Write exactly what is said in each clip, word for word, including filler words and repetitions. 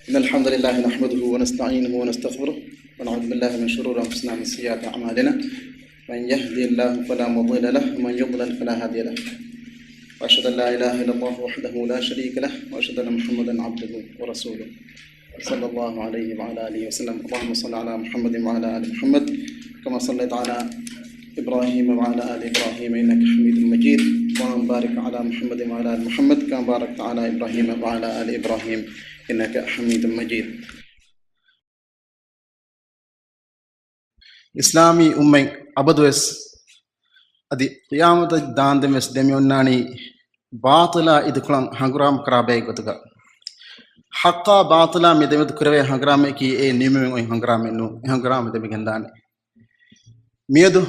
إن الحمد لله نحمده ونستعينه ونستغفره، ونعوذ بالله من شرور أنفسنا ومن سيئات أعمالنا. من يهده الله فلا مضل له، ومن يضلل فلا هادي له. وأشهد أن لا إله إلا الله وحده لا شريك له، وأشهد أن محمدا عبده ورسوله، صلى الله عليه وعلى آله وسلم. اللهم صل على محمد وعلى آل محمد، كما صليت على إبراهيم وعلى آل إبراهيم إنك حميد مجيد. اللهم بارك على محمد وعلى آل محمد، كما باركت على إبراهيم وعلى آل إبراهيم إنك حميد مجيد. އިސްލާމީ އުއްމަތް އަބަދުވެސް އަދި ޤިޔާމަތަށް ދާންދެން ވެސް ދެމިއޮންނާނީ ބާޠިލާ އިދިކޮޅަށް ހަނގުރާމަ ކުރާ ބައެއް ގޮތުގަ. ޙައްޤާ ބާޠިލާ މި ދެމެދު ކުރެވޭ ހަނގުރާމައަކީ އެ ނިމެމެން އޮތް ހަނގުރާމައެއް ނޫން. އެ ހަނގުރާމަ ދެމިގެންދާނެ. މިއަދު،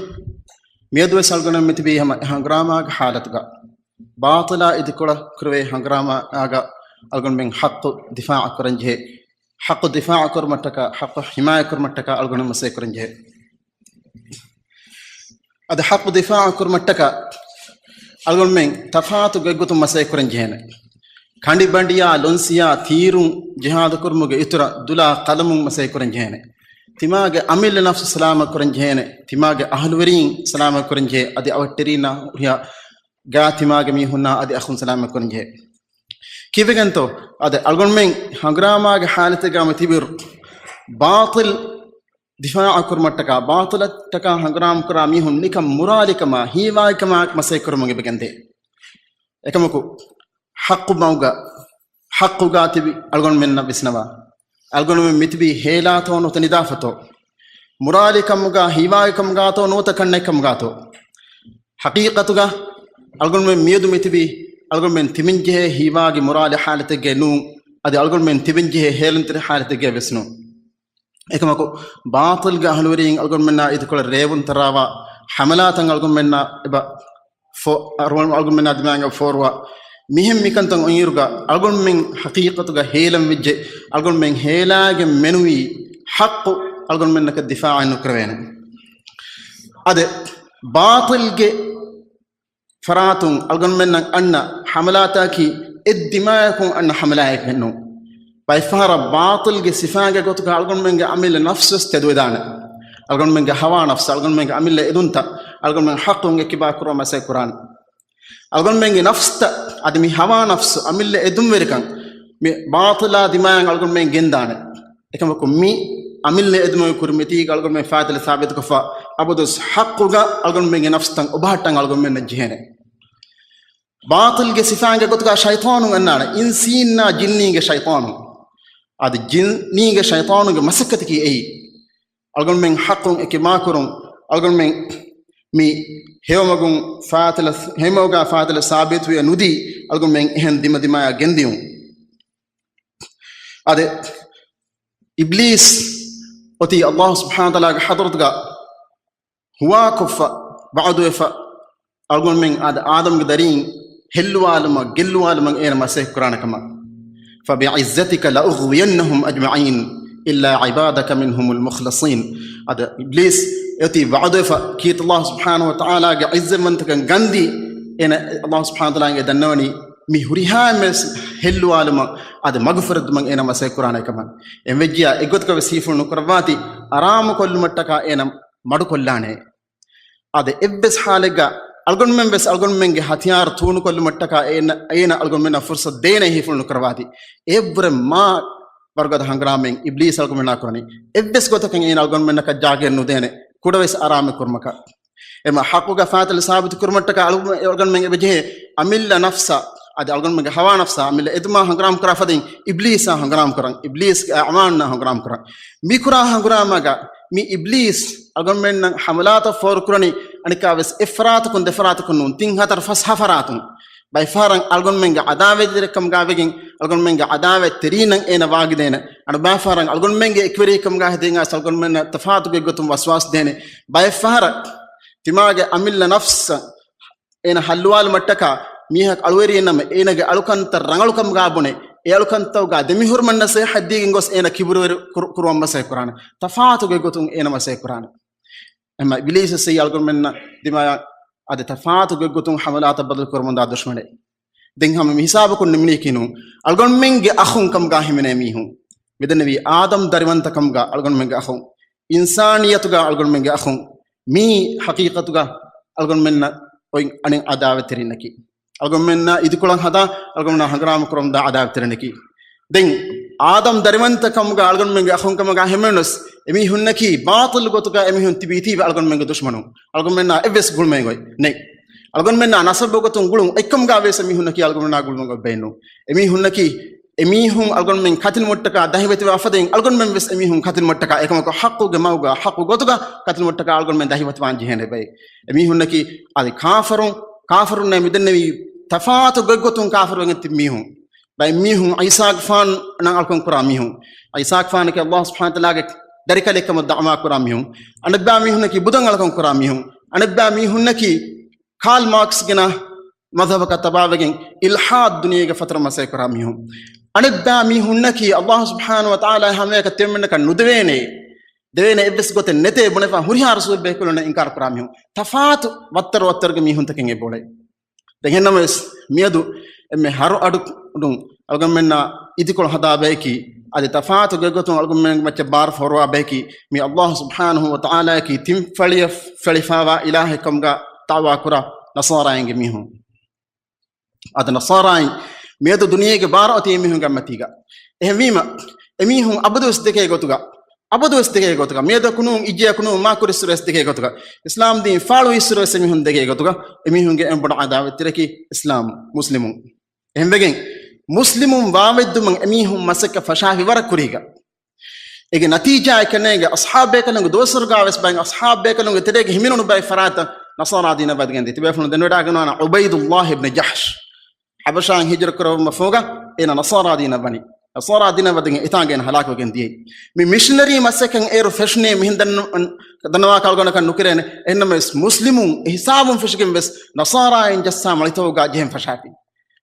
މިއަދުވެސް އަޅުގަނޑު މިތިބީ ހަމަ އެ ހަނގުރާމާގެ ޙާލަތުގަ. ބާޠިލާ އިދިކޮޅަށް ކުރެވޭ ހަނގުރާމާގަ އަޅުގަނޑުމެން ޙައްޤު ދިފާޢަށް ކުރަންޖެހޭ. ޙައްޤު ދިފާޢަށް ކުރުމަށްޓަކާ، ޙައްޤު ޙިމާޔަތް ކުރުމަށްޓަކާ އަޅުގަނޑު މަސައްކަތް ކުރަންޖެހޭ. އަދި ޙައްޤު ދިފާޢަށް ކުރުމަށްޓަކާ އަޅުގަނޑުމެން ތަފާތު ގޮތްގޮތުން މަސައްކަތް ކުރަންޖެހޭނެ. ކަނޑިބަނޑިޔާ ލޮންސިޔާ ތީރުން ޖިހާދު ކުރުމުގެ އިތުރަށް ދުލާ ޤަލަމުން މަސައްކަތް ކުރަންޖެހޭނެ. ތިމާގެ އަމިއްލަ ނަފްސު ސަލާމަތް ކުރަންޖެހޭނެ. ތިމާގެ އަހުލުވެރީން ސަލާމަތް ކުރަންޖެހޭ. އަދި އަވަށްޓެރީންނާ ހުރިހާ ގާތް ތިމާގެ މީހުންނާ އަދި އަޚުން ސަލާމަތް ކުރަންޖެހޭ. ކީއްވެގެންތޯ؟ އަދި އަޅުގަނޑުމެން ހަނގުރާމާގެ ޙާލަތެއްގަ މި ތިބިއިރު، ބާޠިލް ދިފާޢަށް ކުރުމަށްޓަކާ، ބާޠިލަށްޓަކާ ހަނގުރާމަ ކުރާ މީހުން ނިކަން މުރާލިކަމާ، ހީވާގިކަމާ މަސައްކަތް ކުރަމުން އެބަގެންދޭ. އެކަމަކު، ޙައްޤު މަގުގަ، ޙައްޤުގަ ތިބި އަޅުގަނޑުމެންނަށް ވިސްނަވާ. އަޅުގަނޑުމެން މިތިބީ ހޭލާތޯ ނުވަތަ ނިދާފަތޯ؟ މުރާލިކަމުގާތޯ ހީވާގިކަމުގާތޯ؟ ޙަޤީޤަތުގަ އަޅުގަނޑުމެން މިއަދު މިތިބީ، އަޅުގަނޑުމެން ތިބެންޖެހޭ ހީވާގި މުރާލި ޙާލަތެއްގައެއް ނޫން. އަދި އަޅުގަނޑުމެން ތިބެންޖެހޭ ހޭލުންތެރި ޙާލަތެއްގައެއް ވެސް ނޫން. އެކަމަކު، ބާޠިލްގެ އަހުލުވެރީން އަޅުގަނޑުމެންނާ އިދިކޮޅަށް ރޭވުން ތަރާވާ ޙަމަލާތައް އަޅުގަނޑުމެންނާ އެބަ ފޯ-، އަޅު-، އަޅުގަނޑުމެންނާ ދިމާއަށް ފޯރުވާ މިހެން މިކަންތައް އޮތްއިރުގަ، އަޅުގަނޑުމެން ޙަޤީޤަތުގަ ހޭލަން ވެއްޖެ، އަޅުގަނޑުމެން ހޭލާގެން މެނުވީ ޙައްޤު އަޅުގަނޑުމެންނަކަށް ދިފާޢެއް ނުކުރެވޭނެ. އަދި ބާޠިލްގެ ފަރާތުން އަޅުގަނޑުމެންނަށް އަންނަ ޙަމަލާތަކީ އެއްދިމާޔަކުން އަންނަ ޙަމަލާއެއް ނޫން. ބައެއްފަހަރަށް ބާޠިލްގެ ސިފާގެ ގޮތުގަ އަޅުގަނޑުމެންގެ އަމިއްލަ ނަފްސުވެސް ތެދުވެދާނެ. އަޅުގަނޑުމެންގެ ހަވާ ނަފްސު، އަޅުގަނޑުމެންގެ އަމިއްލަ އެދުންތައް އަޅުގަނޑުމެން ޙައްޤުން އެއްކިބާ ކުރުމަށް މަސައްކަތް ކުރާނެ. އަޅުގަނޑުމެންގެ ނަފްސުތައް، އަދި މި ހަވާ ނަފްސު، އަމިއްލަ އެދުންވެރިކަން، މި ބާޠިލާ ދިމާޔަށް އަޅުގަނޑުމެން ގެންދާނެ. އެކަމަކު މި އަމިއްލަ އެދުމުގެ ކުރިމަތީގަ އަޅުގަނޑުމެން ފާތިލަ ސާބިތުކޮށްފަ، އަބަދުވެސް ޙައްޤުގަ އަޅުގަނޑުމެންގެ ނަފްސުތައް އޮބާހައްޓަން އަޅުގަނޑުމެންނަށް ޖެހޭނެ. ބާޠިލްގެ ސިފާގެ ގޮތުގަ ޝައިޠާނުން އަންނާނެ، އިންސީންނާ ޖިންނީންގެ ޝައިޠާނުން. އަދި ޖިންނީންގެ ޝައިޠާނުންގެ މަސައްކަތަކީ އެއީ. އަޅުގަނޑުމެން ޙައްޤުން އެކިބާކުރުން، އަޅުގަނޑުމެން މި ހެޔޮމަގުން ފާތިލަ، ހެޔޮމަގުގަ ފާތިލަ ސާބިތުވެ ނުދީ، އަޅުގަނޑުމެން އެހެން ދިމަދިމާޔަށް ގެންދިޔުން. އަދި އިބްލީސް އޮތީ ﷲ ސުބްޙާނަހޫ ވަތަޢާލާގެ ޙަޟްރަތުގަ ހުވާކޮށްފަ، ވަޢުދުވެފަ، އަޅުގަނޑުމެން އާދަ، އާދަމްގެ ދަރީން ހެއްލުވާލުމަށް، ގެއްލުވާލުމަށް އޭނަ މަސައްކަތް ކުރާނެ ކަމަށް. فَبِعِزَّتِكَ لَأُغْوِيَنَّهُمْ أَجْمَعِينَ إِلَّا عِبَادَكَ مِنْهُمُ الْمُخْلَصِينَ. އާދަ، އިބްލީސް އޮތީ ވަޢުދުވެފަ، ކީރިތި ﷲ ސުބްޙާނަހޫ ވަތަޢާލާގެ ޢިއްޒަތްވަންތަކަން ގަންދީ، އޭނަ ﷲ ސުބްޙާނަހޫ ވަތަޢާލާގެ ދަންނަވަނީ މި ހުރިހާ އެއްވެސް ހެއްލުވާލުމަށް، އާދަ، މަގުފުރެދުމަށް އޭނަ މަސައްކަތް ކުރާނެ ކަމަށް. އެހެންވެއްޖިއްޔާ އެއްގޮތަކަށް ވެސް ހީފުޅު ނުކުރައްވާތި، އަރާމުކޮށްލުމަށްޓަކާ އޭނަ މަޑުކޮށްލާނެ. އާދެ، އެއްވެސް ޙާލެއްގަ އަޅުގަނޑުމެން ވެސް އަޅުގަނޑުމެންގެ ހަތިޔާރު ތޫނުކޮށްލުމަށްޓަކާ އޭނަ، އޭނަ އަޅުގަނޑުމެންނަށް ފުރުޞަތު ދޭނެ ހީފުޅު ނުކުރައްވާތި. އެއަށްވުރެ މާ ވަރުގަދަ ހަނގުރާމައެއް އިބްލީސް އަޅުގަނޑުމެންނާ ކުރަނީ. އެއްވެސް ގޮތަކަށް އޭނަ އަޅުގަނޑުމެންނަކަށް ޖާގައެއް ނުދޭނެ، ކުޑަވެސް އަރާމެއް ކުރުމަކަށް. އެމަ ޙައްޤުގެ ފާތިލަ ސާބިތު ކުރުމަށްޓަކާ އަޅު-، އަޅުގަނޑުމެން އެބަޖެހޭ އަމިއްލަ ނަފްސާ، އަދި އަޅުގަނޑުމެންގެ ހަވާ ނަފްސާ، އަމިއްލަ އެދުމާ ހަނގުރާމަ ކުރާ ފަދައިން އިބްލީސާ ހަނގުރާމަ ކުރަން، އިބްލީސްގެ އަޢުވާނުންނާ ހަނގުރާމަ ކުރަން. މި ކުރާ ހަނގުރާމަގަ މި އިބްލީސް އަޅުގަނޑުމެންނަށް ޙަމަލާތައް ފޯރުކުރަނީ އަނެއްކާވެސް އެއްފަރާތަކުން ދެފަރާތަކުން ނޫން، ތިން ހަތަރު ފަސް ހަ ފަރާތުން. ބައެއްފަހަރަށް އަޅުގަނޑުމެންގެ ޢަދާވަތްތެރިކަމުގަ ވެގެން އަޅުގަނޑުމެންގެ ޢަދާވަތްތެރީންނަށް އޭނަ ވާގިދޭނެ. އަނެއްބައިފަހަރަށް އަޅުގަނޑުމެންގެ އެކުވެރިކަމުގަ ހެދިގެން އައިސް އަޅުގަނޑުމެންނަށް ތަފާތުގެ ގޮތުން ވަސްވާސް ދޭނެ. ބައެއްފަހަރަށް ތިމާގެ އަމިއްލަ ނަފްސަށް އޭނަ ހައްލުވާލުމަށްޓަކާ މީހަކު އަޅުވެރިއެއް ނަމަ، އޭނަގެ އަޅުކަންތައް ރަނގަޅުކަމުގަ ބުނެ، އެ އަޅުކަންތަކުގަ ދެމިހުރުމަށް ނަސޭހަތްދީގެން ގޮސް އޭނަ ކިބުރުވެރި ކުރު-، ކުރުވަން މަސައްކަތް ކުރާނެ. ތަފާތުގެ ގޮތުން އޭނަ މަސައްކަތް ކުރާނެ. އެމަ އިބްލީސް އަޅުގަނޑުމެންނަށް ދިމާޔަށް އަދި ތަފާތުގެ ގޮތުން ޙަމަލާތައް ބަދަލު ކުރަމުންދާ ދުޝްމަނެއް. ދެން ހަމަ މި ހިސާބަކުން ނިމުނީކީ ނޫން. އަޅުގަނޑުމެންގެ އަޚުން ކަމުގަ ހިމެނޭ މީހުން. މިދެންނެވީ އާދަމް ދަރިވަންތަކަމުގަ އަޅުގަނޑުމެންގެ އަޚުން، އިންސާނިއްޔަތުގަ އަޅުގަނޑުމެންގެ އަޚުން، މީ ޙަޤީޤަތުގަ އަޅުގަނޑުމެންނަށް އޮތް އަނެއް ޢަދާވަތްތެރިންނަކީ. އަޅުގަނޑުމެންނާ އިދިކޮޅަށް ހަދާ އަޅުގަނޑުމެންނާ ހަނގުރާމަ ކުރަމުންދާ ޢަދާވަތްތެރިންނަކީ. ދެން އާދަމް ދަރިވަންތަކަމުގަ އަޅުގަނޑުމެންގެ އަޚުންކަމުގަ ހަމައެއްނުވެސް އެމީހުންނަކީ ބާޠިލު ގޮތުގަ އެމީހުން ތިބީތީވެ އަޅުގަނޑުމެންގެ ދުޝްމަނުން. އަޅުގަނޑުމެންނާ އެއްވެސް ގުޅުމެއް ގޮތް ނެތް. އަޅުގަނޑުމެންނާ ނަސަބު ގޮތުން ގުޅުން އޮތްކަމުގަ ވެސް އެމީހުންނަކީ އަޅުގަނޑުމެންނާ ގުޅުމެއް ގޮތް ބޭނުން. އެމީހުންނަކީ އެމީހުން އަޅުގަނޑުމެން ކަތިލުމަށްޓަކާ ދަހިވެތިވާ ފަދައިން އަޅުގަނޑުމެން ވެސް އެމީހުން ކަތިލުމަށްޓަކާ އެކަމަކު ޙައްޤުގެ މަގުގަ ޙައްޤު ގޮތުގަ ކަތިލުމަށްޓަކާ އަޅުގަނޑުމެން ދަހިވެތިވާން ޖެހޭނެ ބައެއް. އެމީހުންނަކީ އަދި ކާފަރުން، ކާފަރުންނޭ މިދެންނެވީ ތަފާތު ގޮތްގޮތުން ކާފަރުވެގެން ތިބި މީހުން. ބައެއް މީހުން ޢީސާގެފާނަށް އަޅުކަން ކުރާ މީހުން. ޢީސާގެފާނަކީ ﷲ ސުބްޙާނަހޫ ވަތަޢާލާގެ ދަރިކަލެއްކަމަށް ދަޢުވާ ކުރާ މީހުން. އަނެއްބައި މީހުންނަކީ ބުދަށް އަޅުކަން ކުރާ މީހުން. އަނެއްބައި މީހުންނަކީ ކާލް މާކްސް ގެނަ މަޒްހަބަކަށް ތަބާވެގެން އިލްޙާދު ދުނިޔޭގެ ފަތުރަށް މަސައްކަތް ކުރާ މީހުން. އަނެއްބައި މީހުންނަކީ ﷲ ސުބްޙާނަހޫ ވަތަޢާލާ ހަމައެކަ ތިމަންނަކަށް ނުދެވޭނެ، ދެވޭނެ އެއްވެސް ގޮތެއް ނެތޭ ބުނެފަ ހުރިހާ ރަސޫލް ބޭކަލުންނަށް އިންކާރު ކުރާ މީހުން. ތަފާތު ވައްތަރު ވައްތަރުގެ މީހުންތަކެއް އެބައުޅޭ. ދެން އެހެންނަމަވެސް މިއަދު އެންމެ ހަރު އަޑު އަޑުން އަޅުގަނޑުމެންނާ އިދިކޮޅު ހަދާ ބަޔަކީ، އަދި ތަފާތު ގޮތްގޮތުން އަޅުގަނޑުމެން މައްޗަށް ބާރު ފޯރުވާ ބަޔަކީ، މި ﷲ ސުބްޙާނަހޫ ވަތަޢާލާއަކީ ތިން ފަޅިއަށް ފެޅިފާވާ އިލާހެއްކަމުގަ ދަޢުވާ ކުރާ ނަޞާރާއިންގެ މީހުން. އަދި ނަޞާރާއިން މިއަދު ދުނިޔޭގެ ބާރު އޮތީ އެމީހުންގެ އަތްމަތީގަ. އެހެންވީމަ، އެމީހުން އަބަދުވެސް ދެކޭ ގޮތުގަ، އަބަދުވެސް ދެކޭ ގޮތުގަ، މިއަދަކު ނޫން، އިއްޔަކު ނޫން، މާކުރިއްސުރެވެސް ދެކޭ ގޮތުގަ، އިސްލާމް ދީން ފާޅުވިއްސުރެވެސް އެމީހުން ދެކޭ ގޮތުގަ، އެމީހުންގެ އެންމެ ބޮޑު ޢަދާވަތްތެރިޔަކީ އިސްލާމް، މުސްލިމުން. އެހެންވެގެން، މުސްލިމުން ވާވެއްދުމަށް އެމީހުން މަސައްކަތް ފަށާފި ވަރަށް ކުރީގަ. އޭގެ ނަތީޖާއެއް ކަންނޭނގެ އަޞްޙާބު ބޭކަލުންގެ ދުވަސްވަރުގާވެސް ބައެއް އަޞްޙާބު ބޭކަލުންގެ ތެރޭގަ ހިމެނުނު ބައެއް ފަރާތަށް ނަޞާރާ ދީނަށް ވަދެގެން ދިޔަ. ތިބޭފުޅުން ދެނެވޮޑާގަންނަވާނެ ޢުބައިދުﷲ އިބްނު ޖަޙްޝް. ޙަބަޝާއިން ހިޖުރަ ކުރެވުމަށް ފަހުގަ އޭނަ ނަޞާރާ ދީނަށް ވަނީ. ނަޞާރާ ދީނަށް ވަދެގެން އެތާނގަ އޭނަ ހަލާކުވެގެން ދިޔައީ. މި މިޝަނަރީ މަސައްކަތް އޭރު ފެށުނީ މިހެން ދަންނަ-، ދަންނަވާކަށް އަޅުގަނޑަކަށް ނުކެރޭނެ. އެހެންނަމަވެސް މުސްލިމުން އެ ހިސާބުން ފެށިގެން ވެސް ނަޞާރާއިން ޖައްސާ މަޅިތަކުގަ ޖެހެން ފަށާފި.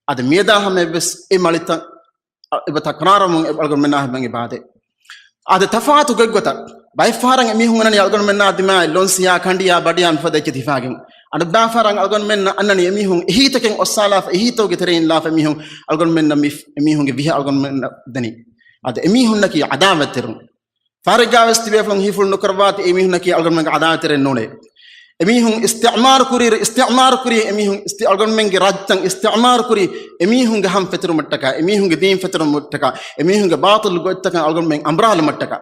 އަދި މިއަދާ ހަމަޔަށްވެސް އެ މަޅިތައް އަ، އެބަ ތަކްރާރުވަމުން އެ އަޅުގަނޑުމެންނާ ހަމަ އެބަ އާދޭ. އާދެ، ތަފާތު ގޮތްގޮތަށް ބައެއްފަހަރަށް އެމީހުން އަންނަނީ އަޅުގަނޑުމެންނާ ދިމާއަށް ލޮންސިޔާ، ކަނޑިޔާ، ބަޑިޔާ މިފަދަ އެއްޗެއް ތިފާގެން. އަނެއްބައިފަހަރަށް އަޅުގަނޑުމެންނަށް އަންނަނީ އެމީހުން އެހީތަކެއް އޮއްސާލާފަ، އެހީތަކުގެ ތެރެއިން ލާފަ އެމީހުން އަޅުގަނޑުމެންނަށް މި، އެމީހުންގެ ވިހަ އަޅުގަނޑުމެންނަށް ދެނީ. އަދި އެމީހުންނަކީ ޢަދާވަތްތެރިން. ފަހަރެއްގާވެސް ތިބޭފުޅުން ހީފުޅު ނުކުރައްވާތި އެމީހުންނަކީ އަޅުގަނޑުމެންގެ ޢަދާވަތްތެރިން ނޫނޭ. އެމީހުން އިސްތިޢުމާރު ކުރިއިރު، އިސްތިޢުމާރު ކުރީ އެމީހުން އިސްތި-، އަޅުގަނޑުމެންގެ ރައްޔިތައް އިސްތިޢުމާރު ކުރީ އެމީހުންގެ ހަން ފެތުރުމަށްޓަކާ، އެމީހުންގެ ދީން ފެތުރުމަށްޓަކާ، އެމީހުންގެ ބާޠިލު ގޮތްތަކަށް އަޅުގަނޑުމެން އަނބުރާލުމަށްޓަކާ.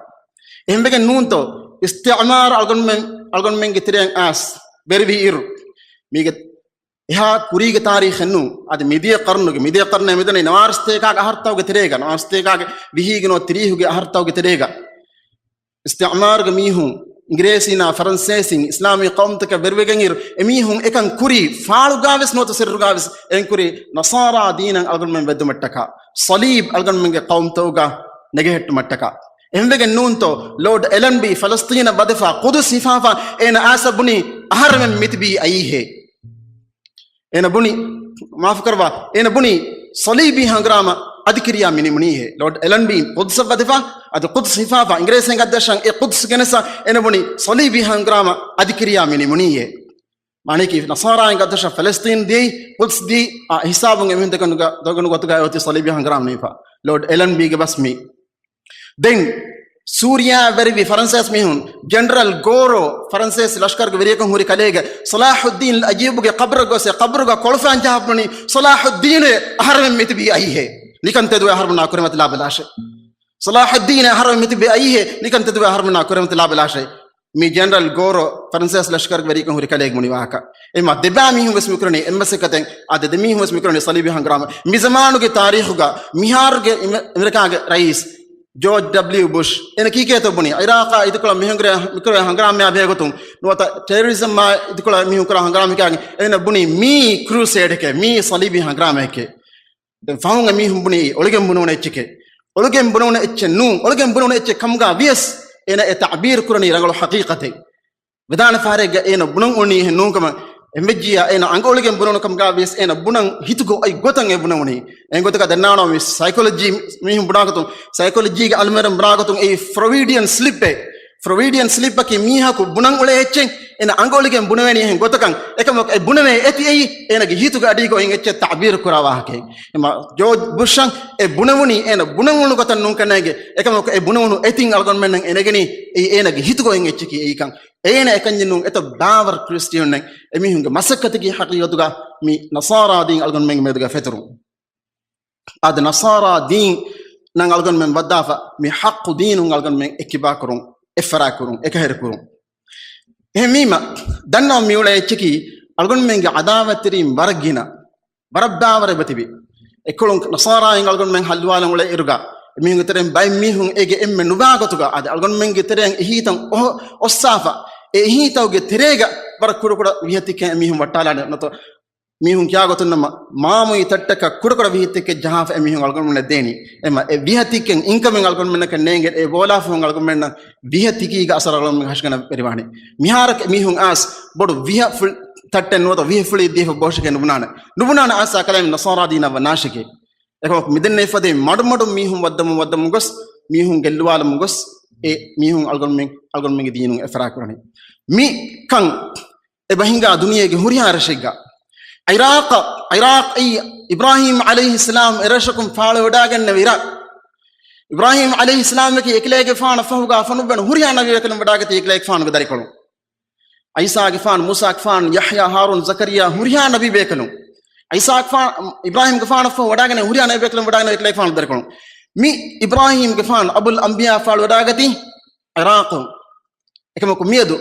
އެހެންވެގެން ނޫންތޯ، އިސްތިޢުމާރު އަޅުގަނޑުމެން، އަޅުގަނޑުމެންގެ ތެރެއަށް އައިސް ބެރިވި އިރު، މީގެ އެހާ ކުރީގެ ތާރީޚެއް ނޫން. އަދި މިދިޔަ ޤަރުނުގެ، މިދިޔަ ޤަރުނޭ މިދަނީ ނަވާރަ ސަތޭކާގެ އަހަރުތަކުގެ ތެރޭގަ، ނަވާރަ ސަތޭކާގެ ވިހީގެ ނުވަ ތިރީހުގެ އަހަރުތަކުގެ ތެރޭގަ އިސްތިޢުމާރުގެ މީހުން، އިނގިރޭސީންނާ ފަރަންސޭސިން އިސްލާމީ ޤައުމުތަކަށް ވެރިވެގެން އިރު، އެމީހުން އެކަން ކުރީ، ފާޅުގާވެސް ނުވަތަ ސިއްރުގާވެސް އެކަން ކުރީ، ނަޞާރާ ދީނަށް އަޅުގަނޑުމެން ވެއްދުމަށްޓަކާ، ޞަލީބް އަޅުގަނޑުމެންގެ ޤައުމުތަކުގަ ނެގެހެއްޓުމަށްޓަކާ. އެހެންވެގެން ނޫންތޯ، ލޯޑް އެލަންބީ ފަލަސްޠީނަށް ވަދެފާ، ޤުދުސް ހިފާފާ، އޭނަ އައިސް ބުނީ، އަހަރެމެން މިތިބީ އައީހޭ. އޭނަ ބުނި، މާފުކުރައްވާ، އޭނަ ބުނި، ޞަލީބީ ހަނގުރާމަ އަދިކިރިޔާ މި ނިމުނީހޭ. ލޯޑް އެލަންބީ ޤުދުސަށް ވަދެފާ، އަދި ޤުދުސް ހިފާފާ، އިނގިރޭސިންގެ އަތްދަށަށް އެ ޤުދުސް ގެނެސް، އޭނަ ބުނި، ޞަލީބީ ހަނގުރާމަ އަދިކިރިޔާ މި ނިމުނީހޭ. މާނަޔަކީ، ނަޞާރާއިންގެ އަތްދަށަށް ފަލަސްޠީން ދިޔައީ، ޤުދުސް ދިޔައީ، އާ ހިސާބުން އެމީހުން ދެކެނު ގަ-، ދޮގެނު ގޮތުގައި އޮތީ ޞަލީބީ ހަނގުރާމަ ނިމިފާ. ލޯޑް އެލަންބީގެ ބަސް މީ. ދެން ސޫރިޔާ ވެރިވި ފަރަންސޭސި މީހުން، ޖެނެރަލް ގޯރޯ ފަރަންސޭސި ލަޝްކަރުގެ ވެރިޔަކުން ހުރި ކަލޭގެ، ޞަލާޙުއްދީން އައްޔޫބުގެ ޤަބްރަށް ގޮސް އެ ޤަބްރުގަ ކޮޅުފާން ޖަހާފަ ބުނީ، ޞަލާޙުއްދީނޭ އަހަރެމެން މިތިބީ އައީހޭ. ނިކަން ތެދުވެ އަހަރެމެންނާ ކުރިމަތިލާ ބަލާށޭ. ޞަލާޙުއްދީނޭ އަހަރެމެން މިތިބީ އައީހޭ. ނިކަން ތެދުވެ އަހަރެމެންނާ ކުރިމަތިލާ ބަލާށޭ. މި ޖެނެރަލް ގޯރޯ ފަރަންސޭސި ލަޝްކަރުގެ ވެރިޔަކުން ހުރި ކަލޭގެ ބުނި ވާހަކަ. އެމަ ދެބައި މީހުން ވެސް މިކުރަނީ އެއް މަސައްކަތެއް. އާދެ، ދެ މީހުން ވެސް މިކުރަނީ ޞަލީބީ ހަނގުރާމަ. މި ޒަމާނުގެ ތާރީޚުގަ މިހާރުގެ އެމެ-، އެމެރިކާގެ ރައީސް ޖޯޖް ޑަބްލިޔު ބުޝް އޭނަ ކީކޭތޯ ބުނީ، ޢިރާޤާ އިދިކޮޅަށް މިހަނގުރޭ މިކުރެވޭ ހަނގުރާމައާ ބެހޭގޮތުން ނުވަތަ ޓެރަރިޒަމްއާ އިދިކޮޅަށް މީހުން ކުރާ ހަނގުރާމައެކޭ. އޭނަ ބުނީ މީ ކްރޫސޭޑެކޭ، މީ ޞަލީބީ ހަނގުރާމައެކޭ. ދެން ފަހުން އެމީހުން ބުނީ އޮޅިގެން ބުނެވުނު އެއްޗެކޭ. އޮޅިގެން ބުނެވުނު އެއްޗެއް ނޫން، އޮޅިގެން ބުނެވުނު އެއްޗެއް ކަމުގަ ވިޔަސް، އޭނަ އެ ތަޢުބީރު ކުރަނީ ރަނގަޅު ޙަޤީޤަތެއް. ވެދާނެ ފަހަރެއްގަ އޭނަ ބުނަން އުޅުނީ އެހެން ނޫންކަމަށް. އެންމެއްޖިއްޔާ އޭނަ އަނގަ އޮޅިގެން ބުނެވުނު ކަމުގަ ވިޔަސް އޭނަ ބުނަން ހިތުގަ އޮތް ގޮތަށް އެ ބުނެވުނީ. އެހެން ގޮތަކަށް ދަންނަވަން މި ސައިކޮލޮޖީ މީހުން ބުނާ ގޮތުން، ސައިކޮލޮޖީގެ އަލިމުވެރިން ބުނާ ގޮތުން އެއީ ފްރޮއިޑިއަން ސްލިޕެއް. ފްރޮވިޑިއަން ސްލިޕަކީ މީހަކު ބުނަން އުޅޭ އެއްޗެއް، އޭނަ އަނގަ އޮޅިގެން ބުނެވޭނީ އެހެން ގޮތަކަށް. އެކަމަކު އެ ބުނެވޭ އެތި އެއީ އޭނަގެ ހިތުގެ އަޑީގަ އޮތް އެއްޗެއް ތަޢުބީރު ކުރާ ވާހަކައެއް. އެމަ ޖޯޖް ބުޝަށް އެ ބުނެވުނީ އޭނަ ބުނަން އުޅުނު ގޮތަށް ނޫން ކަންނޭނގެ. އެކަމަކު އެ ބުނެވުނު އެތިން އަޅުގަނޑުމެންނަށް އެނެގެނީ އެއީ އޭނަގެ ހިތުގަ އޮތް އެއްޗަކީ އެއީކަން. އޭނަ އެކަންޏެއް ނޫން، އެތައް ބާވަރު ކްރިސްޓިއަންނެއް އެމީހުންގެ މަސައްކަތަކީ ޙަޤީޤަތުގަ މި ނަޞާރާ ދީން އަޅުގަނޑުމެންގެ މެދުގަ ފެތުރުން. އާދެ، ނަޞާރާ ދީން ނަން އަޅުގަނޑުމެން ވައްދާފަ މި ޙައްޤު ދީނުން އަޅުގަނޑުމެން އެއްކިބާކުރުން، އެއްފަރާކުރުން، އެކަހެރިކުރުން. އެހެންވީމަ، ދަންނަވަން މިއުޅޭ އެއްޗަކީ އަޅުގަނޑުމެންގެ ޢަދާވަތްތެރީން ވަރަށް ގިނަ، ވަރަށް ބާވަރު އެބަތިބި. އެކޮޅުން ނަޞާރާއިން އަޅުގަނޑުމެން ހައްލުވާލަން އުޅޭ އިރުގަ، އެމީހުންގެ ތެރެއިން ބައެއް މީހުން އޭގެ އެންމެ ނުބާ ގޮތުގަ އާދެ، އަޅުގަނޑުމެންގެ ތެރެއަށް އެހީތައް އޮހޮ-، އޮއްސާފަ، އެ އެހީތަކުގެ ތެރޭގަ ވަރަށް ކުޑަކުޑަ ވިހަތިކެއް އެމީހުން ވައްޓާލާނެ ނަތޯ. މީހުން ކިޔާ ގޮތުން ނަމަ، މާމުއި ތައްޓަކަށް ކުޑަކުޑަ ވިހަތިކެއް ޖަހާފަ އެމީހުން އަޅުގަނޑުމެންނަށް ދޭނީ. އެމަ އެ ވިހަތިކެއް އިންކަމެއް އަޅުގަނޑުމެންނަކަށް ނޭނގެ، އެ ބޯލާފަ އަޅުގަނޑުމެންނަށް ވިހަތިކީގެ އަސަރު އަޅުގަނޑުމެން ހަށިގަނޑަށް ވެރިވާނެ. މިހާރަކަށް މީހުން އައިސް ބޮޑު ވިހަ ފުޅި ތައްޓެއް ނުވަތަ ވިހަ ފުޅި ދީފަ ބޯށެކޭ ނުބުނާނެ. ނުބުނާނެ އައިސް އާ ކަލޭމެން ނަޞާރާ ދީނަށް ވަންނާށެކޭ. އެކަމަކު މިދެންނެވި ފަދައިން މަޑުމަޑުން މީހުން ވައްދަމުން ވައްދަމުން ގޮސް، މީހުން ގެއްލުވާލަމުން ގޮސް، އެ މީހުން އަޅުގަނޑުމެން، އަޅުގަނޑުމެންގެ ދީނުން އެއްފަރާކުރަނީ. މި ކަން އެބަ ހިނގާ ދުނިޔޭގެ ހުރިހާ ރަށެއްގަ. ޢިރާޤަށް، ޢިރާޤް އެއީ އިބްރާހީމް ޢަލައިހިއްސަލާމް އެރަށަކުން ފާޅުވެވަޑައިގެންނެވި ރަށް. އިބްރާހީމް ޢަލައިހިއްސަލާމަކީ އެކަލޭގެފާނަށް ފަހުގަ އުފަންވެވުނު ހުރިހާ ނަބީބޭކަލުން ވަޑައިގަތީ އެކަލޭގެފާނުގެ ދަރިކޮޅުން. ޢީސާގެފާނު، މޫސާގެފާނު، ޔަޙްޔާ، ހާރޫން، ޒަކަރިއްޔާ، ހުރިހާ ނަބީބޭކަލުން. ޢީސާގެފާނު، އިބްރާހީމްގެފާނަށްފަހު ވަޑައިގެން ހުރިހާ ނަބީބޭކަލުން ވަޑައިގެން އެކަލޭގެފާނުގެ ދަރިކޮޅުން. މި އިބްރާހީމްގެފާނު، އަބުލް އަންބިޔާ ފާޅުވަޑައިގަތީ ޢިރާޤުން. އެކަމަކު މިއަދު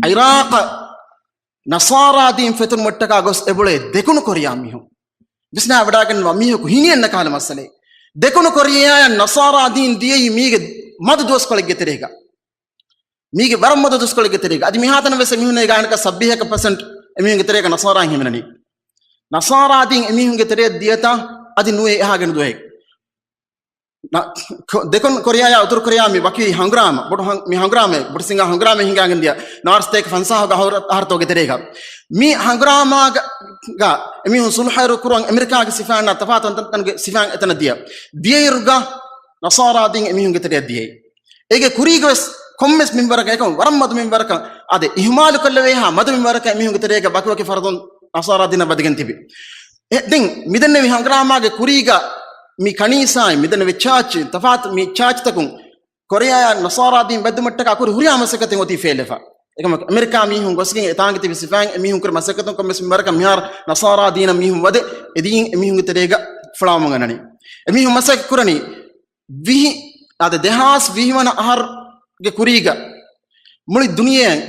ޢިރާޤަށް ނަޞާރާ ދީން ފެތުނުމަށްޓަކާ ގޮސް އެބުޅޭ ދެކުނު ކޮރިޔާ މީހުން. ވިސްނާ ވަޑައިގަންނަވާ މީހަކު ހިނގި އަންނަ ކަހަލަ މައްސަލައެއް. ދެކުނު ކޮރިޔާއަށް ނަޞާރާ ދީން ދިޔައީ މީގެ މަދު ދުވަސްކޮޅެއްގެ ތެރޭގަ. މީގެ ވަރަށް މަދު ދުވަސްކޮޅެއްގެ ތެރޭގަ. އަދި މިހާތަނަށް ވެސް އެމީހުންނޭ ގާތްގަނޑަކަށް ސައްބީހަކަށް ޕަސެންޓް އެމީހުންގެ ތެރޭގަ ނަޞާރާއިން ހިމެނެނީ. ނަޞާރާ ދީން އެމީހުންގެ ތެރެއަށް ދިޔަތާ އަދި ނުވޭ އެހާގެން ދުވަހެއް. ނަ-، ކޮ-، ދެކުނު ކޮރިޔާއާ އުތުރު ކޮރިޔާ މި ވަކި ހަނގުރާމަ، ބޮޑު ހަން-، މި ހަނގުރާމަ، ބޮޑު ސިނގާ ހަނގުރާމަ ހިނގާގެން ދިޔަ ނާރަސްތޭކަ ފަންސާހުގެ އަހަރު-، އަހަރުތޯގެ ތެރޭގަ. މި ހަނގުރާމާގަ، ގަ އެމީހުން ސުލްހައިރު ކުރުވަން އެމެރިކާގެ ސިފައިންނާ ތަފާތު ތަންތަންގެ ސިފައިން އެތަނަށް ދިޔަ. ދިޔައިރުގަ ނަޞާރާ ދީން އެމީހުންގެ ތެރެއަށް ދިޔައީ. އޭގެ ކުރީގަވެސް ކޮންމެސް މިންވަރަކަށް އެކަމަ ވަރަށް މަދު މިންވަރަކަށް އާދެ، އިހުމާލު ކޮށްލެވޭހާ މަދު މިންވަރަކަށް އެމީހުންގެ ތެރޭގަ ވަކިވަކި ފަރުދުން ނަޞާރާ ދީނަށް ވަދެގެން ތިބި. އެ، ދެން މިދެންނެވި ހަނގުރާމާގެ ކުރީގަ މި ކަނީސާއިން މިދެންނެވި ޗާޗް، ތަފާތު މި ޗާޗްތަކުން ކޮރިޔާއާ ނަޞާރާ ދީން ބެއްދުމަށްޓަކާ ކުރި ހުރިހާ މަސައްކަތެއް އޮތީ ފޭލެފަ. އެކަމަކު އެމެރިކާ މީހުން ގޮސްގެން އެތާނގެ ތިބި ސިފައިން އެމީހުން ކުރި މަސައްކަތުން ކޮންމެސް މިންވަރަކަށް މިހާރު ނަޞާރާ ދީނަށް މީހުން ވަދެ އެދީން އެމީހުންގެ ތެރޭގަ ފުޅާވަމުން އަންނަނީ. އެމީހުން މަސައްކަތް ކުރަނީ ވިހި، އާދެ، ދެހާސް ވިހި ވަނަ އަހަރުގެ ކުރީގަ މުޅި ދުނިޔެއަށް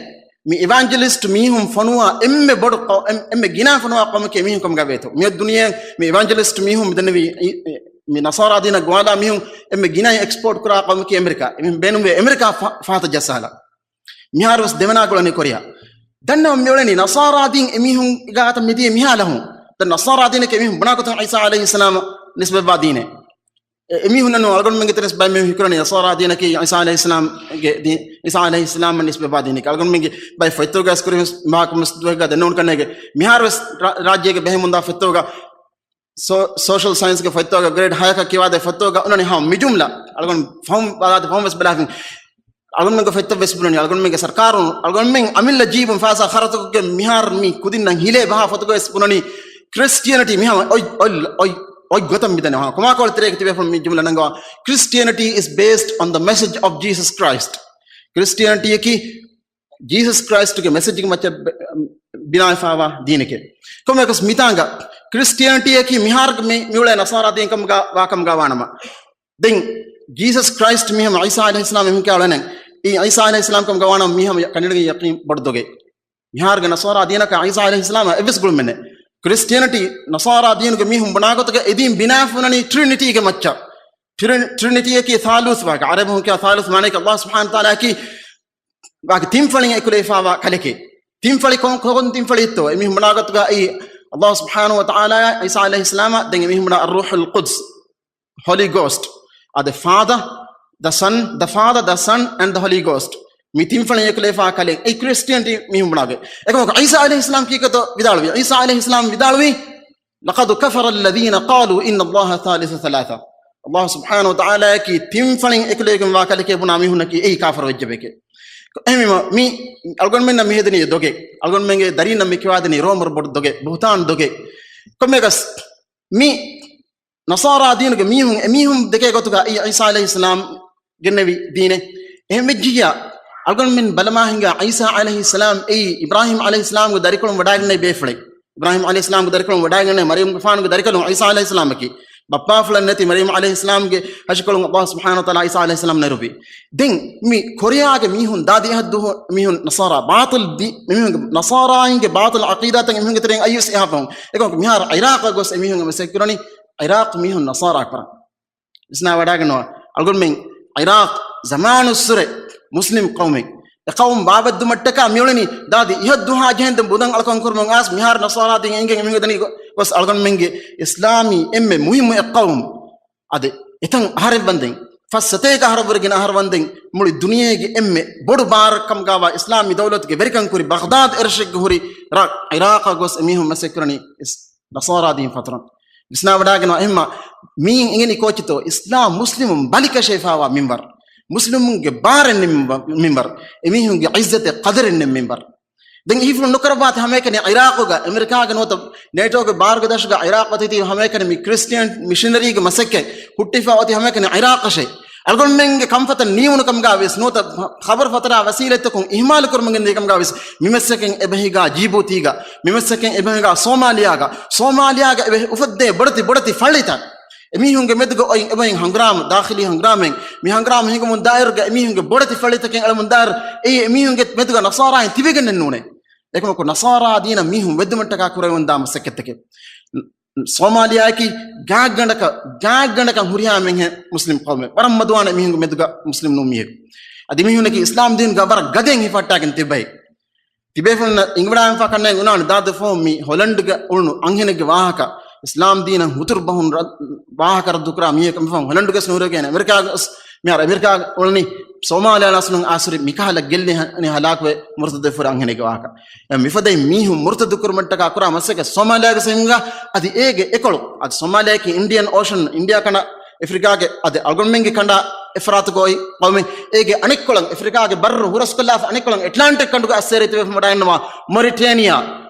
މި އިވާންޖަލިސްޓް މީހުން ފޮނުވާ އެންމެ ބޮޑު ޤަ-، އެން-، އެންމެ ގިނަ ފޮނުވާ ޤައުމަކީ އެމީހުން ކަމުގަ ވޭތޯ. މިއޮތް ދުނިޔެއަށް މި އިވާންޖަލިސްޓް މީހުން މިދެންނެވި އި-، އި-، މި ނަޞާރާ ދީނަށް ގޮވާލާ މީހުން އެންމެ ގިނަ އެކްސްޕޯޓް ކުރާ ޤައުމަކީ އެމެރިކާ. އެމީހުން ބޭނުންވޭ އެމެރިކާ ފަ-، ފަހަތަށް ޖައްސާލަ. މިހާރުވެސް ދެވަނަ ގުޅަނީ ކޮރިޔާ. ދަންނަވަން މިއުޅެނީ ނަޞާރާ ދީން އެމީހުން ގާތަށް މިދިޔަ މިހާ ލަހުން. ދަން ނަޞާރާ ދީނަކީ އެމީހުން ބުނާ ގޮތުން ޢީސާ ޢަލައިހިއްސަލާމަށް ނިސްބަތްވާ ދީނެއް. އެ-، އެމީހުންނަށް ނޫން އަޅުގަނޑުމެންގެ ތެރެސް ބައެއް މީހުން ހީކުރަނީ ނަޞާރާ ދީނަކީ ޢީސާ ޢަލައިހިއްސަލާމްގެ ދީ-، ޢީސާ ޢަލައިހިއްސަލާމަށް ނިސްބަތްވާ ދީނެކޭ. އަޅުގަނޑުމެންގެ ބައެއް ފޮތްތަކުގަ އަސްކުރި ވާހަކަ މަސް ދުވަހެއްގަ ދެންނޫން ކަންނޭގެ. މިހާރުވެސް ރާ-، ރާއްޖޭގެ ބެހެމުންދާ ފޮތްތަކުގަ ސޯ-، ސޯޝަލް ސައިންސްގެ ފޮތްތަކުގަ ގްރޭޑް ހަޔަކަށް ކިޔަވާދޭ ފޮތްތަކުގަ އޮންނަނީ ހަމަ މި ޖުމްލަ. އަޅުގަނޑު ފަހުން ބަލާތި ފަހުން ވެސް ބަލާފިން. އަޅުގަނޑުމެންގެ ފޮތްތައް ވެސް ބުނަނީ، އަޅުގަނޑުމެންގެ ސަރުކާރުން، އަޅުގަނޑުމެން އަމިއްލަ ޖީބުން ފައިސާ ޚަރަދުކޮށްގެން މިހާރު މި ކުދިންނަށް ހިލޭ ބަހާ ފޮތުގަ ވެސް ބުނަނީ ކްރިސްޓިއަނިޓީ މިހާ އޮތް، އޮތް، އޮތް، އޮތް ގޮތަށް މިދަނީ. ކޮމާކޯޅު ތެރޭގަ ތިބޭފުޅުން މި ޖުމްލަ ނަންގަވާ. Christianity is based on the message of Jesus Christ. ކްރިސްޓިއަނިޓީއަކީ ޖީސަސް ކްރައިސްޓްގެ މެސެޖްގެ މައްޗަށް ބެ-، ބިނާވެފައިވާ ދީނެކޭ. ކޮންމެއަކަސް މިތާނގަ ކްރިސްޓިއަނިޓީއަކީ މިހާރު މި، މިއުޅޭ ނަޞާރާ ދީން ކަމުގަ ވާކަމުގަ ވާނަމަ. ދެން ޖީސަސް ކްރައިސްޓް މީހަމަ ޢީސާ ޢަލައިހިއްސަލާމް އެހެން ކިޔާ އުޅެނެ. އެ ޢީސާ ޢަލައިހިއްސަލާމް ކަމުގަ ވާނަމަ މީހަމަ ކަނޑިއަޅަގަން ޔަޤީން ބޮޑު ދޮގެއް. މިހާރުގެ ނަޞާރާ ދީނަކަށް ޢީސާ ޢަލައިހިއްސަލާމަށް އެއްވެސް ގުޅުމެއް ނެތް. ކްރިސްޓިއަނިޓީ، ނަޞާރާ ދީނުގެ މީހުން ބުނާ ގޮތުގަ އެދީން ބިނާވެފަ އޮންނަނީ ޓްރިނިޓީގެ މައްޗަށް. ޓްރި-، ޓްރިނިޓީއަކީ ޘާލޫސް ވާހަކަ. ޢަރަބި ބަހުން ކިޔާ ޘާލޫސް މާނައަކީ ﷲ ސުބްޙާނަހޫ ވަތަޢާލާއަކީ ވާހަކަ ތިންފަޅިން އެކުލެވިފައިވާ ކަލެކޭ. ތިންފަޅި ކޮން، ކޮން ތިންފަޅިއެއްތޯ؟ އެމީހުން ބުނާ ގޮތުގައި ﷲ ސުބްޙާނަހޫ ވަތަޢާލާ، ޢީސާ ޢަލައިހިއްސަލާމާ، ދެން އެމީހުން ބުނާ އައްރޫޙުލް ޤުދްސް، ހޮލީ ގޯސްޓް. އާދެ، ފާދަ، ދަ ސަން، ދަ ފާދަ، ދަ ސަން އެންޑް ދަ ހޮލީ ގޯސްޓް. މި ތިންފަޅިން އެކުލެވިފައިވާ ކަލެއް. އެއީ ކްރިސްޓިއަނިޓީ މީހުން ބުނާގޮތް. އެކަމަކު ޢީސާ ޢަލައިހިއްސަލާމް ކީކޭތޯ ވިދާޅުވީ؟ ޢީސާ ޢަލައިހިއްސަލާމް ވިދާޅުވީ، لقد كفر الذين قالوا إن الله ثالث ثلاثة. ﷲ ސުބްޙާނަހޫ ވަތަޢާލާއަކީ ތިންފަޅިން އެކުލެވިގެންވާ ކަލެކޭ ބުނާ މީހުންނަކީ އެއީ ކާފަރު ވެއްޖެއްޔެކޭ. އެހެންވީމަ، މި އަޅުގަނޑުމެންނަށް މި ހެދެނީ ދޮގެއް. އަޅުގަނޑުމެންގެ ދަރީންނަށް މި ކިވާދެނީ ރޯމަރު ބޮޑު ދޮގެއް، ބުހުތާން ދޮގެއް. ކޮންމެއަކަސް މި ނަޞާރާ ދީނުގެ މީހުން، އެމީހުން ދެކޭ ގޮތުގަ އެއީ ޢީސާ ޢަލައިހިއްސަލާމް ގެންނެވި ދީނެއް. އެހެން ވެއްޖިއްޔާ، އަޅުގަނޑުމެން ބަލަމާ ހިނގާ ޢީސާ ޢަލައިހިއްސަލާމް އެއީ އިބްރާހީމް ޢަލައިހިއްސަލާމްގެ ދަރިކޮޅުން ވަޑާގެންނެވި ބޭފުޅެއް. އިބްރާހީމް ޢަލައިހިއްސަލާމްގެ ދަރިކޮޅުން ވަޑާގެންނެވި މަރިޔަމްގެފާނުގެ ދަރިކަލުން ޢީސާ ޢަލައިހިއްސަލާމަކީ. ބައްޕާފުޅެއް ނެތި މަރިޔަމް ޢަލައިހިއްސަލާމްގެ ހަށިކޮޅުން ﷲ ސުބްޙާނަހޫ ވަތަޢާލާ ޢީސާ ޢަލައިހިއްސަލާމް ނެރުއްވި. ދެން މި ކޮރިޔާގެ މީހުން ދާދި އަހަށް ދުވަހު މީހުން ނަޞާރާ ބާޠިލް ދީ-، މީހުންގެ ނަޞާރާއިންގެ ބާޠިލް ޢަޤީދާތައް މީހުންގެ ތެރެއިން އައްޔަސް އެހާފަހުން. އެކަމަކު މިހާރު ޢިރާޤަށް ގޮސް އެމީހުން މަސައްކަތް ކުރަނީ ޢިރާޤް މީހުން ނަޞާރާ ކުރަން. ވިސްނާ ވަޑާގަންނަވާ. އަޅުގަނޑުމެން ޢިރާޤް ޒަމާނުއްސުރެ މުސްލިމް ޤައުމެއް. އެ ޤައުމު ބާވައްދުމަށްޓަކާ މިއުޅެނީ ދާދި އިހަށް ދުހާ ޖެހެންދެން ބުދަން އަޅުކަން ކުރުމުން އާސް މިހާރު ނަޞާރާ ދީން އެނގެން އެމީހުން ދަނީ ގޮ-، ގޮސް އަޅުގަނޑުމެންގެ އިސްލާމީ އެންމެ މުހިއްމު އެއް ޤައުމު. އަދި އެތަން އަހަރެއް ވަންދެން، ފަސް ސަތޭކަ އަހަރަށްވުރެ ގިނަ އަހަރު ވަންދެން މުޅި ދުނިޔޭގެ އެންމެ ބޮޑު ބާރަށް ކަމުގާވާ އިސްލާމީ ދައުލަތުގެ ވެރިކަން ކުރި ބަޣްދާދް އެރަށެއްގަ ހުރި ރަށް ޢިރާޤަށް ގޮސް އެމީހުން މަސައްކަތް ކުރަނީ އިސް-، ނަޞާރާ ދީން ފަތުރަން. ވިސްނާވަޑާގަންނަވާ. އެހެންމަ މީން އެނގެނީ ކޯޗެއްތޯ؟ އިސްލާމް މުސްލިމުން ބަލިކަށައިފާވާ މިންވަރު، މުސްލިމުންގެ ބާރެއް ނިންމި މިންވަރު، އެމީހުންގެ ޢިއްޒަތެއް ޤަދަރެއް ނެތް މިންވަރު. ދެން އެ ހިފުން ނުކުރައްވާތި ހަމައެކަނި ޢިރާޤުގަ އެމެރިކާގެ ނުވަތަ ނޭޓޯގެ ބާރުގެ ދަށުގަ ޢިރާޤް އޮތީ ހަމައެކަނި މި ކްރިސްޓިއަން މިޝަނަރީގެ މަސައްކަތް ހުއްޓިފަ އޮތީ ހަމައެކަނި ޢިރާޤަށޭ. އަޅުގަނޑުމެންގެ ކަންފަތަށް ނިޔުމުނު ކަމުގަ ވެސް ނުވަތަ ޚަބަރު ފަތުރާ ވަސީލަތްތަކުން އިހުމާލު ކުރުމުން ގެންދިޔަ ކަމުގަ ވެސް މި މަސައްކަތް އެބަހީގަ ޖީބޫތީގަ، މި މަސައްކަތް އެބަހީގަ ސޯމާލިޔާގަ، ސޯމާލިޔާގަ އެބަހީ އުފައްދޭ ބޮޑެތި ބޮޑެތި ފަޅިތައް. އެމީހުންގެ މެދުގަ އޮތް އެބަހީ ހަނގުރާމަ، ދާޚިލީ ހަނގުރާމައެއް. މި ހަނގުރާމަ ހިނގަމުން ދާއިރުގަ އެމީހުންގެ ބޮޑެތި ފަޅިތަކެއް އެޅަމުން ދާއިރު އެއީ އެމީހުންގެ މެދުގަ ނަޞާރާއިން ތިބެގެންނެއް ނޫނޭ. އެކަމަކު ނަޞާރާ ދީނަށް މީހުން ވެއްދުމަށްޓަކާ ކުރެވެމުންދާ މަސައްކަތްތަކެއް. ސޯމާލިޔާއަކީ ގާތްގަނޑަކަށް، ގާތްގަނޑަކަށް ހުރިހާ މީހެއް މުސްލިމް ޤައުމެއް. ވަރަށް މަދުވާނެ މީހުންގެ މެދުގަ މުސްލިމް ނޫން މީހެއް. އަދި މީހުންނަކީ އިސްލާމް ދީންގަ ވަރަށް ގަދައިން ހިފަހައްޓާގެން ތިއްބައި. ތިބޭފުޅުންނަށް އިނގިވަޑާންފާ ކަންނޭނގެ އުނާނެ ދާދަ ފޯމް މި ހޮލަންޑްގަ އުޅުނު އަންހެނެއްގެ ވާހަކަ، އިސްލާމް ދީނަށް ހުތުރު ބަހުން ރަ-، ވާހަކަ ރައްދުކުރާ މީހަކަށް މިފަހުން ހޮލަންޑްގަސް ނުހުރެގެން އެމެރިކާ ގޮސް، މިހާރު އެމެރިކާ އުޅެނީ ސޯމާލިޔާ ނަސްލުން އާސުރި މިކަހަލަ ގެއްލި ހަ-، ހަލާކުވެ މުރުތަދުވެފަ ހުރި އަންހެނެއްގެ ވާހަކަ. އެ މިފަދައިން މީހުން މުރުތަދު ކުރުމަށްޓަކާ ކުރާ މަސައްކަތް ސޯމާލިޔާގެ ސިންގާ އަދި އޭގެ އެކޮޅު، އަދި ސޯމާލިޔާއަކީ އިންޑިއަން އޯޝަން، އިންޑިޔާ ކަނޑާ އެފްރިކާގެ އަދި އަޅުގަނޑުމެންގެ ކަނޑާ އެފްރާތުގަ އޮތް ޤައުމެއް. އޭގެ އަނެއްކޮޅަށް އެފްރިކާގެ ބައްރު ހުރަސްކޮށްލާފަ އަނެއްކޮޅަށް އެޓްލާންޓިކް ކަނޑުގަ އައްސޭރި ތިބެފަ ވަޑައިންނަވާ މޮރިޓޭނިޔާ،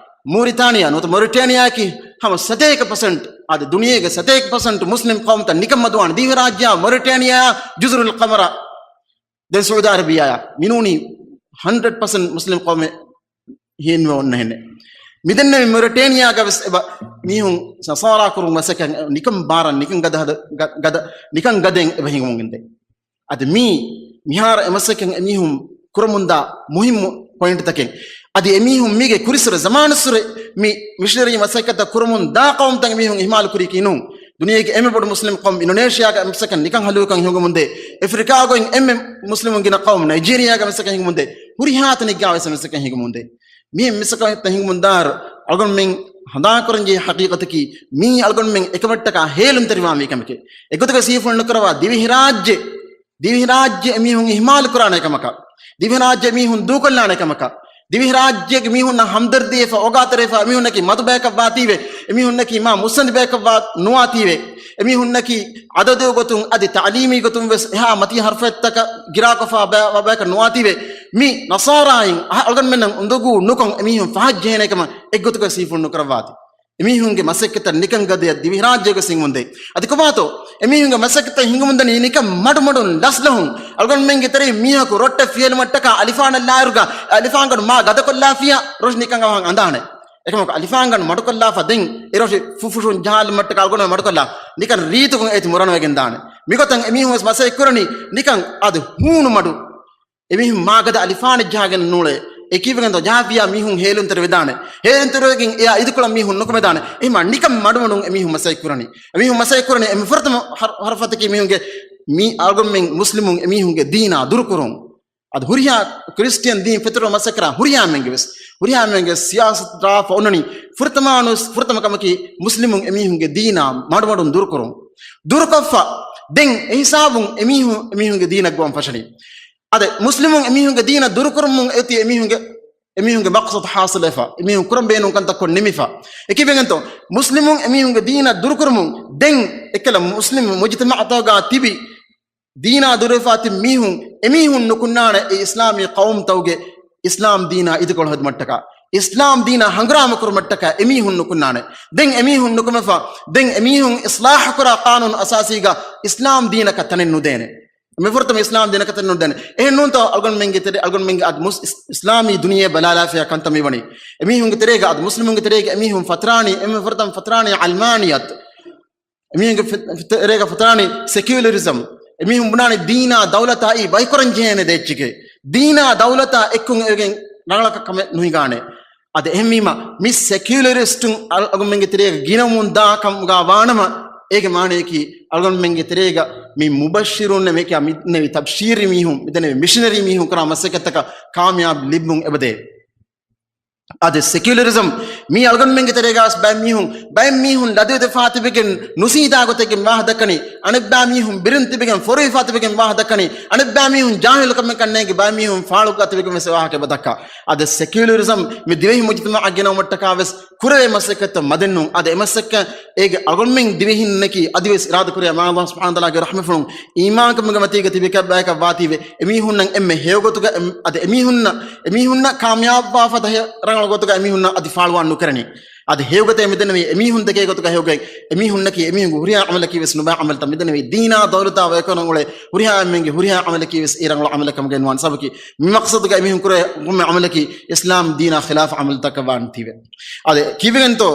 މޫރިތާނިޔާ ނުވަތަ މޮރިޓޭނިޔާއަކީ ހަމަ ސަތޭކަ ޕަސެންޓް، އަދި ދުނިޔޭގެ ސަތޭކަ ޕަސެންޓް މުސްލިމް ޤައުމުތައް ނިކަން މަދުވާނެ. ދިވެހިރާއްޖެއާ މޮރިޓޭނިޔާ ޖުޒުރުލް ޤަމަރާ ދެން ސައޫދީ އަރަބިޔާއާ މިނޫނީ ހަންޑްރެޑް ޕަސެންޓް މުސްލިމް ޤައުމެއް ހިންވެ އޮންނަ ހެނެއް. މިދެންނެވި މޮރިޓޭނިޔާގަ ވެސް އެބަ މީހުން ނަޞާރާ ކުރުން މަސައްކަތް ނިކަން ބާރަށް ނިކަން ގަދަ ހަދ-، ގަ-، ގަދަ، ނިކަން ގަދައިން އެބަ ހިނގަމުން ގެންދޭ. އަދި މީ މިހާރު އެ މަސައްކަތް އެމީހުން ކުރަމުންދާ މުހިއްމު ޕޮއިންޓްތަކެއް. އަދި އެމީހުން މީގެ ކުރިއްސުރެ ޒަމާނުއްސުރެ މި މިޝަނަރީ މަސައްކަތްތައް ކުރަމުން ދާ ޤައުމުތައް އެމީހުން އިހުމާލު ކުރީކީ ނޫން. ދުނިޔޭގެ އެންމެ ބޮޑު މުސްލިމް ޤައުމު އިންޑޮނޭޝިޔާގަ މަސައްކަތް ނިކަން ހަލުވިކަން ހިނގަމުންދޭ. އެފްރިކާގައި އެންމެ މުސްލިމުން ގިނަ ޤައުމު ނައިޖީރިޔާގަ މަސައްކަތް ހިނގަމުންދޭ. ހުރިހާ ތަނެއްގަ ވެސް މަސައްކަތް ހިނގަމުންދޭ. މި މަސައްކަތް ހިނގަމުންދާއިރު އަޅުގަނޑުމެން ހަނދާންކުރަންޖެހޭ ހަޤީޤަތަކީ މީ އަޅުގަނޑުމެން އެކަމަށްޓަކާ ހޭލުންތެރިވާންވީ ކަމެކޭ. އެގޮތުގަ ސީފުޅުން ނުކުރައްވާ ދިވެހިރާއްޖެ، ދިވެހިރާއްޖެ އެމީހުން އިހުމާލު ކުރާނެ ކަމަކަށް، ދިވެހިރާއްޖެ މީހުން ދޫކޮށްލާނެ ކަމަކަށް، ދިވެހިރާއްޖޭގެ މީހުންނަށް ހަމްދަރްދީވެފަ، އޯގާތެރިވެފަ، އެމީހުންނަކީ މަދު ބަޔަކަށްވާތީވެ، އެމީހުންނަކީ މާ މުއްސަނދި ބަޔަކަށްވާ ނުވާތީވެ، އެމީހުންނަކީ އަދަދު ގޮތުން އަދި ތަޢުލީމީ ގޮތުން ވެސް އެހާ މަތީ ހަރުފަތްތަކަށް ގިރާކޮށްފަ ބަ-، ބަ-، ބަޔަކަށް ނުވާތީވެ، މި ނަޞާރާއިން އަހަ-، އަޅުގަނޑުމެންނަށް އުނދަގޫ ނުކޮށް އެމީހުން ފަހަށްޖެހޭނެ ކަމަށް އެއްގޮތުގަ ސީފުޅުން ނުކުރައްވާތި. އެމީހުންގެ މަސައްކަތަށް ނިކަން ގަދަޔަށް ދިވެހިރާއްޖޭގަ ސިންގުންދޭ. އަދި ކޮބާތޯ؟ އެމީހުންގެ މަސައްކަތަށް ހިނގަމުންދަނީ ނިކަން މަޑުމަޑުން ލަސްލަހުން. އަޅުގަނޑުމެންގެ ތެރެއިން މީހަކު ރޮއްޓެއް ފިޔަލުމަށްޓަކާ އަލިފާނަށް ލާއިރުގަ އަލިފާންގަނޑު މާ ގަދަކޮށްލާފިޔާ ރޮށި ނިކަން އަވަހަށް އަނދާނެ. އެކަމަކު އަލިފާންގަނޑު މަޑުކޮށްލާފަ ދެން އެ ރޮށި ފުފުށުން ޖަހާލުމަށްޓަކާ އަޅުގަނޑު މަޑުކޮށްލާ ނިކަން ރީތިކޮށް އޭތި މުރަނަވެގެން ދާނެ. މިގޮތަށް އެމީހުން ވެސް މަސައްކަތް ކުރަނީ ނިކަން އަދި ހޫނު މަޑު. އެމީހުން މާގަދަ އަލިފާނެއް ޖަހާގެން ނޫޅޭ. އެކީވެގެންތޯ ޖަހާފިޔާ މީހުން ހޭލުންތެރިވެދާނެ. ހޭލުންތެރިވެގެން އެއާ އިދިކޮޅަށް މީހުން ނުކުމެދާނެ. އެހެންމާ ނިކަން މަޑުމަޑުން އެމީހުން މަސައްކަތް ކުރަނީ. އެމީހުން މަސައްކަތް ކުރަނީ އެންމެ ފުރަތަމަ ހަރު-، ހަރުފަތަކީ މީހުންގެ މީ އަޅުގަނޑުމެން މުސްލިމުން އެމީހުންގެ ދީނާ ދުރުކުރުން. އަދި ހުރިހާ ކްރިސްޓިއަން ދީން ފެތުރުމަށް މަސައްކަތް ކުރާ ހުރިހާމެންގެ ވެސް، ހުރިހާމެންގެ ސިޔާސަތު ދާފަ އޮންނަނީ ފުރަތަމަ ނުވެސް ފުރަތަމަ ކަމަކީ މުސްލިމުން އެމީހުންގެ ދީނާ މަޑުމަޑުން ދުރުކުރުން. ދުރުކޮށްފަ ދެން އެހިސާބުން އެމީހުން އެމީހުންގެ ދީނަށް ގޮވަން ފަށަނީ. އަދި މުސްލިމުން އެމީހުންގެ ދީނަށް ދުރުކުރުމުން އެއޮތީ އެމީހުންގެ، އެމީހުންގެ މަޤްޞަދު ޙާޞިލްވެފަ، އެމީހުން ކުރަން ބޭނުން ކަންތައް ކޮށް ނިމިފަ. އެކީވެގެންތޯ މުސްލިމުން އެމީހުންގެ ދީނަށް ދުރުކުރުމުން ދެން އެކަލަ މުސްލިމް މުޖުތަމަޢުތަކުގަ ތިބި ދީނާ ދުރުވެފާ ތިބި މީހުން، އެމީހުން ނުކުންނާނެ އެ އިސްލާމީ ޤައުމުތަކުގެ އިސްލާމް ދީނާ އިދިކޮޅު ހެދުމަށްޓަކާ، އިސްލާމް ދީނާ ހަނގުރާމަ ކުރުމަށްޓަކާ އެމީހުން ނުކުންނާނެ. ދެން އެމީހުން ނުކުމެފާ، ދެން އެމީހުން އިސްލާހު ކުރާ ޤާނޫނު އަސާސީގަ އިސްލާމް ދީނަކަށް ތަނެއް ނުދޭނެ. މި ފުރަތަމަ އިސްލާމް ދީނަކަށް ތަނެއް ނުދޭނެ. އެހެން ނޫންތޯ އަޅުގަނޑުމެންގެ ތެރޭ، އަޅުގަނޑުމެންގެ އަދި މުސް-، އިސް-، އިސްލާމީ ދުނިޔެ ބަލާލާފައި ކަންތައް މިވަނީ. އެމީހުންގެ ތެރޭގަ އަދި މުސްލިމުންގެ ތެރޭގަ އެމީހުން ފަތުރާނީ، އެންމެ ފުރަތަމަ ފަތުރާނީ ޢަލްމާނިއްޔަތު. އެމީހުންގެ ފި-، ފި-، ތެރޭގަ ފަތުރާނީ ސެކިއުލަރިޒަމް. އެމީހުން ބުނާނީ ދީނާ ދައުލަތާއި ބައިކުރަން ޖެހޭނެ ދޭއްޗެކޭ. ދީނާ ދައުލަތާ އެއްކުން އެވެގެން ރަނގަޅަކަށް ކަމެއް ނުހިނގާނެ. އަދި އެހެންވީމަ، މި ސެކިއުލަރިސްޓުން އަޅުގަނޑުމެންގެ ތެރޭގަ ގިނަވަމުން ދާ ކަމުގަ ވާނަމަ، އޭގެ މާނަޔަކީ އަޅުގަނޑުމެންގެ ތެރޭގަ މި މުބައްޝިރުން މި ކިޔާ މިދެންނެވި ތަބްޝީރީ މީހުން، މިދެންނެވި މިޝަނަރީ މީހުން ކުރާ މަސައްކަތްތަކަށް ކާމިޔާބު ލިބުން އެބަދޭ. އަދި ސެކިއުލަރިޒަމް މީ އަޅުގަނޑުމެންގެ ތެރޭގަސް ބައެއް މީހުން، ބައެއް މީހުން ލަދުވެދެފާ ތިބެގެން ނުސީދާ ގޮތެއްގެން ވާހަ ދައްކަނީ، އަނެއްބައި މީހުން ބިރުން ތިބެގެން ފޮރުވިފާ ތިބެގެން ވާހަ ދައްކަނީ، އަނެއްބައި މީހުން ޖާހިލުކަމެއް ކަންނޭނގެ ބައެއް މީހުން ފާޅުގަ ތިބެގެން ވެސް ވާހަކަ އެބަ ދައްކާ. އަދި ސެކިއުލަރިޒަމް މި ދިވެހި މުޖުތަމަޢަށް ގެނައުމަށްޓަކާ ވެސް ކުރެވޭ މަސައްކަތްތައް މަދެއްނޫން. އަދި އެމަސައްކަތް އޭގެ އަޅުގަނޑުމެން ދިވެހިންނަކީ އަދިވެސް އިރާދަކުރޭ މާ ﷲ ސުބްޙާނަހޫ ވަތަޢާލާގެ ރަޙްމަތްފުޅުން އީމާންކަމުގެ މަތީގަ ތިބި ކައްބަޔަކަށް ވާތީވެ، އެމީހުންނަށް އެންމެ ހެޔޮގޮތުގަ އެމް-، އަދި އެމީހުންނަށް، އެމީހުންނަށް ކާމިޔާބުވާ ފަދަ ހެޔޮ ރަނގަޅު ގޮތުގަ އެމީހުންނަށް އަދި ފާޅުވާން ނުކެރެނީ. އަދި ހެޔޮގޮތެއް މިދެންނެވީ އެމީހުން ދެކޭ ގޮތުގަ ހެޔޮގޮތް އެމީހުންނަކީ އެމީހުންގެ ހުރިހާ ޢަމަލަކީ ވެސް ނުބައި ޢަމަލުތައް މިދެންނެވީ ދީނާ ދައުލަތާ ވައިކުރަން އުޅޭ ހުރިހާ އެންމެންގެ ހުރިހާ ޢަމަލަކީ ވެސް އެ ރަނގަޅު ޢަމަލެއް ކަމުގައި ނުވާން. ސަބަބަކީ މި މަޤްޞަދުގަ އެމީހުން ކުރޭ ކޮންމެ ޢަމަލަކީ އިސްލާމް ދީނާ ޚިލާފު ޢަމަލުތަކަށް ވާން ތީވެ. އަދި ކީއްވެގެންތޯ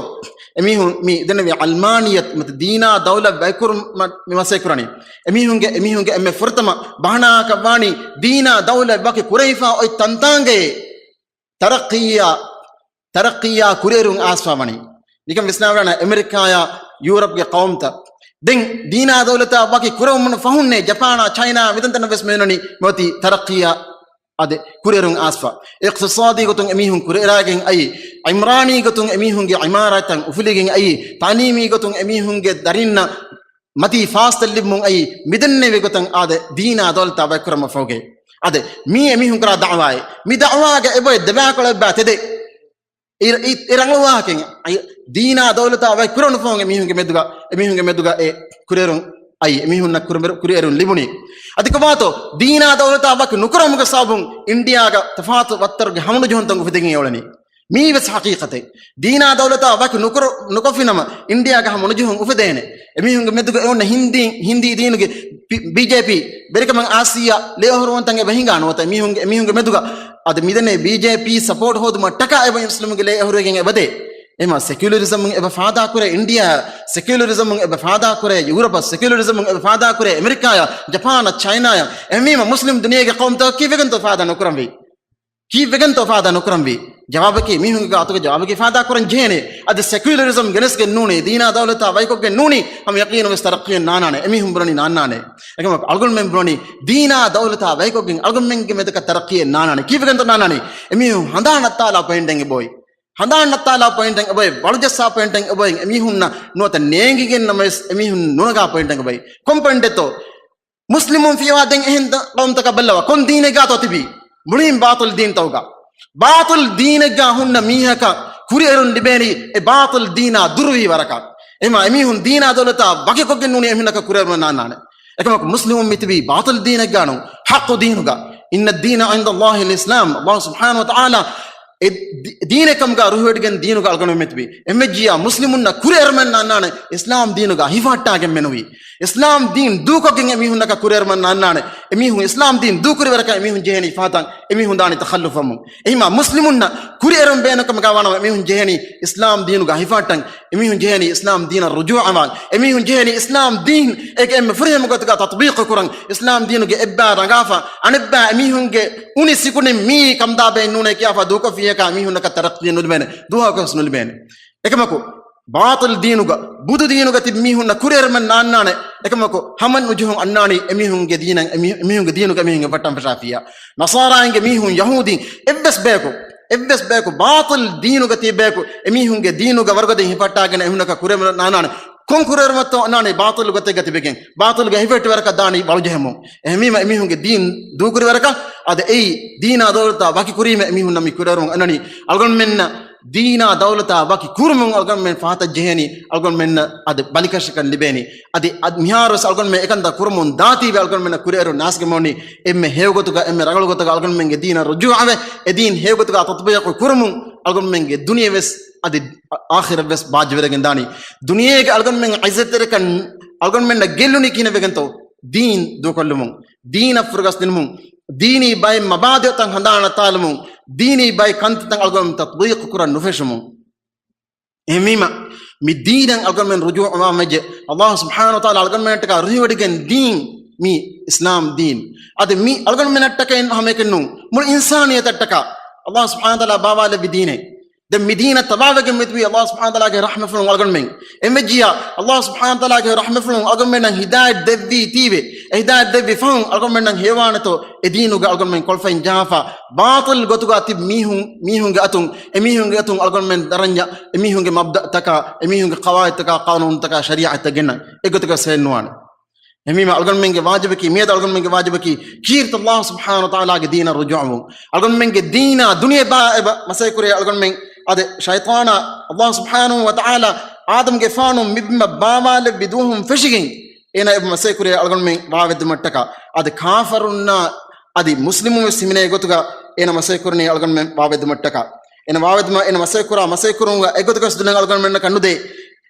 އެމީހުން މި ދެންނެވި ޢަލްމާނިއްޔަތު މަތި ދީނާ ދައުލަތް ބައިކުރުމަށް މި މަސައްކަތް ކުރަނީ؟ އެމީހުންގެ، އެމީހުންގެ އެންމެ ފުރަތަމަ ބަހަނާއަކަށް ވާނީ ދީނާ ދައުލަތް ވަކި ކުރެވިފާ އޮތް ތަންތާނގައި ތަރައްޤީއާ، ތަރައްޤީއާ ކުރިއެރުން އައިސްފާ ވަނީ. ނިކަން ވިސްނާވަޑަން އެމެރިކާޔާ ޔޫރަޕްގެ ޤައުމުތައް ދެން ދީނާ ދައުލަތާ ވަކި ކުރެވުމުން ފަހުންނޭ ޖަޕާނާ، ޗައިނާ މިދަންތަނަށް ވެސް މިއޮންނަނީ މިއޮތީ ތަރައްޤީއާ އަދި ކުރިއެރުން އައިސްފަ. އިޤްތިޞާދީ ގޮތުން އެމީހުން ކުރިއެރާގެން އައީ، ޢިމްރާނީ ގޮތުން އެމީހުންގެ ޢިމާރާތްތައް އުފުލިގެން އައީ، ތަޢުލީމީ ގޮތުން އެމީހުންގެ ދަރިންނަށް މަތީ ފާސްތައް ލިބުމުން އައީ، މިދެންނެވި ގޮތަށް އާދެ، ދީނާ ދައުލަތާ ބައިކުރަމަށް ފަހުގައި. އާދެ، މީ އެމީހުން ކުރާ ދަޢުވާއެއް. މި ދަޢުވާގެ އެބައި ދެބާކޮޅަށް އެބަ ތެދެއް. އި-، އި-، އި ރަނގަޅު ވާހަކައެއް. އައި، ދީނާ ދައުލަތާ ބައި ކުރެވުނު ފަހުން އެމީހުންގެ މެދުގަ، އެމީހުންގެ މެދުގަ އެ ކުރިއެރުން އައި، އެމީހުންނަށް ކުރި-، ކުރިއެރުން ލިބުނީ. އަދި ކޮބާތޯ، ދީނާ ދައުލަތާ ވަކި ނުކުރަމުގެ ސަބަބުން އިންޑިއާގަ ތަފާތު ވައްތަރުގެ ހަމަނުޖެހުންތައް އުފެދިގެން އެއުޅެނީ. މީ ވެސް ހަޤީޤަތެއް. ދީނާ ދައުލަތާ ވަކި ނުކުރ-، ނުކޮށްފި ނަމަ، އިންޑިއާގަ ހަމަނުޖެހުން އުފެދޭނެ. އެމީހުންގެ މެދުގަ އެ އޮންނަ ހިންދީ، ހިންދީ ދީނުގެ ބި-، ބީޖޭޕީ ވެރިކަމަށް އާސިޔާ ލޭއަހުރުވަންތަން އެބަ ހިނގާ ނުވަތަ އެމީހުންގެ، އެމީހުންގެ މެދުގަ އަދި މިދެންނެވި ބީޖޭޕީ ސަޕޯޓް ހޯދުމަށް ޓަކާ އެބަ މުސްލިމުންގެ ލޭ އެހުރެގެން އެބަދޭ. އެމަ ސެކިއުލަރިޒަމުން އެބަ ފާދާ ކުރޭ އިންޑިއާ، ސެކިއުލަރިޒަމުން އެބަ ފާދާ ކުރޭ ޔޫރަޕަށް، ސެކިއުލަރިޒަމުން އެބަ ފާދާ ކުރޭ އެމެރިކާޔަށް، ޖަޕާނަށް، ޗައިނާޔަށް. އެހެންވީމަ މުސްލިމް ދުނިޔޭގެ ޤައުމުތަކަށް ކީއްވެގެންތޯ ފާދާ ނުކުރަންވީ؟ ކީއްވެގެންތޯ ފާދާ ނުކުރަންވީ؟ ޖަވާބަކީ މީހުންގެ ގާތުގެ ޖަވާބަކީ ފާދާ ކުރަން ޖެހޭނެ. އަދި ސެކިއުލަރިޒަމް ގެނެސްގެން ނޫނީ، ދީނާ ދައުލަތާ ވައިކޮށްގެން ނޫނީ، ހަމަ ޔަޤީނުން ވެސް ތަރައްޤީއެއް ނާނާނެ. އެމީހުން ބުނަނީ ނާންނާނެ. އެކަމަކު އަޅުގަނޑުމެން ބުނަނީ ދީނާ ދައުލަތާ ވައިކޮށްގެން އަޅުގަނޑުމެންގެ މެދަކަށް ތަރައްޤީއެއް ނާނާނެ. ކީއްވެގެންތޯ ނާނާނީ؟ އެމީހުން ހަނދާން ނައްތާލާ ޕޮއިންޓެއް އެބައޮތް. ހަނދާން ނައްތާލާ ޕޮއިންޓެއް އެބައޮތް. ވަޅުޖައްސާ ޕޮއިންޓެއް އެބައޮތް. އެމީހުންނަށް ނުވަތަ ނޭނގިގެން ނަމަވެސް އެމީހުން ނުނަގާ ޕޮއިންޓެއް އެބައޮތް. ކޮން ޕޮއިންޓެއްތޯ؟ މުސްލިމުން ފިޔަވާ ދެން އެހެން ދަ-، ޤައުމުތަކަށް ބައްލަވާ. ކޮން ދީނެއްގާތޯ ތިބީ؟ މުޅިން ބާޠިލް ދީންތަކުގަ. ބާޠިލް ދީނެއްގާ ހުންނަ މީހަކަށް ކުރިއެރުން ލިބޭނީ އެ ބާޠިލް ދީނާ ދުރުވީ ވަރަކަށް. އެހެމަ އެމީހުން ދީނާ ދައުލަތާ ވަކިކޮށްގެން ނޫނީ އެމީހުންނަކަށް ކުރިއެރުމަށް ނާންނާނެ. އެކަމަކު މުސްލިމުން މިތިބީ ބާޠިލް ދީނެއްގާ ނޫން، ޙައްޤު ދީނުގަ. إن الدين عند الله الإسلام. ﷲ ސުބްޙާނަހޫ ވަތަޢާލާ އެ ދީ-، ދީނެއް ކަމުގަ ރުހިވެޑިގެން ދީނުގަ އަޅުގަނޑު މިތިބީ. އެހެންވެއްޖިއްޔާ މުސްލިމުންނަށް ކުރިއެރުމެއް ނާންނާނެ އިސްލާމް ދީނުގަ ހިފަހައްޓާގެން މެނުވީ. އިސްލާމް ދީން ދޫކޮށްގެން އެމީހުންނަކަށް ކުރިއެރުމެއް ނާންނާނެ. އެމީހުން އިސްލާމް ދީން ދޫކުރި ވަރަކަށް އެމީހުން ޖެހޭނީ ފަހަތަށް، އެމީހުން ދާނީ ތަޚައްލުފްވަމުން. އެހިމާ މުސްލިމުންނަށް ކުރިއެރުން ބޭނުންކަމުގަ ވާނަމަ އެމީހުން ޖެހޭނީ އިސްލާމް ދީނުގަ ހިފަހައްޓަން، އެމީހުން ޖެހޭނީ އިސްލާމް ދީނަށް ރުޖޫޢަވާން، އެމީހުން ޖެހޭނީ އިސްލާމް ދީން އޭގެ އެންމެ ފުރިހަމަ ގޮތުގަ ތަޠްބީޤު ކުރަން، އިސްލާމް ދީނުގެ އެއްބައި ރަނގާފަ، އަނެއްބައި އެމީހުންގެ އުނި ސިކުނޑިން މީ ކަމުދާ ބައެއް ނޫނޭ ކިޔާފަ ދޫކޮށްފިއްޔަކާ އެމީހުންނަކަށް ތަރައްޤީ ނުލިބޭނެ، ދުވަހަކުވެސް ނުލިބޭނެ. އެކަމަކު، ބާޠިލް ދީނުގަ، ބުދު ދީނުގަ ތިބި މީހުންނަށް ކުރިއެރުމެއް ނާންނާނެ. އެކަމަކު، ހަމަ ނުޖެހުން އަންނާނީ އެމީހުންގެ ދީނަށް، އެމީ-، އެމީހުންގެ ދީނުގަ އެމީހުން ހިފަހައްޓަން ފަށާފިއްޔާ. ނަޞާރާއިންގެ މީހުން، ޔަހޫދީން، އެއްވެސް ބަޔަކު، އެއްވެސް ބަޔަކު ބާޠިލް ދީނުގަ ތިބި ބަޔަކު އެމީހުންގެ ދީނުގަ ވަރުގަދަ ހިފަހައްޓާގެން އެމީހުންނަކަށް ކުރިއެރުމެއް ނާންނާނެ. ކޮން ކުރިއެރުމެއްތޯ އަންނާނީ؟ ބާޠިލު ގޮތެއްގަ ތިބެގެން، ބާޠިލުގަ ހިފެހެއްޓި ވަރަކަށް ދާނީ ވަޅުޖެހެމުން. އެހެންވީމަ އެމީހުންގެ ދީން ދޫކުރި ވަރަކަށް އަދި އެއީ ދީނާ ދައުލަތާ ވަކި ކުރީމަ އެމީހުންނަށް މި ކުރިއެރުމަށް އަންނަނީ. އަޅުގަނޑުމެންނަށް ދީނާ ދައުލަތާ ވަކި ކުރުމުން އަޅުގަނޑުމެން ފަހަތަށް ޖެހޭނީ، އަޅުގަނޑުމެންނަށް އަދި ބަލިކަށިކަން ލިބޭނީ. އަދި އަދި މިހާރުވެސް އަޅުގަނޑުމެން އެކަންތައް ކުރަމުން ދާތީވެ އަޅުގަނޑުމެންނަށް ކުރިއެރުން ނާސްގެ މޮނީ އެންމެ ހެޔޮގޮތުގަ، އެންމެ ރަނގަޅު ގޮތުގަ އަޅުގަނޑުމެންގެ ދީނަށް ރުޖޫޢަވެ، އެ ދީން ހެޔޮގޮތުގަ ތަޠްބީޤު ކުރުމުން އަޅުގަނޑުމެންގެ ދުނިޔެވެސް އަދި އާޚިރަތްވެސް ބާއްޖަވެރިގެން ދާނީ. ދުނިޔޭގެ އަޅުގަނޑުމެން ޢިއްޒަތްތެރިކަން އަޅުގަނޑުމެންނަށް ގެއްލުނީ ކިހިނެއް ވެގެންތޯ؟ ދީން ދޫކޮށްލުމުން، ދީނަށް ފުރަގަސް ދިނުމުން، ދީނީ ބައެއް މަބާދިއުތައް ހަނދާނަށް ތާލުމުން، ދީނީ ބައެއް ކަންތައްތައް އަޅުގަނޑު ތަޠްބީޤު ކުރަން ނުފެށުމުން. އެހެންވީމަ، މި ދީނަށް އަޅުގަނޑުމެން ރުޖޫޢަވާން ވެއްޖެ. އަﷲ ސުބްޙާނަހޫ ވަތަޢާލާ އަޅުގަނޑުމެންނަށްޓަކާ ރުހިވޮޑިގެން ދީން މި އިސްލާމް ދީން. އަދި މި އަޅުގަނޑުމެންނަށްޓަކައި ހަމައެކެއް ނޫން، މުޅި އިންސާނިއްޔަތަށްޓަކާ އަﷲ ސުބްޙާނަހޫ ވަތަޢާލާ ބާވާލެއްވި ދީނެއް. ދެން މި ދީނަށް ތަބާވެގެން މިތިބީ އަﷲ ސުބްޙާނަހޫ ވަތަޢާލާގެ ރަޙްމަތްފުޅުން އަޅުގަނޑުމެން. އެންމެ ޖިޔާ އަﷲ ސުބްޙާނަހޫ ވަތަޢާލާގެ ރަޙްމަތްފުޅުން އަޅުގަނޑުމެންނަށް ހިދާޔަތް ދެއްވީ ތީވެ، އެ ހިދާޔަތް ދެއްވި ފަހުން އަޅުގަނޑުމެންނަށް ހެޔޮވާނެތޯ އެ ދީނުގަ އަޅުގަނޑުމެން ކޮޅުފައިން ޖަހާފަ، ބާޠިލް ގޮތުގަ ތިބި މީހުން، މީހުންގެ އަތުން، އެ މީހުންގެ އަތުން އަޅުގަނޑުމެން ދަރަންޏަށް، އެ މީހުންގެ މަބްދައުތަކާ، އެ މީހުންގެ ޤަވާޢިދުތަކާ، ޤާނޫނުތަކާ، ޝަރީޢަތްތައް ގެންނަން އެގޮތަކަށް ސޭންނުވާނެ. އެހެންވީމަ އަޅުގަނޑުމެންގެ ވާޖިބަކީ، މިއަދު އަޅުގަނޑުމެންގެ ވާޖިބަކީ، ކީރިތި އަﷲ ސުބްޙާނަހޫ ވަތަޢާލާގެ ދީނަށް ރުޖޫޢަވުން. އަޅުގަނޑުމެންގެ ދީނާ ދުނިޔެ ބާ އެބަ މަސައްކަތް ކުރޭ އަޅުގަނޑުމެން. އަދި ޝައިޠާނާ އަﷲ ސުބްޙާނަހޫ ވަތަޢާލާ އާދަމްގެފާނު މި ބިމަށް ބާވާލެއްވި ދުވަހުން ފެށިގެން އޭނާ އެބަ މަސައްކަތް ކުރޭ އަޅުގަނޑުމެން ވާވެއްދުމަށްޓަކާ. އަދި ކާފަރުންނާ އަދި މުސްލިމުން ވެސް ހިމެނޭ ގޮތުގަ އޭނާ މަސައްކަތް ކުރަނީ އަޅުގަނޑުމެން ވާވެއްދުމަށްޓަކާ. އޭނާ ވާވެއްދުމަށް އޭނާ މަސައްކަތް ކުރާ މަސައްކަތް ކުރުމުގަ އެގޮތަކަށް ދުލަން އަޅުގަނޑުމެންނަކަށް ނުދޭ.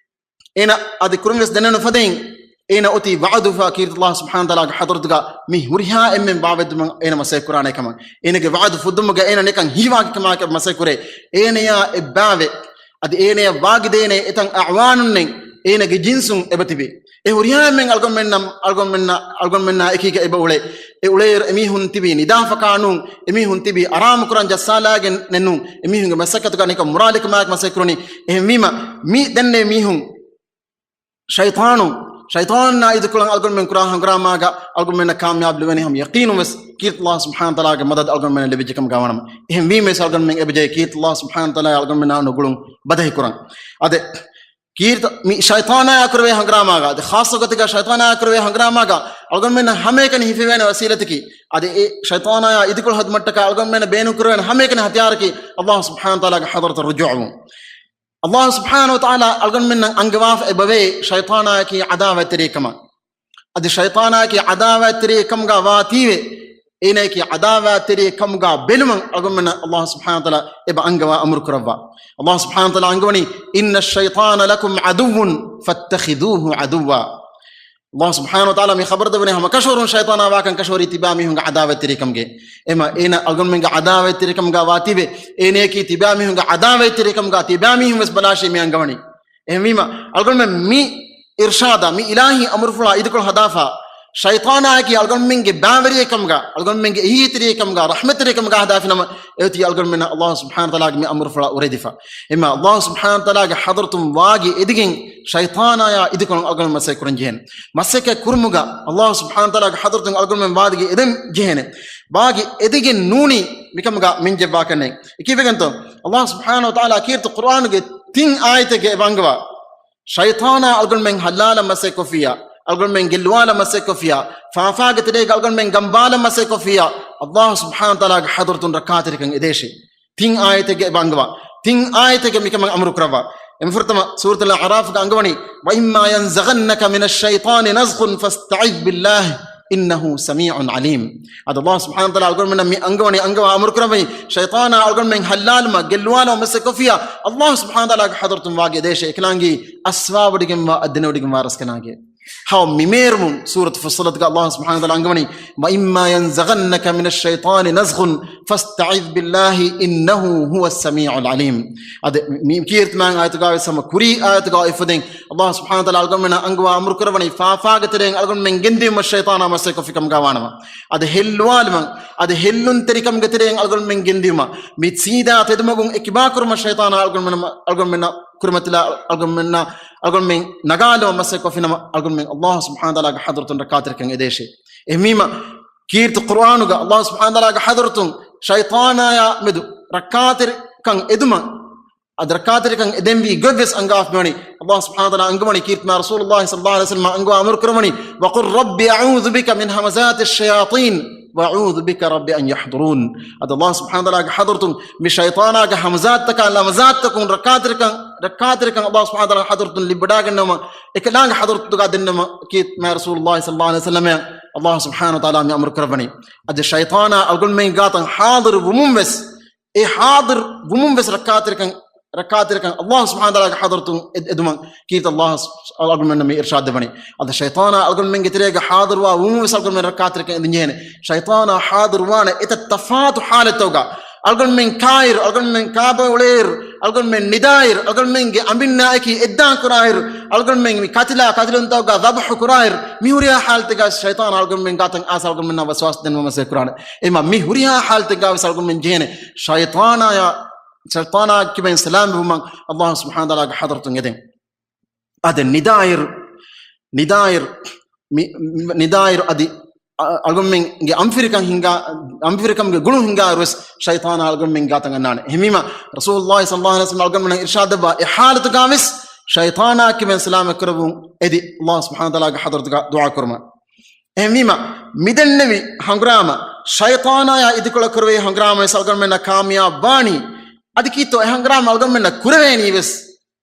އޭނަ އަދި ކުރުން ވެސް ދެނެއް ނުފަދައިން، އޭނަ އޮތީ ވަޢުދުފަ ކީރިތި އަﷲ ސުބްޙާނަހޫ ވަތަޢާލާގެ ޙަޟްރަތުގަ މި ހުރިހާ އެންމެން ވާވެއްދުމަށް އޭނަ މަސައްކަތް ކުރާނެ ކަމަށް. އޭނަގެ ވަޢުދު ފުއްދުމުގަ އޭނަ ނިކަން ހީވާގި ކަމާކަށް މަސައްކަތް ކުރޭ. އޭނަޔާ އެއްބާވެ، އަދި އޭނަޔަށް ވާގިދޭނެ އެތަން އަޢުވާނުންނެއް އޭނަގެ ޖިންސުން އެބަތިބި. އެ ހުރިހާ އެންމެން އަޅުގަނޑުމެންނަށް، އަޅުގަނޑުމެންނާ، އަޅުގަނޑުމެންނާ އެކީގަ އެބަ އުޅޭ. އެ އުޅޭއިރު އެމީހުން ތިބީ ނިދާފަކާ ނޫން، އެމީހުން ތިބީ އަރާމުކުރަން ޖައްސާލާގެން ނެއް ނޫން، އެމީހުންގެ މަސައްކަތުގަ ނިކަން މުރާލިކަމާއެކު މަސައްކަތް ކުރަނީ. އެހެންވީމަ، މި ދެންނެވި މީހުން ޝައިޠާނު، ޝައިޠާނާ އިދިކޮޅަށް އަޅުގަނޑުމެން ކުރާ ހަނގުރާމާގަ އަޅުގަނޑުމެންނަށް ކާމިޔާބު ލިބެނީ ހަމަ ޔަޤީނުން ވެސް ކީރިތި އަﷲ ސުބްޙާނަހޫ ވަތަޢާލާގެ މަދަދު އަޅުގަނޑުމެންނަށް ލިބިއްޖެ ކަމުގަ ވާނަމަ. އެހެންވީމަ ވެސް އަޅުގަނޑުމެން އެބަޖެހޭ ކީރިތި އަﷲ ސުބްޙާނަހޫ ވަތަޢާލާ އަޅުގަނޑުމެންނާ ނުގުޅުން ބަދަހިކުރަން. އަދި ކީރިތި މި ޝައިޠާނާއާ ކުރެވޭ ހަނގުރާމާގަ، އަދި ޚާއްޞަ ގޮތެއްގަ ޝައިޠާނާއާ ކުރެވޭ ހަނގުރާމާގަ އަޅުގަނޑުމެންނަށް ހަމައެކަނި ހިފެވޭނެ ވަސީލަތަކީ، އަދި އެ ޝައިޠާނާއާ އިދިކޮޅު ހަދުމަށްޓަކާ އަޅުގަނޑުމެންނަށް ބޭނުންކުރެވޭނެ ހަމައެކަނި ހަތިޔާރަކީ އަﷲ ސުބްޙާނަހޫ ވަތަޢާލާގެ ޙަޟްރަތަށް ރުޖޫޢަވުން. އަﷲ ސުބްޙާނަހޫ ވަތަޢާލާ އަޅުގަނޑުމެންނަށް އަންގަވާފަ އެބަވޭ ޝައިޠާނާއަކީ ޢަދާވަތްތެރި ކަމަށް. އަދި ޝައިޠާނާއަކީ ޢަދާވަތްތެރި ކަމުގަ ވާތީވެ، އޭނައަކީ ޢަދާވަތްތެރި ކަމުގަ ބެލުމަށް އަޅުގަނޑުމެންނަށް އަﷲ ސުބްޙާނަހޫ ވަތަޢާލާ އެބަ އަންގަވާ އަމުރު ކުރައްވާ. އަﷲ ސުބްޙާނަހޫ ވަތަޢާލާ އަންގަވަނީ، إن الشيطان لكم عدو فاتخذوه عدوا. އަﷲ ސުބްޙާނަހޫ ވަތަޢާލާ މި ޚަބަރު ދެވުނީ ހަމަ ކަށަވަރުން ޝައިޠާނާ ވާކަން ކަށަވަރީ ތިބާމީހުންގެ ޢަދާވަތްތެރިކަމުގެ. އެމަ އޭނަ އަޅުގަނޑުމެންގެ ޢަދާވަތްތެރިކަމުގަ ވާތީވެ، އޭނައަކީ ތިބާމީހުންގެ ޢަދާވަތްތެރިކަމުގަ ތިބާމީހުން ވެސް ބަލާށޭ މި އަންގަވަނީ. އެހެންވީމަ، އަޅުގަނޑުމެން މި އިރްޝާދާ، މި އިލާހީ އަމުރުފުޅާ އިދިކޮޅު ހަދާފަ، ޝައިޠާނާއަކީ އަޅުގަނޑުމެންގެ ބާވެރިއެއް ކަމުގަ، އަޅުގަނޑުމެންގެ އެހީތެރިއެއް ކަމުގަ، ރަޙްމަތްތެރިއެއް ކަމުގަ ހަދާފިނަމަ، އެއޮތީ އަޅުގަނޑުމެންނަށް އަﷲ ސުބްޙާނަހޫ ވަތަޢާލާގެ މި އަމުރުފުޅާ އުރެދިފަ. އެމަ އަﷲ ސުބްޙާނަހޫ ވަތަޢާލާގެ ޙަޟްރަތުން ވާގި އެދިގެން ޝައިޠާނާޔާ އިދިކޮޅުން އަޅުގަނޑު މަސައްކަތް ކުރަން ޖެހޭނެ. މަސައްކަތް ކުރުމުގަ އަﷲ ސުބްޙާނަހޫ ވަތަޢާލާގެ ޙަޟްރަތުން އަޅުގަނޑުމެން ވާގި އެދެން ޖެހޭނެ. ވާގި އެދިގެން ނޫނީ މިކަމުގަ މިންޖެއްވާކަށް ނެތް. އެކީވެގެންތޯ؟ އަﷲ ސުބްޙާނަހޫ ވަތަޢާލާ ކީރިތި ޤުރްއާނުގެ ތިން އާޔަތެއްގަ އެބަ އަންގަވާ، ޝައިޠާނާ އަޅުގަނޑުމެން ހައްލާލަން މަސައްކަތް ކޮށްފިއްޔާ، އަޅުގަނޑުމެން ގެއްލުވާލަން މަސައްކަތް ކޮށްފިއްޔާ، ފާފާގެ ތެރޭގަ އަޅުގަނޑުމެން ގަނބާލަން މަސައްކަތް ކޮށްފިއްޔާ، އަﷲ ސުބްޙާނަހޫ ވަތަޢާލާގެ ޙަޟްރަތުން ރައްކާތެރިކަން އެދޭށޭ. ތިން އާޔަތެއްގަ އެބަ އަންގަވާ. ތިން އާޔަތެއްގަ މިކަމަށް އަމުރު ކުރައްވާ. އެންމެ ފުރަތަމަ ސޫރަތުލް އަޢުރާފްގަ އަންގަވަނީ، وإما ينزغنك من الشيطان نزغ فاستعذ بالله إنه سميع عليم. އަދި އަﷲ ސުބްޙާނަހޫ ވަތަޢާލާ އަޅުގަނޑުމެންނަށް މި އަންގަވަނީ، އަންގަވާ އަމުރު ކުރައްވަނީ، ޝައިޠާނާ އަޅުގަނޑުމެން ހައްލާލުމަށް، ގެއްލުވާލުމަށް މަސައްކަތް ކޮށްފިއްޔާ، އަﷲ ސުބްޙާނަހޫ ވަތަޢާލާގެ ޙަޟްރަތުން ވާގި އެދޭށޭ. އެކަލާނގެ އަސްވާވޮޑިގެންވާ، އަތް ދެނެވޮޑިގެންވާ ރަސްކަލާނގެ. ހަމަ މި މޭރުމުން ސޫރަތު ފުއްޞަލަތުގަ އަﷲ ސުބްޙާނަހޫ ވަތަޢާލާ އަންގަވަނީ، وإما ينزغنك من الشيطان نزغ فاستعذ بالله إنه هو السميع العليم. އަދި މި ކީރިތި މާތް އާޔަތުގަ ވެސް ހަމަ ކުރީ އާޔަތުގަ އޮތްފަދައިން އަﷲ ސުބްޙާނަހޫ ވަތަޢާލާ އަޅުގަނޑުމެންނަށް އަންގަވާ އަމުރު ކުރައްވަނީ، ފާފާގެ ތެރެއިން އަޅުގަނޑުމެން ގެންދިއުމަށް ޝައިޠާނާ މަސައްކަތް ކޮށްފި ކަމުގަ ވާނަމަ، އަދި ހެއްލުވާލުމަށް، އަދި ހެއްލުންތެރިކަމުގެ ތެރެއިން އަޅުގަނޑުމެން ގެންދިއުމަށް، މި ސީދާ ތެދުމަގުން އެކިބާ ކުރުމަށް ޝައިޠާނާ އަޅުގަނޑުމެން، އަޅުގަނޑުމެންނަށް ކުރިމަތިލާ، އަޅުގަނޑުމެންނަށް، އަޅުގަނޑުމެން ނަގާލުމަށް މަސައްކަތް ކޮށްފިނަމަ، އަޅުގަނޑުމެން އަﷲ ސުބްޙާނަހޫ ވަތަޢާލާގެ ޙަޟްރަތުން ރައްކާތެރިކަން އެދޭށޭ. އެހެންވީމަ، ކީރިތި ޤުރްއާނުގަ އަﷲ ސުބްޙާނަހޫ ވަތަޢާލާގެ ޙަޟްރަތުން ޝައިޠާނާޔާ މެދު ރައްކާތެރިކަން އެދުމަށް، އަދި ރައްކާތެރިކަން އެދެންވީ ގޮތްވެސް އަންގާފަ މިވަނީ. އަﷲ ސުބްޙާނަހޫ ވަތަޢާލާ އަންގަވަނީ ކީރިތި މާތް ރަސޫލުﷲ ޞައްލަﷲު ޢަލައިހި ވަސައްލަމަ އަންގަވާ އަމުރު ކުރައްވަނީ، وقل رب أعوذ بك من همزات الشياطين. وأعوذ بك رب أن يحضرون. އަދި ﷲ ސުބްޙާނަހޫ ވަތަޢާލާގެ ޙަޟްރަތުން މި ޝައިޠާނާގެ ހަމަޒާތްތަކާ ލަމަޒާތްތަކުން ރައްކާތެރިކަން، ރައްކާތެރިކަން ﷲ ސުބްޙާނަހޫ ވަތަޢާލާގެ ޙަޟްރަތުން ލިބިވަޑައިގަންނަވަމަ، އެކަލާނގެ ޙަޟްރަތުގަ ދެންނަވަމަ ކީރިތި މާތް ރަސޫލުﷲ ޞައްލަﷲ ޢަލައިހި ވަސައްލަމަށް ﷲ ސުބްޙާނަހޫ ވަތަޢާލާ މި އަމުރު ކުރައްވަނީ. އަދި ޝައިޠާނާ އަޅުގަނޑުމެން ގާތަށް ޙާޟިރު ވުމުން ވެސް، އެ ޙާޟިރު ވުމުން ވެސް ރައްކާތެރިކަން، ރައްކާތެރިކަން ﷲ ސުބްޙާނަހޫ ވަތަޢާލާގެ ޙަޟްރަތުން އެ-، އެދުމަށް ކީރިތި ﷲ އަޅުގަނޑުމެންނަށް މި އިރްޝާދު ދެއްވަނީ. އަދި ޝައިޠާނާ އަޅުގަނޑުމެންގެ ތެރޭގަ ޙާޟިރުވާ ވުމުން ވެސް އަޅުގަނޑުމެން ރައްކާތެރިކަން އެދިންޖެހޭނެ. ޝައިޠާނާ ޙާޟިރުވާނެ އެތައް ތަފާތު ޙާލަތްތަކުގަ، އަޅުގަނޑުމެން ކާއިރު، އަޅުގަނޑުމެން ކާބައި އުޅޭއިރު، އަޅުގަނޑުމެން ނިދާއިރު، އަޅުގަނޑުމެންގެ އަނބިންނާއެކީ އެއްދާން ކުރާއިރު، އަޅުގަނޑުމެން މި ކަތިލާ ކަތިލުންތަކުގަ ޛަބްޙު ކުރާއިރު، މި ހުރިހާ ޙާލަތެއްގަ ޝައިޠާނާ އަޅުގަނޑުމެން ގާތަށް އާސް އަޅުގަނޑުމެންނާ ވަސްވާސް ދެންނެވުމަށް މަސައްކަތް ކުރާނެ. އެމަ މި ހުރިހާ ޙާލަތެއްގަ ވެސް އަޅުގަނޑުމެން ޖެހޭނެ ޝައިޠާނާޔާ، ޝައިޠާނާ ކިބައިން ސަލާމަތްވުމަށް ﷲ ސުބްޙާނަހޫ ވަތަޢާލާގެ ޙަޟްރަތުން އެދެން. އަދި ނިދާއިރު، ނިދާއިރު، މި، މި، ނިދާއިރު އަދި އަ-، އަޅުގަނޑުމެންގެ އަނބިފިރިކަން ހިނގާ، އަނބިފިރިކަމުގެ ގުޅުން ހިނގާއިރު ވެސް ޝައިޠާނާ އަޅުގަނޑުމެން ގާތަށް އަންނާނެ. އެހެންވީމަ، ރަސޫލުﷲ ޞައްލަﷲ ޢަލައިހި ވަސައްލަމަ އަޅުގަނޑުމެންނަށް އިރްޝާދު ދެއްވާ އެ ޙާލަތުގަ ވެސް ޝައިޠާނާ ކިބައިން ސަލާމަތް ކުރެއްވުން އެދި ﷲ ސުބްޙާނަހޫ ވަތަޢާލާގެ ޙަޟްރަތުގަ ދުޢާ ކުރުމަށް. އެހެންވީމަ، މިދެންނެވި ހަނގުރާމަ، ޝައިޠާނާޔާ އިދިކޮޅަށް ކުރެވޭ ހަނގުރާމަ ވެސް އަޅުގަނޑުމެންނަށް ކާމިޔާބު ވާނީ. އަދި ކީއްތޯ އެ ހަނގުރާމަ އަޅުގަނޑުމެންނަށް ކުރެވޭނީ ވެސް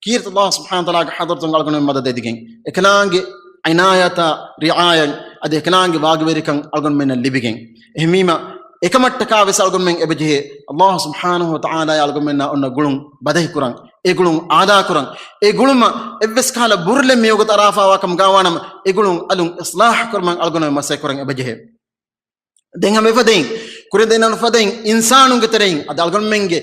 ކީރިތި ﷲ ސުބްޙާނަހޫ ވަތަޢާލާގެ ޙަޟްރަތުން އަޅުގަނޑުމެން މަދަދު އެދިގެން، އެކަލާނގެ ޢިނާޔަތާ، ރިޢާޔަތް، އަދި އެކަލާނގެ ވާގިވެރިކަން އަޅުގަނޑުމެންނަށް ލިބިގެން. އެހެންވީމަ، އެކަމަށްޓަކާ ވެސް އަޅުގަނޑުމެން އެބަޖެހޭ ﷲ ސުބްޙާނަހޫ ވަތަޢާލާ އަޅުގަނޑުމެންނާ އޮންނަ ގުޅުން ބަދަހި ކުރަން، އެ ގުޅުން އާދާ ކުރަން، އެ ގުޅުމަށް އެއްވެސް ކަހަލަ ބުރުލެއް މި ވަގުތު އަރާފާވާ ކަމުގަ ވާނަމަ، އެ ގުޅުން އަލުން އިޞްލާޙު ކުރުމަށް އަޅުގަނޑުމެން މަސައްކަތް ކުރަން އެބަޖެހޭ. ދެން ހަމަ އެފަދައިން، އިންސާނުންގެ ތެރެއިން އަދި އަޅުގަނޑުމެންގެ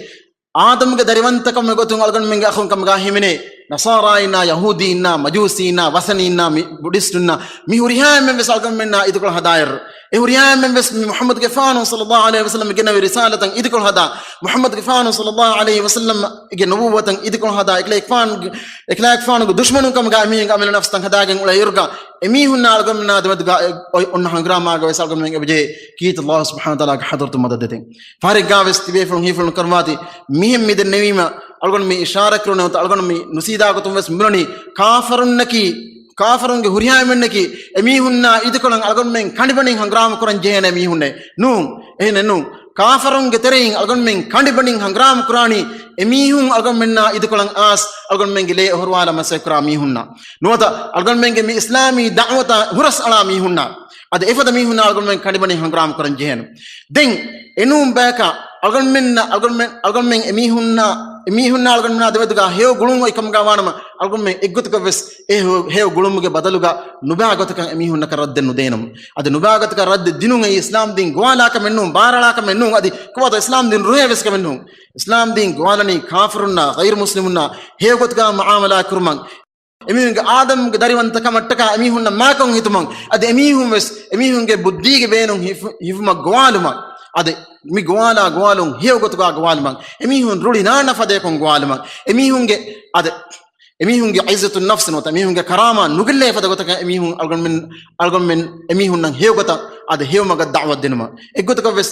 އާދަމުގެ ދަރިވަންތަކަމުގެ ގޮތުން އަޅުގަނޑުމެންގެ އަޚުން ކަމުގަ ހިމެނޭ، ނަޞާރާއިންނާ، ޔަހޫދީންނާ، މަޖޫސީންނާ، ވަސަނީންނާ، މި ބުޑިސްޓުންނާ، މި ހުރިހާ އެންމެން ވެސް އަޅުގަނޑުމެންނާ އިދިކޮޅު ހަދާއިރު، އެ ހުރިހާ އެންމެން ވެސް މި މުޙައްމަދުގެފާނު ޞައްލަﷲ ޢަލައިހި ވަސައްލަމަ ގެނެވި ރިސާލަތަށް އިދިކޮޅު ހަދާ، މުޙައްމަދުގެފާނު ޞައްލަﷲ ޢަލައިހި ވަސައްލަމަގެ ނުބުއްވަތަށް އިދިކޮޅު ހަދާ، އެކަލޭގެފާނުގެ، އެކަލޭގެފާނުގެ ދުޝްމަނުން ކަމުގަ އެމީހުންގެ އަމިއްލަ ނަފްސުތައް ހަދާގެން އުޅޭ އިރުގަ، އެމީހުންނާ އަޅުގަނޑުމެންނާ ދެމެދުގަ އޮތް އޮންނަ ހަނގުރާމާގަ ވެސް އަޅުގަނޑުމެން އެބަޖެހޭ ކީރިތި ﷲ ސުބްޙާނަހޫ ވަތަޢާލާގެ ޙަޟްރަތުން މަދަދު ދެން. ފަހަރެއްގަ ވެސް ތިބޭފުޅުން ހިތްފުޅުން ކަރުވާތީ، މިހެން މިދެންނެވީމަ، އަޅުގަނޑު މި އިޝާރާތް ކުރަނީ ނުވަތަ އަޅުގަނޑު މި ނުސީދާ ގޮތުން ވެސް ބުނަނީ، ކާފަރުންނަކީ، ކާފަރުންގެ ހުރިހާ އެންމެންނަކީ، އެމީހުންނާ އިދިކޮޅަށް އަޅުގަނޑުމެން ކަނޑިބަނިން ހަނގުރާމަ ކުރަން ޖެހޭނެ މީހުންނޭ. ނޫން. އެހެނެއް ނޫން. ކާފަރުންގެ ތެރެއިން އަޅުގަނޑުމެން ކަނޑިބަނިން ހަނގުރާމަ ކުރާނީ، އެމީހުން އަޅުގަނޑުމެންނާ އިދިކޮޅަށް އާސް، އަޅުގަނޑުމެންގެ ލޭ އޮހޮރުވާލަން މަސައްކަތް ކުރާ މީހުންނާ. ނުވަތަ އަޅުގަނޑުމެންގެ މި އިސްލާމީ ދަޢުވަތަށް ހުރަސް އަޅާ މީހުންނާ. އަދި އެފަދަ މީހުންނާ އަޅުގަނޑުމެން ކަނޑިބަނި ހަނގުރާމަ ކުރަން ޖެހޭނެ. ދެން އެނޫން ބަޔަކަށް އަޅުގަނޑުމެންނަށް، އަޅުގަނޑުމެން، އަޅުގަނޑުމެން އެމީހުންނާ، އެމީހުންނާ އަޅުގަނޑުމެންނާ ދެމެދުގަ ހެޔޮ ގުޅުން އޮތް ކަމުގަ ވާނަމަ، އަޅުގަނޑުމެން އެއްގޮތަކަށް ވެސް އެ ހެޔޮ، ހެޔޮ ގުޅުމުގެ ބަދަލުގަ ނުބާ ގޮތަކަށް އެމީހުންނަކަށް ރައްދެއް ނުދޭނަމު. އަދި ނުބާ ގޮތަކަށް ރައްދެއް ދިނުން އެއީ އިސްލާމް ދީން ގޮވާލާ ކަމެއް ނޫން، ބާރަޅާ ކަމެއް ނޫން، އަދި ކޮބާތޯ އިސްލާމް ދީން ރުހޭ ވެސް ކަމެއް ނޫން. އިސްލާމް ދީން ގޮވާލަނީ ކާފަރުންނާ، ޣައިރު މުސްލިމުންނާ ހެޔޮ ގޮތުގަ މުޢާމަލާ ކުރުމަށް. އެމީހުންގެ އާދަމުގެ ދަރިވަންތަކަމަށްޓަކާ އެމީހުންނަށް މާކޮން ހިތުމަށް، އަދި އެމީހުން ވެސް އެމީހުންގެ ބުއްދީގެ ބޭނުން ހިފު-، ހިފުމަށް ގޮވާލުމަށް، އަދި މި ގޮވާލާ ގޮވާލުން ހެޔޮ ގޮތުގަ ގޮވާލުމަށް، އެމީހުން ރުޅި ނާންނަ ފަދަޔަކުން ގޮވާލުމަށް، އެމީހުންގެ އަދި އެމީހުންގެ ޢިއްޒަތު ނަފްސު ނުވަތަ އެމީހުންގެ ކަރާމާ ނުގެއްލޭ ފަދަ ގޮތަކަށް އެމީހުން އަޅުގަނޑުމެން، އަޅުގަނޑުމެން އެމީހުންނަށް ހެޔޮ ގޮތަށް އަދި ހެޔޮ މަގަށް ދަޢުވަތު ދިނުމަށް. އެއްގޮތަކަށް ވެސް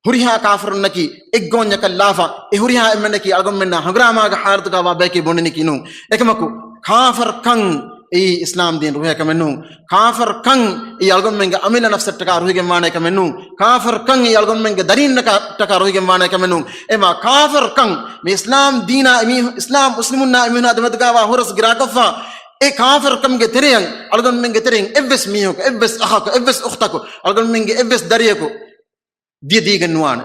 ހުރިހާ ކާފަރުންނަކީ އެއްގޯންޏަކަށް ލާފަ، އެ ހުރިހާ އެންމެންނަކީ އަޅުގަނޑުމެންނާ ހަނގުރާމާގެ ޙާލަތުގަ ވާ ބަޔަކީ ބުނެނީކީ ނޫން. އެކަމަކު، ކާފަރުކަން އެއީ އިސްލާމް ދީން ރުހޭ ކަމެއް ނޫން. ކާފަރުކަން އެއީ އަޅުގަނޑުމެންގެ އަމިއްލަ ނަފްސަށްޓަކާ ރުހިގެން ވާނެ ކަމެއް ނޫން. ކާފަރުކަން އެއީ އަޅުގަނޑުމެންގެ ދަރީންނަކަށްޓަކާ ރުހިގެން ވާނެ ކަމެއް ނޫން. އެމާ ކާފަރުކަން މި އިސްލާމް ދީނާ އެމީހު-، އިސްލާމް މުސްލިމުންނާ އެމީހުންނާ ދެމެދުގަވާ ހުރަސް ގިރާކޮށްފަ، އެ ކާފަރުކަމުގެ ތެރެއަށް އަޅުގަނޑުމެންގެ ތެރެއިން އެއްވެސް މީހަކު، އެއްވެސް އަޚަކު، އެއްވެސް އުޚްތަކު، އަޅުގަނޑުމެންގެ އެއްވެސް ދަރިޔަކު ދިޔަ ދީގެން ނުވާނެ.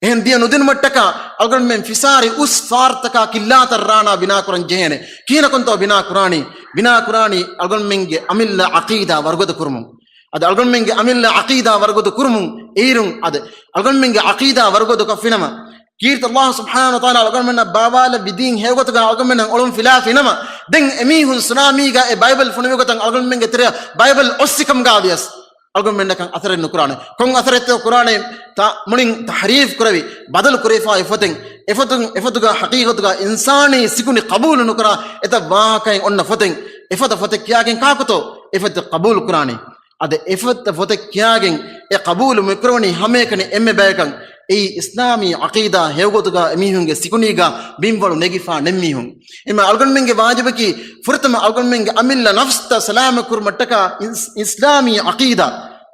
އެހެން ދިޔަ ނުދިނުމަށްޓަކާ އަޅުގަނޑުމެން ފިސާރި އުސް ފާރުތަކާ ކިއްލާތައް ރާނާ ބިނާކުރަން ޖެހޭނެ. ކިހިނަކުންތޯ ބިނާ ކުރާނީ؟ ބިނާ ކުރާނީ އަޅުގަނޑުމެންގެ އަމިއްލަ ޢަޤީދާ ވަރުގަދަ ކުރުމުން. އަދި އަޅުގަނޑުމެންގެ އަމިއްލަ ޢަޤީދާ ވަރުގަދަ ކުރުމުން އޭރުން އަދި އަޅުގަނޑުމެންގެ ޢަޤީދާ ވަރުގަދަ ކޮށްފިނަމަ، ކީރިތި ﷲ ސުބްޙާނަހޫ ވަތަޢާލާ އަޅުގަނޑުމެންނަށް ބާވާލައްވި ދީން ހެޔޮގޮތުގަ އަޅުގަނޑުމެންނަށް އޮޅުން ފިލާފިނަމަ، ދެން އެމީހުން ސުނާމީގަ އެ ބައިބަލް ފޮނުވި ގޮތަށް އަޅުގަނޑުމެންގެ ތެރެއަށް ބައިބަލް އޮއްސި ކަމުގަ ވިޔަސް، އަޅުގަނޑުމެންނަކަށް އަސަރެއް ނުކުރާނެ. ކޮން އަސަރެއްތޯ ކުރާނެ؟ ތަ-، މުޅިން ތަޙްރީފް ކުރެވި، ބަދަލު ކުރެވިފައި ފޮތެއް، އެފޮތުން، އެފޮތުގަ ޙަޤީޤަތުގަ އިންސާނީ ސިކުނޑި ޤަބޫލު ނުކުރާ އެތައް ވާހަކައެއް އޮންނަ ފޮތެއް، އެފަދަ ފޮތެއް ކިޔާގެން ކާކުތޯ އެފޮތެއް ޤަބޫލު ކުރާނީ؟ އަދި އެފަދަ ފޮތެއް ކިޔާގެން އެ ޤަބޫލު މިކުރަވަނީ ހަމައެކަނި އެންމެ ބަޔަކަށް. އެއީ އިސްލާމީ ޢަޤީދާ ހެޔޮގޮތުގަ އެމީހުންގެ ސިކުނޑީގަ ބިންވަޅު ނެގިފާ ނެތް މީހުން. އެމަ އަޅުގަނޑުމެންގެ ވާޖިބަކީ ފުރަތަމަ އަޅުގަނޑުމެންގެ އަމިއްލަ ނަފްސްތައް ސަލާމަތް ކުރުމަށްޓަކާ އިސް-، އިސްލާމީ ޢަޤީދާ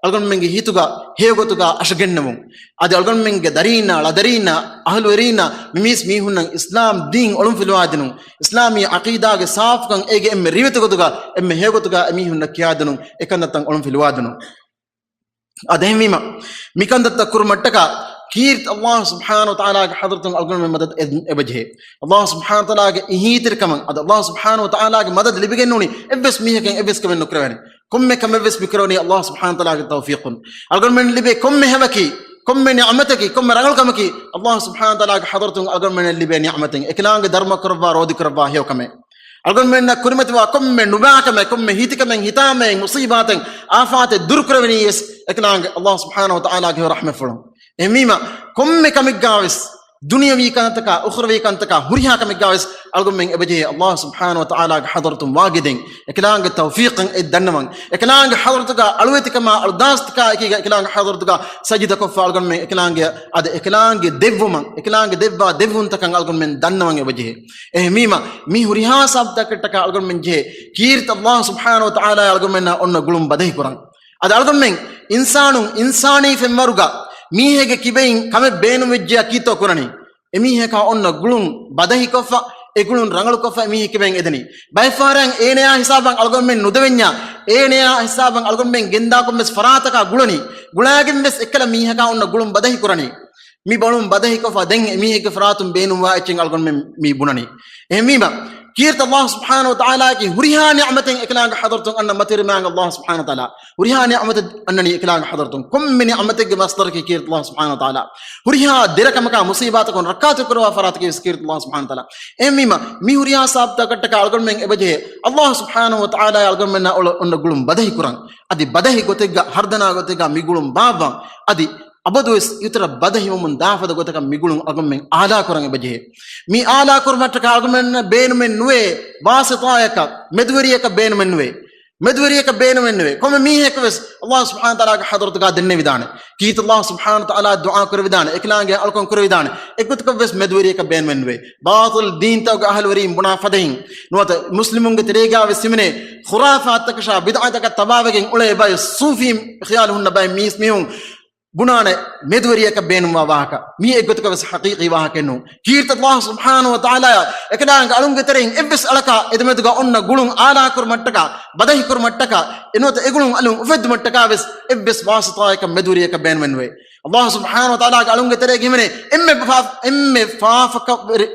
އަޅުގަނޑުމެންގެ ހިތުގަ ހެޔޮގޮތުގަ އަށަގެންނެވުން. އަދި އަޅުގަނޑުމެންގެ ދަރީންނާ، ޅަދަރީންނާ، އަހުލުވެރީންނާ މި މީސް މީހުންނަށް އިސްލާމް ދީން އޮޅުންފިލުވާދިނުން، އިސްލާމީ ޢަޤީދާގެ ސާފުކަން އޭގެ އެންމެ ރިވެތި ގޮތުގަ، އެންމެ ހެޔޮގޮތުގަ އެމީހުންނަށް ކިޔާދިނުން، އެކަންތައްތައް އޮޅުންފިލުވާދިނުން. އަދި އެހެންވީމަ، މިކަންތައްތައް ކުރުމަށްޓަކާ ކީރިތި ﷲ ސުބްޙާނަހޫ ވަތަޢާލާގެ ޙަޟްރަތުން އަޅުގަނޑުމެން މަދަދު އެ-، އެބަޖެހޭ. ﷲ ސުބްޙާނަހޫ ވަތަޢާލާގެ އިހީތެރިކަމަށް އަދި ﷲ ސުބްޙާނަހޫ ވަތަޢާލާގެ މަދަދު ލިބިގެންނޫނީ އެއްވެސް މީހަކަށް އެއްވެސް ކަމެއް ނުކުރެވޭނެ. ކޮންމެ ކަމެއްވެސް މިކުރެވެނީ ﷲ ސުބްޙާނަހޫ ވަތަޢާލާގެ ތައުފީޤުން. އަޅުގަނޑުމެން ލިބޭ ކޮންމެ ހެޔޮއަކީ، ކޮންމެ ނިޢުމަތަކީ، ކޮންމެ ރަނގަޅު ކަމަކީ، ﷲ ސުބްޙާނަހޫ ވަތަޢާލާގެ ޙަޟްރަތުން އަޅުގަނޑުމެންނަށް ލިބޭ ނިޢުމަތެއް. އެކަލާނގެ ދަރުމަ ކުރައްވާ ރޯދި ކުރައްވާ ހެޔޮ ކަމެއް. އަޅުގަނޑުމެންނަށް ކުރިމަތިވާ ކޮންމެ ނުބާކަމެއް، ކޮންމެ ހިތިކަމެއް، ހިތާމައެއް، މުޞީބާތެއް، އާފާތެއް ދުރުކުރެވެނީ ވެސް އެކަލާނގެ ﷲ ސުބްޙާނަހޫ ވަތަޢާލާގެ ހެޔޮ ރަޙްމަތްފުޅުން. އެހެންވީމަ، ކޮންމެ ކަމެއްގާވެސް، ދުނިޔަވީ ކަންތަކާ، އުޚްރަވީ ކަންތަކާ، ހުރިހާ ކަމެއްގާވެސް އަޅުގަނޑުމެން އެބަޖެހޭ ﷲ ސުބްޙާނަހޫ ވަތަޢާލާގެ ޙަޟްރަތުން ވާގިދެން، އެކަލާނގެ ތައުފީޤަށް އެ ދަންނަވަން، އެކަލާނގެ ޙަޟްރަތުގަ އަޅުވެތިކަމާ، އަޅުދާސްތަކާ އެކީގަ އެކަލާނގެ ޙަޟްރަތުގަ ސަޖިދަކޮށްފަ އަޅުގަނޑުމެން އެކަލާނގެ އަދި އެކަލާނގެ ދެއްވުމަށް، އެކަލާނގެ ދެއްވާ ދެއްވުންތަކަށް އަޅުގަނޑުމެން ދަންނަވަން އެބަޖެހޭ. އެހެންވީމަ، މި ހުރިހާ ސަބަބުތަކަށްޓަކާ އަޅުގަނޑުމެން ޖެހޭ ކީރިތި ﷲ ސުބްޙާނަހޫ ވަތަޢާލާ އަޅުގަނޑުމެންނާ އޮންނަ ގުޅުން ބަދަހިކުރަން. އަދި އަޅުގަނޑުމެން އިންސާނުން އިންސާނީ ފެންވަރުގަ މީހެއްގެ ކިބައިން ކަމެއް ބޭނުންވެއްޖެޔާ ކީއްތޯ ކުރަނީ؟ އެމީހަކާ އޮންނަ ގުޅުން ބަދަހިކޮށްފަ، އެ ގުޅުން ރަނގަޅުކޮށްފަ އެމީހެއް ކިބައިން އެދެނީ. ބައެއްފަހަރަށް އޭނަޔާ ހިސާބަށް އަޅުގަނޑުމެން ނުދެވެންޏާ، އޭނަޔާ ހިސާބަށް އަޅުގަނޑުމެން ގެންދާ ކޮންމެސް ފަރާތަކާ ގުޅަނީ. ގުޅާގެން ވެސް އެއްކަލަ މީހަކާ އޮންނަ ގުޅުން ބަދަހި ކުރަނީ. މި ގުޅުން ބަދަހިކޮށްފަ ދެން އެމީހެއްގެ ފަރާތުން ބޭނުންވާ އެއްޗެއް އަޅުގަނޑުމެން މި ބުނަނީ. އެހެންވީމަ، ކީރިތި ﷲ ސުބްޙާނަހޫ ވަތަޢާލާއަކީ ހުރިހާ ނިޢުމަތެއް އެކަލާނގެ ޙަޟްރަތުން އަންނަ މަތިވެރި މާތް ﷲ ސުބްޙާނަހޫ ވަތަޢާލާ. ހުރިހާ ނިޢުމަތެއް އަންނަނީ އެކަލާނގެ ޙަޟްރަތުން. ކޮންމެ ނިޢުމަތެއްގެ މަޞްދަރަކީ ކީރިތި ﷲ ސުބްޙާނަހޫ ވަތަޢާލާ. ހުރިހާ ދެރަކަމަކާ، މުޞީބާތަކުން ރައްކާތެރިކުރައްވާ ފަރާތަކީ ވެސް ކީރިތި ﷲ ސުބްޙާނަހޫ ވަތަޢާލާ. އެހެންވީމަ، މި ހުރިހާ ސަބަބުތަކަށްޓަކާ އަޅުގަނޑުމެން އެބަޖެހޭ ﷲ ސުބްޙާނަހޫ ވަތަޢާލާ އަޅުގަނޑުމެންނާ އޮޅު އޮންނަ ގުޅުން ބަދަހި ކުރަން. އަދި ބަދަހި ގޮތެއްގަ، ހަރުދަނާ ގޮތެއްގަ މި ގުޅުން ބާއްވަން. އަދި އަބަދުވެސް އިތުރަށް ބަދަހިވަމުން ދާފަދަ ގޮތަކަށް މި ގުޅުން އަޅުގަނޑުމެން އާލާކުރަން އެބަޖެހޭ. މި އާލާކުރުމަށްޓަކާ އަޅުގަނޑުމެންނަށް ބޭނުމެއް ނުވޭ ވާސިޠާއަކަށް، މެދުވެރިޔަކަށް ބޭނުމެއް ނުވޭ. މެދުވެރިޔަކަށް ބޭނުމެއް ނުވޭ. ކޮންމެ މީހަކަށް ވެސް ﷲ ސުބްޙާނަހޫ ވަތަޢާލާގެ ޙަޟްރަތުގަ ދެންނެވިދާނެ. ކީރިތި ﷲ ސުބްޙާނަހޫ ވަތަޢާލާ ދުޢާ ކުރެވިދާނެ. އެކަލާނގެ އަޅުކަން ކުރެވިދާނެ. އެއްގޮތަކަށް ވެސް މެދުވެރިޔަކަށް ބޭނުމެއް ނުވޭ. ބާޠިލް ދީންތަކުގެ އަހުލުވެރީން ބުނާ ފަދައިން ނުވަތަ މުސްލިމުންގެ ތެރޭގާ ވެސް ހިމެނޭ ޚުރާފާތްތަކަށާ ބިދްޢަތަކަށް ތަބާވެގެން އުޅޭ ބައެއް ސޫފީ ޚިޔާލު ހުންނަ ބައެއް މީސް މީހުން ބުނާނެ މެދުވެރިޔަކަށް ބޭނުންވާ ވާހަކަ. މީ އެއްގޮތަކަށް ވެސް ޙަޤީޤީ ވާހަކައެއް ނޫން. ކީރިތި ﷲ ސުބްޙާނަހޫ ވަތަޢާލާއާ އެކަލާނގެ އަޅުންގެ ތެރެއިން އެއްވެސް އަޅަކާ އެދެމެދުގަ އޮންނަ ގުޅުން އާލާކުރުމަށްޓަކާ، ބަދަހިކުރުމަށްޓަކާ، އެނުވަތަ އެގުޅުން އަލުން އުފެއްދުމަށްޓަކާ ވެސް އެއްވެސް ވާސިޠާއަކަށް މެދުވެރިޔަކަށް ބޭނުމެއް ނުވޭ. ﷲ ސުބްޙާނަހޫ ވަތަޢާލާގެ އަޅުންގެ ތެރޭގަ ހިމެނޭ އެންމެ ފާ-، އެންމެ ފާފަކަށް ވެރި-،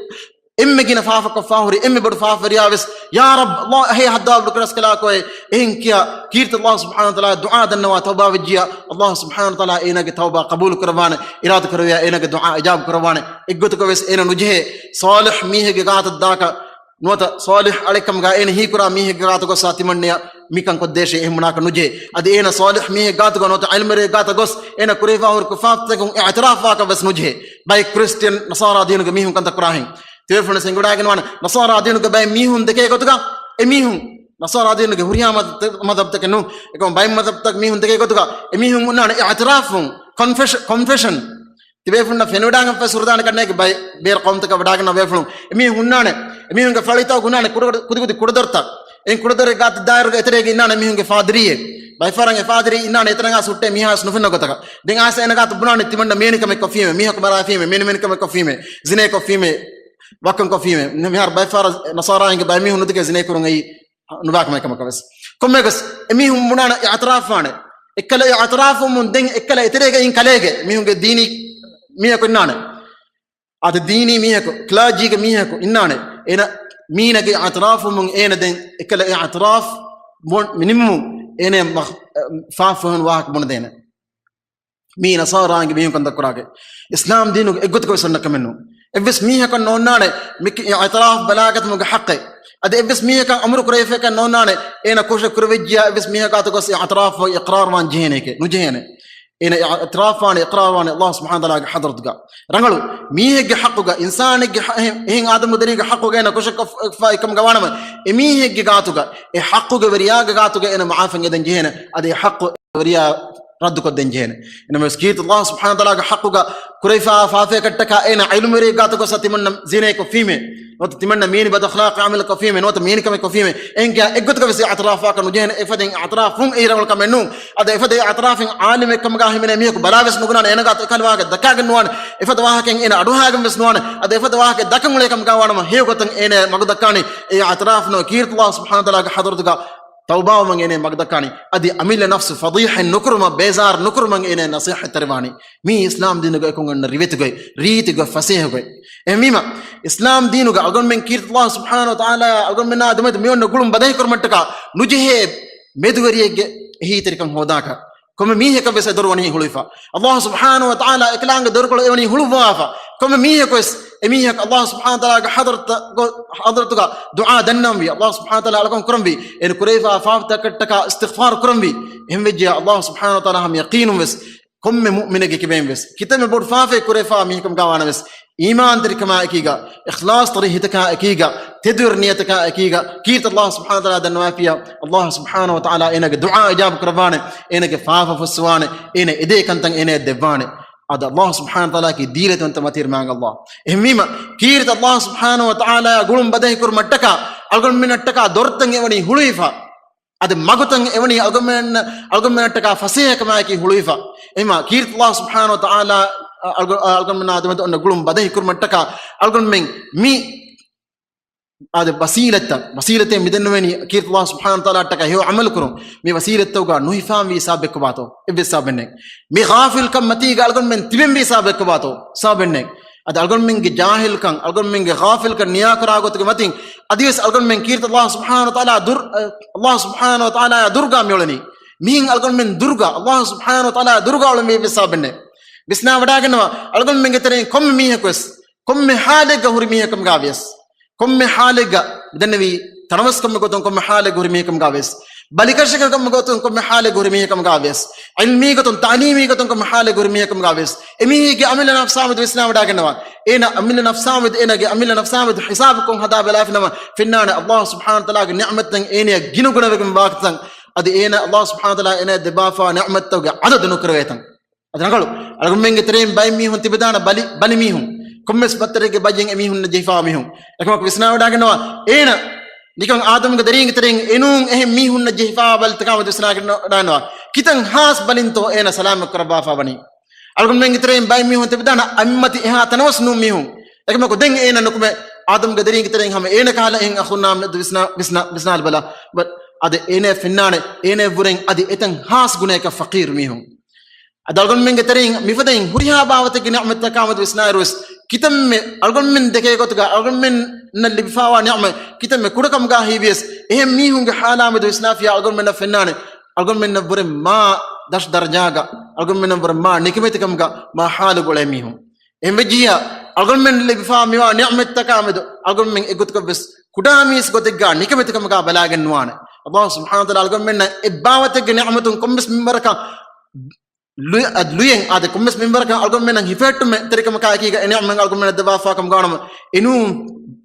އެންމެ ގިނަ ފާފަކޮށްފާ ހުރި އެންމެ ބޮޑު ފާފަވެރިޔާ ވެސް، ޔާ ރައްބް، އައްލާހް، އެހޭ ހައްދާ ބުޑުކުރަސްކަލާކޮއޭ، އެހެން ކިޔާ ކީރިތި ﷲ ސުބްޙާނަހޫ ވަތަޢާލާ ދުޢާ ދަންނަވާ ތައުބާވެއްޖިޔާ، ﷲ ސުބްޙާނަހޫ ވަތަޢާލާ އޭނާގެ ތައުބާ ޤަބޫލު ކުރައްވާނެ، އިރާދަ ކުރެވިޔާ އޭނާގެ ދުޢާ އިޖާބަ ކުރައްވާނެ. އެއްގޮތަކަށް ވެސް އޭނަ ނުޖެހޭ ޞާލިޙް މީހެއްގެ ގާތަށް ދާކަށް ނުވަތަ ޞާލިޙް އަޅެއްކަމުގަ އޭނަ ހީކުރާ މީހެއްގެ ގާތަށް ގޮސް ތިމަންނަޔަށް މިކަން ކޮށްދޭށޭ އެހެން ބުނާކަށް ނުޖެހޭ. އަދި އޭނަ ޞާލިޙް މީހެއްގެ ގާތުގަ ނުވަތަ ޢިލްމުވެރިއެއްގެ ގާތަށް ގޮސް އޭނަ ކުރެވިފާ ހުރި ކުފާފަތަކުން އިޢުތިރާފްވާކަށް ވެސް ނުޖެހޭ. ބައެއް ކްރިސްޓިއަން ނަޞާރާ ދީނުގެ މީހުން ކަންތައް ކުރާހެން. ތިބޭފުޅުން އެނގިވަޑައިގަންނަވާނެ، ނަޞާރާ ދީނުގެ ބައެއް މީހުން ދެކޭ ގޮތުގަ އެމީހުން، ނަޞާރާ ދީނުގެ ހުރިހާ މަދަ-، މަދަހަބްތަކެއް ނޫން، އެކަމަ ބައެއް މަދަހަބްތަކުގެ މީހުން ދެކޭ ގޮތުގަ އެމީހުން ހުންނާނެ އިޢުތިރާފުން، ކޮންފެޝ-، ކޮންފެޝަން. ތިބޭފުޅުންނަށް ފެނިވަޑައިގަންފަވެސް ހުރެދާނެ ކަންނޭނގެ ބައެއް ބޭރު ޤައުމުތަކަށް ވަޑައިގަންނަ ބޭފުޅުން. އެމީހުން ހުންނާނެ، އެމީހުންގެ ފަޅިތައް ހުންނާނެ ކުޑަ-، ކުދި ކުދި ކުޑަދޮރުތައް. އެ ކުޑަދޮރެއް ގާތަށް ދާއިރުގަ އެތެރޭގަ އިންނާނެ އެމީހުންގެ ފާދިރީއެއް. ބައެއްފަހަރަށް އެ ފާދިރީ އިންނާނެ އެތަނަށް އައިސް ހުއްޓޭ މީހާވެސް ނުފެންނަ ގޮތަކަށް. ދެން އައިސް އޭނަ ގާތަށް ބުނާނެ ތިމަންނަ މިވެނި ކަމެއް ކޮށްފީމޭ، މީހަކު މަރާފީމޭ، މިވެނި ކަމެއް ކޮށްފީމޭ، ޒިނޭ ކޮށްފީމޭ، ވައްކަން ކޮށްފީމޭ. މިހާރު ބައެއްފަހަރަށް ނަޞާރާއިންގެ ބައެއް މީހުން ނުދެކޭ ޒިނޭ ކުރުން އެއީ ނުބާކަމެއް ކަމަކަށް ވެސް. ކޮންމެއަކަސް އެމީހުން ބުނާނެ އިޢުތިރާފްވާނެ. އެއްކަލަ އިޢުތިރާފްވުމުން ދެން އެއްކަލަ އެތެރޭގަ އިން ކަލޭގެ މީހުންގެ ދީނީ މީހަކު އިންނާނެ. އާދެ، ދީނީ މީހަކު، ކްލާޖީގެ މީހަކު އިންނާނެ. އޭނަ މީނަގެ އިޢުތިރާފްވުމުން އޭނަ ދެން އެއްކަލަ އިޢުތިރާފް ބޮން-، މި ނިންމުން އޭނަ މަ-، ފާފަހުން ވާހަކަ ބުނެދޭނެ. މީ ނަޞާރާއިންގެ މީހުން ކަންތައް ކުރާގެ. އިސްލާމް ދީނުގެ އެއްގޮތަކަށް ވެސް އޮންނަ ކަމެއް ނޫން. އެއްވެސް މީހަކަށް ނޯންނާނެ މި އިޢުތިރާފް ބަލާގަތުމުގެ ޙައްޤެއް. އަދި އެއްވެސް މީހަކަށް އަމުރު ކުރެވިފައެއްކަން ނޯންނާނެ އޭނަ ކުށެއް ކުރެވިއްޖިޔާ އެއްވެސް މީހަކާ ގޮސް އިޢުތިރާފް އިޤްރާރުވާން ޖެހޭނެކޭ، ނުޖެހޭނެ. އޭނަ އިޢުތިރާފްވާނެ، އިޤްރާރުވާނެ ﷲ ސުބްޙާނަހޫ ވަތަޢާލާގެ ޙަޟްރަތުގަ. ރަނގަޅު، މީހެއްގެ ޙައްޤުގަ، އިންސާނެއްގެ ޙަ-، އެހެން، އެހެން އާދަމު ދަރީގެ ޙައްޤުގަ އޭނަ ކުށެއް ކޮށްފަ އެކަމުގަ ވާނަމަ، އެމީހެއްގެ ގާތުގަ، އެ ޙައްޤުގެ ވެރިޔާގެ ގާތުގަ އޭނަ މަޢާފަށް އެދެން ޖެހޭނެ. އަދި އެ ޙައްޤު ވެރިޔާ ރައްދުކޮށްދޭން ޖެހޭނެ. އެނަމަވެސް ކީރިތި އަލްލާހު ސުބްޙާނަހު ވަތަޢާލާގެ ޙައްޤުގަ ކުރެވިފާ ފާފައަކަށްޓަކާ އޭނަ ޢިލްމުވެރިއެއްގާތަކު ތިމަންނަ ޒިނޭ ކޮށްފީމޭ، ނުވަތަ ތިމަންނަ މީނި ބަދަޚްލާޤީ ޢަމަލެއް ކޮށްފީމޭ، ނުވަތަ މީނިކަމެއް ކޮށްފީމޭ، އެހެންކަ އެއްގޮތަކަށް ވެސް އިޢުތިރާފާކަށް ނުޖެހޭނެ. އެފަދައިން އިޢުތިރާފުން އެއީ ރަނގަޅު ކަމެއް ނޫން. އަދި އެފަދަ އިޢުތިރާފެއް ޢާލިމެއް ކަމުގަ ހިމެނޭ މީހަކު ބަލާވެސް ނުގަންނާނެ، އޭނަގާ އެކަހަލަ ވާހަކަ ދައްކާގެން ނުވާނެ، އެފަދަ ވާހަކައެއް އޭނަ އަޑުއަހާގެން ވެސް ނުވާނެ. އަދި އެފަދަ ވާހަކަ ދައްކަން އުޅޭ ކަމުގަ ވާނަމަ ހެޔޮ ގޮތަށް އޭނަ މަގު ދައްކާނީ އެ އިޢުތިރާފުން ކީރިތި އަލްލާހު ސުބްޙާނަހު ވަތަޢާލާގެ ޙަޟްރަތުގަ ތައުބާވުމަށް އޭނަ މަގު ދައްކާނީ. އަދި އަމިއްލަ ނަފްސު ފަޟީޙަތް ނުކުރުމަށް، ބޭޒާރު ނުކުރުމަށް އޭނަ ނަޞޭޙަތްތެރިވާނީ. މީ އިސްލާމް ދީނުގެ އެކުން އޮންނަ ރިވެތިގޮތް، ރީތިގޮތް، ފަސޭހަގޮތް. އެހެންވީމަ، އިސްލާމް ދީނުގަ އަޅުގަނޑުމެން ކީރިތި އަލްލާހު ސުބްޙާނަހު ވަތަޢާލާ އަޅުގަނޑުމެންނާ ދެމެދު މި އޮންނަ ގުޅުން ބަދަހިކުރުމަށްޓަކާ ނުޖެހޭ މެދުވެރިއެއްގެ އެހީތެރިކަން ހޯދާކަށް. ކޮންމެ މީހަކަށް ވެސް އެ ދޮރު ވަނީ ހުޅުވިފަ. އަލްލާހު ސުބްޙާނަހު ވަތަޢާލާ އެކަލާނގެ ދޮރުކޮޅު އެވަނީ ހުޅުއްވާފަ. ކޮންމެ މީހަކު ވެސް އެމީހަކު އަލްލާހު ސުބްޙާނަހު ވަތަޢާލާގެ ޙަޟްރަތަށް، ޙަޟްރަތުގަ ދުޢާ ދަންނަވަންވީ، އަލްލާހު ސުބްޙާނަހު ވަތަޢާލާ އަޅުކަން ކުރަންވީ، އޭނަ ކުރެވިފާ ފާފަތަކަށްޓަކާ އިސްތިޣްފާރު ކުރަންވީ. އެހެންވެއްޖެޔާ އަލްލާހު ސުބްޙާނަހު ވަތަޢާލާ ހަމަ ޔަޤީނުން ވެސް ކޮންމެ މުއުމިނެއްގެ ކިބައިން ވެސް ކިތަންމެ ބޮޑު ފާފައެއް ކުރެވިފާ މީހަކަމުގަ ވާނަމަވެސް، އީމާންތެރިކަމާ އެކީގަ، އިޚްލާޞްތެރި ހިތަކާ އެކީގަ، ތެދުވެރި ނިޔަތަކާ އެކީގަ، ކީރިތި އަލްލާހު ސުބްޙާނަހު ވަތަޢާލާ ދަންނަވާފިޔާ، އަލްލާހު ސުބްޙާނަހު ވަތަޢާލާ އޭނަގެ ދުޢާ އިޖާބަ ކުރައްވާނެ، އޭނަގެ ފާފަ ފުއްސުވާނެ، އޭނަ އެދޭ ކަންތައް އޭނަޔަށް ދެއްވާނެ. އަދި އަލްލާހު ސުބްޙާނަހު ވަތަޢާލާގެ ދީލަތިވަންތަ މަތި މާތް އަލްލާހު. އެހެންވީމަ، ކީރިތި އަލްލާހު ސުބްޙާނަހު ވަތަޢާލާ ގުޅުން ބަދަހި ކުރުމަށްޓަކާ، އަޅުގަނޑުމެންނަށްޓަކާ ދޮރުތައް އެވަނީ ހުޅުވިފަ. އަދި މަގުތައް އެވަނީ އަޅުގަނޑުމެން، އަޅުގަނޑުމެންނަށްޓަކާ ފަސޭހަކަމާއެކީ ހުޅުވިފަ. އެހެންވީމަ، ކީރިތި އަލްލާހު ސުބްޙާނަހު ވަތަޢާލާ، އަ، އަޅުގަ-، އަ، އަޅުގަނޑުމެންނާ ދެމެދު އޮންނަ ގުޅުން ބަދަހި ކުރުމަށްޓަކާ، އަޅުގަނޑުމެން މި އަދި ވަސީލަތްތައް، ވަސީލަތެއް މިދެންނެވެނީ ކީރިތި އަލްލާހު ސުބްޙާނަހު ވަތަޢާލާއަށްޓަކާ ހެޔޮ ޢަމަލު ކުރުން. މި ވަސީލަތްތަކުގަ ނުހިފާންވީ ސަބަބެއްކަމާތޯ؟ އެއްވެސް ސަބަބެއް ނެތް. މި ޣާފިލްކަން މަތީގަ އަޅުގަނޑުމެން ތިބެންވީ ސަބަބެއްކަމާތޯ؟ ސަބަބެއް ނެތް. އަދި އަޅުގަނޑުމެންގެ ޖާހިލްކަން، އަޅުގަނޑުމެންގެ ޣާފިލްކަން ނިޔާކުރާ ގޮތުގެ މަތިން އަދިވެސް އަޅުގަނޑުމެން ކީރިތި އަލްލާހު ސުބްޙާނަހު ވަތަޢާލާ ދުރު-، އަ، އަލްލާހު ސުބްޙާނަހު ވަތަޢާލާއާ ދުރުގަ މިއުޅެނީ. މިހެން އަޅުގަނޑުމެން ދުރުގަ، އަލްލާހު ސުބްޙާނަހު ވަތަޢާލާއާ ދުރުގަ އުޅެންވީ އެއްވެސް ސަބަބެއް ނެތް. ވިސްނާވަޑައިގަންނަވާ، އަޅުގަނޑުމެންގެ ތެރެއިން ކޮންމެ މީހަކުވެސް، ކޮންމެ ޙާލެއްގަ ހުރި މީހަކަމުގަ ވިޔަސް، ކޮންމެ ޙާލެއްގަ މިދެންނެވީ ތަނަވަސްކަމުގެ ގޮތުން ކޮންމެ ޙާލެއްގަ ހުރި މީހަކަމުގަ ވިޔަސް، ބަލިކަށިކަމުގެ ގޮތުން ކޮންމެ ޙާލެއްގަ ހުރި މީހަކަމުގަ ވިޔަސް، ޢިލްމީ ގޮތުން، ތަޢުލީމީ ގޮތުން ކޮންމެ ޙާލެއްގަ ހުރި މީހަކަމުގަ ވިޔަސް، އެމީހެއްގެ އަމިއްލަ ނަފްސާމެދު ވިސްނާވަޑައިގަންނަވާ. އޭނަ އަމިއްލަ ނަފްސާމެދު، އޭނަގެ އަމިއްލަ ނަފްސާމެދު ޙިސާބުކޮށް ހަދާ ބަލާފިނަމަ، ފެންނާނެ އަލްލާހު ސުބްޙާނަހު ވަތަޢާލާގެ ނިޢުމަތްތައް އޭނަޔަށް ގިނަގުނަވެގެން ވާކަތައް، އަދި އޭނަ އަލްލާހު ސުބްޙާނަހު ވަތަޢާލާ އޭނަޔަށް ދެއްވާފާ ނިޢުމަތްތަކުގެ އަދަދު ނުކުރެވޭތަން. އަދި ރަނގަޅު، އަޅުގަނޑުމެންގެ ތެރެއިން ބައެއް މީހުން ތިބެދާނެ ބަލި، ބަލި މީހުން. ކޮންމެސް ބައްތަރެއްގެ ބައްޔެއް އެމީހުންނަށް ޖެހިފާވާ މީހުން. އެކަމަކު ވިސްނާވަޑައިގަންނަވާ، އޭނަ ނިކަން އާދަމުގެ ދަރީންގެ ތެރެއިން އެނޫން އެހެން މީހުންނަށް ޖެހިފާވާ ބަލިތަކާމެދު ވިސްނާވަޑައިގަންނަވާ. ކިތަން ހާސް ބަލިންތޯ އޭނަ ސަލާމަތް ކުރައްވާފާ ވަނީ. އަޅުގަނޑުމެންގެ ތެރެއިން ބައެއް މީހުން ތިބެދާނެ އަތްމަތި އެހާ ތަނަވަސް ނޫން މީހުން. އެކަމަކު ދެން އޭނަ ނުކުމެ އާދަމުގެ ދަރީންގެ ތެރެއިން ހަމަ އޭނަ ކަހަލަ އެހެން އަޚުންނާ މެދު ވިސްނާ، ވިސްނާ، ވިސްނާލަބަލަ. އަދި އޭނަ ފެންނާނެ، އޭނަ ވުރެން އަދި އެތަން ހާސް ގުނައަކަށް ފަޤީރު މީހުން. އަދި އަޅުގަނޑުމެންގެ ތެރެއިން މިފަދައިން ހުރިހާ ބާވަތެއްގެ ނިޢުމަތްތަކާމެދު ވިސްނާއިރުވެސް، ކިތަންމެ އަޅުގަނޑުމެން ދެކޭ ގޮތުގަ އަޅުގަނޑުމެންނަށް ލިބިފާވާ ނިޢުމަތް ކިތަންމެ ކުޑަކަމުގަ ހީވިޔަސް، އެހެން މީހުންގެ ޙާލާމެދު ވިސްނާފިޔާ އަޅުގަނޑުމެންނަށް ފެންނާނެ، އަޅުގަނޑުމެންނަށްވުރެ މާ ދަށް ދަރަޖާގަ، އަޅުގަނޑުމެންނަށްވުރެ މާ ނިކަމެތިކަމުގަ މާ ޙާލުގަ އުޅޭ މީހުން. އެހެންވެއްޖިއްޔާ، އަޅުގަނޑުމެން ލިބިފާ މިވާ ނިޢުމަތްތަކާމެދު އަޅުގަނޑުމެން އެއްގޮތަކަށްވެސް ކުޑަ މީސް ގޮތެއްގަ ނިކަމެތިކަމުގަ ބަލާގެން ނުވާނެ. އަލްލާހު ސުބްޙާނަހު ވަތަޢާލާ އަޅުގަނޑުމެންނަށް އެއްބާވަތެއްގެ ނިޢުމަތުން ކޮންމެސް މިންވަރަކަށް ލުޔަ-، އަދި ލުޔެއް އާދެ، ކޮންމެސް މިންވަރަކަށް އަޅުގަނޑުމެންނަށް ހިފެހެއްޓުމެއް ތެރިކަމަކާ އެކީގަ އެ ނިޢުމަތް އަޅުގަނޑުމެންނަށް ދެއްވާފާކަމުގަ ވާނަމަ، އެނޫން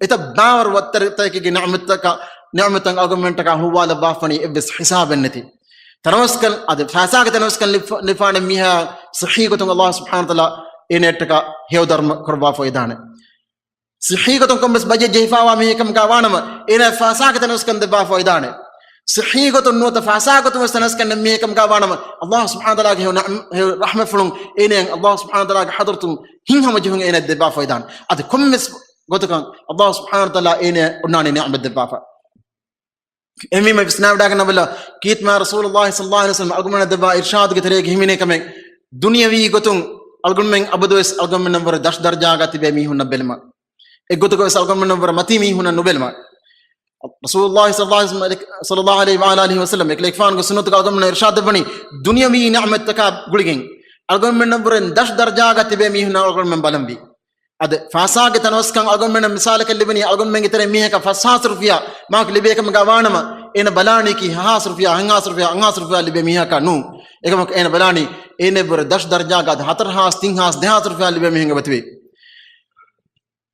އެތައް ބާވަރު ވައްތަރެއްތަކެއްގެ ނިޢުމަތަކަށް، ނިޢުމަތަށް އަޅުގަނޑުމެންނަށްޓަކާ ހުޅުވާލައްވާފަނީ އެއްވެސް ހިސާބެއް ނެތި. ތަނަވަސްކަން އަދި ފައިސާގެ ތަނަވަސްކަން ލިބިފަ-، ލިބިފާނެ މީހާ ޞިއްޙީ ގޮތުން އަލްލާހު ސުބްޙާނަހު ވަތަޢާލާ އޭނައަށްޓަކާ ހެޔޮ ދަރުމަ ކުރައްވާފަ އޮތްދާނެ. ޞިއްޙީ ގޮތުން ކޮންމެސް ބައްޔެއް ޖެހިފާވާ މީހެއްކަމުގަ ވާނަމަ، އޭނަ ފައިސާގެ ތަނަވަސްކަން ދެއްވާފަ އޮތްދާނެ. ޞިއްޙީ ގޮތުން ނުވަތަ ފައިސާ ގޮތުން ވެސް ތަނަވަސްކަން ނެތް މީހެއްކަމުގަ ވާނަމަ، އަލްލާހު ސުބްޙާނަހު ވަތަޢާލާގެ ހެޔޮ ނަޢު-، ހެޔޮ ރަޙްމަތްފުޅުން އޭނައަށް އަލްލާހު ސުބްޙާނަހު ވަތަޢާލާގެ ޙަޟްރަތުން ހިތްހަމަޖެހުން އޭނައަށް ދެއްވާފަ އޮތްދާނެ. އަދި ކޮންމެސް ގޮތަކަށް އަލްލާހު ސުބްޙާނަހު ވަތަޢާލާ އޭނައަށް އޮންނާނީ ނިޢުމަތް ދެއްވާފަ. އެހެންވީމަ ވިސްނާވަޑައިގަންނަބަލަ، ކީރިތި މާތް ރަސޫލުއްލާހި ޞައްލައްލާހު ޢަލައިހި ވަސައްލަމަ އަޅުގަނޑުމެންނަށް ދެއްވާ އިރްޝާދުގެ ތެރޭގަ ހިމެނޭ ކަމެއް، ދުނިޔަވީ ގޮތުން އަޅުގަނޑުމެން އަބަދުވެސް އަޅުގަނޑުމެންނަށްވުރެ ދަށް ދަރަޖާގަ ތިބޭ މީހުންނަށް ބެލުމަށް، އެއްގޮތަކަށް ވެސް އަޅުގަނޑުމެންނަށްވުރެ މަތީ މީހުންނަށް ނުބެލުމަށް. ރަސޫލުއްލާހި ޞައްލައްލާހު ޢަލައިހި ވަސައްލަމަ، ޞައްލައްލާހު ޢަލައިހި ވަޢަލާ އާލިހި ވަސައްލަމަ، އެކަލޭގެފާނުގެ ސުންނަތުގަ އަޅުގަނޑުމެންނަށް އިރްޝާދު ދެއްވަނީ، ދުނިޔަވީ ނިޢުމަތްތަކާ ގުޅިގެން އަޅުގަނޑުމެންނަށްވުރެ ދަށް ދަރަޖާގަ ތިބޭ މީހުންނަށް އަޅުގަނޑުމެން ބަލަންވީ. އަދި ފައިސާގެ ތަނަވަސްކަން އަޅުގަނޑުމެންނަށް މިސާލަކަށް ލިބެނީ، އަޅުގަނޑުމެންގެ ތެރެއިން މީހަކަށް ފަސް ހާސް ރުފިޔާ މާކަ ލިބޭ ކަމުގަ ވާނަމަ، އޭނަ ބަލާނީ ކީ ހަ ހާސް ރުފިޔާ، ހަ ހާސް ރުފިޔާ، ހަ ހާސް ރުފިޔާ ލިބޭ މީހަކަށް ނޫން. އެކަމަކު އޭނަ ބަލާނީ އޭނައަށްވުރެ ދަށް ދަރަޖާގަ އަދި ހަތަރު ހާސް، ތިން ހާސް، ދެ ހާސް ރުފިޔާ ލިބޭ މީހުން އެބަތިބީ.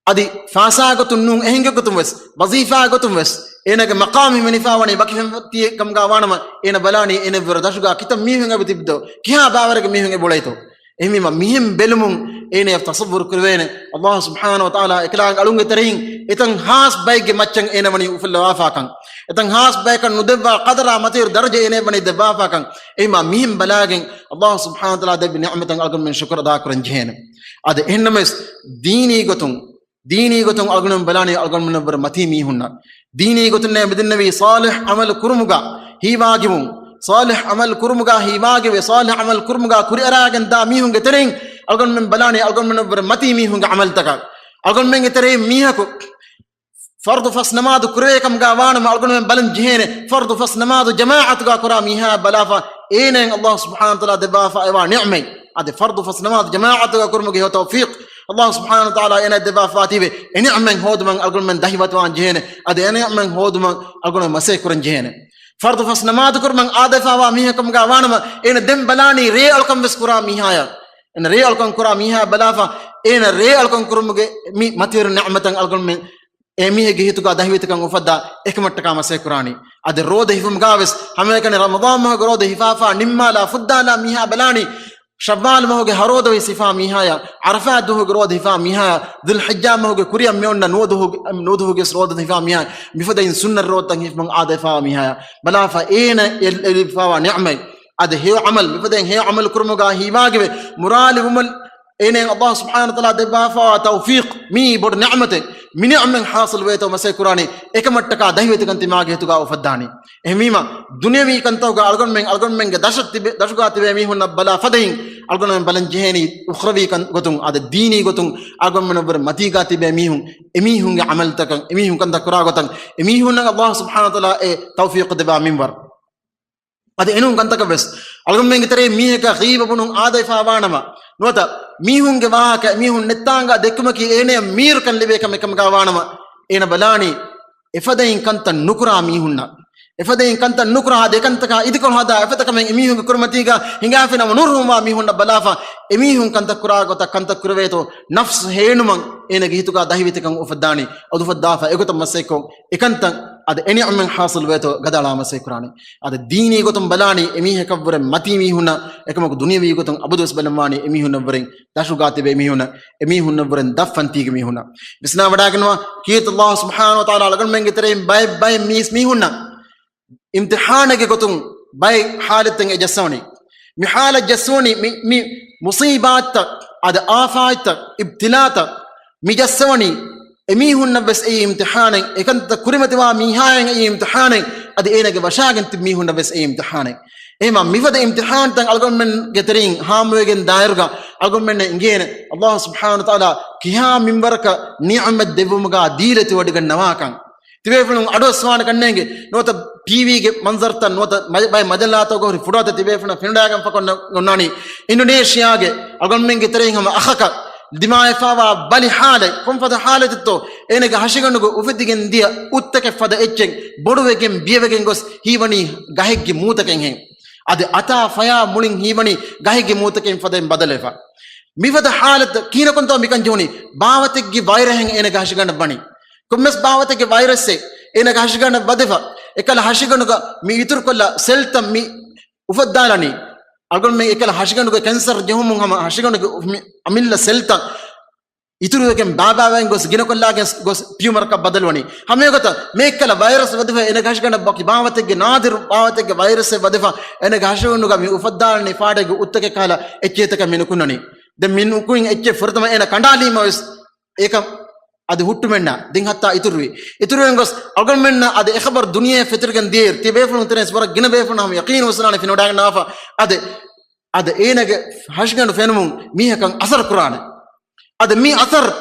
އަދި ފައިސާ ގޮތުން ނޫން، އެހެން ގޮތުން ވެސް، ވަޒީފާ ގޮތުން ވެސް، އޭނާގެ މަޤާމު ހިމެނިފާވަނީ ވަކި ފެންފޮތިއެއް ކަމުގަ ވާނަމަ، އޭނާ ބަލާނީ އޭނަ ވަރަށް ދަށުގަ ކިތައް މީހުން އެބަ ތިބިދޯ، ކިހާ ބާވަރެއްގެ މީހުން އެބަ އުޅޭތޯ. އެހެންވީމަ މިހެން ބެލުމުން އޭނަ ތަޞައްވުރު ކުރެވޭނެ، ﷲ ސުބްޙާނަހޫ ވަތަޢާލާ އެކަލާނގެ އަޅުންގެ ތެރެއިން އެތަން ހާސް ބައެއްގެ މައްޗަށް އޭނަ ވަނީ އުފުއްލަވާފާކަން، އެތަން ހާސް ބަޔަކަށް ނުދެއްވާ ޤަދަރާ މަތިވެރި ދަރަޖަ އޭނަ ވަނީ ދެއްވާފާކަން. އެހެންވީމަ މިހެން ބަލާގެން ﷲ ސުބްޙާނަހޫ ވަތަޢާލާ ދެއްވި ނިޢުމަތަށް އަޅުގަނޑުމެން ޝުކުރު އަދާކުރަން ޖެހޭނެ. އަދި އެހެންނަމަވެސް ދީނީ ގޮތުން ދީނީ ގޮތުން އަޅުގަނޑުމެން ބަލާނީ އަޅުގަނޑުމެންނަށްވުރެ މަތީ މީހުންނަށް. ދީނީ ގޮތުންނޭ މިދެންނެވީ ޞާލިޙް ޢަމަލު ކުރުމުގަ ހީވާގިވުން. ޞާލިޙް ޢަމަލު ކުރުމުގަ ހީވާގިވެ، ޞާލިޙް ޢަމަލު ކުރުމުގަ ކުރިއަރާގެން ދާ މީހުންގެ ތެރެއިން އަޅުގަނޑުމެން ބަލާނީ އަޅުގަނޑުމެންނަށްވުރެ މަތީ މީހުންގެ ޢަމަލުތަކަށް. އަޅުގަނޑުމެންގެ ތެރެއިން މީހަކު ފަރުޟު ފަސް ނަމާދު ކުރެވޭ ކަމުގަ ވާނަމަ އަޅުގަނޑުމެން ބަލަން ޖެހޭނެ، ފަރުޟު ފަސް ނަމާދު ޖަމާޢަތުގަ ކުރާ މީހާ ބަލާފަ، އޭނައަށް ﷲ ސުބްޙާނަހޫ ވަތަޢާލާ ދެއްވާފައިވާ ނިޢުމަތް. އަދި ފަރުޟު ފަސް ނަމާދު ޖަމާޢަތުގަ ކުރުމުގެ ހެޔޮ ތައުފީޤް ﷲ ސުބްޙާނަހޫ ވަތަޢާލާ އޭނައަށް ދެއްވާފައިވާތީވެ، އެ ނިޢުމަތް ހޯދުމަށް އަޅުގަނޑުމެން ދަހިވަތުވާން ޖެހޭނެ. އަދި އެ ނިޢުމަތް ހޯދުމަށް އަޅުގަނޑުމެން މަސައްކަތް ކުރަން ޖެހޭނެ. ފަރުޟު ފަސް ނަމާދު ކުރުމަށް އާދަވެފައިވާ މީހެއް ކަމުގަ ވާނަމަ، އޭނަ ދެން ބަލާނީ ރޭ އަޅުކަން ވެސް ކުރާ މީހާޔަށް. އޭނަ ރޭ އަޅުކަން ކުރާ މީހާ ބަލާފަ، އޭނަ ރޭ އަޅުކަން ކުރުމުގެ މި މަތިވެރި ނިޢުމަތަށް އަޅުގަނޑުމެން އެ މީހެއްގެ ހިތުގަ ދަހިވެތިކަން އުފައްދާ އެކަމަށްޓަކާ މަސައްކަތް ކުރާނީ. އަދި ރޯދަ ހިފުމުގަ ވެސް ހަމައެކަނި ރަމަޟާން މަހުގެ ރޯދަ ހިފާފަ ނިންމާލާ ފުއްދާލާ މީހާ ބަލާނީ، ޝައްވާލް މަހުގެ ހަ ރޯދަ ވެސް ހިފާ މީހާޔަށް، ޢަރަފާތް ދުވަހުގެ ރޯދަ ހިފާ މީހާޔަށް، ޛުލްޙިއްޖާ މަހުގެ ކުރިއަށް މިއޮންނަ ނުވަ ދުވަހުގެ، ނުވަ ދުވަހުގެ ވެސް ރޯދަ ހިފާ މީހާޔަށް، މިފަދައިން ސުންނަތް ރޯދަތައް ހިފުމަށް އާދަވެފައިވާ މީހާޔަށް ބަލާފަ، އޭނަ އެ-، އެ-، ލިބިފައިވާ ނިޢުމަތް. އަދި ހެޔޮ ޢަމަލު، މިފަދައިން ހެޔޮ ޢަމަލު ކުރުމުގަ ހީވާގިވެ، މުރާލި ވުމަށް އޭނައަށް ﷲ ސުބްޙާނަހޫ ވަތަޢާލާ ދެއްވާފައިވާ ތައުފީޤް، މީ ބޮޑު ނިޢުމަތެއް. މި ނިޢުމަތް ޙާޞިލުވޭތޯ މަސައްކަތް ކުރާނީ، އެކަމަށްޓަކާ ދަހިވެތިކަން ތިމާގެ ހިތުގަ އުފައްދާނީ. އެހެންވީމަ، ދުނިޔަވީ ކަންތަކުގަ އަޅުގަނޑުމެން، އަޅުގަނޑުމެންގެ ދަށަށް ތިބެ-، ދަށުގަ ތިބޭ މީހުންނަށް ބަލާ ފަދައިން، އަޅުގަނޑުމެން ބަލަން ޖެހޭނީ، އުޚްރަވީ ކަން ގޮތުން، އަދި ދީނީ ގޮތުން، އަޅުގަނޑުމެންނަށްވުރެ މަތީގަ ތިބޭ މީހުން، އެމީހުންގެ ޢަމަލުތަކަށް، އެމީހުން ކަންތައް ކުރާ ގޮތަށް، އެމީހުންނަށް ﷲ ސުބްޙާނަހޫ ވަތަޢާލާ އެ ތައުފީޤު ދެއްވާ މިންވަރު. އަދި އެނޫން ކަންތަކަށް ވެސް، އަޅުގަނޑުމެންގެ ތެރެއިން މީހަކަށް ޣީބަ ބުނުން އާދަވެފައިވާނަމަ، ނުވަތަ މީހުންގެ ވާހަކަ މީހުން ނެތްތާނގަ ދެއްކުމަކީ އޭނަޔަށް މީރުކަން ލިބޭ ކަމެއް ކަމުގަ ވާނަމަ، އޭނަ ބަލާނީ އެފަދައިން ކަންތައް ނުކުރާ މީހުންނަށް. އެފަދައިން ކަންތައް ނުކުރާ، އަދި އެކަންތަކާ އިދިކޮޅު ހަދާ އެފަދަ ކަމެއް އެމީހުންގެ ކުރިމަތީގަ ހިނގާފިނަމަ ނުރުހުންވާ މީހުންނަށް ބަލާފަ، އެމީހުން ކަންތައް ކުރާ ގޮތަށް ކަންތައް ކުރެވޭތޯ، ނަފްސު ހޭނުމަށް އޭނަގެ ހިތުގަ ދަހިވެތިކަން އުފައްދާނީ. އަދި އުފައްދާފަ އެގޮތަށް މަސައްކަތްކޮށް، އެކަންތައް އަދި އެ ނިޢުމަތް ޙާޞިލުވޭތޯ ގަދައަޅާ މަސައްކަތް ކުރާނީ. އަދި ދީނީ ގޮތުން ބަލާނީ އެމީހަކަށްވުރެ މަތީ މީހުންނަށް އެކަމަކު ދުނިޔަވީ ގޮތުން އަބަދުވެސް ބަލަންވާނީ އެމީހުންނަށްވުރެ ދަށުގަ ތިބޭ މީހުންނަށް، އެމީހުންނަށްވުރެ ދަށް ފަންތީގެ މީހުންނަށް. ވިސްނާވަޑައިގަންނަވާ، ކީރިތި ﷲ ސުބްޙާނަހޫ ވަތަޢާލާ އަޅުގަނޑުމެންގެ ތެރެއިން ބައެއް ބައެއް މީސް މީހުންނަށް އިމްތިޙާނެއްގެ ގޮތުން ބައެއް ޙާލަތްތައް އެ ޖައްސަވަނީ. މި ޙާލަތް ޖައްސަވަނީ މި، މި މުޞީބާތްތައް، އަދި އާފާތްތައް، އިބްތިލާތައް މި ޖައްސަވަނީ އެމީހުންނަށް ވެސް އެއީ އިމްތިޙާނެއް، އެކަންތައް ކުރިމަތިވާ މީހާއަށް އެއީ އިމްތިޙާނެއް، އަދި އޭނަގެ ވަށާގެން ތިބި މީހުންނަށް ވެސް އެއީ އިމްތިޙާނެއް. އެހެންވީމަ މިފަދަ އިމްތިޙާންތައް އަޅުގަނޑުމެންގެ ތެރެއިން ހާމަވެގެން ދާއިރުގަ އަޅުގަނޑުމެންނަށް އިނގޭނެ، ﷲ ސުބްޙާނަހޫ ވަތަޢާލާ ކިހާ މިންވަރަކަށް ނިޢުމަތް ދެއްވުމުގަ ދީލަތިވޮޑިގަންނަވާކަން. ތިބޭފުޅުން އަޑުއައްސަވާނެ ކަންނޭނގެ ނުވަތަ ޓީވީގެ މަންޒަރުތައް ނުވަތަ މަ-، ބައެއް މަޖައްލާތަކުގަ ހުރި ފޮޓޯތައް ތިބޭފުޅުން ފެނުނާގެން ފަކޮން އޮންނާނީ. އިންޑޮނޭޝިޔާގެ އަޅުގަނޑުމެންގެ ތެރެއިން ހަމަ އަޚަކަށް ދިމާވެފައިވާ ބަލި ޙާލެއް، ކޮންފަދަ ޙާލަތެއްތޯ، އޭނަގެ ހަށިގަނޑުގަ އުފެދިގެން ދިޔަ އުއްތަކެއް ފަދަ އެއްޗެއް ބޮޑުވެގެން ބިޔަވެގެން ގޮސް ހީވަނީ ގަހެއްގެ މޫތަކެއްހެން. އަދި އަތާ ފަޔާ މުޅިން ހީވަނީ ގަހެއްގެ މޫތަކެއް ފަދައިން ބަދަލުވެފަ. މިފަދަ ޙާލަތު ކިހިނަކުންތޯ މިކަން ޖެހުނީ؟ ބާވަތެއްގެ ވައިރަހެއް އޭނަގެ ހަށިގަނޑަށް ވަނީ. ކޮންމެސް ބާވަތެއްގެ ވައިރަސްއެއް އޭނަގެ ހަށިގަނޑަށް ވަދެފަ، އެކަލަ ހަށިގަނޑުގަ މި އިތުރުކޮށްލާ ސެލްތައް މި އުފައްދާލަނީ. އަޅުގަނޑުމެން އެކަލަ ހަށިގަނޑުގެ ކެންސަރު ޖެހުމުން ހަމަ ހަށިގަނޑުގެ މި އަމިއްލަ ސެލްތައް އިތުރުވެގެން ބާބާވެގެން ގޮސް ގިނަކޮށްލާގެން ގޮސް ޓިއުމަރަކަށް ބަދަލުވަނީ. ހަމައެގޮތަށް މިއެއްކަލަ ވައިރަސް ވަދެފަ އޭނަގެ ހަށިގަނޑަށް ވަކި ބާވަތެއްގެ ނާދިރު ބާވަތެއްގެ ވައިރަސްއެއް ވަދެފަ އޭނަގެ ހަށިގަނޑުގަ މި އުފައްދާލަނީ ފާޑެއްގެ އުއްތަކެއް ކަހަލަ އެއްޗެހިތަކެއް މި ނުކުންނަނީ. ދެން މި ނުކުތް އެއްޗެއް ފުރަތަމަ އޭނަ ކަނޑާލީމަ ވެސް އެކަން އަދި ހުއްޓުމެއްނާ ދެން ހައްތާ އިތުރުވި. އިތުރުވެން ގޮސް އަޅުގަނޑުމެންނަށް އަދި އެ ޚަބަރު ދުނިޔެ ފެތުރިގެން ދިޔައިރު ތި ބޭފުޅުން ތެރެއިން ވަރަށް ގިނަ ބޭފުޅުން ހަމަ ޔަޤީނު ވެސްނާނެ ފެނިވަޑައިގަންނަވާފަ. އަދި އަދި އޭނަގެ ހަށިގަނޑު ފެނުމުން މީހަކަށް އަސަރު ކުރާނެ. އަދި މި އަސަރު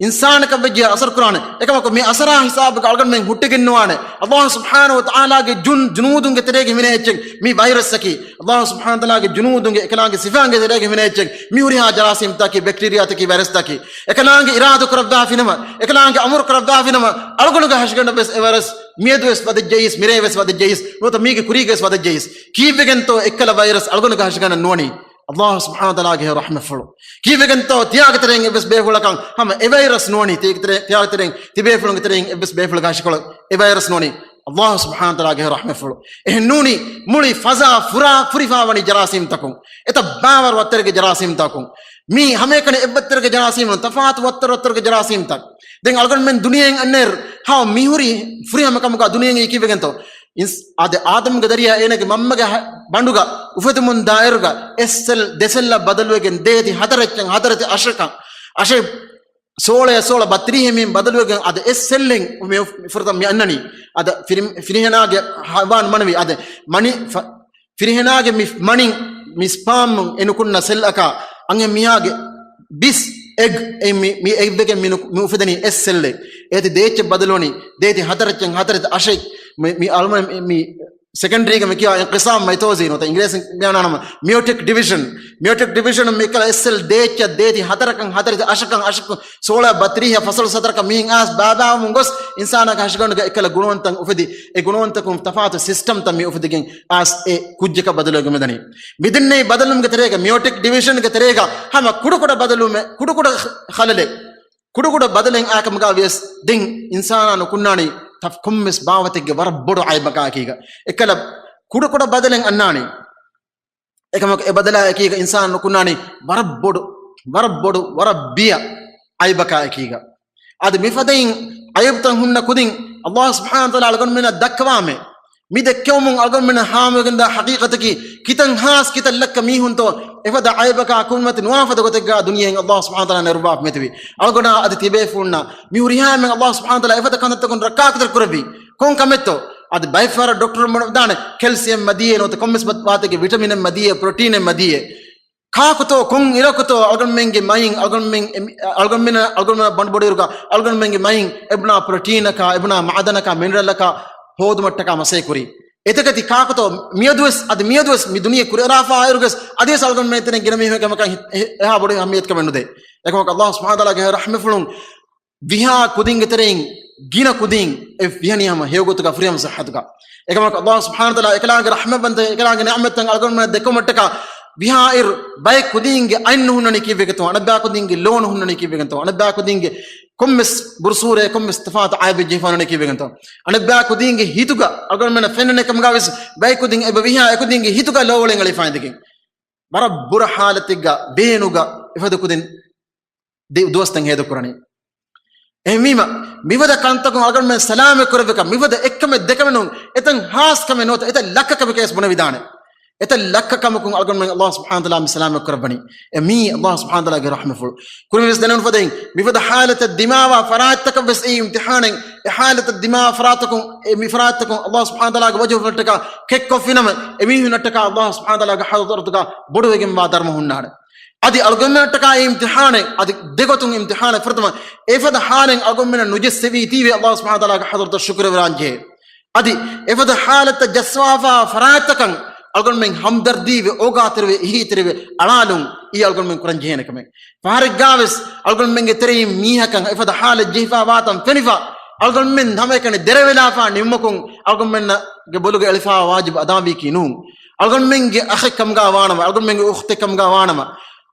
އިންސާނަކަށް ވެއްޖެ އަސަރު ކުރާނެ. އެކަމަކު މި އަސަރާ ހިސާބަކަށް އަޅުގަނޑުމެން ހުއްޓިގެންނުވާނެ. ﷲ ސުބްޙާނަހޫ ވަތަޢާލާގެ ޖުން-، ޖުނޫދުންގެ ތެރޭގަ ހިމެނޭ އެއްޗެއް މި ވައިރަސްއަކީ. ﷲ ސުބްޙާނަހޫ ވަތަޢާލާގެ ޖުނޫދުންގެ އެކަލާނގެ ސިފައިންގެ ތެރޭގަ ހިމެނޭ އެއްޗެއް މި ހުރިހާ ޖަރާސީމްތަކީ، ބެކްޓީރިއާތަކީ، ވައިރަސްތަކީ. އެކަލާނގެ އިރާދަ ކުރައްވާފިނަމަ، އެކަލާނގެ އަމުރު ކުރައްވާފިނަމަ، އަޅުގަނޑުގެ ހަށިގަނޑަށް ވެސް އެ ވައިރަސް މިއަދުވެސް ވަދެއްޖައީސް، މިރޭވެސް ވަދެއްޖައީސް، ނުވަތަ މީގެ ކުރީގަވެސް ވަދެއްޖައީސް. ކީއްވެގެންތޯ އެއްކަލަ ވައިރަސް އަޅުގަނޑުގެ ހަށިގަނޑަށް ނުވަނީ؟ ﷲ ސުބްޙާނަހޫ ވަތަޢާލާގެ ރަޙްމަތްފުޅު. ކީއްވެގެންތޯ ތިޔާގެ ތެރެއިން އެއްވެސް ބޭފުޅަކަށް ހަމަ އެ ވައިރަސް ނުވަނީ، ތިޔާގެ ތެރެ-، ތިޔާގެ ތެރެއިން ތިބޭފުޅުންގެ ތެރެއިން އެއްވެސް ބޭފުޅަކަށް ހަށިކޮޅަށް އެ ވައިރަސް ނުވަނީ، ﷲ ސުބްޙާނަހޫ ވަތަޢާލާގެ ރަޙްމަތްފުޅު. އެހެން ނޫނީ މުޅި ފަޒާ ފުރާ ފުރިފާވަނީ ޖަރާސީމްތަކުން. އެތައް ބާވަރު ވައްތަރުގެ ޖަރާސީމްތަކުން. މީ ހަމައެކަނި އެއްވައްތަރުގެ ޖަރާސީމް ނޫން، ތަފާތު ވައްތަރު ވައްތަރުގެ ޖަރާސީމްތައް. ދެން އަޅުގަނޑުމެން ދުނިޔެއިން އަންނައިރު ހަމަ މިހުރީ ފުރިހަމަ ކަމުގަ ދުނިޔެއިން ކީއްވެގެންތޯ؟ އިންސް-، އާދެ، އާދަމްގެ ދަރިޔާ އޭނަގެ މަންމަގެ ހަ-، ބަނޑުގަ އުފެދުމުން ދާއިރުގަ އެއް ސެލް ދެ ސެލްއަށް ބަދަލުވެގެން ދޭތި ހަތަރެއްޗެއް ހަތަރެތި އަށަކަށް، އަށެއް ސޯޅައެއް ސޯޅަ ބަތިރީހެއް މި ބަދަލުވެގެން އަދަ އެއް ސެލްއެއް މި އުފް-، ފުރަތަމަ މި އަންނަނީ. އަދަ ފިރި-، ފިރިހެނާގެ ހައިވާން މަނަވީ އަދަ މަނި ފަ-، ފިރިހެނާގެ މި މަނިން މި ސްޕާމް އެ ނުކުންނަ ސެލްއަކާ އަންހެން މީހާގެ ބިސް އެގް އެ މި، މި އެގްވެގެން މި ނު-، މި އުފެދެނީ އެއް ސެލްއެއް. އޭތި ދޭތްޗެއް ބަދަލުވަނީ، ދޭތި ހަތަރެއްޗެއް ހަތަރެތި އަށެއް. މި، މި އަޅުމެން މި، މި ސެކަންޑްރީގަ މި ކިޔާ އިންޤިސާމް މައިތޯޒީ ނުވަތަ އިނގިރޭސިން ބަޔާން ނަމަ މިޔޮޓިކް ޑިވިޝަން. މިޔޮޓިކް ޑިވިޝަނުން މި އެއްކަލަ އެއް ސެލް ދޭތްޗެއް ދޭތި ހަތަރަކަށް ހަތަރެތި އަށަކަށް އަށަކު ސޯޅަ ބަތިރީހަ ފަސަޅު ސަތަރަކަށް މިހެން އައިސް ބާބާވަމުން ގޮސް އިންސާނާގެ ހަށިގަނޑުގަ އެއްކަލަ ގުނަވަންތައް އުފެދި، އެ ގުނަވަންތަކުން ތަފާތު ސިސްޓަމްތައް މި އުފެދިގެން އައިސް އެ ކުއްޖަކަށް ބަދަލުވެގެން މިދަނީ. މިދެންނެވި ބަދަލުވުމުގެ ތެރޭގަ މިޔޮޓިކް ޑިވިޝަންގެ ތެރޭގަ ހަމަ ކުޑަކުޑަ ބަދަލުވުމެއް، ކުޑަކުޑަ ޚަލަލެއް، ކުޑަކުޑަ ބަދަލެއް އާކަމުގަ ވިޔަސް ދެން އިންސާނާ ނުކުންނާނީ ތަފް-، ކޮންމެސް ބާވަތެއްގެ ވަރަށް ބޮޑު އައިބަކާ އެކީގަ. އެކަލަ ކުޑަކުޑަ ބަދަލެއް އަންނާނީ. އެކަމަކު އެ ބަދަލާ އެކީގަ އިންސާން ނުކުންނާނީ ވަރަށް ބޮޑު، ވަރަށް ބޮޑު، ވަރަށް ބިޔަ އައިބަކާ އެކީގަ. އަދި މިފަދައިން އަޔަބުތައް ހުންނަ ކުދިން ﷲ ސުބްޙާނަހޫ ވަތަޢާލާ އަޅުގަނޑުމެންނަށް ދައްކަވާމެ. މި ދެއްކެވުމުން އަޅުގަނޑުމެންނަށް ހާމަވެގެންދާ ޙަޤީޤަތަކީ ކިތަން ހާސް ކިތަން ލައްކަ މީހުންތޯ އެފަދަ އައިބަކާ ކުރިމަތި ނުވާ ފަދަ ގޮތެއްގާ ދުނިޔެއިން ﷲ ސުބްޙާނަހޫ ވަތަޢާލާ ނެރުއްވާފަ މެތިވި. އަޅުގަނޑާ އަދި ތިބޭފުޅުންނާ މި ހުރިހާ އެންމެން ﷲ ސުބްޙާނަހޫ ވަތަޢާލާ އެފަދަ ކަންތައްތަކުން ރައްކާކުތެރި ކުރެއްވީ. ކޮން ކަމެއްތޯ؟ އަދި ބައެއްފަހަރަށް ޑޮކްޓަރުން ވަދާނެ ކެލްސިއަމް މަދީއޭ ނުވަތަ ކޮންމެސް ވާތެއްގެ ވިޓަމިނެއް މަދީއޭ، ޕްރޮޓީނެއް މަދީއޭ. ކާކުތޯ ކޮން އިރަކުތޯ އަޅުގަނޑުމެންގެ މައިން، އަޅުގަނޑުމެން، އަޅުގަނޑުމެން، އަޅުގަނޑުމެން ބަނޑުބޮޑުއިރުގަ އަޅުގަނޑުމެންގެ މައިން އެބުނާ ޕްރޮޓީނަކާ، އެބުނާ މައުދަނަކާ، މިނަރަލަކާ ހޯދުމަށްޓަކާ މަސައްކަތް ކުރީ. އެތަކެތި ކާކުތޯ މިއަދުވެސް، އަދި މިއަދުވެސް މި ދުނިޔެ ކުރިއަރާފަ އިރުގަސް އަދިވެސް އަޅުގަނޑުމެން ތެރެއިން ގިނަ މީހުން އެކަމަކަށް ހި-، އެ-، އެހާ ބޮޑު އެހައްމިޔަތުކަމެއް ނުދޭ. އެކަމަކު ﷲ ސުބްޙާނަހޫ ވަތަޢާލާގެ ރަޙްމަތްފުޅުން ވިހާ ކުދިންގެ ތެރެއިން ގިނަ ކުދިން އެ ވިހަނީ ހަމަ ހެޔޮގޮތުގަ ފުރިހަމަ ޞިއްޙަތުގަ. އެކަމަކު ﷲ ސުބްޙާނަހޫ ވަތަޢާލާ އެކަލާނގެ ރަޙްމަތްވަންތަ، އެކަލާނގެ ނިޢުމަތްތައް އަޅުގަނޑުމެންނަށް ދެއްކުމަށްޓަކާ ވިހާއިރު ބައެއް ކުދީންގެ އަތް ނުހުންނަނީ ކީއްވެގެންތޯ؟ އަނެއްބައި ކުދީންގެ ލޯ ނުހުންނަނީ ކީއްވެގެންތޯ؟ އަނެއްބައި ކުދީންގެ ކޮންމެސް ބުރުސޫރޭ ކޮންމެސް ތަފާތު އައިބެއް ޖެހިފާނަނީ ކީއްވެގެންތޯ؟ އަނެއްބައި ކުދީންގެ ހިތުގަ އަޅުގަނޑުމެންނަށް ފެންނަނީ ކަމުގަ ވެސް ބައެއް ކުދިން އެބަ ވިހާ އެކުދީންގެ ހިތުގަ ލޯ އޮޅެން އަޅިފާ އިނދެގެން. ވަރަށް ބުރަ ހާލަތެއްގަ ވޭނުގަ އެފަދަ ކުދިން ދި-، ދުވަސްތައް ހޭދަކުރަނީ. އެހެންވީމަ، މިފަދަ ކަންތަކުން އަޅުގަނޑުމެން ސަލާމަތް ކުރެއްވިކަން، މިފަދަ އެއްކަމެއް ދެކަމެއް ނޫން، އެތަން ހާސް ކަމެއް ނުވަތަ އެތައް ލައްކަ ކަމެކޭ ވެސް ބުނެވިދާނެ. އެތައް ލައްކަ ކަމަކުން އަޅުގަނޑުމެން ﷲ ސުބްޙާނަހޫ ވަތަޢާލާ މި ސަލާމަތް ކުރައްވަނީ. އެ މީ ﷲ ސުބްޙާނަހޫ ވަތަޢާލާގެ ރަޙްމަތްފުޅު. ކުރިންވެސް ދެނެވުނު ފަދައިން، މިފަދަ ހާލަތަށް ދިމާވާ ފަރާތްތަކަށް ވެސް އެއީ އިމްތިޙާނެއް. އެ ހާލަތަށް ދިމާވާ ފަރާތަކުން، އެ މި ފަރާތްތަކުން ﷲ ސުބްޙާނަހޫ ވަތަޢާލާގެ ވަޖުހުފުޅަށްޓަކާ ކެއްކޮށްފިނަމަ، އެމީހުންނަށްޓަކާ ﷲ ސުބްޙާނަހޫ ވަތަޢާލާގެ ޙަޟްރަތުގަ ބޮޑުވެގެންވާ ދަރުމަ ހުންނާނެ. އަދި އަޅުގަނޑުމެންނަށްޓަކާ އެ އިމްތިޙާނެއް، އަދި ދެގޮތުން އިމްތިޙާނެއް. ފުރަތަމަ، އެފަދަ ޙާލެއް އަޅުގަނޑުމެންނަށް ނުޖެއްސެވީތީވެ، ﷲ ސުބްޙާނަހޫ ވަތަޢާލާގެ ޙަޟްރަތަށް ޝުކުރުވެރާން ޖެހޭ. އަދި އެފަދަ ޙާލަތަށް ޖައްސަވާފާ ފަރާތްތަކަށް އަޅުގަނޑުމެން ހަމްދަރްދީވެ، އޯގާތެރިވެ، އެހީތެރިވެ އަޅާލުން އީ އަޅުގަނޑުމެން ކުރަން ޖެހޭނެ ކަމެއް. ފަހަރެއްގާވެސް އަޅުގަނޑުމެންގެ ތެރެއިން މީހަކަށް އެފަދަ ޙާލެއް ޖެހިފާ ވާތަން ފެނިފަ، އަޅުގަނޑުމެން ހަމައެކަނި ދެރަވެލާފާ ނިމުމަކުން އަޅުގަނޑުމެންގެ ބޮލުގަ އެޅިފާ ވާޖިބު އަދާވީކީ ނޫން. އަޅުގަނޑުމެންގެ އަޚެއް ކަމުގަ ވާނަމަ، އަޅުގަނޑުމެންގެ އުޚްތެއް ކަމުގަ ވާނަމަ،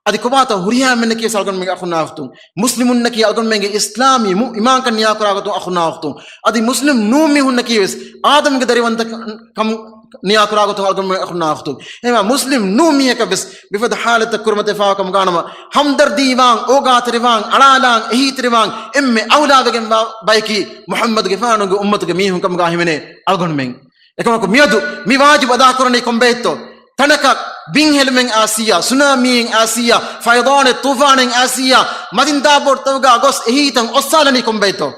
އަދި ކޮބާތޯ ހުރިހާ އެންމެންނަކީ ވެސް އަޅުގަނޑުމެންގެ އަޚުންނާ އުޚްތުން. މުސްލިމުންނަކީ އަޅުގަނޑުމެންގެ އިސްލާމީ މު-، އީމާންކަން ނިޔާކުރާ ގޮތުން އަޚުންނާ އުޚްތުން. އަދި މުސްލިމް ނޫން މީހުންނަކީ ވެސް އާދަމްގެ ދަރިވަންތަކަން ނިޔާކުރާ ގޮތުން އަޅުގަނޑުމެން އަޚުންނާ އުޚްތުން. އެހެންވީމަ މުސްލިމް ނޫން މީހަކަށް ވެސް މިފަދަ ޙާލަތަށް ކުރިމަތިވެފާ ކަމުގަ ވާނަމަ، ހަމްދަރްދީވާން، އޯގާތެރިވާން، އަޅާލާން، އެހީތެރިވާން، އެންމެ އައުލާވެގެންވާ ބަޔަކީ މުޙައްމަދުގެފާނުގެ އުއްމަތުގެ މީހުން ކަމުގަ ހިމެނޭ އަޅުގަނޑުމެން. އެކަމަކު މިއަދު މި ވާޖިބު އަދާކުރަނީ ކޮންބައެއްތޯ؟ ތަނަކަށް ބިން ހެލުމެއް އާސިއްޔާ، ސުނާމީއެއް އާސިއްޔާ، ފައިޟާނެއް ތޫފާނެއް އާސިއްޔާ، މަތިންދާބޯޓްތަކުގަ ގޮސް އެހީތައް އޮއްސާލަނީ ކޮންބައެއްތޯ؟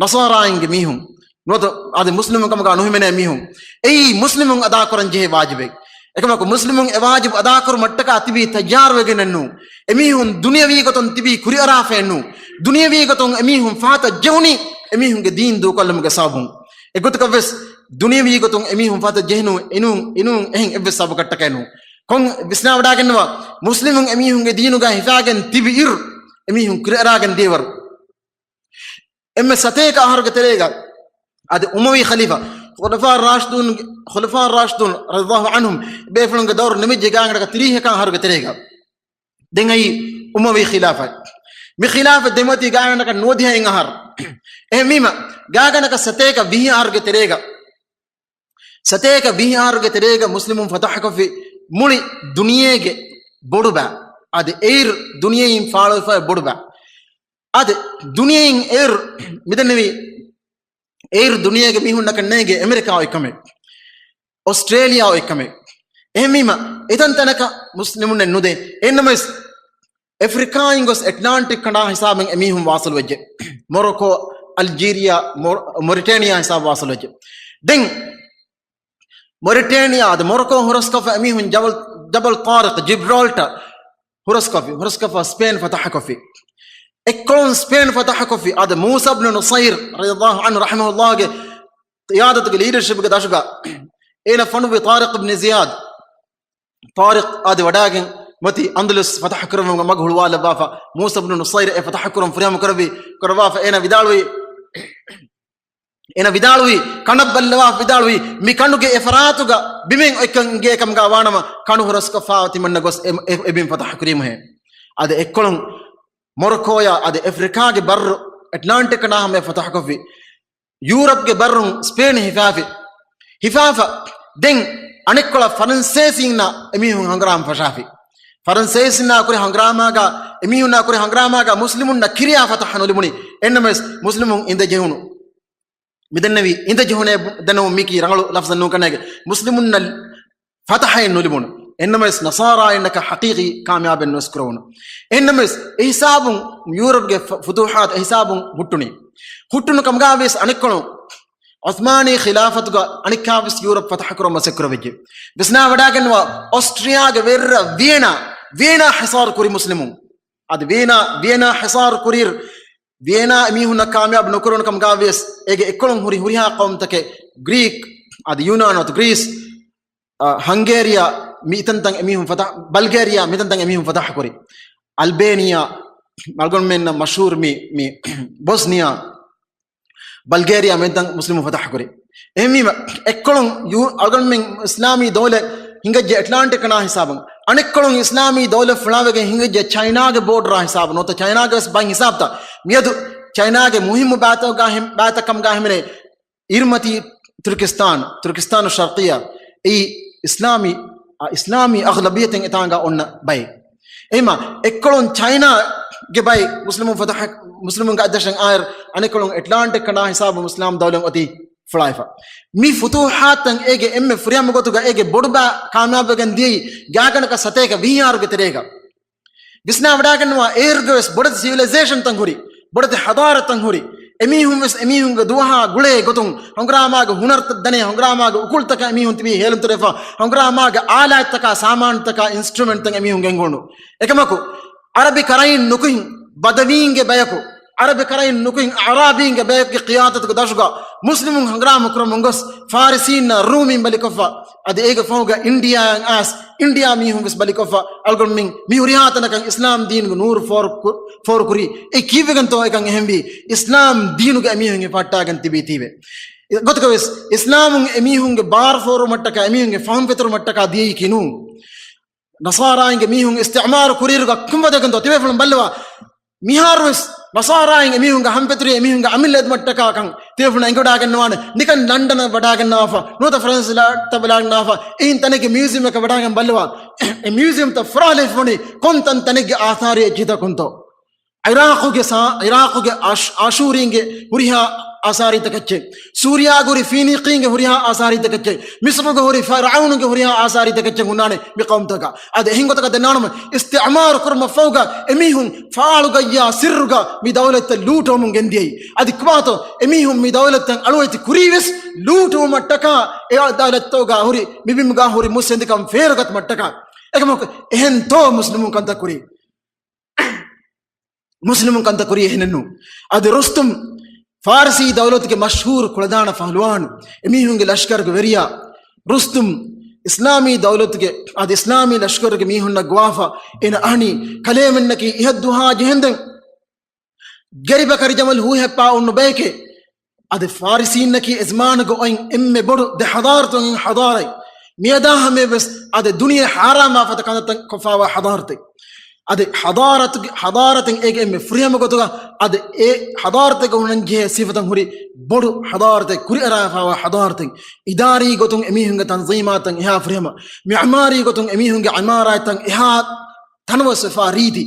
ނަޞާރާއިންގެ މީހުން ނުވަތަ އަދި މުސްލިމުން ކަމުގަ ނުހިމެނޭ މީހުން. އެއީ މުސްލިމުން އަދާކުރަން ޖެހޭ ވާޖިބެއް. އެކަމަކު މުސްލިމުން އެ ވާޖިބު އަދާކުރުމަށްޓަކާ ތިބީ ތައްޔާރުވެގެނެއްނޫން. އެމީހުން ދުނިޔަވީ ގޮތުން ތިބީ ކުރިއަރާފައެއްނޫން. ދުނިޔަވީ ގޮތުން އެމީހުން ފަހަތަށް ޖެހުނީ އެމީހުންގެ ދީން ދޫކޮށްލުމުގެ ސަބަބުން. އެގޮތަކަށްވެސް ދުނިޔަވީ ގޮތުން އެމީހުން ފަހަތަށް ޖެހެނު އެނޫން، އެނޫން އެހެން އެއްވެސް ސަބަބަކަށްޓަކައެއްނޫން. ކޮން ވިސްނާވަޑާގެންނަވާ މުސްލިމުން އެމީހުންގެ ދީނުގަ ހިފާގެން ތިބި އިރު އެމީހުން ކުރިއަރާގެން ދިޔަވަރު. އެންމެ ސަތޭކަ އަހަރުގެ ތެރޭގަ އަދި އުމަވީ ޚަލީފާ ޚުލަފާ ރާޝިދޫން، ޚުލަފާ ރާޝިދޫން ރަޟިޔަﷲ ޢަންހުމް ބޭފުޅުންގެ ދައުރު ނިމިއްޖެ ގާތްގަނޑަކަށް ތިރީހަކާ އަހަރުގެ ތެރޭގަ. ދެން އައީ އުމަވީ ޚިލާފަތް. މި ޚިލާފަތް ދެމަތީ ގާތްގަނޑަކަށް ނުވަދިހައިން އަހަރު. އެހެންވީމަ، ގާތްގަނޑަކަށް ސަތޭކަ ވިހި އަހަރުގެ ތެރޭގަ، ސަތޭކަ ވިހި އަހަރުގެ ތެރޭގަ މުސްލިމުން ފަތަޙަކޮށްފި މުޅި ދުނިޔޭގެ ބޮޑު ބައި. އަދި އެއިރު ދުނިޔެއިން ފާޅުވެފައި ބޮޑު ބައި. އަދި ދުނިޔެއިން އެއިރު މިދެންނެވި އެއިރު ދުނިޔޭގެ މީހުންނަކަށް ނޭނގެ އެމެރިކާ އޮތްކަމެއް، އޮސްޓްރޭލިޔާ އޮތްކަމެއް. އެހެންވީމަ، އެތަންތަނަކަށް މުސްލިމުންނެއް ނުދޭ. އެހެންނަމަވެސް، އެފްރިކާއިން ގޮސް އެޓްލާންޓިކް ކަނޑާ ހިސާބެއް އެމީހުން ވާސަލުވެއްޖެ. މޮރޮކޯ، އަލްޖީރިޔާ، މޮ-، މޮރިޓޭނިޔާ ހިސާބު ވާސަލުވެއްޖެ. ދެން މޮރިޓޭނިޔާ އަދި މޮރޮކޯ ހުރަސްކޮށްފަ އެމީހުން ޖަބަލް، ޖަބަލް ޠާރިޤް، ޖިބްރާލްޓަރ ހުރަސްކޮށްފި، ހުރަސްކޮށްފަ ސްޕޭން ފަތަޙަކޮށްފި. އެއްކޮޅުން ސްޕޭން ފަތަޙަކޮށްފި. އަދި މޫސާ ބްނު ނުޞައިރް ރަޟިޔަﷲ ޢަންހު ރަޙިމަހުﷲގެ ޤިޔާދަތުގެ ލީޑަރޝިޕްގެ ދަށުގަ އޭނަ ފޮނުއްވި ޠާރިޤް ބްނު ޒިޔާދް، ޠާރިޤް އަދި ވަޑާގެން މަތި އަންދަލުސް ފަތަޙަކުރުމުގެ މަގު ހުޅުވާލައްވާފަ، މޫސާ ބްނު ނުޞައިރް އެ ފަތަޙަކުރުން ފުރިހަމަ ކުރެއްވި، ކުރައްވާފަ އޭނަ ވިދާޅުވި، އޭނަ ވިދާޅުވި، ކަނޑަށް ބައްލަވާ ވިދާޅުވި، މި ކަނޑުގެ އެ ފަރާތުގަ ބިމެއް އޮތްކަން އިނގޭ ކަމުގަ ވާނަމަ، ކަނޑު ހުރަސްކޮށްފާ ތިމަންނަ ގޮސް އެ، އެ، އެ ބިމް ފަތަޙަ ކުރީމުހޭ. އަދި އެއްކޮޅުން މޮރޮކޯޔާ އަދި އެފްރިކާގެ ބައްރު އެޓްލާންޓިކް ކަނޑާ ހަމަޔަށް ފަތަޙަކޮށްފި. ޔޫރަޕްގެ ބައްރުން ސްޕޭން ހިފާފި. ހިފާފަ ދެން އަނެއްކޮޅަށް ފަރަންސޭސީންނާ އެމީހުން ހަނގުރާމަ ފަށާފި. ފަރަންސޭސީންނާ ކުރި ހަނގުރާމާގަ، އެމީހުންނާ ކުރި ހަނގުރާމާގަ މުސްލިމުންނަށް ކިރިޔާ ފަތަޙަ ނުލިބުނީ. އެންނަމަވެސް މުސްލިމުން އިނދެ ޖެހުނު. މިދެންނެވި އިނދެ ޖެހުނޭ ދެންނެވުން މީކީ ރަނގަޅު ލަފްޒެއް ނޫން ކަންނޭގެ. މުސްލިމުންނަށް ފަތަޙައެއް ނުލިބުނު. އެންނަމަވެސް ނަޞާރާއިންނަކަށް ޙަޤީޤީ ކާމިޔާބެއް ނުވެސް ކުރެވުނު. އެންނަމަވެސް އެހިސާބުން ޔޫރަޕްގެ ފު-، ފުތޫޙާތު އެހިސާބުން ހުއްޓުނީ. ހުއްޓުނު ކަމުގަ ވިޔަސް އަނެއްކޮޅުން ޢުސްމާނީ ޚިލާފަތުގަ އަނެއްކާވެސް ޔޫރަޕް ފަތަޙަ ކުރަން މަސައްކަތް ކުރެވިއްޖެ. ވިސްނާވަޑައިގަންނަވާ އޮސްޓްރިއާގެ ވެރިރަށް ވިއެނާ، ވިއެނާ ހިޞާރު ކުރި މުސްލިމުން. އަދި ވިއެނާ، ވިއެނާ ހިޞާރު ކުރިއިރު، ވިއެނާ އެމީހުންނަށް ކާމިޔާބު ނުކުރެވުނު ކަމުގަ ވިޔަސް، އޭގެ އެއްކޮޅުން ހުރި ހުރިހާ ޤައުމުތަކެއް، ގްރީކް، އަދި ޔޫނާން އަދި ގްރީސް، އަ، ހަންގޭރިއާ، މި ތަންތަން އެމީހުން ފަތަޙަ، ބަލްގޭރިއާ، މި ތަންތަން އެމީހުން ފަތަޙަ ކުރި. އަލްބޭނިއާ، އަޅުގަނޑުމެންނަށް މަޝްހޫރު މި، މި ބޮސްނިއާ، ބަލްގޭރިއާ މިތަން މުސްލިމުން ފަތަޙަ ކުރި. އެހެންވީމަ، އެއްކޮޅުން ޔޫ-، އަޅުގަނޑުމެން އިސްލާމީ ދައުލަތް ހިނގައްޖެ އެޓްލާންޓިކް ކަނޑާ ހިސާބުން. އަނެއްކޮޅުން އިސްލާމީ ދައުލަތް ފުޅާވެގެން ހިނގައްޖެ ޗައިނާގެ ބޯޑަރާ ހިސާބުން. ނުވަތަ ޗައިނާގެ ވެސް ބައިން ހިސާބުތައް. މިއަދު ޗައިނާގެ މުހިއްމު ބައިތަކަށް ހިމެނޭ، ބައިތައް ކަމުގަ ހިމެނޭ އިރުމަތީ ތުރުކިސްތާން، ތުރުކިސްތާނު ޝަރްޤިއްޔާ، އެއީ އިސްލާމީ، އަ، އިސްލާމީ އަޣްލަބިއްޔަތެއް އެތާނގަ އޮންނަ ބައެއް. އެހެންވީމަ، އެއްކޮޅުން ޗައިނާގެ ބައި މުސްލިމުން ފަތަޙަ، މުސްލިމުންގެ އަތްދަށަށް އާއިރު، އަނެއްކޮޅުން އެޓްލާންޓިކް ކަނޑާ ހިސާބު މުސްލިމް ދައުލަތް އޮތީ ފުޅާއިފަ. މި ފުތޫޙާތްތައް އޭގެ އެންމެ ފުރިހަމަ ގޮތުގަ އޭގެ ބޮޑު ބައި ކާމިޔާބުވެގެން ދިޔައީ ގާތްގަނޑަކަށް ސަތޭކަ ވިހި އަހަރުގެ ތެރޭގަ. ވިސްނާވަޑައިގަންނަވާ އޭރުގެ ވެސް ބޮޑެތި ސިވިލައިޒޭޝަންތައް ހުރި، ބޮޑެތި ޙަޟާރަތްތައް ހުރި. އެމީހުން ވެސް އެމީހުންގެ ދުވަހާ ގުޅޭ ގޮތުން ހަނގުރާމާގެ ހުނަރުތައް ދަނޭ، ހަނގުރާމާގެ އުކުޅުތަކަށް އެމީހުން ތިބީ ހޭލުންތެރިވެފަ، ހަނގުރާމާގެ އާލާތްތަކާ، ސާމާނުތަކާ، އިންސްޓްރުމެންޓްތައް އެމީހުން ގެންގުޅުނު. އެކަމަކު، ޢަރަބި ކަރައިން ނުކުތް ބަދަވީންގެ ބަޔަކު، ޢަރަބި ކަރައިން ނުކުތް އަޢުރާބީންގެ ބަޔަކުގެ ޤިޔާދަތުގެ ދަށުގަ މުސްލިމުން ހަނގުރާމަ ކުރަމުން ގޮސް، ފާރިސީންނާ ރޫމީން ބަލިކޮށްފަ، އަދި އޭގެ ފަހުގަ އިންޑިއާއަށް އައިސް، އިންޑިއާ މީހުން ވެސް ބަލިކޮށްފަ، އަޅުގަނޑުމެން މި ހުރިހާ ތަނަކަށް އިސްލާމް ދީނުގެ ނޫރު ފޯރު ކު-، ފޯރު ކުރީ. އެ ކީއްވެގެންތޯ އެކަން އެހެންވީ؟ އިސްލާމް ދީނުގަ އެމީހުން ހިފަހައްޓާގެން ތިބީތީވެ. އެ ގޮތަކަށް ވެސް އިސްލާމުން އެމީހުންގެ ބާރު ފޯރުމަށްޓަކާ، އެމީހުންގެ ފަހުން ފެތުރުމަށްޓަކާ ދިޔައީކީ ނޫން. ނަޞާރާއިންގެ މީހުން އިސްތިޢުމާރު ކުރިއިރުގަ ކޮން ވަރެއްގެންތޯ ތިބޭފުޅުން ބައްލަވާ. މިހާރުވެސް ނަޞާރާއިން އެމީހުންގެ ހަމަ ފެތުރި އެމީހުންގެ އަމިއްލަ އެދުމަށްޓަކާ ކަން ތިބޭފުޅުން އެނގިވަޑައިގަންނަވާނެ. ނިކަން ލަންޑަނަށް ވަޑައިގަންނަވާފަ، ނުވަތަ ފަރަންސާ ދައުލަތަށް ވަޑައިގަންނަވާފަ، އެހެން ތަނެއްގެ މިއުޒިއަމަކަށް ވަޑައިގަން ބައްލަވާ. އެ މިއުޒިއަމްތައް ފުރާލައިފަ ވަނީ ކޮން ތަން ތަނެއްގެ އާސާރީ އެއްޗިތަކުންތޯ؟ ޢިރާޤުގެ ސާ-، ޢިރާޤުގެ އާޝް-، އާޝޫރީންގެ ހުރިހާ އާސާރީތަކެއްޗެއް، ސޫރިޔާގެ ހުރި ފީނީޤީންގެ ހުރިހާ އާސާރީތަކެއްޗެއް، މިޞްރުގެ ހުރި ފަރަޢައުނުގެ ހުރިހާ އާސާރީތަކެއްޗެއް ހުންނާނެ މި ޤައުމުތަކަށް. އަދި އެހެން ގޮތަކަށް ދެންނާނަމަ، އިސްތިޢުމާރު ކުރުމަށްފަހުގަ އެމީހުން ފާޅުގައްޔާ ސިއްރުގަ މި ދައުލަތްތައް ލޫޓުވަމުން ގެންދިޔައީ. އަދި ކޮބާތޯ އެމީހުން މި ދައުލަތްތައް އަޅުވައިތި ކުރީވެސް ލޫޓުވުމަށްޓަކާ، އެ ދައުލަތްތަކުގަ ހުރި، މިބިމުގަ ހުރި މުއްސަނދިކަން ފޭރުގަތުމަށްޓަކާ. އެކަމަކު އެހެންތޯ މުސްލިމުން ކަންތައް ކުރީ؟ މުސްލިމުން ކަންތައް ކުރީ އެހެނެއްނޫން. އަދި ރުސްތުމް، ފާރިސީ ދައުލަތުގެ މަޝްހޫރު ކުޅަދާނަ ފަހުލުވާނު، އެމީހުންގެ ލަޝްކަރުގެ ވެރިޔާ ރުސްތުމް، އިސްލާމީ ދައުލަތުގެ، އަދި އިސްލާމީ ލަޝްކަރުގެ މީހުންނަށް ގޮވާފަ، އޭނަ އަހަނީ ކަލޭމެންނަކީ އިހަށްދުވަހާ ޖެހެންދެން ގެރިބަކަރި ޖަމަލް ހޫހެއްޕާ އޮންނު ބަޔެކޭ. އަދި ފާރިސީންނަކީ އެޒަމާނުގަ އޮތް އެންމެ ބޮޑު ދެ ޙަޟާރަތުން އެއް ޙަޟާރަތެއް. މިއަދާ ހަމަޔަށް ވެސް އަދި ދުނިޔެ ޙާރާމާ ފަދަ ކަންތައްތައް ކޮށްފާވާ ޙަޟާރަތެއް. އަދި ޙަޟާރަތުގެ، ޙަޟާރަތެއް އޭގެ އެންމެ ފުރިހަމަ ގޮތުގަ އަދި އެ ޙަޟާރަތެއްގަ ހުންނަންޖެހޭ ސިފަތައް ހުރި ބޮޑު ޙަޟާރަތެއް، ކުރިއަރާފާވާ ޙަޟާރަތެއް. އިދާރީ ގޮތުން އެމީހުންގެ ތަންޒީމާތައް އެހާ ފުރިހަމަ، މިޢުމާރީ ގޮތުން އެމީހުންގެ ޢިމާރާތްތައް އެހާ ތަނަވަސްވެފާ ރީތި،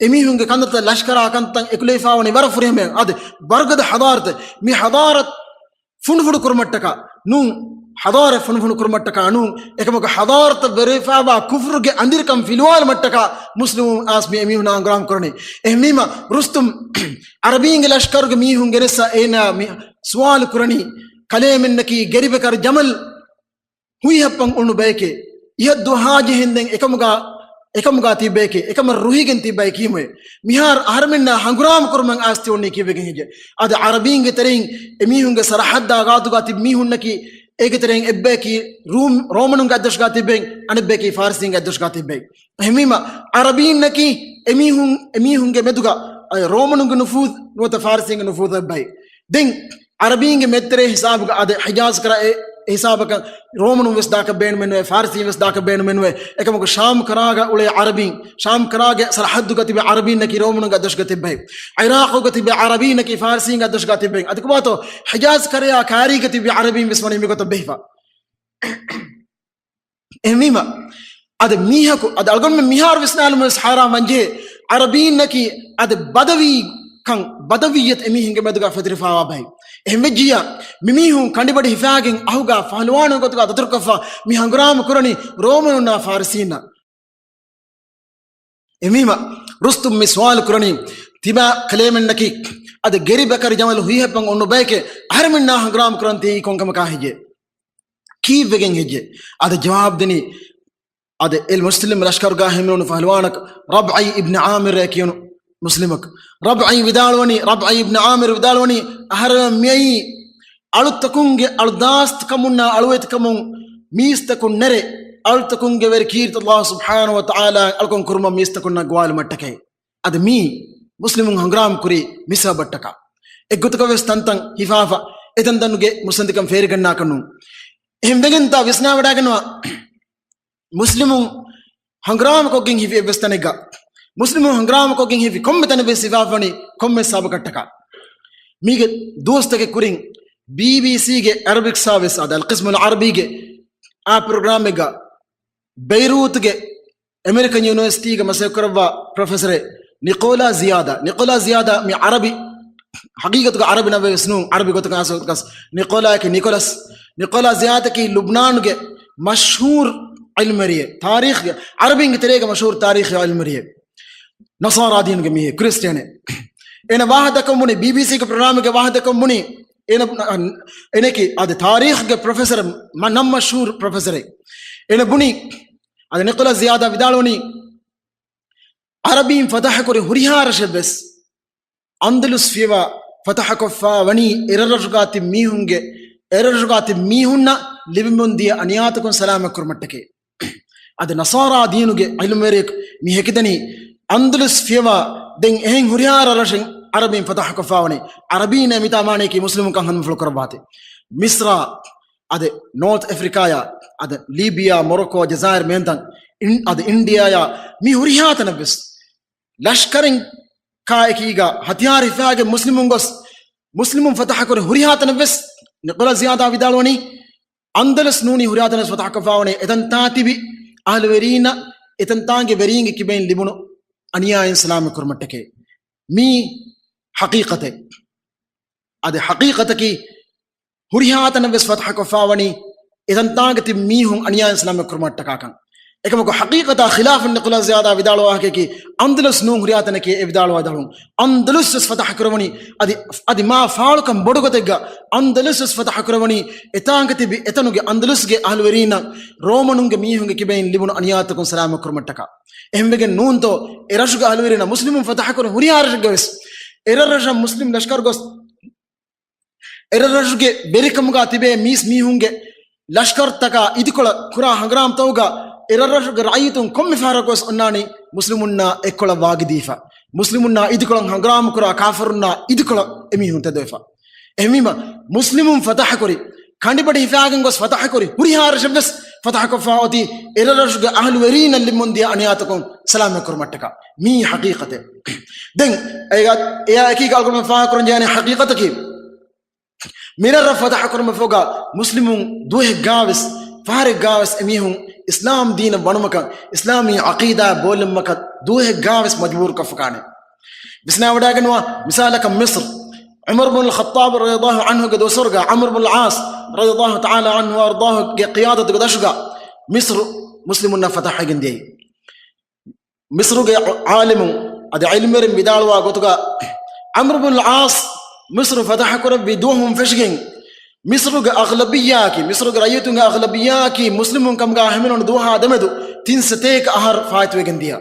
އެމީހުންގެ ކަންތައްތައް ލަޝްކަރާ ކަންތައް އެކުލެވިފާވަނީ ވަރަށް ފުރިހަމައިން. އަދި ބަރުގަދަ ޙަޟާރަތެއް، މި ޙަޟާރަތް ފުނޑުފުނޑު ކުރުމަށްޓަކާ ނޫން، ޙަޟާރަތް ފުނޑުފުނޑު ކުރުމަށްޓަކާ ނޫން، އެކަމަކު ޙަޟާރަތަށް ވެރިވެފާވާ ކުފުރުގެ އަނދިރިކަން ފިލުވާލުމަށްޓަކާ މުސްލިމުން އައިސް މި އެމީހުންނާ ހަނގުރާމަ ކުރަނީ. އެހެންވީމަ ރުސްތުމް ޢަރަބީންގެ ލަޝްކަރުގެ މީހުން ގެނެސް އޭނާ މި ސުވާލު ކުރަނީ، ކަލޭމެންނަކީ ގެރިބަކަރު ޖަމަލް ހުއިހައްޕަން އުޅުނު ބަޔެކޭ، އިހަށް ދުވަހާ ޖެހެންދެން އެކަމުގާ، އެކަމުގާ ތިއްބަޔެކޭ، އެކަމަށް ރުހިގެން ތިއްބަޔެކީ މޮޔެ. މިހާރު އަހަރެމެންނާ ހަނގުރާމަ ކުރުމަށް އައިސް ތި އޮންނީ ކީއްވެގެން ހެއްޔޭ؟ އަދި ޢަރަބީންގެ ތެރެއިން އެމީހުންގެ ސަރަޙައްދާ ގާތުގާ ތިބި މީހުންނަކީ، އޭގެ ތެރެއިން އެއްބަޔަކީ ރޫމް، ރޯމަނުންގެ އަތްދޮށުގާ ތިއްބައިން، އަނެއްބަޔަކީ ފާރިސީންގެ އަތްދޮށުގާ ތިއްބައިން. އެހެންވީމަ، ޢަރަބީންނަކީ އެމީހުން، އެމީހުންގެ މެދުގަ، އަ، ރޯމަނުންގެ ނުފޫޒު ނުވަތަ ފާރިސީންގެ ނުފޫޒު އެއްބައި. ދެން ޢަރަބީންގެ މެދުތެރޭ ހިސާބުގަ އަދި ޙިޖާޒް ކަރާ އެ ހިސާބަކަށް ރޯމަނުން ވެސް ދާކަށް ބޭނުމެއް ނުވޭ، ފާރިސީން ވެސް ދާކަށް ބޭނުމެއް ނުވޭ. އެކަމަކު ޝާމް ކަރާގަ އުޅޭ ޢަރަބީން، ޝާމް ކަރާގެ ސަރަޙައްދުގަ ތިބި ޢަރަބީންނަކީ ރޯމަނުންގެ އަތްދޮށުގަ ތިއްބައި. ޢިރާޤުގަ ތިބި ޢަރަބީންނަކީ ފާރިސީންގެ އަތްދޮށުގަ ތިއްބައި. އަދި ކޮބާތޯ ޙިޖާޒް ކަރަޔާ ކާރީގަ ތިބި ޢަރަބީން ވެސް ވަނީ މިގޮތަށް ބެހިފަ. އެހެންވީމަ، އަދި މީހަކު، އަދި އަޅުގަނޑުމެން މިހާރު ވިސްނާލުމަށް ވެސް ހައިރާން ވަންޖެހޭ، ޢަރަބީންނަކީ އަދި ބަދަވީ ކަން، ބަދަވިއްޔަތު އެމީހުންގެ މެދުގަ ފެތުރިފާވާ ބައެއް. އެހެން ވެއްޖިއްޔާ، މިމީހުން ކަނޑިބަޑި ހިފާގެން އަހުގަ ފަހުލުވާނު ގޮތުގަ ދަތުރުކޮށްފަ މި ހަނގުރާމަ ކުރަނީ ރޯމަނުންނާ ފާރިސީންނާ. އެހެންވީމަ، ރުސްތުމް މި ސުވާލު ކުރަނީ، ތިބާ ކަލޭމެންނަކީ އަދި ގެރިބަކަރު ޖަމަލު ހުއިހައްޕަން އޮންނު ބަޔެކޭ، އަހަރެމެންނާ ހަނގުރާމަ ކުރަން ތިޔައީ ކޮންކަމަކާ ހެއްޔޭ؟ ކީއްވެގެން ހެއްޔޭ؟ އަދި ޖަވާބު ދިނީ، އަދި އެލް މުސްލިމް ލަޝްކަރުގާ ހިމެނުނު ފަހުލުވާނަކަށް ރަބްޢީ އިބްނު ޢާމިރޭ ކިޔުނު މުސްލިމަކު. ރަބްޢީ ވިދާޅުވަނީ، ރަބްޢީ އިބްނު ޢާމިރު ވިދާޅުވަނީ، އަހަރެމެން މިއައީ އަޅުތަކުންގެ އަޅުދާސްތަކަމުންނާ އަޅުވެތިކަމުން މީސްތަކުން ނެރެ، އަޅުތަކުންގެ ވެރި ކީރިތި ﷲ ސުބްޙާނަހޫ ވަތަޢާލާ އަޅުކަން ކުރުމަށް މީސްތަކުންނަށް ގޮވާލުމަށްޓަކައި. އަދި މީ މުސްލިމުން ހަނގުރާމަ ކުރީ މި ސަބަބަށްޓަކާ. އެއްގޮތަކަށް ވެސް ތަންތަން ހިފާފަ، އެތަންތަނުގެ މުއްސަނދިކަން ފޭރިގަންނާކަށް ނޫން. އެހެން ވެގެންތާ ވިސްނާވަޑައިގަންނަވާ، މުސްލިމުން ހަނގުރާމަކޮށްގެން ހިފި އެއްވެސް ތަނެއްގަ، މުސްލިމުން ހަނގުރާމަކޮށްގެން ހިފި ކޮންމެ ތަނެއް ވެސް ހިފާފަވަނީ ކޮންމެ ސަބަބަކަށްޓަކާ. މީގެ ދުވަސްތަކެއް ކުރިން ބީބީސީގެ ޢަރަބިކް ސާވިސް އަދި އަލްޤިސްމުލް ޢަރަބީގެ އާ ޕްރޮގްރާމެއްގަ ބެއިރޫތުގެ އެމެރިކަން ޔުނިވަރސިޓީގެ މަސައްކަތްކުރައްވާ ޕްރޮފެސަރެއް ނިކޯލާ ޒިޔާދާ. ނިކޯލާ ޒިޔާދާ މި ޢަރަބި، ޙަޤީޤަތުގަ ޢަރަބި ނަމެއް ވެސް ނޫން، ޢަރަބި ގޮތަކަށް އައިސް ގޮތަކަސް ނިކޯލާއަކީ ނިކޮލަސް. ނިކޯލާ ޒިޔާދަކީ ލުބްނާނުގެ މަޝްހޫރު ޢިލްމުވެރިއެއް، ތާރީޚުގެ، ޢަރަބިންގެ ތެރޭގެ މަޝްހޫރު ތާރީޚީ ޢިލްމުވެރިއެއް. ނަޞާރާ ދީނުގެ މީހެއް، ކްރިސްޓިއަނެއް. އޭނަ ވާހަކަ ދައްކަމުނީ، ބީބީސީގެ ޕްރޮގްރާމެއްގެ ވާހަކަ ދައްކަމުނީ، އޭނަ، އޭނަކީ އަދި ތާރީޚުގެ ޕްރޮފެސަރ، މަ-، ނަން މަޝްހޫރު ޕްރޮފެސަރެއް. އޭނަ ބުނީ، އަދި ނިކޮލަސް ޒިޔާދާ ވިދާޅުވަނީ، ޢަރަބީން ފަތަޙަކުރި ހުރިހާ ރަށެއް ވެސް، އަންދަލުސް ފިޔަވާ ފަތަޙަކޮށްފާ ވަނީ އެރަށްރަށުގާ ތިބި މީހުންގެ، އެރަށްރަށުގާ ތިބި މީހުންނަށް ލިބެމުންދިޔަ އަނިޔާތަކުން ސަލާމަތްކުރުމަށްޓަކައި. އަދި ނަޞާރާ ދީނުގެ ޢިލްމުވެރިޔަކު މި ހެކިދަނީ އަންދަލުސް ފިޔަވާ ދެން އެހެން ހުރިހާ ރަށެއް ޢަރަބީން ފަތަޙަކޮށްފާވަނީ. ޢަރަބީން މިތާ މާނަޔަކީ މުސްލިމުންކަން ހަނދުމަފުޅު ކުރައްވާތި. މިޞްރާ، އަދި ނޯތް އެފްރިކާޔާ، އަދި ލީބިޔާ، މޮރޮކޯ، ޖަޒާއިރް މޭންތަން، އިން-، އަދި އިންޑިޔާޔާ މި ހުރިހާ ތަނަށްވެސް ލަޝްކަރެއް ކާއެކީގަ ހަތިޔާރު ހިފާގެން މުސްލިމުން ގޮސް، މުސްލިމުން ފަތަޙަކުރި ހުރިހާ ތަނަށްވެސް ނިކޮލަސް ޒިޔާދާ ވިދާޅުވަނީ، އަންދަލުސް ނޫނީ ހުރިހާ ތަނަސް ފަތަޙަކޮށްފާވަނީ އެތަންތާ ތިބި އަހްލުވެރީންނަށް، އެތަންތާނގެ ވެރީންގެ ކިބައިން ލިބުނު އަނިޔާއިން ސަލާމަތް ކުރުމަށްޓަކައި. މީ ޙަޤީޤަތެއް. އަދި ޙަޤީޤަތަކީ ހުރިހާ ތަނަށް ވެސް ފަތަޙަކޮށްފާވަނީ އެތަންތާނގެ ތިބި މީހުން އަނިޔާއިން ސަލާމަތް ކުރުމަށްޓަކާކަން. އެކަމަކު ޙަޤީޤަތާ ޚިލާފަށް ނިކޮލާ ޒިޔާދާ ވިދާޅުވާ ވާހަކައަކީ އަންދަލުސް ނޫން ހުރިހާ ތަނަކީ އެ ވިދާޅުވާ ދަޅުން. އަންދަލުސް ވެސް ފަތަޙަ ކުރެވުނީ އަދި، އަދި މާ ފާޅުކަން ބޮޑުގޮތެއްގަ އަންދަލުސް ވެސް ފަތަޙަ ކުރެވުނީ އެތާނގަ ތިބި އެތަނުގެ އަންދަލުސްގެ އަހްލުވެރީންނަށް ރޯމަނުންގެ މީހުންގެ ކިބައިން ލިބުނު އަނިޔާތަކުން ސަލާމަތް ކުރުމަށްޓަކާ. އެހެންވެގެން ނޫންތޯ އެ ރަށުގެ އަހްލުވެރިންނަށް މުސްލިމުން ފަތަޙަ ކުރި ހުރިހާ ރަށެއްގަ ވެސް އެރަށްރަށަށް މުސްލިމް ލަޝްކަރު ގޮސް އެރަށްރަށުގެ ވެރިކަމުގާ ތިބޭ މީސް މީހުންގެ ލަޝްކަރުތަކާ އިދިކޮޅަށް ކުރާ ހަނގުރާމަތަކުގަ އެރަށްރަށުގެ ރައްޔިތުން ކޮންމެ ފަހަރަކުވެސް އޮންނާނީ މުސްލިމުންނާ އެއްކޮޅަށް ވާގިދީފަ. މުސްލިމުންނާ އިދިކޮޅަށް ހަނގުރާމަކުރާ ކާފަރުންނާ އިދިކޮޅަށް އެމީހުން ތެދުވެފަ. އެހެންވީމަ، މުސްލިމުން ފަތަޙަކުރި، ކަނޑިބަޑި ހިފާގެން ގޮސް ފަތަޙަކުރި، ހުރިހާ ރަށެއްވެސް ފަތަޙަކޮށްފާ އޮތީ، އެރަށްރަށުގެ އަހުލުވެރީންނަށް ލިބުމުންދިޔަ އަނިޔާތަކުން ސަލާމަތްކުރުމަށްޓަކާ. މީ ޙަޤީޤަތެއް. ދެން އެއާ، އެއާ އެކީގަ އަޅުގަނޑުމެން ފާހަގަކުރަން ޖެހޭނެ ޙަޤީޤަތަކީ، މިރަށްރަށް ފަތަޙަކުރުމަށްފަހުގަ މުސްލިމުން ދުވަހެއްގާވެސް، ފަހަރެއްގާވެސް އެމީހުން އިސްލާމް ދީނަށް ވަނުމަކަށް، އިސްލާމީ ޢަޤީދާ ބޯލުމަކަށް ދުވަހެއްގާވެސް މަޖްބޫރުކޮށްފަކާނެ. ވިސްނާވަޑައިގަންނަވާ، މިސާލަކަށް މިޞްރު، ޢުމަރު ބުނުލް ޚައްޠާބު ރަޟިޔަﷲ ޢަންހުގެ ދުވަސްވަރުގަ، ޢަމްރު ބުނުލް ޢާޞް ރަޟިޔަﷲ ތަޢާލާ ޢަންހު ވައަރްޟާހުގެ ޤިޔާދަތުގެ ދަށުގަ މިޞްރު މުސްލިމުންނަށް ފަތަޙައިގެން ދިޔައީ. މިޞްރުގެ ޢާލިމުން އަދި ޢިލްމުވެރިން ވިދާޅުވާ ގޮތުގަ، ޢަމްރު ބުނުލް ޢާޞް މިޞްރު ފަތަޙަކުރެއްވި ދުވަހުން ފެށިގެން، މިޞްރުގެ އަޣްލަބިއްޔާއަކީ، މިޞްރުގެ ރައްޔިތުންގެ އަޣްލަބިއްޔާއަކީ މުސްލިމުން ކަމުގަ ހިމެނުނު ދުވަހާ ދެމެދު ތިން ސަތޭކަ އަހަރު ފާއިތުވެގެން ދިޔަ.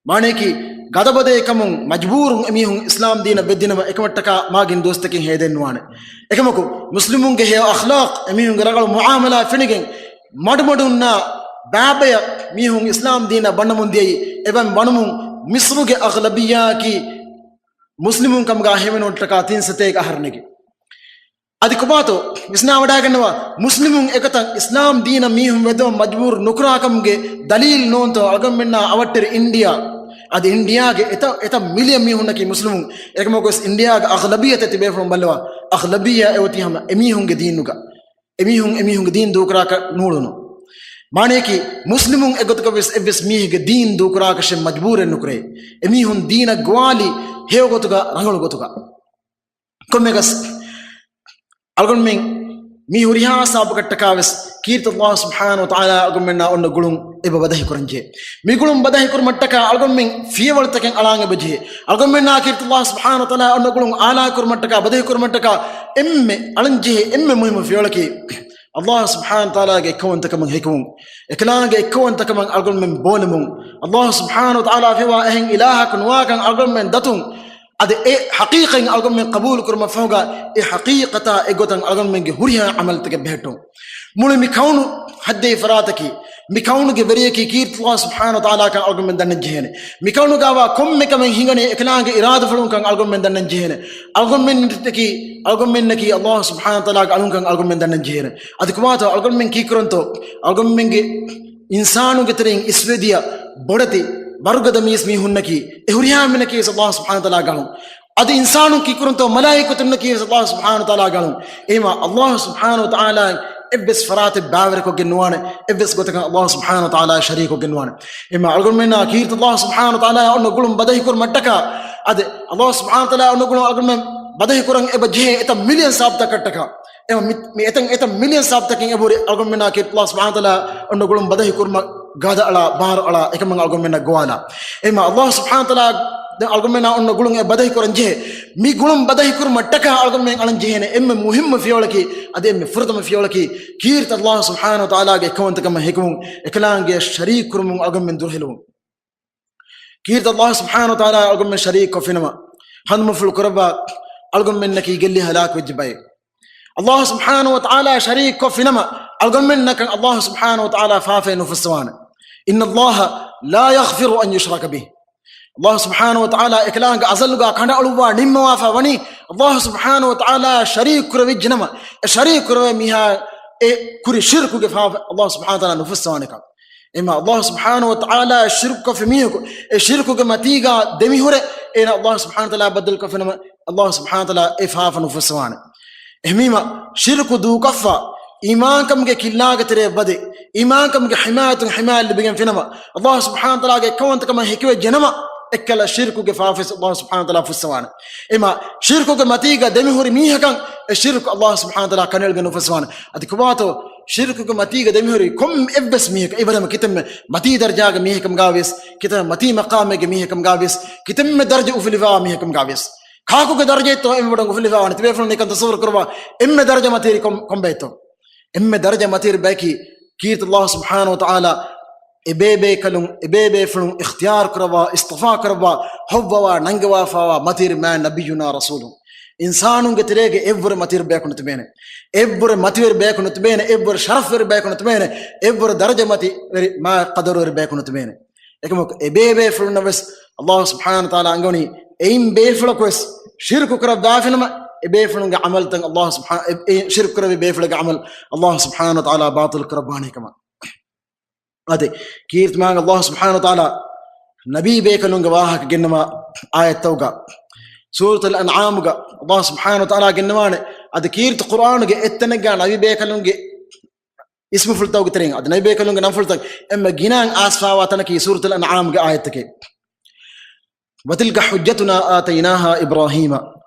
މާނަޔަކީ، ގަޟަބަށް ދޭ ކަމުން މަޖްބޫރުން އެމީހުން އިސްލާމް ދީނަށް ވެއްދިނަމަ އެކަމަށްޓަކާ މާގިން ދުވަސްތަކެއް ހޭދައެއް ނުވާނެ. އެކަމަކު، މުސްލިމުންގެ ހެޔޮ އަޚްލާޤް، އެމީހުންގެ ރަނގަޅު މުޢާމަލާތް ފެނިގެން، މަޑުމަޑުންނާ ބައިބަޔަށް މީހުން އިސްލާމް ދީނަށް ވަންނަމުން ދިޔައީ، އެވަން ވަނުމުން މިޞްރުގެ އަޣްލަބިއްޔާއަކީ މުސްލިމުން ކަމުގަ ހިމެނުންޓަކާ ތިން ސަތޭކަ އަހަރު ނެގި. އަދި ކޮބާތޯ ވިސްނާވަޑައިގަންނަވާ، މުސްލިމުން އެގޮތަށް އިސްލާމް ދީނަށް މީހުން ވެދުމަށް މަޖްބޫރު ނުކުރާކަމުގެ ދަލީލް ނޫންތޯ އަޅުގަނޑުމެންނާ އަވަށްޓެރި އިންޑިއާ. އަދި އިންޑިއާގެ އެތައް، އެތައް މިލިއަން މީހުންނަކީ މުސްލިމުން. އެކަމަކުވެސް އިންޑިއާގެ އަޣްލަބިއްޔަތެއް ތިބޭފުޅުން ބައްލަވާ، އަޣްލަބިއްޔާ އެއޮތީ ހަމަ އެމީހުންގެ ދީނުގަ. އެމީހުން އެމީހުންގެ ދީން ދޫކުރާކަށް ނޫޅުނު. މާނަޔަކީ، މުސްލިމުން އެގޮތަކަށްވެސް އެއްވެސް މީހެއްގެ ދީން ދޫކުރާކަށެއް މަޖްބޫރެއް ނުކުރޭ. އެމީހުން ދީނަށް ގޮވާލީ ހެޔޮ ގޮތުގަ، ރަނގަޅު ގޮތުގަ. ކޮންމެއަކަސް އަޅުގަނޑުމެން މި ހުރިހާ ސަބަބަކަށްޓަކާވެސް ކީރިތި ﷲ ސުބްޙާނަހޫ ވަތަޢާލާ އަޅުގަނޑުމެންނާ އޮންނަ ގުޅުން އެބަ ބަދަހިކުރަންޖެހޭ. މި ގުޅުން ބަދަހިކުރުމަށްޓަކާ އަޅުގަނޑުމެން ފިޔަވަޅުތަކެއް އަޅާން އެބަޖެހޭ. އަޅުގަނޑުމެންނާ ކީރިތި ﷲ ސުބްޙާނަހޫ ވަތަޢާލާ އޮންނަ ގުޅުން އާލާކުރުމަށްޓަކާ، ބަދަހިކުރުމަށްޓަކާ އެންމެ އަޅަންޖެހޭ އެންމެ މުހިއްމު ފިޔަވަޅަކީ، ﷲ ސުބްޙާނަހޫ ވަތަޢާލާގެ އެއްކައުވަންތަކަމަށް ހެކިވުން، އެކަލާނގެ އެއްކައުވަންތަކަމަށް އަޅުގަނޑުމެން ބޯލަމުން، ﷲ ސުބްޙާނަހޫ ވަތަޢާލާ ފިޔަވާ އެހެން އިލާހަކު ނުވާކަން އަޅުގަނޑުމެން ދަތުން، އަދި އެ ޙަޤީޤަތް އަޅުގަނޑުމެން ޤަބޫލު ކުރުމަށް ފަހުގަ، އެ ޙަޤީޤަތާ އެއްގޮތަށް އަޅުގަނޑުމެންގެ ހުރިހާ ޢަމަލުތަކެއް ބެހެއްޓުން. މުޅި މި ކައުނު ހައްދައި ފަރާތަކީ، މި ކައުނުގެ ވެރިޔަކީ ކީރިތި ﷲ ސުބްޙާނަހޫ ވަތަޢާލާކަން އަޅުގަނޑުމެން ދަންނަން ޖެހޭނެ. މި ކައުނުގައިވާ ކޮންމެ ކަމެއް ހިނގަނީ އެކަލާނގެ އިރާދަފުޅުންކަން އަޅުގަނޑުމެން ދަންނަން ޖެހޭނެ. އަޅުގަނޑުމެންނަކީ، އަޅުގަނޑުމެންނަކީ ﷲ ސުބްޙާނަހޫ ވަތަޢާލާގެ އަޅުންކަން އަޅުގަނޑުމެން ދަންނަން ޖެހޭނެ. އަދި ކޮބާތޯ އަޅުގަނޑުމެން ކީކުރަންތޯ؟ އަޅުގަނޑުމެންގެ އިންސާނުންގެ ތެރެއިން އިސްވެދިޔަ ބޮޑެތި ވަރުގަދަ މީސް މީހުންނަކީ، އެ ހުރިހާ މީހުންނަކީ ވެސް ﷲ ސުބްޙާނަހޫ ވަތަޢާލާގެ އަޅުން. އަދި އިންސާނުން ކީކުރަންތޯ މަލާއިކަތުންނަކީ ވެސް ﷲ ސުބްޙާނަހޫ ވަތަޢާލާގެ އަޅުން. އެހެންވީމާ ﷲ ސުބްޙާނަހޫ ވަތަޢާލާ އެއްވެސް ފަރާތެއް ބައިވެރިކޮށްގެން ނުވާނެ، އެއްވެސް ގޮތަކަށް ﷲ ސުބްޙާނަހޫ ވަތަޢާލާ ޝަރީކުކޮށްގެން ނުވާނެ. އެހެންވީމާ އަޅުގަނޑުމެންނާ ކީރިތި ﷲ ސުބްޙާނަހޫ ވަތަޢާލާ އޮންނަ ގުޅުން ބަދަހިކުރުމަށްޓަކާ، އަދި ﷲ ސުބްޙާނަހޫ ވަތަޢާލާ އޮންނަ ގުޅުން އަޅުގަނޑުމެން ބަދަހިކުރަން އެބަ ޖެހޭ އެތައް މިލިއަން ސަބަބުތަކަށްޓަކާ. އެ މި، މި އެތައް، އެތައް މިލިއަން ސަބަބުތަކެއް އެބަހުރި އަޅުގަނޑުމެންނާ ކީރިތި ﷲ ސުބްޙާނަހޫ ވަތަޢާލާ އޮންނަ ގުޅުން ބަދަހިކުރުމަށް ގަދައަޅާ، ބާރުއަޅާ، އެކަމަށް އަޅުގަނޑުމެންނަށް ގޮވާލާ. އެހެންވީމާ ﷲ ސުބްޙާނަހޫ ވަތަޢާލާ ދެން އަޅުގަނޑުމެންނާ އޮންނަ ގުޅުން އެ ބަދަހިކުރަން ޖެހޭ. މި ގުޅުން ބަދަހިކުރުމަށްޓަކާ އަޅުގަނޑުމެން އަޅަން ޖެހޭނެ އެންމެ މުހިއްމު ފިޔަވަޅަކީ، އަދި އެންމެ ފުރަތަމަ ފިޔަވަޅަކީ، ކީރިތި ﷲ ސުބްޙާނަހޫ ވަތަޢާލާގެ އެއްކައުވަންތަކަމަށް ހެކިވުން، އެކަލާނގެއަށް ޝަރީކު ކުރުމުން އަޅުގަނޑުމެން ދުރުހެލުވުން. ކީރިތި ﷲ ސުބްޙާނަހޫ ވަތަޢާލާ އަޅުގަނޑުމެން ޝަރީކު ކޮށްފިނަމަ، ހަނދުމަފުޅު ކުރައްވާ، އަޅުގަނޑުމެންނަކީ ގެއްލި ހަލާކުވެއްޖެ ބައެއް. ﷲ ސުބްޙާނަހޫ ވަތަޢާލާ ޝަރީކު ކޮށްފިނަމަ، އަޅުގަނޑުމެންނަކަށް ﷲ ސުބްޙާނަހޫ ވަތަޢާލާ ފާފައެއް ނުފުއްސަވާނެ. إن الله لا يغفر أن يشرك به. ﷲ ސުބްޙާނަހޫ ވަތަޢާލާ އެކަލާނގެ އަޒަލުގަ ކަނޑައަޅުއްވާ ނިންމަވާފަ ވަނީ، ﷲ ސުބްޙާނަހޫ ވަތަޢާލާ ޝަރީކު ކުރެވިއްޖެނަމަ، އެ ޝަރީކު ކުރެވޭ މީހާ އެ ކުރި ޝިރްކުގެ ފާފަ ﷲ ސުބްޙާނަހޫ ވަތަޢާލާ ނުފުއްސަވާނެކަން. އެމަ ﷲ ސުބްޙާނަހޫ ވަތަޢާލާ ޝިރްކު ކޮށްފި މީހަކު، އެ ޝިރްކުގެ މަތީގަ ދެމިހުރެ، އޭނަ ﷲ ސުބްޙާނަހޫ ވަތަޢާލާ ބައްދަލު ކޮށްފިނަމަ، ﷲ ސުބްޙާނަހޫ ވަތަޢާލާ އެ ފާފަ ނުފުއްސަވާނެ. އެހެންވީމަ، ޝިރްކު ދޫކޮށްފަ، އީމާންކަމުގެ ކިއްލާގެ ތެރެއަށް ވަދެ، އީމާންކަމުގެ ޙިމާޔަތުން ޙިމާޔަތް ލިބިގެން ފިނަމަ، ﷲ ސުބްޙާނަހޫ ވަތަޢާލާގެ އެއްކައުވަންތަކަމަށް ހެކިވެއްޖެނަމަ، އެއްކަލަ ޝިރްކުގެ ފާފަ ވެސް ﷲ ސުބްޙާނަހޫ ވަތަޢާލާ ފުއްސަވާނެ. އެމަ، ޝިރްކުގެ މަތީގަ ދެމިހުރި މީހަކަށް އެ ޝިރްކު ﷲ ސުބްޙާނަހޫ ވަތަޢާލާ ކަނޑައެޅިގެން ނުފުއްސަވާނެ. އަދި ކޮބާތޯ، ޝިރްކުގެ މަތީގަ ދެމިހުރި ކޮން އެއްވެސް މީހަކަށް، އެވަރަށް ކިތަންމެ މަތީ ދަރަޖާގެ މީހެއް ކަމުގަ ވިޔަސް، ކިތަންމެ މަތީ މަޤާމެއްގެ މީހެއް ކަމުގަ ވިޔަސް، ކިތަންމެ ދަރަޖަ އުފުލިފައިވާ މީހެއް ކަމުގަ ވިޔަސް، ކާކުގެ ދަރަޖައެއްތޯ އެންމެ ބޮޑަށް އުފުލިފައިވާނެ؟ ތިބޭފުޅުން ނިކަން ތަޞައްވަރު ކުރައްވާ، އެންމެ ދަރަޖަ މަތިވެރި ކޮން، ކޮންބައެއްތޯ؟ އެންމެ ދަރަޖަ މަތިވެރި ބަޔަކީ ކީރިތި ﷲ ސުބްޙާނަހޫ ވަތަޢާލާ އެބޭބޭކަލުން، އެބޭބޭފުޅުން އިޚްތިޔާރު ކުރައްވާ، އިޞްޠިފާ ކުރައްވާ، ހޮއްވަވާ، ނަންގަވާފައިވާ މަތިވެރި މާތް ނަބިއްޔުނާ ރަސޫލުން. އިންސާނުންގެ ތެރޭގެ އެއްވުރެ މަތިވެރި ބަޔަކު ނުތިބޭނެ. އެއްވުރެ މަތިވެރި ބަޔަކު ނުތިބޭނެ. އެއްވުރެ ޝަރަފްވެރި ބަޔަކު ނުތިބޭނެ. އެއްވުރެ ދަރަޖަ މަތިވެރި މާތް ޤަދަރުވެރި ބަޔަކު ނުތިބޭނެ. އެކަމަކު އެބޭބޭފުޅުންނަށް ވެސް ﷲ ސުބްޙާނަހޫ ވަތަޢާލާ އަންގަވަނީ އެއިން ބޭފުޅަކު ވެސް ޝިރްކު ކުރައްވާފިނަމަ، އެބޭފުޅުންގެ ޢަމަލުތައް ﷲ ސުބްޙާ-، އެ، އެ ޝިރްކު ކުރެއްވި ބޭފުޅުގެ ޢަމަލު ﷲ ސުބްޙާނަހޫ ވަތަޢާލާ ބާޠިލު ކުރައްވާނެ ކަމަށް. އަދި ކީރިތި މާތް ﷲ ސުބްޙާނަހޫ ވަތަޢާލާ ނަބީ ބޭކަލުންގެ ވާހަކަ ގެންނަވާ އާޔަތްތަކުގަ، ސޫރަތުލް އަންޢާމުގަ ﷲ ސުބްޙާނަހޫ ވަތަޢާލާ ގެންނަވާނެ، އަދި ކީރިތި ޤުރްއާނުގެ އެއްތަނެއްގަ ނަބީ ބޭކަލުންގެ އިސްމުފުޅުތަކުގެ ތެރެއިން އަދި ނަބީ ބޭކަލުންގެ ނަންފުޅުތައް އެންމެ ގިނައިން އައިސްފާވާ ތަނަކީ ސޫރަތުލް އަންޢާމްގެ އާޔަތްތަކެއް. وَتِلْكَ حُجَّتُنَا آتَيْنَاهَا إِبْرَاهِيمَ،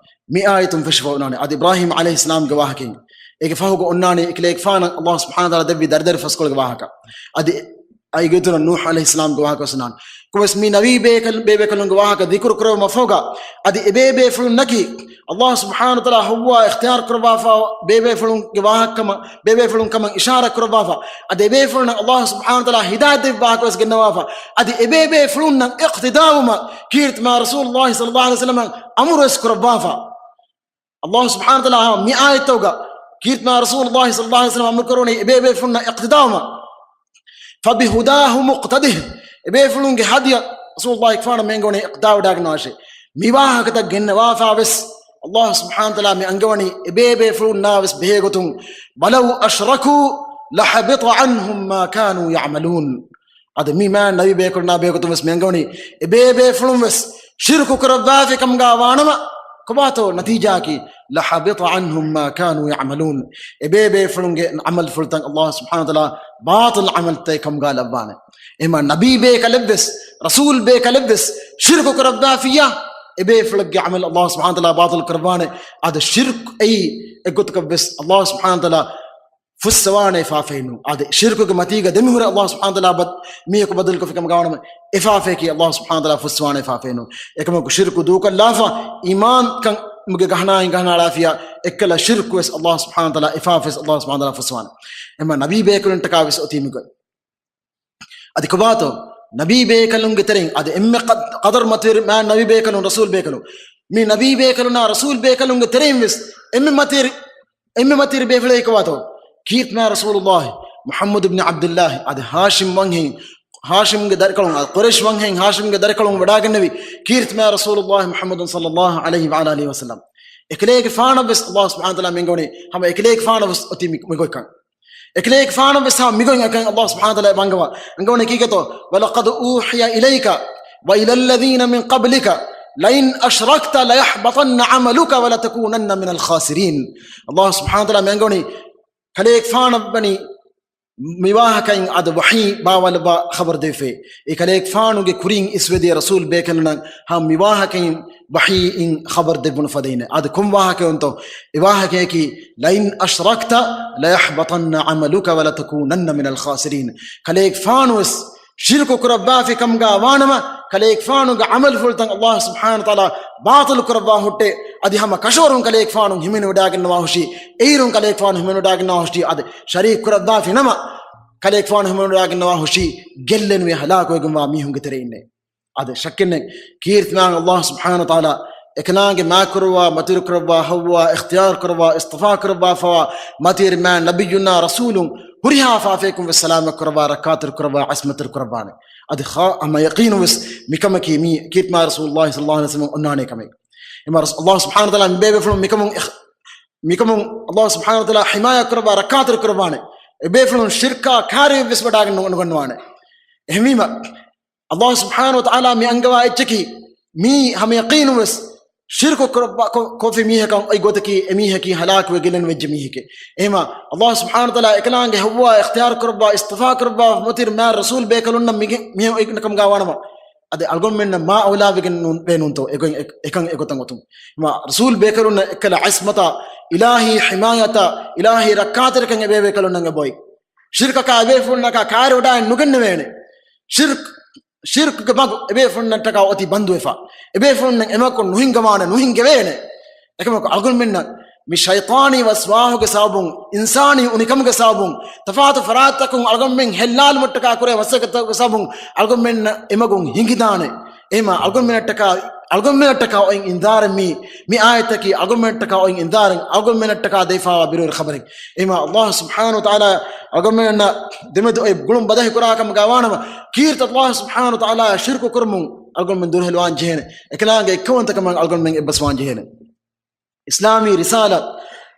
މި އާޔަތުން ފެށިފަ އޮންނާނެ. އަދި އިބްރާހީމް ޢަލައިހިއްސަލާމްގެ ވާހަކައިން. އޭގެ ފަހުގަ އޮންނާނީ އެކަލޭގެފާނަށް ﷲ ސުބްޙާނަހޫ ވަތަޢާލާ ދެއްވި ދަރިދަރި ފަސްކޮޅުގެ ވާހަކަ. އަދި އައިގެތުނަށް ނޫޙް ޢަލައިހިއްސަލާމްގެ ވާހަކަ ވެސް އޮންނާނެ. ކޮންމެސް މި ނަބީ ބޭކަލު-، ބޭބޭކަލުންގެ ވާހަކަ ޛިކުރު ކުރެވުމަށް ފަހުގަ، އަދި އެބޭބޭފުޅުންނަކީ ﷲ ސުބްޙާނަހޫ ވަތަޢާލާ ހޮއްވާ އިޚްތިޔާރު ކުރައްވާފަ ބޭބޭފުޅުންގެ ވާހަކަ ކަމަށް، ބޭބޭފުޅުން ކަމަށް އިޝާރާތް ކުރައްވާފަ، އަދި އެބޭފުޅުންނަށް ﷲ ސުބްޙާނަހޫ ވަތަޢާލާ ހިދާޔަތް ދެއްވި ވާހަކަ ވެސް ގެންނަވާފަ، އަދި އެބޭބޭފުޅުންނަށް އިޤްތިދާވުމަށް ކީރިތި މާތް ރަސޫލުﷲ ޞައްލަﷲު ޢަލައިހި ވަސައްލަމަށް އަމުރު ވެސް ކުރައްވާފަ. ﷲ ސުބްޙާނަހޫ ވަތަޢާލާ މި އާޔަތްތަކުގަ ކީރިތި މާތް ރަސޫލުﷲ ޞައްލަﷲު ޢަލައިހި ވަސައްލަމަށް އަމުރު ކުރައްވަނީ އެބޭބޭފުޅުންނަށް އިޤްތިދާވުމަށް. فَبِهُدَاهُمُ اقْتَدِهْ، އެބޭފުޅުންގެ ހަދިޔަ ރަސޫލުﷲ އެކަލާނގެ މި އަންގަވަނީ އިޤްތިދާ ވެވަޑައިގަންނަވާށޭ. މި ވާހަކަތައް ގެންނަވާފަ ވެސް ﷲ ސުބްޙާނަހޫ ވަތަޢާލާ މި އަންގަވަނީ އެބޭބޭފުޅުންނާ ވެސް ބެހޭގޮތުން، وَلَوْ أَشْرَكُوا لَحَبِطَ عَنْهُمْ مَا كَانُوا يَعْمَلُونَ. އަދި މި މާތް ނަބީ ބޭކަލުންނާ ބެހޭގޮތުން ވެސް މި އަންގަވަނީ އެބޭބޭފުޅުން ވެސް ޝިރުކު ކުރައްވާފި ކަމުގަ ވާނަމަ، ކޮބާތޯ ނަތީޖާއަކީ؟ لَحَبِطَ عَنْهُمْ مَا كَانُوا يَعْمَلُونَ. އެބޭބޭފުޅުންގެ ޢަމަލުފުޅުތައް ﷲ ސުބްޙާނަހޫ ވަތަޢާލާ ބާޠިލު ޢަމަލުތައް ކަމުގަ ލައްވާނެ. އެހެންމަ ނަބީ ބޭކަލެއްވެސް، ރަސޫލް ބޭކަލެއްވެސް ޝިރުކު ކުރައްވާފިއްޔާ، އެބޭފުޅެއްގެ ޢަމަލު ﷲ ސުބްޙާނަހޫ ވަތަޢާލާ ބާޠިލު ކުރައްވާނެ. އަދި ޝިރްކު އެއީ އެއްގޮތަކަށްވެސް ﷲ ސުބްޙާނަހޫ ވަތަޢާލާ ފުއްސަވާނެ އެފާފައެއްނު. އަދި ޝިރްކުގެ މަތީގަ ދެމިހުރެ ﷲ ސުބްޙާނަހޫ ވަތަޢާލާ ބަދ-، މީހަކު ބަދަލުކޮށްފި ކަމުގަ ވާނަމަ، އެފާފައަކީ ﷲ ސުބްޙާނަހޫ ވަތަޢާލާ ފުއްސަވާނެ އެފާފައެއްނު. އެކަމަކު ޝިރްކު ދޫކޮށްލާފަ، އީމާންކަމުގެ ގަހަނާއިން ގަހަނާޅާފިޔާ، އެއްކަލަ ޝިރްކު ވެސް ﷲ ސުބްޙާނަހޫ ވަތަޢާލާ އެފާފަ ވެސް ﷲ ސުބްޙާނަހޫ ވަތަޢާލާ ފުއްސަވާނެ. އެހެންމަ ނަބީ ބޭކަލުންނަށްޓަކާ ވެސް އޮތީ މިގޮތް. އަދި ކޮބާތޯ؟ ނަބީ ބޭކަލުންގެ ތެރެއިން އަދި އެންމެ ޤަދް-، ޤަދަރު މަތިވެރި މާތް ނަބީ ބޭކަލުން، ރަސޫލް ބޭކަލުން، މި ނަބީ ބޭކަލުންނާ ރަސޫލް ބޭކަލުންގެ ތެރެއިން ވެސް އެންމެ މަތިވެރި، އެންމެ މަތިވެރި ބޭފުޅެއް ކޮބާތޯ؟ ކީރިތި މާތް ރަސޫލުﷲ މުޙައްމަދު ބިން ޢަބްދިއްލާހި، އަދި ހާޝިމް ވަންހެން، ހާޝިމްގެ ދަރިކަލުން، އަދި ޤުރައިޝް ވަންހެން ހާޝިމްގެ ދަރިކަލުން ވަޑާގެންނެވި ކީރިތި މާތް ރަސޫލުﷲ މުޙައްމަދު ޞައްލަﷲު ޢަލައިހި ވަޢަލާ އާލިހި ވަސައްލަމް. އެކަލޭގެފާނަށް ވެސް ﷲ ސުބްޙާނަހޫ ވަތަޢާލާ މި އަންގަވަނީ ހަމަ އެކަލޭގެފާނަށް ވެސް އޮތީ މި-، މިގޮތްކަން. އެކަލޭގެފާނަށް ވެސް ހަމަ މިގޮތް އެކަން ﷲ ސުބްޙާނަހޫ ވަތަޢާލާ އަންގަވަ-، އަންގަވަނީ ކީކޭތޯ؟ وَلَقَدْ أُوحِيَ إِلَيْكَ وَإِلَى الَّذِينَ مِنْ قَبْلِكَ لَئِنْ أَشْرَكْتَ لَيَحْبَطَنَّ عَمَلُكَ وَلَتَكُونَنَّ مِنَ الْخَاسِرِينَ. ﷲ ސުބްޙާނަހޫ ވަތަޢާލާ މި އަންގަވަނީ ކަލޭގެފާނަށް ވަނީ މި ވާހަކައިން އަދި ވަޙީ ބާވާލައްވާ ޚަބަރު ދެވިފައި. އެ ކަލޭގެފާނުގެ ކުރިން އިސްވެދިޔަ ރަސޫލް ބޭކަލުންނަށް ހަމަ މި ވާހަކައިން ވަޙީއިން ޚަބަރު ދެއްވުނު ފަދައިން. އަދި ކޮން ވާހަކައެއްތޯ؟ އެ ވާހަކަޔަކީ، لَئِنْ أَشْرَكْتَ لَيَحْبَطَنَّ عَمَلُكَ وَلَتَكُونَنَّ مِنَ الْخَاسِرِينَ. ކަލޭގެފާނުވެސް ޝިރުކު ކުރައްވާފި ކަމުގަ ވާނަމަ، ކަލޭގެފާނުގެ ޢަމަލުފުޅުތައް ﷲ ސުބްޙާނަހޫ ވަތަޢާލާ ބާޠިލު ކުރައްވާ ހުއްޓޭ. އަދި ހަމަ ކަށަވަރުން ކަލޭގެފާނު ހިމެނިވަޑައިގަންނަވާ ހުށީ، އެއިރުން ކަލޭގެފާނު ހިމެނިވަޑައިގަންނަވާ ހުށީ، އަދި ޝަރީކު ކުރައްވާފި ނަމަ، ކަލޭގެފާނު ހިމެނިވަޑައިގަންނަވާ ހުށީ ގެއްލެނިވެ ހަލާކުވެގެންވާ މީހުންގެ ތެރެއިންނޭ. އަދި ޝައްކެއްނެތް، ކީރިތި މާތް ﷲ ސުބްޙާނަހޫ ވަތަޢާލާ އެކަލާނގެ މާތްކުރައްވާ، މަތިވެރި ކުރައްވާ، ހޮއްވާ، އިޚްތިޔާރު ކުރައްވާ، އިޞްޠިފާ ކުރައްވާފަވާ މަތިވެރި މާތް ނަބިއްޔުންނާ ރަސޫލުން ހުރިހާ ފާފަޔަކުން ވެސް ސަލާމަތް ކުރައްވާ، ރައްކާތެރި ކުރައްވާ، ޢިޞްމަތްތެރި ކުރައްވާނެ. އަދި ހަ-، ހަމަ ޔަޤީނުން ވެސް މިކަމަކީ މީ ކީރިތި މާތް ރަސޫލުﷲ ޞައްލަﷲު ޢަލައިހި ވަސައްލަމަށް އޮންނާނެ ކަމެއް. އެމަ ރަސް-، ﷲ ސުބްޙާނަހޫ ވަތަޢާލާ މި ބޭބޭފުޅުން މިކަމުން އިޚް-، މިކަމުން ﷲ ސުބްޙާނަހޫ ވަތަޢާލާ ޙިމާޔަތް ކުރައްވާ، ރައްކާތެރި ކުރައްވާނެ. އެބޭފުޅުން ޝިރްކާ ކާރިވެސް ވަޑާގެން ނު-، ނުގަންނަވާނެ. އެހެންވީމަ، ﷲ ސުބްޙާނަހޫ ވަތަޢާލާ މި އަންގަވާ އެއްޗަކީ، މީ ހަމަ ޔަޤީނުން ވެސް ޝިރްކު ކުރައްވާ ކޮ-، ކޮށްފި މީހަކަށް އޮތް ގޮތަކީ، އެމީހަކީ ހަލާކުވެ ގެއްލެނިވެއްޖެ މީހެކޭ. އެހެމަ، ﷲ ސުބްޙާނަހޫ ވަތަޢާލާ އެކަލާނގެ ހޮއްވާ، އިޚްތިޔާރު ކުރައްވާ، އިޞްޠިފާ ކުރައްވާ، މަތިވެރި މާތް ރަސޫލް ބޭކަލުންނަށް މިގެ-، މިހެން އޮތް ކަމުގަ ވާނަމަ، އަދި އަޅުގަނޑުމެންނަށް މާ އައުލާވެގެން ނޫން، ވޭނުންތޯ އެގޮތް އެ-، އެކަން އެގޮތަށް އޮތުން. އެމަ ރަސޫލް ބޭކަލުންނަށް އެއްކަލަ ޢިޞްމަތާ، އިލާހީ ޙިމާޔަތާ، އިލާހީ ރައްކާތެރިކަން އެބޭބޭކަލުންނަށް އެބައޮތް. ޝިރްކަކާ އެބޭފުޅުންނަކާ ކާރިވަޑައި ނުގެންނެވޭނެ. ޝިރްކް، ޝިރްކްގެ މަގު އެބޭފުޅުންނަށްޓަކާ އޮތީ ބަންދުވެފަ. އެބޭފުޅުންނަށް އެމަގު ނުހިންގަވާނެ، ނުހިންގެވޭނެ. އެކަމަކު އަޅުގަނޑުމެންނަށް މި ޝައިޠާނީ ވަސްވާހުގެ ސަބަބުން، އިންސާނީ އުނިކަމުގެ ސަބަބުން، ތަފާތު ފަރާތްތަކުން އަޅުގަނޑުމެން ހެއްލާލުމަށްޓަކާ ކުރޭ މަސައްކަތްތަކުގެ ސަބަބުން އަޅުގަނޑުމެންނަށް އެމަގުން ހިނގިދާނެ. އެހެމަ އަޅުގަނޑުމެންނަށްޓަކާ، އަޅުގަނޑުމެންނަށްޓަކާ އޮތް އިންޒާރެއް މީ، މި އާޔަތަކީ އަޅުގަނޑުމެންނަށްޓަކާ އޮތް އިންޒާރެއް، އަޅުގަނޑުމެންނަށްޓަކާ ދެވިފައިވާ ބިރުވެރި ޚަބަރެއް. އެހެމަ ﷲ ސުބްޙާނަހޫ ވަތަޢާލާ އަޅުގަނޑުމެންނަށް ދެމެދު އޮތް ގުޅުން ބަދަހި ކުރާ ކަމުގަ ވާނަމަ، ކީރިތި ﷲ ސުބްޙާނަހޫ ވަތަޢާލާ ޝިރްކު ކުރުމުން އަޅުގަނޑުމެން ދުރުހެލިވާން ޖެހޭނެ. އެކަލާނގެ އެއްކައުވަންތަކަމަށް އަޅުގަނޑުމެން އެއްބަސްވާން ޖެހޭނެ. އިސްލާމީ ރިސާލަތް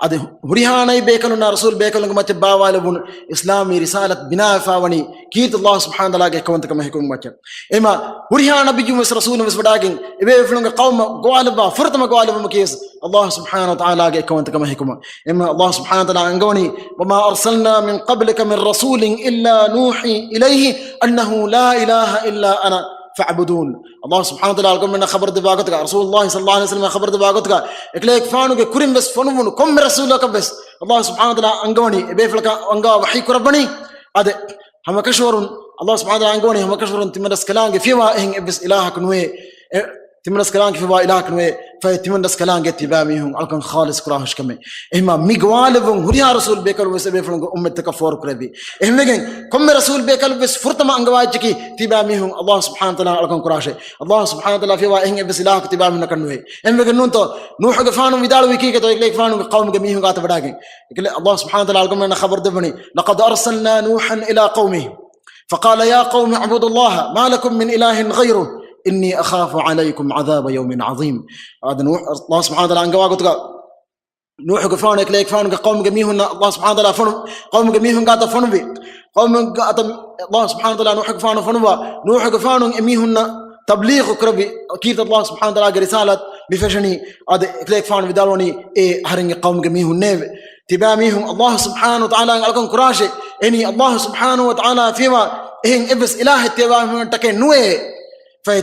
އަދި ހުރިހާ ނަބި ބޭކަލުންނާ ރަސޫލް ބޭކަލުންގެ މައްޗަށް ބާވާލެވުނު އިސްލާމީ ރިސާލަތް ބިނާވެފާވަނީ ކީރިތި ﷲ ސުބްޙާނަހޫ ވަތަޢާލާގެ އެއްކައުވަންތަކަމާ ޙިކުމަތް މައްޗަށް. އެމަ ހުރިހާ ނަބިއްޔުން ވެސް ރަސޫލުން ވެސް ވަޑާގެން އެބޭފުޅުންގެ ޤައުމަށް ގޮވާލައްވާ ފުރަތަމަ ގޮވާލެވުމަކީ ވެސް ﷲ ސުބްޙާނަހޫ ވަތަޢާލާގެ އެއްކައުވަންތަކަމާ ޙިކުމަތް. އެމަ ﷲ ސުބްޙާނަހޫ ވަތަޢާލާ އަންގަވަނީ، وما أرسلنا من قبلك من رسول إلا نوحي إليه أنه لا إله إلا أنا فاعبدون. ﷲ ސުބްޙާނަހޫ ވަތަޢާލާ އަޅުގަނޑުމެންނަށް ޚަބަރު ދެއްވާ ގޮތުގަ، ރަސޫލުﷲ ޞައްލަﷲ ޢަލައިހި ވަސައްލަމަށް ޚަބަރު ދެއްވާ ގޮތުގަ، އެކަލޭގެފާނުގެ ކުރިން ވެސް ފޮނުވުނު ކޮންމެ ރަސޫލަކަށް ވެސް ﷲ ސުބްޙާނަހޫ ވަތަޢާލާ އަންގަވަނީ، އެބޭފުޅަކަށް އަންގާ ވަޙީ ކުރައްވަނީ. އަދި ހަމަކަށަވަރުން ﷲ ސުބްޙާނަހޫ ވަތަޢާލާ އަންގަވަނީ ހަމަކަށަވަރުން ތިމަން ރަސްކަލާނގެ ފިޔަވާ އެހެން އެއްވެސް އިލާހަކު ނުވޭ. އެ ތިމަން ރަސްކަލާނގެ ފިޔަވާ އިލާހަކު ނުވޭ. ފަހެ ތިމަން ރަސްކަލާނގެ ތިބާ މީހުން އަޅުކަން ޚާލިޞް ކުރާ ހުށިކަމެއް. އެހެންމާ މި ގޮވާލެއްވުން ހުރިހާ ރަސޫލް ބޭކަލުން ވެސް އެބޭފުޅުންގެ އުއްމަތްތަކަށް ފޯރުކުރެއްވި. އެހެންވެގެން ކޮންމެ ރަސޫލް ބޭކަލުން ވެސް ފުރަތަމަ އަންގަވާ އެއްޗަކީ ތިބާ މީހުން ﷲ ސުބްޙާނަހޫ ވަތަޢާލާ އަޅުކަން ކުރާށޭ. ﷲ ސުބްޙާނަހޫ ވަތަޢާލާ ފިޔަވާ އެހެން އެއްވެސް އިލާހަކު ތިބާ މީހުންނަކަށް ނުވޭ. އެހެންވެގެން ނޫންތޯ؟ ނޫޙުގެފާނު ވިދާޅުވީ ކީކޭތޯ؟ އެކަލޭގެފާނުގެ ޤައުމުގެ މީހުން ގާތަށް ވަޑާގެން. އެކަލޭ ﷲ ސުބްޙާނަހޫ ވަތަޢާލާ އަޅުގަނޑުމެންނަށް ޚަބަރު ދެއްވަނީ، لقد أرسلنا نوحا إلى قومه فقال يا قوم اعبدوا الله ما لكم من إله غيره إني أخاف عليكم عذاب يوم عظيم. އާދެ، ނޫޙު، ﷲ ސުބްޙާނަހޫ ވަތަޢާލާ އަންގަވާ ގޮތުގަ، ނޫޙުގެފާނު އެކަލޭގެފާނުގެ ޤައުމުގެ މީހުންނަށް ﷲ ސުބްޙާނަހޫ ވަތަޢާލާ ފޮނު، ޤައުމުގެ މީހުން ގާތަށް ފޮނުވި. ޤައުމުގެ ގާތަށް ﷲ ސުބްޙާނަހޫ ވަތަޢާލާ ނޫޙުގެފާނު ފޮނުވާ، ނޫޙުގެފާނު އެމީހުންނަށް ތަބްލީޣު ކުރެއްވި، ކީރިތި ﷲ ސުބްޙާނަހޫ ވަތަޢާލާގެ ރިސާލަތް މި ފެށެނީ. އަދި އެކަލޭގެފާނު ވިދާޅުވަނީ، އޭ އަހަރެންގެ ޤައުމުގެ މީހުންނޭވެ. ތިބާ މީހުން ﷲ ސުބްޙާނަހޫ ވަތަޢާލާއަށް އަޅުކަން ކުރާށޭ. އެހެނީ ﷲ ސުބްޙާނަހޫ ވަތަޢާލާ ފިޔަވާ އެހެން އެއްވެސް އިލާހެއް ތިބާ މީހުންނަށްޓަކައެއް ނުވޭ. ފަހެ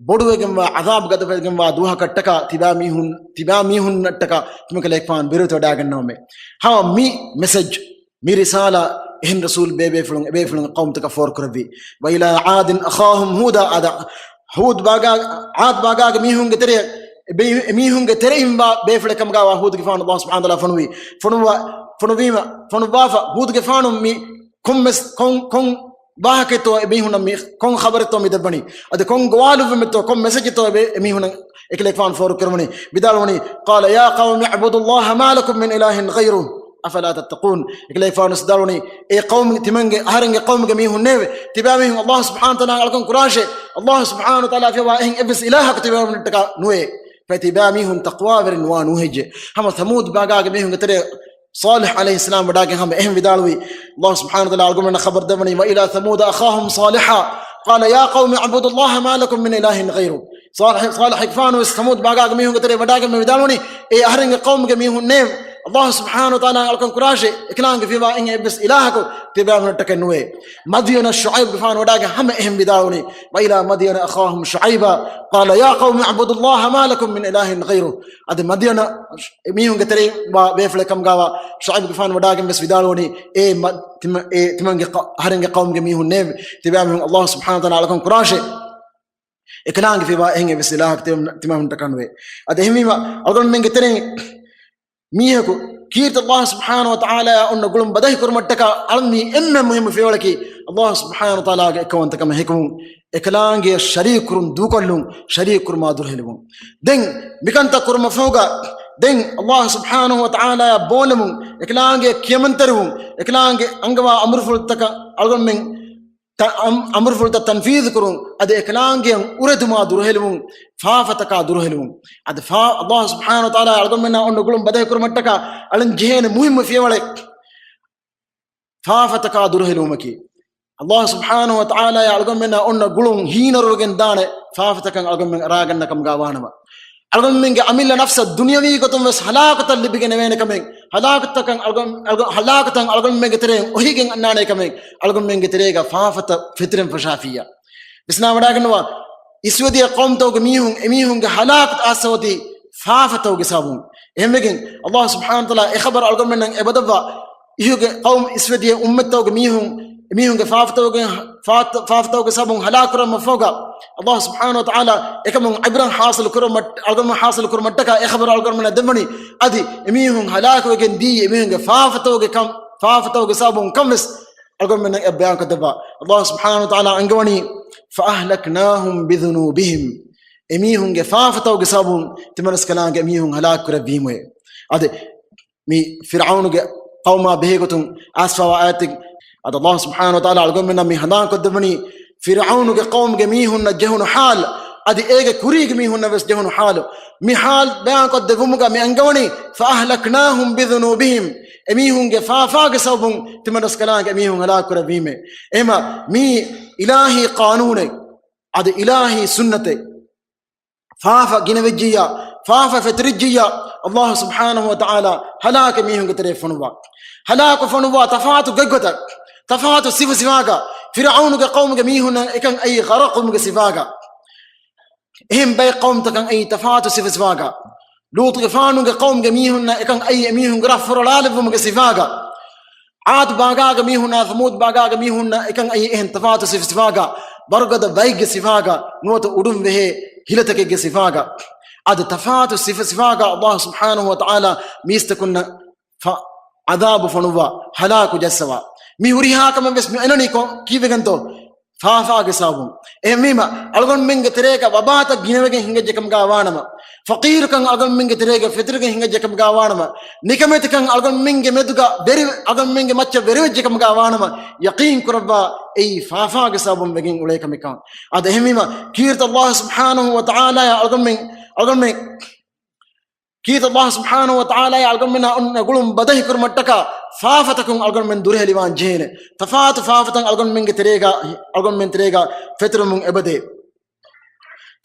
ބޮޑުވެގެންވާ ޢަޛާބު ގަދަވެގެންވާ ދުވަހަކަށްޓަކާ ތިބާ މީހުން، ތިބާ މީހުންނަށްޓަކާ ތިމަން ކަލޭގެފާނު ބިރުވެތިވަޑާގަންނަވަމޭ. ހަމަ މި މެސެޖް، މި ރިސާލާ އެހެން ރަސޫލް ބޭބޭފުޅުން، އެބޭފުޅުންގެ ޤައުމުތަކަށް ފޯރުކުރެއްވި. وإلى عاد أخاهم هودا، އާދެ، ހޫދު ބާގާ، ޢާދު ބާގާގެ މީހުންގެ ތެރެ، އެބޭ، އެމީހުންގެ ތެރެއިން ވާ ބޭފުޅެއް ކަމުގާވާ ހޫދުގެފާނު ﷲ ސުބްޙާނަހޫ ވަތަޢާލާ ފޮނުވި. ފޮނުވާ، ފޮނުވީމަ، ފޮނުވާފަ ހޫދުގެފާނު މި ކޮންމެސް، ކޮން، ކޮން ވާހަކައެއްތޯ އެމީހުންނަށް މި، ކޮން ޚަބަރެއްތޯ މި ދެއްވަނީ؟ އަދި ކޮން ގޮވާލުއްވުމެއްތޯ، ކޮން މެސެޖެއްތޯ އެބޭ، އެމީހުންނަށް އެކަލޭގެފާނު ފޯރުކުރެވުނީ؟ ވިދާޅުވަނީ، قال يا قوم اعبدوا الله ما لكم من إله غيره أفلا تتقون. އެކަލޭގެފާނު ވިދާޅުވަނީ، އޭ ޤައުމު، ތިމަންގެ އަހަރެންގެ ޤައުމުގެ މީހުންނޭވެ. ތިބާ މީހުން ﷲ ސުބްޙާނަހޫ ވަތަޢާލާ އަޅުކަން ކުރާށޭ. ﷲ ސުބްޙާނަހޫ ވަތަޢާލާ ފިޔަވާ އެހެން އެއްވެސް އިލާހަކު ތިބާ މީހުންނަށްޓަކާ ނުވޭ. ފަހެ ތިބާ މީހުން ތަޤްވާވެރިން ނުވާ ނުހެއްޖެ. ހަމަ ސަމޫދު ބާގާގެ މީހުންގެ ތެރޭ ޞާލިޙް ޢަލައިހިއްސަލާމް ވަޑާގެން ހަމަ އެހެން ވިދާޅުވީ. ﷲ ސުބްޙާނަހޫ ވަތަޢާލާ އަޅުގަނޑުމެންނަށް ޚަބަރު ދެއްވަނީ، وإلى ثمود أخاهم صالحا قال يا قوم اعبدوا الله ما لكم من إله غيره. ޞާލިޙް، ޞާލިޙްގެފާނު ވެސް ސަމޫދު ބާގާގެ މީހުންގެ ތެރޭ ވަޑާގެން މި ވިދާޅުވަނީ، އޭ އަހަރެންގެ ޤައުމުގެ މީހުންނޭ، ﷲ ސުބްޙާނަހޫ ވަތަޢާލާ އަޅުކަން ކުރާށޭ. އެކަލާނގެ ފިޔަވާ އެހެން އެއްވެސް އިލާހަކު ތިބާމީހުންނަށްޓަކައެއް ނުވޭ. މަދްޔަނަށް ޝުޢައިބުގެފާނު ވަޑާގެން ހަމަ އެހެން ވިދާޅުވަނީ، وإلى مدين أخاهم شعيبا قال يا قوم اعبدوا الله ما لكم من إله غيره. އަދި މަދްޔަނަށް އެމީހުންގެ ތެރެއިން ވާ ބޭފުޅެއް ކަމުގާވާ ޝުޢައިބުގެފާނު ވަޑާގެން ވެސް ވިދާޅުވަނީ، އޭ މަ-، ތިމަ-، އޭ ތިމަންގެ ޤަ-، އަހަރެންގެ ޤައުމުގެ މީހުންނޭ، ތިބާމީހުން ﷲ ސުބްޙާނަހޫ ވަތަޢާލާ އަޅުކަން ކުރާށޭ. އެކަލާނގެ ފިޔަވާ އެހެން އެއްވެސް އިލާހަކު ތިމަ-، ތިމާމީހުންނަށްޓަކާ ނުވޭ. އަދި އެހެންވީމަ، އަޅުގަނޑުމެންގެ ތެރެއިން މީހަކު ކީރިތި ﷲ ސުބްޙާނަހޫ ވަތަޢާލާއާ އޮންނަ ގުޅުން ބަދަހި ކުރުމަށްޓަކާ އަޅަންވީ އެންމެ މުހިއްމު ފިޔަވަޅަކީ، ﷲ ސުބްޙާނަހޫ ވަތަޢާލާގެ އެއްކައުވަންތަކަމަށް ހެކިވުން، އެކަލާނގެއަށް ޝަރީކު ކުރުން ދޫކޮށްލުން، ޝަރީކު ކުރުމާ ދުރުހެލިވުން. ދެން މިކަންތައް ކުރުމަށްފަހުގަ، ދެން ﷲ ސުބްޙާނަހޫ ވަތަޢާލާއަށް ބޯލަމުން، އެކަލާނގެ ކިޔަމަންތެރިވުން، އެކަލާނގެ އަންގަވާ އަމުރުފުޅުތަކަށް އަޅުގަނޑުމެން ތަ-، އަމް-، އަމުރުފުޅުތައް ތަންފީޒު ކުރުން، އަދި އެކަލާނގެއަށް އުރެދުމާ ދުރުހެލިވުން، ފާފަތަކާ ދުރުހެލިވުން. އަދި ފާ-، ﷲ ސުބްޙާނަހޫ ވަތަޢާލާ އަޅުގަނޑުމެންނާ އޮންނަ ގުޅުން ބަދަހި ކުރުމަށްޓަކާ އަޅަން ޖެހޭނެ މުހިއްމު ފިޔަވަޅެއް ފާފަތަކާ ދުރުހެލުވުމަކީ. ﷲ ސުބްޙާނަހޫ ވަތަޢާލާއާ އަޅުގަނޑުމެންނާ އޮންނަ ގުޅުން ހީނަރުވެގެން ދާނެ ފާފަތަކަށް އަޅުގަނޑުމެން އަރާގަންނަ ކަމުގާ ވާނަމަ، އަޅުގަނޑުމެންގެ އަމިއްލަ ނަފްސަށް ދުނިޔަވީ ގޮތުން ވެސް ހަލާކުތައް ލިބިގެނެވޭނެ ކަމެއް، ހަލާކުތަކަށް އަޅުގަނޑު-، އަޅުގަ-، ހަލާކުތައް އަޅުގަނޑުމެންގެ ތެރެއިން އޮހިގެން އަންނާނޭ ކަމެއް، އަޅުގަނޑުމެންގެ ތެރޭގަ ފާފަތައް ފެތުރެން ފަށާފިއްޔާ. ވިސްނާވަޑާގަންނަވާ، އިސްވެދިޔަ ޤައުމުތަކުގެ މީހުން، އެމީހުންގެ ހަލާކުތައް އައްސަވަތީ ފާފަތަކުގެ ސަބަބުން. އެހެންވެގެން، ﷲ ސުބްޙާނަހޫ ވަތަޢާލާ އެ ޚަބަރު އަޅުގަނޑުމެންނަށް އެބަދައްވާ، އިހުގެ ޤައުމު، އިސްވެދިޔަ އުއްމަތްތަކުގެ މީހުން، އެމީހުންގެ ފާފަތަކުގެ، ފާ-، ފާފަތަކުގެ ސަބަބުން ހަލާކު ކުރަމަށްފަހުގަ، ﷲ ސުބްޙާނަހޫ ވަތަޢާލާ އެކަމުން ޢިބްރަތް ޙާޞިލު ކުރުމަށް، އަޅުގަނޑު ޙާޞިލު ކުރުމަށްޓަކާ އެ ޚަބަރު އަޅުގަނޑުމެންނަށް ދެއްވަނީ. އަދި އެމީހުން ހަލާކުވެގެން ދީ އެމީހުންގެ ފާފަތަކުގެ ކަން، ފާފަތަކުގެ ސަބަބުން ކަން ވެސް އަޅުގަނޑުމެންނަށް އެ ބަޔާންކޮށްދެއްވާ. ﷲ ސުބްޙާނަހޫ ވަތަޢާލާ އަންގަވަނީ، فأهلكناهم بذنوبهم. އެމީހުންގެ ފާފަތަކުގެ ސަބަބުން ތިމަންރަސްކަލާނގެ އެމީހުން ހަލާކު ކުރެއްވީމުއޭ. އަދި މި ފިރްޢައުނުގެ ޤައުމާ ބެހޭގޮތުން އައިސްފަވާ އާޔަތެއް. އަދި ﷲ ސުބްޙާނަހޫ ވަތަޢާލާ އަޅުގަނޑުމެންނަށް މި ހަނދާންކޮށްދެއްވަނީ، ފިރްޢައުނުގެ ޤައުމުގެ މީހުންނަށް ޖެހުނު ޙާލު. އަދި އޭގެ ކުރީގެ މީހުންނަށް ވެސް ޖެހުނު ޙާލު. މި ޙާލު ބަޔާންކޮށްދެއްވުމުގަ މި އަންގަވަނީ، فَأَهْلَكْنَاهُمْ بِذُنُوبِهِمْ، އެމީހުންގެ ފާފާގެ ސަބަބުން ތިމަންރަސްކަލާނގެ މީހުން ހަލާކުކުރެއްވީމޭ. އެހެމަ މީ އިލާހީ ޤާނޫނެއް، އަދި އިލާހީ ސުންނަތެއް. ފާފަ ގިނަވެއްޖިއްޔާ، ފާފަ ފެތުރިއްޖިއްޔާ، ﷲ ސުބްޙާނަހޫ ވަތަޢާލާ ހަލާކެއް މީހުންގެ ތެރޭ ފޮނުއްވާ. ހަލާކު ފޮނުއްވާ ތަފާތު ގޮތްގޮތަށް، ތަފާތު ސިފަ ސިފާގަ. ފިރްޢައުނުގެ ޤައުމުގެ މީހުންނަށް އެކަން އައީ ޣަރަޤުވުމުގެ ސިފާގަ. އެހެން ބައެއް ޤައުމުތަކަށް އައީ ތަފާތު ސިފަ ސިފާގަ. ލޫޠުގެފާނުގެ ޤައުމުގެ މީހުންނަށް އެކަން އައީ އެމީހުންގެ ރަށް ފުރޮޅާލެއްވުމުގެ ސިފާގަ. ޢާދު ބާގާގެ މީހުންނާ ސަމޫދު ބާގާގެ މީހުންނަށް އެކަން އައީ އެހެން ތަފާތު ސިފަ ސިފާގަ، ވަރުގަދަ ބައެއްގެ ސިފާގަ، ނުވަތަ އުޑުން ވެހޭ ހިލަތަކެއްގެ ސިފާގަ. އަދި ތަފާތު ސިފަ ސިފާގަ ﷲ ސުބްޙާނަހޫ ވަތަޢާލާ މީސްތަކުންނަށް ފަ-، ޢަޛާބު ފޮނުއްވާ، ހަލާކު ޖައްސަވާ. މި ހުރިހާ ކަމެއް ވެސް މި އަންނަނީ ކޮ-، ކީއްވެގެންތޯ؟ ފާފާގެ ސަބަބުން. އެހެންވީމަ، އަޅުގަނޑުމެންގެ ތެރޭގަ ވަބާތައް ގިނަވެގެން ހިނގައްޖެ ކަމުގަ ވާނަމަ، ފަޤީރުކަން އަޅުގަނޑުމެންގެ ތެރޭގަ ފެތުރިގެން ހިނގައްޖެ ކަމުގަ ވާނަމަ، ނިކަމެތިކަން އަޅުގަނޑުމެންގެ މެދުގަ ވެރި، އަޅުގަނޑުމެންގެ މައްޗަށް ވެރިވެއްޖެ ކަމުގަ ވާނަމަ، ޔަޤީން ކުރައްވާ، އެއީ ފާފާގެ ސަބަބުން ވެގެން އުޅޭ ކަމެއް ކަމަށް. އަދި އެހެންވީމަ، ކީރިތި ﷲ ސުބްޙާނަހޫ ވަތަޢާލާއާ އަޅުގަނޑުމެން، އަޅުގަނޑުމެން ކީރިތި ﷲ ސުބްޙާނަހޫ ވަތަޢާލާއާ އަޅުގަނޑުމެންނާ އޮންނަ ގުޅުން ބަދަހި ކުރުމަށްޓަކާ ފާފަތަކުން އަޅުގަނޑުމެން ދުރުހެލިވާން ޖެހޭނެ. ތަފާތު ފާފަތައް އަޅުގަނޑުމެންގެ ތެރޭގަ، އަޅުގަނޑުމެން ތެރޭގަ ފެތުރުމުން އެބަދޭ.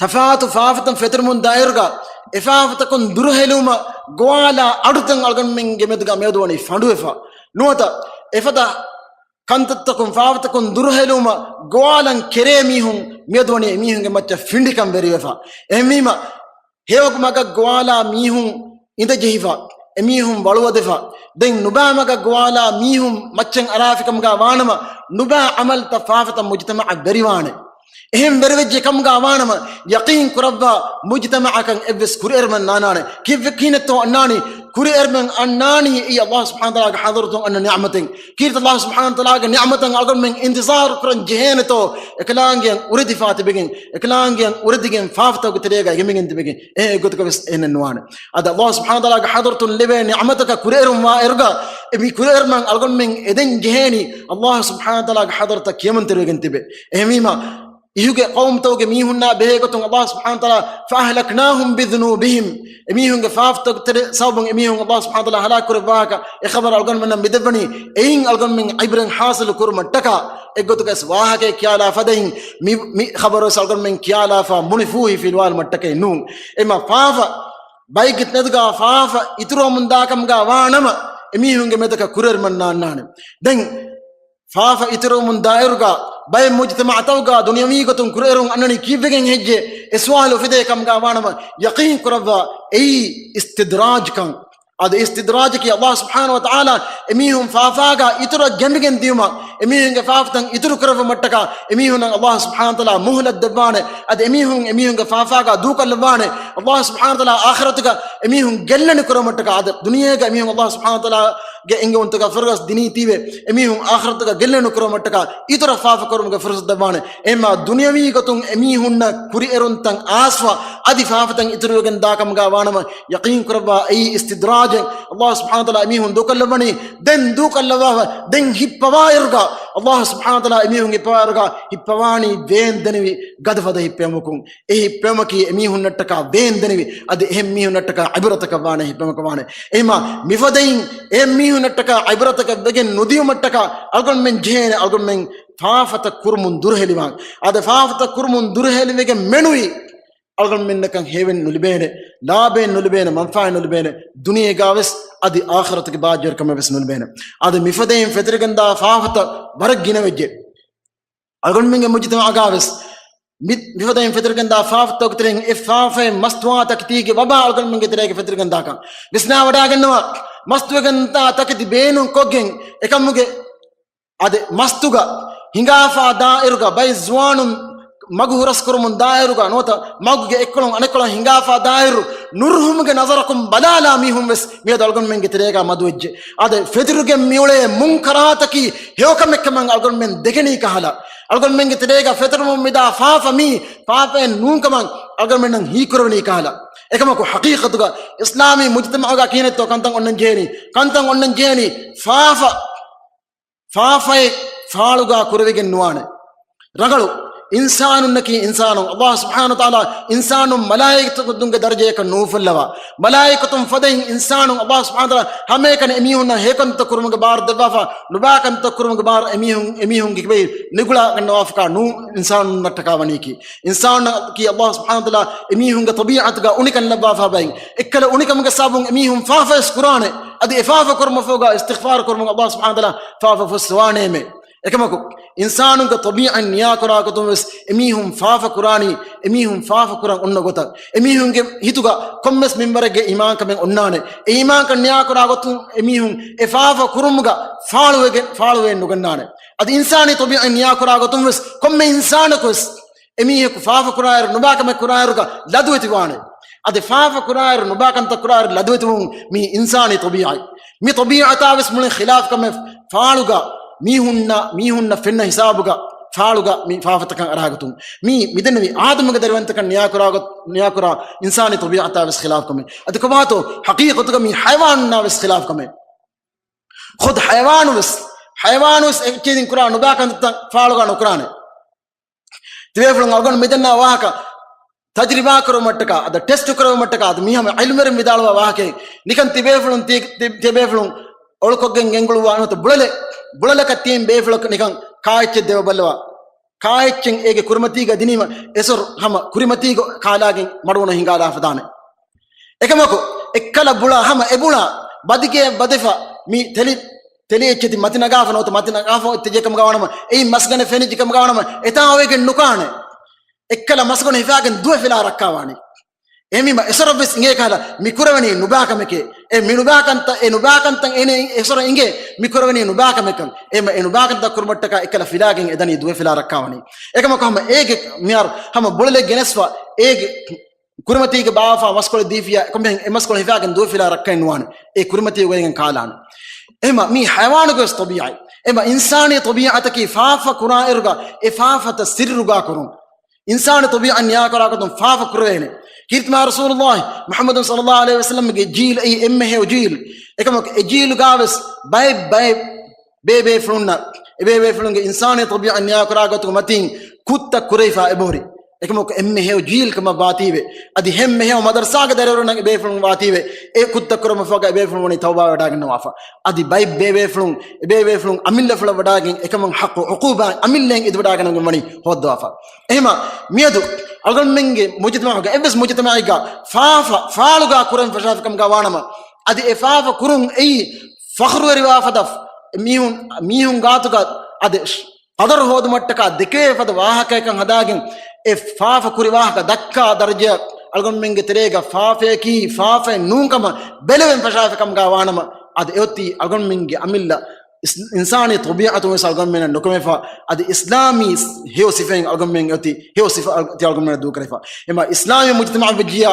ތަފާތު ފާފަތައް ފެތުރުމުން ދާއިރުގަ އެ ފާފަތަކުން ދުރުހެލުމަށް ގޮވާލާ އަޑުތައް އަޅުގަނޑުމެންގެ މެދުގަ މިއަދުވަނީ ފަނޑުވެފަ. ނުވަތަ އެފަދަ ކަންތައްތަކުން ފާފަތަކުން ދުރުހެލުމަށް ގޮވާލަން ކެރޭ މީހުން މިއަދުވަނީ އެމީހުންގެ މައްޗަށް ފިނޑިކަން ވެރިވެފަ. އެހެންވީމަ، ހެޔޮ މަގަށް ގޮވާލާ މީހުން އިނދަޖެހިފަ، އެމީހުން ވަޅުވަދެފަ. ދެން ނުބައި މަގަށް ގޮވާލާ މީހުން މައްޗަށް އަރާފިކަމުގަ ވާނަމަ، ނުބައި ޢަމަލުތައް ފާފަތައް މުޖުތަމަޢަށް ވެރިވާނެ. އެހެން ވެރިވެއްޖެ ކަމުގަ ވާނަމަ، ޔަޤީން ކުރައްވާ، މުޖުތަމަޢަކަށް އެއްވެސް ކުރިއެރުމެއް ނާނާނެ. ކިއްވެ ކިހިނެއްތޯ އަންނާނީ؟ ކުރިއެރުމެއް އަންނާނީ އެއީ ﷲ ސުބްޙާނަހޫ ވަތަޢާލާގެ ޙަޟްރަތުން އަންނަ ނިޢުމަތެއް. ކީރިތި ﷲ ސުބްޙާނަހޫ ވަތަޢާލާގެ ނިޢުމަތަށް އަޅުގަނޑުމެން އިންތިޒާރު ކުރަން ޖެހޭނެތޯ؟ އެކަލާނގެއަށް އުރެދިފާ ތިބެގެން، އެކަލާނގެއަށް އުރެދިގެން ފާފަތަކުގެ ތެރޭގަ އެނގިގެން ތިބެގެން. އެ ގޮތަކަށް ވެސް އެހެނެއް ނުވާނެ. އަދި ﷲ ސުބްޙާނަހޫ ވަތަޢާލާގެ ޙަޟްރަތުން ލިބޭ ނިޢުމަތަކަށް ކުރިއެރުން ވާއިރުގަ، އެ މި ކުރިއެރުމަށް އަޅުގަނޑުމެން އެދެން ޖެހޭނީ ﷲ ސުބްޙާނަހޫ ވަތަޢާލާގެ ޙަޟްރަތަށް ކިޔަމަންތެރިވެގެން ތިބެ. އެހެންވީމަ، އިހުގެ ޤައުމުތަކުގެ މީހުންނާ ބެހޭގޮތުން ﷲ ސުބްޙާނަހޫ ވަތަޢާލާ، فَأَهْلَكْنَاهُمْ بِذُنُوبِهِمْ، އެމީހުންގެ ފާފަތަކުގެ ތެރޭ ސަބަބުން އެމީހުން ﷲ ސުބްޙާނަހޫ ވަތަޢާލާ ހަލާކު ކުރެއްވާކަށް އެ ޚަބަރު އަޅުގަނޑުމެންނަށް މިދެއްވަނީ. އެއިން އަޅުގަނޑުމެން ޢިބްރަތް ޙާޞިލު ކުރުމަށްޓަކާ. އެއްގޮތަކަށް ވާހަކައެއް ކިޔާލާ ފަދައިން މި، މި ޚަބަރު ވެސް އަޅުގަނޑުމެން ކިޔާލާފަ މުނިފޫހި ފިލުވާލުމަށްޓަކައެއް ނޫން. އެމަ ފާފަ ބައެއްގެ މެދުގަ ފާފަ އިތުރުވަމުން ދާކަމުގަ ވާނަމަ، އެމީހުންގެ މެދަކަށް ކުރިއެރުމަށް ނާންނާނެ. ދެން ފާފަ އިތުރުވަމުން ދާއިރުގަ ބައެއް މުޖުތަމަޢުތަކުގަ ދުނިޔަވީ ގޮތުން ކުރިއެރުން އަންނަނީ ކީއްވެގެން ހެއްޔޭ؟ އެ ސުވާލު އުފެދޭ ކަމުގަ ވާނަމަ، ޔަޤީން ކުރައްވާ، އެއީ އިސްތިދްރާޖްކަން. އަދި އިސްތިދްރާޖަކީ ﷲ ސުބްޙާނަހޫ ވަތަޢާލާ އެމީހުން ފާފާގަ އިތުރަށް ގެނބިގެން ދިޔުމަށް، އެމީހުންގެ ފާފަތައް އިތުރު ކުރެއްވުމަށްޓަކާ އެމީހުންނަށް ﷲ ސުބްޙާނަހޫ ވަތަޢާލާ މުހުލަތް ދެއްވާނެ. އަދި އެމީހުން އެމީހުންގެ ފާފާގަ ދޫކޮށްލައްވާނެ. ﷲ ސުބްޙާނަހޫ ވަތަޢާލާ އާޚިރަތުގަ އެމީހުން ގެއްލެނި ކުރުމަށްޓަކާ، އަދި ދުނިޔޭގަ އެމީހުން ﷲ ސުބްޙާނަހޫ ވަތަޢާލާގެ އެންގެވުންތަކަށް ފުރުސަތު ދިނީތީވެ، އެމީހުން އާޚިރަތުގަ ގެއްލެނި ކުރުމަށްޓަކާ އިތުރަށް ފާފަ ކުރުމުގެ ފުރުސަތު ދެއްވާނެ. އެހެންމާ ދުނިޔަވީ ގޮތުން އެމީހުންނަށް ކުރިއެރުންތައް އާސްފަ އަދި ފާފަތައް އިތުރުވެގެން ދާކަމުގަ ވާނަމަ، ޔަޤީން ކުރައްވާ، އެއީ އިސްތިދްރާޖެއް. ﷲ ސުބްޙާނަހޫ ވަތަޢާލާ އެމީހުން ދޫކޮށްލައްވަނީ. ދެން ދޫކޮށްލައްވާފަ، ދެން ހިއްޕަވާއިރުގަ ﷲ ސުބްޙާނަހޫ ވަތަޢާލާ އެމީހުން ހިއްޕަވާއިރުގަ ހިއްޕަވާނީ ވޭން ދެނިވި ގަދަފަދަ ހިއްޕެވުމަކުން. އެ ހިއްޕެވުމަކީ އެމީހުންނަށްޓަކާ ވޭން ދެނިވި، އަދި އެހެން މީހުންނަށްޓަކާ ޢިބްރަތަކަށް ވާނެ ހިއްޕެވުމަކަށް ވާނެ. އެހެންމާ މިފަދައިން އެ މީހުންނަށްޓަކާ ޢިބްރަތަކަށް ވެގެން ނުދިޔުމަށްޓަކާ އަޅުގަނޑުމެން ޖެހޭނެ އަޅުގަނޑުމެން ފާފަތައް ކުރުމުން ދުރުހެލިވާން. އަދި ފާފަތައް ކުރުމުން ދުރުހެލިވެގެން މެނުވީ އަޅުގަނޑުމެންނަކަށް ހެޔޮވެން ނުލިބޭނެ، ލާބެއް ނުލިބޭނެ، މަންފާއެއް ނުލިބޭނެ، ދުނިޔޭގަ ވެސް އަދި އާޚިރަތުގެ ބާއްޖަވެރިކަމެއް ވެސް ނުލިބޭނެ. އަދި މިފަދައިން ފެތުރިގެންދާ ފާފަތައް ވަރަށް ގިނަވެއްޖެ. އަޅުގަނޑުމެންގެ މުޖުތަމަޢުގަ ވެސް މި، މިފަދައިން ފެތުރިގެންދާ ފާފަތަކުގެ ތެރެއިން އެއް ފާފައެއް މަސްތުވާތަކެތީގެ ވަބާ އަޅުގަނޑުމެންގެ ތެރޭގަ ފެތުރިގެންދާކަން ވިސްނާވަޑައިގަންނަވާ. މަސްތުވެގެންދާ ތަކެތި ބޭނުން ކޮށްގެން އެކަމުގެ އަދި މަސްތުގަ ހިނގާފާ ދާއިރުގަ ބައެއް ޒުވާނުން މަގު ހުރަސްކުރުމުން ދާއިރުގަ ނުވަތަ މަގުގެ އެއްކޮޅުން އަނެއްކޮޅަށް ހިނގާފާ ދާއިރު ނުރުހުމުގެ ނަޒަރަކުން ބަލާލާ މީހުން ވެސް މިއަދު އަޅުގަނޑުމެންގެ ތެރޭގަ މަދުވެއްޖެ. އަދި ފެތުރިގެން މިއުޅޭ މުންކަރާތަކީ ހެޔޮކަމެއްކަމަށް އަޅުގަނޑުމެން ދެކެނީ ކަހަލަ، އަޅުގަނޑުމެންގެ ތެރޭގަ ފެތުރުމުން މިދާ ފާފަ މީ ފާފައެއް ނޫންކަމަށް އަޅުގަނޑުމެންނަށް ހީކުރެވެނީ ކަހަލަ. އެކަމަކު ޙަޤީޤަތުގަ އިސްލާމީ މުޖުތަމަޢުގަ ކިހިނެއްތޯ ކަންތައް އޮންނަން ޖެހޭނީ؟ ކަންތައް އޮންނަން ޖެހޭނީ ފާފަ ފާފައެއް ފާޅުގަ ކުރެވިގެން ނުވާނެ. ރަނގަޅު، އިންސާނުންނަކީ އިންސާނުން. އަﷲ ސުބްޙާނަހޫ ވަތަޢާލާ އިންސާނުން މަލާއިކަތުންގެ ދަރަޖަޔަކަށް ނުއުފުއްލަވާ. މަލާއިކަތުން ފަދައިން އިންސާނުން އަﷲ ސުބްޙާނަހޫ ވަތަޢާލާ ހަމައެކަނި އެމީހުންނަށް ހެޔޮކަންތައް ކުރުމުގެ ބާރު ދެއްވާފަ، ނުބާކަންތައް ކުރުމުގެ ބާރު އެމީހުން، އެމީހުންގެ ކިބައިން ނިގުޅާ ގަންނަވާފަކާ ނޫން އިންސާނުންނަށްޓަކާ ވަނީކީ. އިންސާނަކީ އަﷲ ސުބްޙާނަހޫ ވަތަޢާލާ އެމީހުންގެ ޠަބީޢަތުގަ އުނިކަން ލައްވާފާ ބައިން. އެއްކަލަ އުނިކަމުގެ ސަބަބުން އެމީހުން ފާފަވެސް ކުރާނެ. އަދި އެ ފާފަ ކުރުމަށްފަހުގަ އިސްތިޣްފާރު ކުރުމުން އަﷲ ސުބްޙާނަހޫ ވަތަޢާލާ ފާފަ ފުއްސަވާނެމެ. އެކަމަކު، އިންސާނުންގެ ޠަބީޢަތް ނިޔާކުރާ ގޮތުން ވެސް އެމީހުން ފާފަ ކުރާނީ، އެމީހުން ފާފަ ކުރަން އޮންނަ ގޮތަށް. އެމީހުންގެ ހިތުގަ ކޮންމެސް މިންވަރެއްގެ އީމާންކަމެއް އޮންނާނެ. އެ އީމާންކަން ނިޔާކުރާ ގޮތުން އެމީހުން އެ ފާފަ ކުރުމުގަ ފާޅުވެގެން، ފާޅުވެ ނުގަންނާނެ. އަދި އިންސާނީ ޠަބީޢަތް ނިޔާކުރާ ގޮތުން ވެސް ކޮންމެ އިންސާނަކު ވެސް އެމީހަކު ފާފަ ކުރާއިރު ނުބާކަމެއް ކުރާއިރުގަ ލަދުވެތިވާނެ. އަދި ފާފަ ކުރާއިރު ނުބާކަންތައް ކުރާއިރު ލަދުވެތިވުން މީ އިންސާނީ ޠަބީޢަތް. މި ޠަބީޢަތާ ވެސް މުޅިން ޚިލާފް ކަމެއް ފާޅުގަ މީހުންނަށް، މީހުންނަށް ފެންނަ ހިސާބުގަ ފާޅުގަ މި ފާފަތަކަށް އަރާގޮތުން. މީ މިދެންނެވި އާދަމުގެ ދަރިވަންތަކަށް ނިޔާކުރާ ގޮ-، ނިޔާކުރާ އިންސާނީ ޠަބީޢަތާ ވެސް ޚިލާފް ކަމެއް. އަދި ކޮބާތޯ ޙަޤީޤަތުގަ މީ ޙަޔަވާނުންނާ ވެސް ޚިލާފް ކަމެއް. ޚުދު ޙަޔަވާނު ވެސް، ޙަޔަވާނު ވެސް އެއްޗެހި ކުރާ ނުބާ ކަންތައް ފާޅުގަ ނުކުރާނެ. ތިބޭފުޅުން އަޅުގަނޑު މިދަންނަ ވާހަކަ ތަޖްރިބާ ކުރުމަށްޓަކާ، އަދަ ޓެސްޓް ކުރުމަށްޓަކާ، އަދަ މީހަމަ ޢިލްމުވެރިން ވިދާޅުވާ ވާހަކައެއް. ނިކަން ތިބޭފުޅުން ތި-، ތި-، ތިބޭފުޅުން އޮޅުކޮށްގެން ގެންގުޅުއްވާ ނުވަތަ ބުޅަލެ-، ބުޅަލަކަށް ތިއިން ބޭފުޅަކު ނިކަން ކާއެއްޗެއް ދެވަބައްލަވާ. ކާއެއްޗެއް އޭގެ ކުރިމަތީގަ ދިނީމަ އެސޮރު ހަމަ ކުރިމަތީގަ ކާލާގެން މަޑުވުނަ ހިނގާލާފަ ދާނެ. އެކަމަކު، އެއްކަލަ ބުޅާ ހަމަ އެބުޅާ ބަދިގެއަށް ވަދެފަ މި ތެލި-، ތެލި އެއްޗެތި މަތި ނަގާފަ ނުވަތަ މަތި ނަގާފަ އޮތްތެޖޭ ކަމުގަ ވާނަމަ، އެއީ މަސްގަނެ ފެނިއްޖެ ކަމުގަ ވާނަމަ، އެތާ އޮވެގެން ނުކާނެ. އެއްކަލަ މަސްގަނެ ހިފާގެން ދުވެފިލާ ރައްކާވާނީ. އެހެންވީމަ، އެސޮރަށް ވެސް އިނގޭ ކަހަލަ، މި ކުރެވެނީ ނުބާކަމެކޭ. އެ މި ނުބާކަންތައް، އެ ނުބާކަންތައް އޭނަ އެސޮރަށް އިނގޭ، މި ކުރެވެނީ ނުބާކަމެކަން. އެ މަ-، އެ ނުބާކަންތައް ކުރުމަށްޓަކާ އެއްކަލަ ފިލާގެން އެދަނީ ދުވެފިލާ ރައްކާވަނީ. އެކަމަކު ހަމަ އޭގެ މިހާރު ހަމަ ބުޅަލެއް ގެނެސްފަ، އޭގެ ކުރިމަތީގެ ބާފާ މަސްކޮޅެއް ދީފިޔާ، ކޮންމެހެން އެ މަސްކޮޅު ހިފާގެން ދުވެފިލާ ރައްކައެއް ނުވާނެ. އެ ކުރިމަތީ އޮގައިގެން ކާލާނެ. އެހެމަ މީ ޙަޔަވާނުގެ ވެސް ޠަބީޢަތް. އެހެމަ އިންސާނީ ޠަބީޢަތަކީ ފާފަ ކުރާއިރުގަ އެ ފާފަތައް ސިއްރުގަ ކުރުން. އިންސާނީ ޠަބީޢަތް ނިޔާކުރާ ގޮތުން ފާފަ ކުރެވޭނެ. ކީރިތި މާތް ރަސޫލުﷲ މުޙައްމަދު ޞައްލަﷲ ޢަލައިހި ވަސައްލަމްގެ ޖީލު އެއީ އެންމެ ހެޔޮ ޖީލު. އެކަމަކު އެ ޖީލުގަ ވެސް ބައެއް ބައެއް ބޭބޭފުޅުންނަށް، އެބޭބޭފުޅުންގެ އިންސާނީ ޠަބީޢަތް ނިޔާކުރާ ގޮތުގެ މަތީން ކުށްތައް ކުރެވިފަ އެބަހުރި. އެކަމަކު އެންމެ ހެޔޮ ޖީލް ކަމަށް ވާތީވެ، އަދި އެންމެ ހެޔޮ މަދަރުސާގެ ދަރިވަރުންނަށް އެބޭފުޅުން ވާތީވެ، އެ ކުށްތައް ކުރުމަށްފަހުގަ އެބޭފުޅުން ވަނީ ތައުބާވެވަޑައިގަންނަވާފަ. އަދި ބައެއް ބޭބޭފުޅުން، އެބޭބޭފުޅުން އަމިއްލަފުޅަށް ވަޑައިގެން އެކަމަށް ޙައްޤު ޢުޤޫބާތް އަމިއްލައިން އެދިވަޑައިގަނެގެން ވަނީ ހޯއްދަވާފަ. އެހެމަ މިއަދު އަޅުގަނޑުމެންގެ މުޖުތަމަޢުގަ، އެއްވެސް މުޖުތަމަޢެއްގަ ފާފަ ފާޅުގަ ކުރަން ފަށާފިކަމުގަ ވާނަމަ، އަދި އެ ފާފަ ކުރުން އެއީ ފަޚްރުވެރިވާ ފަދަ މީހުން، މީހުން ގާތުގަ އަދި ޤަދަރު ހޯދުމަށްޓަކާ ދެކެވޭ ފަދަ ވާހަކައެއްކަން ހަދާގެން، އެ ފާފަ ކުރި ވާހަކަ ދައްކާ ދަރަޖައަށް އަޅުގަނޑުމެންގެ ތެރޭގަ ފާފަޔަކީ ފާފައެއް ނޫންކަމަށް ބެލެވެން ފަށާފިކަމުގަ ވާނަމަ، އަދި އެއޮތީ އަޅުގަނޑުމެންގެ އަމިއްލަ އިސް-، އިންސާނީ ޠަބީޢަތުން ވެސް އަޅުގަނޑުމެންނަށް ނުކުމެފަ، އަދި އިސްލާމީ ހެޔޮ ސިފައިން އަޅުގަނޑުމެން އޮތީ، ހެޔޮ ސިފަ އަޅު-، ތި އަޅުގަނޑުމެންނަށް ދޫކުރެފަ. އެމަ އިސްލާމީ މުޖުތަމަޢަށް ވެއްޖިޔާ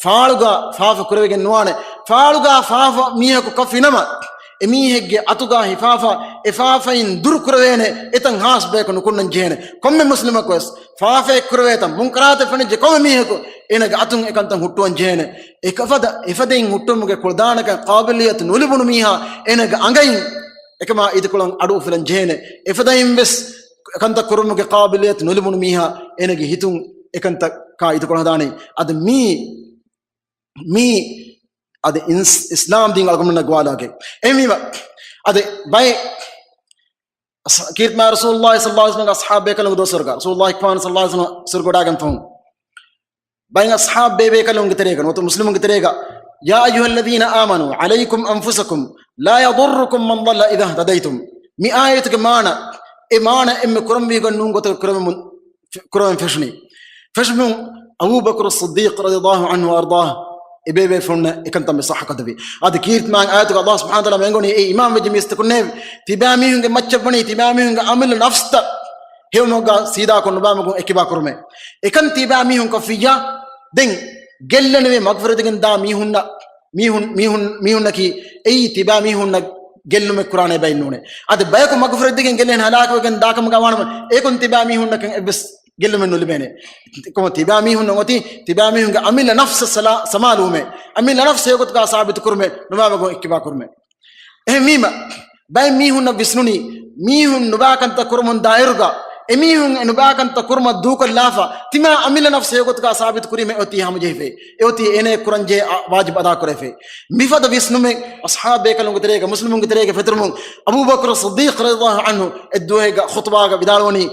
ފާޅުގަ ފާފަ ކުރެވިގެން ނުވާނެ. ފާޅުގަ ފާފަ މީހަކު ކޮށްފިނަމަ، އެމީހެއްގެ އަތުގަ ހިފާފަ އެ ފާފައިން ދުރު ކުރެވޭނެ އެތަން ހާސް ބަޔަކު ނުކުންނަން ޖެހޭނެ. ކޮންމެ މުސްލިމަކު ވެސް ފާފައެއް ކުރެވޭތަން، މުންކަރާތެއް ފެނިއްޖެ ކޮންމެ މީހަކު އޭނަގެ އަތުން އެކަންތައް ހުއްޓުވަން ޖެހޭނެ. އެކަފަދަ އެފަދައިން ހުއްޓުވުމުގެ ކުޅަދާނަކަން ޤާބިލިއްޔަތު ނުލިބުނު މީހާ އޭނަގެ އަނގައިން އެކަމާ އިދިކޮޅަށް އަޑު އުފުލަން ޖެހޭނެ. އެފަދައިން ވެސް ކަންތައް ކުރުމުގެ ޤާބިލިއްޔަތު ނުލިބުނު މީހާ އޭނަގެ ހިތުން އެކަންތަކާ އިދިކޮޅަށް ހަދާނެ. އަދި މީ، މީ އަދި އިންސް-، އިސްލާމް ދީން އަޅުގަނޑުމެންނަށް ގޮވާލާގެ. އެހެންވީމަ، އަދި ބައެއް އަސް-، ކީރިތި މާތް ރަސޫލުﷲ ޞައްލަﷲ ޢަލައިހި ވަސައްލަމްގެ އަޞްޙާބު ބޭކަލުންގެ ދުވަސްވަރުގަ، ރަސޫލުﷲ ކިބާން ޞައްލަﷲ ޢަލައިހި ވަސައްލަމް ސުރުގަ ވަޑައިގެން ފަހުން، ބައެއް އަޞްޙާބު ބޭބޭކަލުންގެ ތެރޭގަ ނުވަތަ މުސްލިމުންގެ ތެރޭގަ، يا أيها الذين آمنوا عليكم أنفسكم لا يضركم من ضل إذا اهتديتم. މި އާޔަތުގެ މާނަ، އެ މާނަ އެންމެ ކުރަންވީގޮތް ނޫން ގޮތަކަށް ކުރެވެމުން، ކުރެވެން ފެށުނީ. ފެށުމުން އަބޫބަކުރު ޞިއްދީޤް ރަޟިޔަﷲ ޢަންހު ވައަރްޟާހު އެބޭބޭފުޅުންނަށް އެކަންތައް މި ޞައްޙަ ކޮށްދެއްވި. އަދި ކީރިތި މާތް އާޔަތުގަ އަﷲ ސުބްޙާނަހޫ ވަތަޢާލާ މެންގޮނީ އެ އީމާން ވެއްޖެ މީސްތަކުންނޭވެ! ތިބާމީހުންގެ މައްޗަށްވަނީ ތިބާމީހުންގެ އަމިއްލަ ނަފްސްތައް ހެޔޮމަގުގަ ސީދާކޮށް ނުބާމަގުން އެއްކިބާ ކުރުމޭ. އެކަން ތިބާމީހުން ކޮށްފިއްޔާ، ދެން ގެއްލެނިވެ މަގުފުރެދިގެން ދާ މީހުންނަށް، މީހުން، މީހުން، މީހުންނަކީ އެއީ ތިބާމީހުންނަށް ގެއްލުމެއް ކުރާނޭ ބައެއް ނޫނޭ. އަދި ބަޔަކު މަގުފުރެދިގެން ގެއްލެން ހަލާކުވެގެން ދާކަމުގަ ވާނަމަ، އޭކުން ތިބާމީހުންނަކަށް އެއްވެސް ގެއްލުމެއް ނުލިބޭނެ. ކޮމަ ތިބާމީހުންނަށް އޮތީ ތިބާމީހުންގެ އަމިއްލަ ނަފްސަށް ސަލާ-، ސަމާލުވުމޭ. އަމިއްލަ ނަފްސް ހެޔޮގޮތުގަ ސާބިތު ކުރުމޭ، ނުބާމަގުން އެއްކިބާ ކުރުމޭ. އެހެންވީމަ، ބައެއް މީހުންނަށް ވިސްނުނީ، މީހުން ނުބާކަންތައް ކުރަމުން ދާއިރުގަ، އެމީހުން އެ ނުބާކަންތައް ކުރުމަށް ދޫކޮށްލާފަ، ތިމާ އަމިއްލަ ނަފްސު ހެޔޮގޮތުގަ ސާބިތު ކުރީމަ އޮތީ ހަމަޖެހިފައި. އެއޮތީ އޭނަ ކުރަންޖެހޭ ވާޖިބު އަދާކުރެފައި. މިފަދަ ވިސްނުމެއް އަޞްޙާބު ބޭކަލުންގެ ތެރޭގަ މުސްލިމުންގެ ތެރޭގަ ފެތުރުމުން އަބޫބަކުރު ޞިއްދީޤް ރަޟިޔަﷲ ޢަންހު އެއްދުވަހެއްގަ ޚުޠުބާގަ ވިދާޅުވަނީ،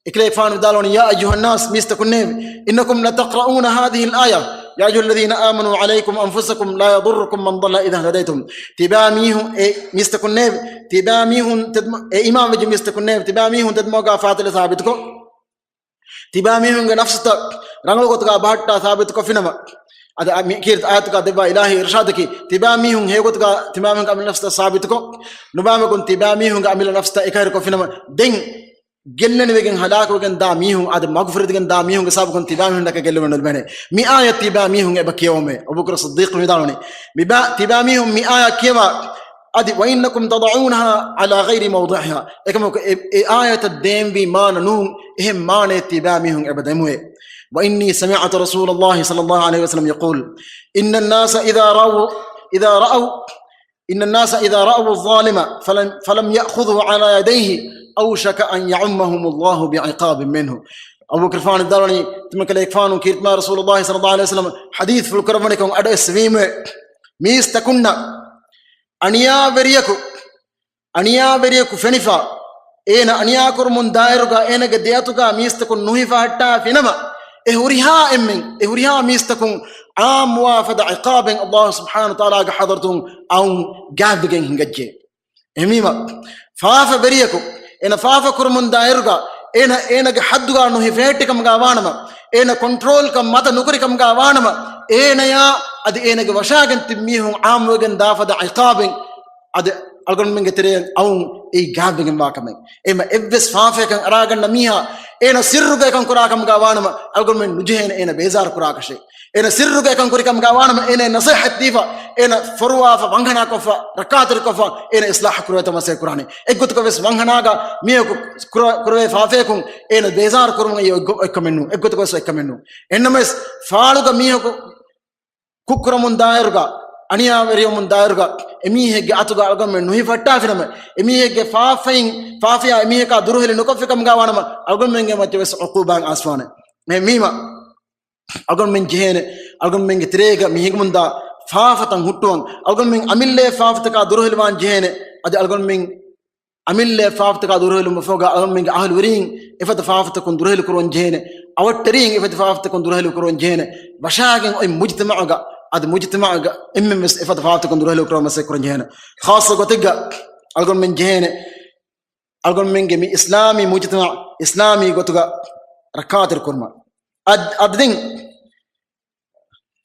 އެކަލޭގެފާނު ވިދާޅުވަނީ، يا أيها الناس، މީސްތަކުންނޭވެ، إنكم لتقرؤون هذه الآية، يا أيها الذين آمنوا عليكم أنفسكم لا يضركم من ضل إذا اهتديتم. ތިބާ މީހުން، އޭ މީސްތަކުންނޭވެ، ތިބާ މީހުން ތެދުމަ-، އޭ އީމާން ވެއްޖެ މީސްތަކުންނޭވެ، ތިބާ މީހުން ތެދުމަގާ ފާތިލަ ސާބިތުކޮށް، ތިބާ މީހުންގެ ނަފްސުތައް ރަނގަޅު ގޮތުގާ ބަހައްޓާ ސާބިތުކޮށްފިނަމަ، އަދި އަ-، މި ކީރިތި އާޔަތުގާ ދެއްވާ އިލާހީ އިރުޝާދަކީ، ތިބާ މީހުން ހެޔޮގޮތުގާ ތިބާ މީހުންގެ އަމިއްލަ ނަފްސުތައް ސާބިތުކޮށް، ނުބާމަގުން ތިބާ މީހުންގެ އަމިއްލަ ނަފްސުތައް އެކަހެރިކޮށްފިނަމަ، ދެން ގެއްލެނިވެގެން ހަލާކުވެގެން ދާ މީހުން، އަދި މަގުފުރެދިގެން ދާ މީހުންގެ ސަބަބުން ތިބާ މީހުންނަކަށް ގެއްލުމެއް ނުލިބޭނެ. މި އާޔަތް ތިބާ މީހުން އެބަ ކިޔަވުމޭ. އަބޫބަކުރު ޞިއްދީޤް ވިދާޅުވަނީ، މިބާ-، ތިބާ މީހުން މި އާޔަތް ކިޔަވާ، އަދި وإنكم تضعونها على غير موضعها، އެކަމަކު އެ، އެ އާޔަތަށް ދޭންވީ މާނަ ނޫން، އެހެން މާނައެއް ތިބާ މީހުން އެބަ ދެމުވޭ. وإني سمعت رسول الله صلى الله عليه وسلم يقول، إن الناس إذا رأوا، إذا رأوا، إن الناس إذا رأوا الظالم فلم، فلم يأخذوا على يديه أوشك أن يعمهم الله بعقاب منه. އަބޫބަކުރު ފާނު ދާޅަނީ، ތިމަކަލޭގެފާނު ކީރިތިމާ ރަސޫލުﷲ ޞައްލަﷲ ޢަލައިހި ވަސައްލަމަ ޙަދީޘްފުޅު ކުރައްވަނިކޮށް އަޑުއެއްސެވީމެވެ. މީސްތަކުންނަށް އަނިޔާވެރިޔަކު، އަނިޔާވެރިޔަކު ފެނިފަ، އޭނަ އަނިޔާކުރުމުން ދާއިރުގަ އޭނަގެ ދެއަތުގަ މީސްތަކުން ނުހިފަހައްޓާފިނަމަ، އެ ހުރިހާ އެންމެން، އެ ހުރިހާ މީސްތަކުން ޢާއްމުވާ ފަދަ ޢިޤާބެއް ﷲ ސުބްޙާނަހޫ ވަތަޢާލާގެ ޙަޟްރަތުން އައުން ގާތްވެގެން ހިނގައްޖެ. އެހެންވީމަ، ފާފަވެރިޔަކު، އޭނަ ފާފަ ކުރުމުން ދާއިރުގަ، އޭނަ، އޭނަގެ ޙައްދުގަ ނުހިފެހެއްޓިކަމުގަ ވާނަމަ، އޭނަ ކޮންޓްރޯލްކަން މަތަ ނުކުރިކަމުގަ ވާނަމަ، އޭނަޔާ އަދި އޭނަގެ ވަށާގެން ތިބި މީހުން ޢާއްމުވެގެން ދާ ފަދަ ޢިޤާބެއް އަދި އަޅުގަނޑުމެންގެ ތެރެއިން އައުން އެއީ ގާތްވެގެންވާ ކަމެއް. އެހެންވީމަ އެއްވެސް ފާފަޔަކަށް އަރާގަންނަ މީހާ އޭނަ ސިއްރުގަ އެކަން ކުރާ ކަމުގަ ވާނަމަ، އަޅުގަނޑުމެން ނުޖެހޭނެ އޭނަ ބޭޒާރު ކުރާކަށެއް. އޭނަ ސިއްރުގަ އެކަން ކުރިކަމުގަ ވާނަމަ، އޭނަ ނަޞޭޙަތް ދީފަ، އޭނަ ފޮރުވާފަ، ވަންހަނާކޮށްފަ، ރައްކާތެރިކޮށްފަ، އޭނަ އިޞްލާޙު ކުރެވޭތޯ މަސައްކަތް ކުރާނެ. އެއްގޮތަކަށް ވެސް ވަންހަނާގަ މީހަކު ކުރަ-، ކުރެވޭ ފާފަޔަކުން އޭނަ ބޭޒާރު ކުރުމުން އެއީ އޮތް-، އޮތްކަމެއް ނޫން. އެއްގޮތަކަށް ވެސް އޮތްކަމެއް ނޫން. އެހެންނަމަވެސް، ފާޅުގަ މީހަކު ކުށްކުރަމުން ދާއިރުގަ، އަނިޔާވެރިވަމުން ދާއިރުގަ، އެމީހެއްގެ އަތުގަ އަޅުގަނޑުމެން ނުހިފަހައްޓާފިނަމަ، އެމީހެއްގެ ފާފައިން، ފާފަޔާ އެމީހަކާ ދުރުހެލި ނުކޮށްފިކަމުގަ ވާނަމަ، އަޅުގަނޑުމެންގެ މައްޗަށް ވެސް ޢުޤޫބާތް އައިސްފާނެ. އެހެންވީމަ، އަޅުގަނޑުމެން ޖެހޭނެ، އަޅުގަނޑުމެންގެ ތެރޭގަ މި ހިނގަމުންދާ ފާފަތައް ހުއްޓުވަން، އަޅުގަނޑުމެން އަމިއްލަ ފާފަތަކާ ދުރުހެލިވާން ޖެހޭނެ. އަދި އަޅުގަނޑުމެން އަމިއްލަ ފާފަތަކާ ދުރުހެލުމަށްފަހުގަ އަޅުގަނޑުމެންގެ އަހުލުވެރީން އެފަދަ ފާފަތަކުން ދުރުހެލި ކުރުވަން ޖެހޭނެ. އަވަށްޓެރީން އެފަދަ ފާފަތަކުން ދުރުހެލި ކުރުވަން ޖެހޭނެ. ވަށާގެން އޮތް މުޖުތަމަޢުގަ، އަދި މުޖުތަމަޢުގަ އެންމެން ވެސް އެފަދަ ފާފަތަކުން ދުރުހެލި ކުރުވަން މަސައްކަތް ކުރަން ޖެހޭނެ. ޚާއްޞަ ގޮތެއްގަ އަޅުގަނޑުމެން ޖެހޭނެ، އަޅުގަނޑުމެންގެ މި އިސްލާމީ މުޖުތަމަޢު، އިސްލާމީ ގޮތުގަ ރައްކާތެރި ކުރުމަށް. އަދް-، އަދި ދެން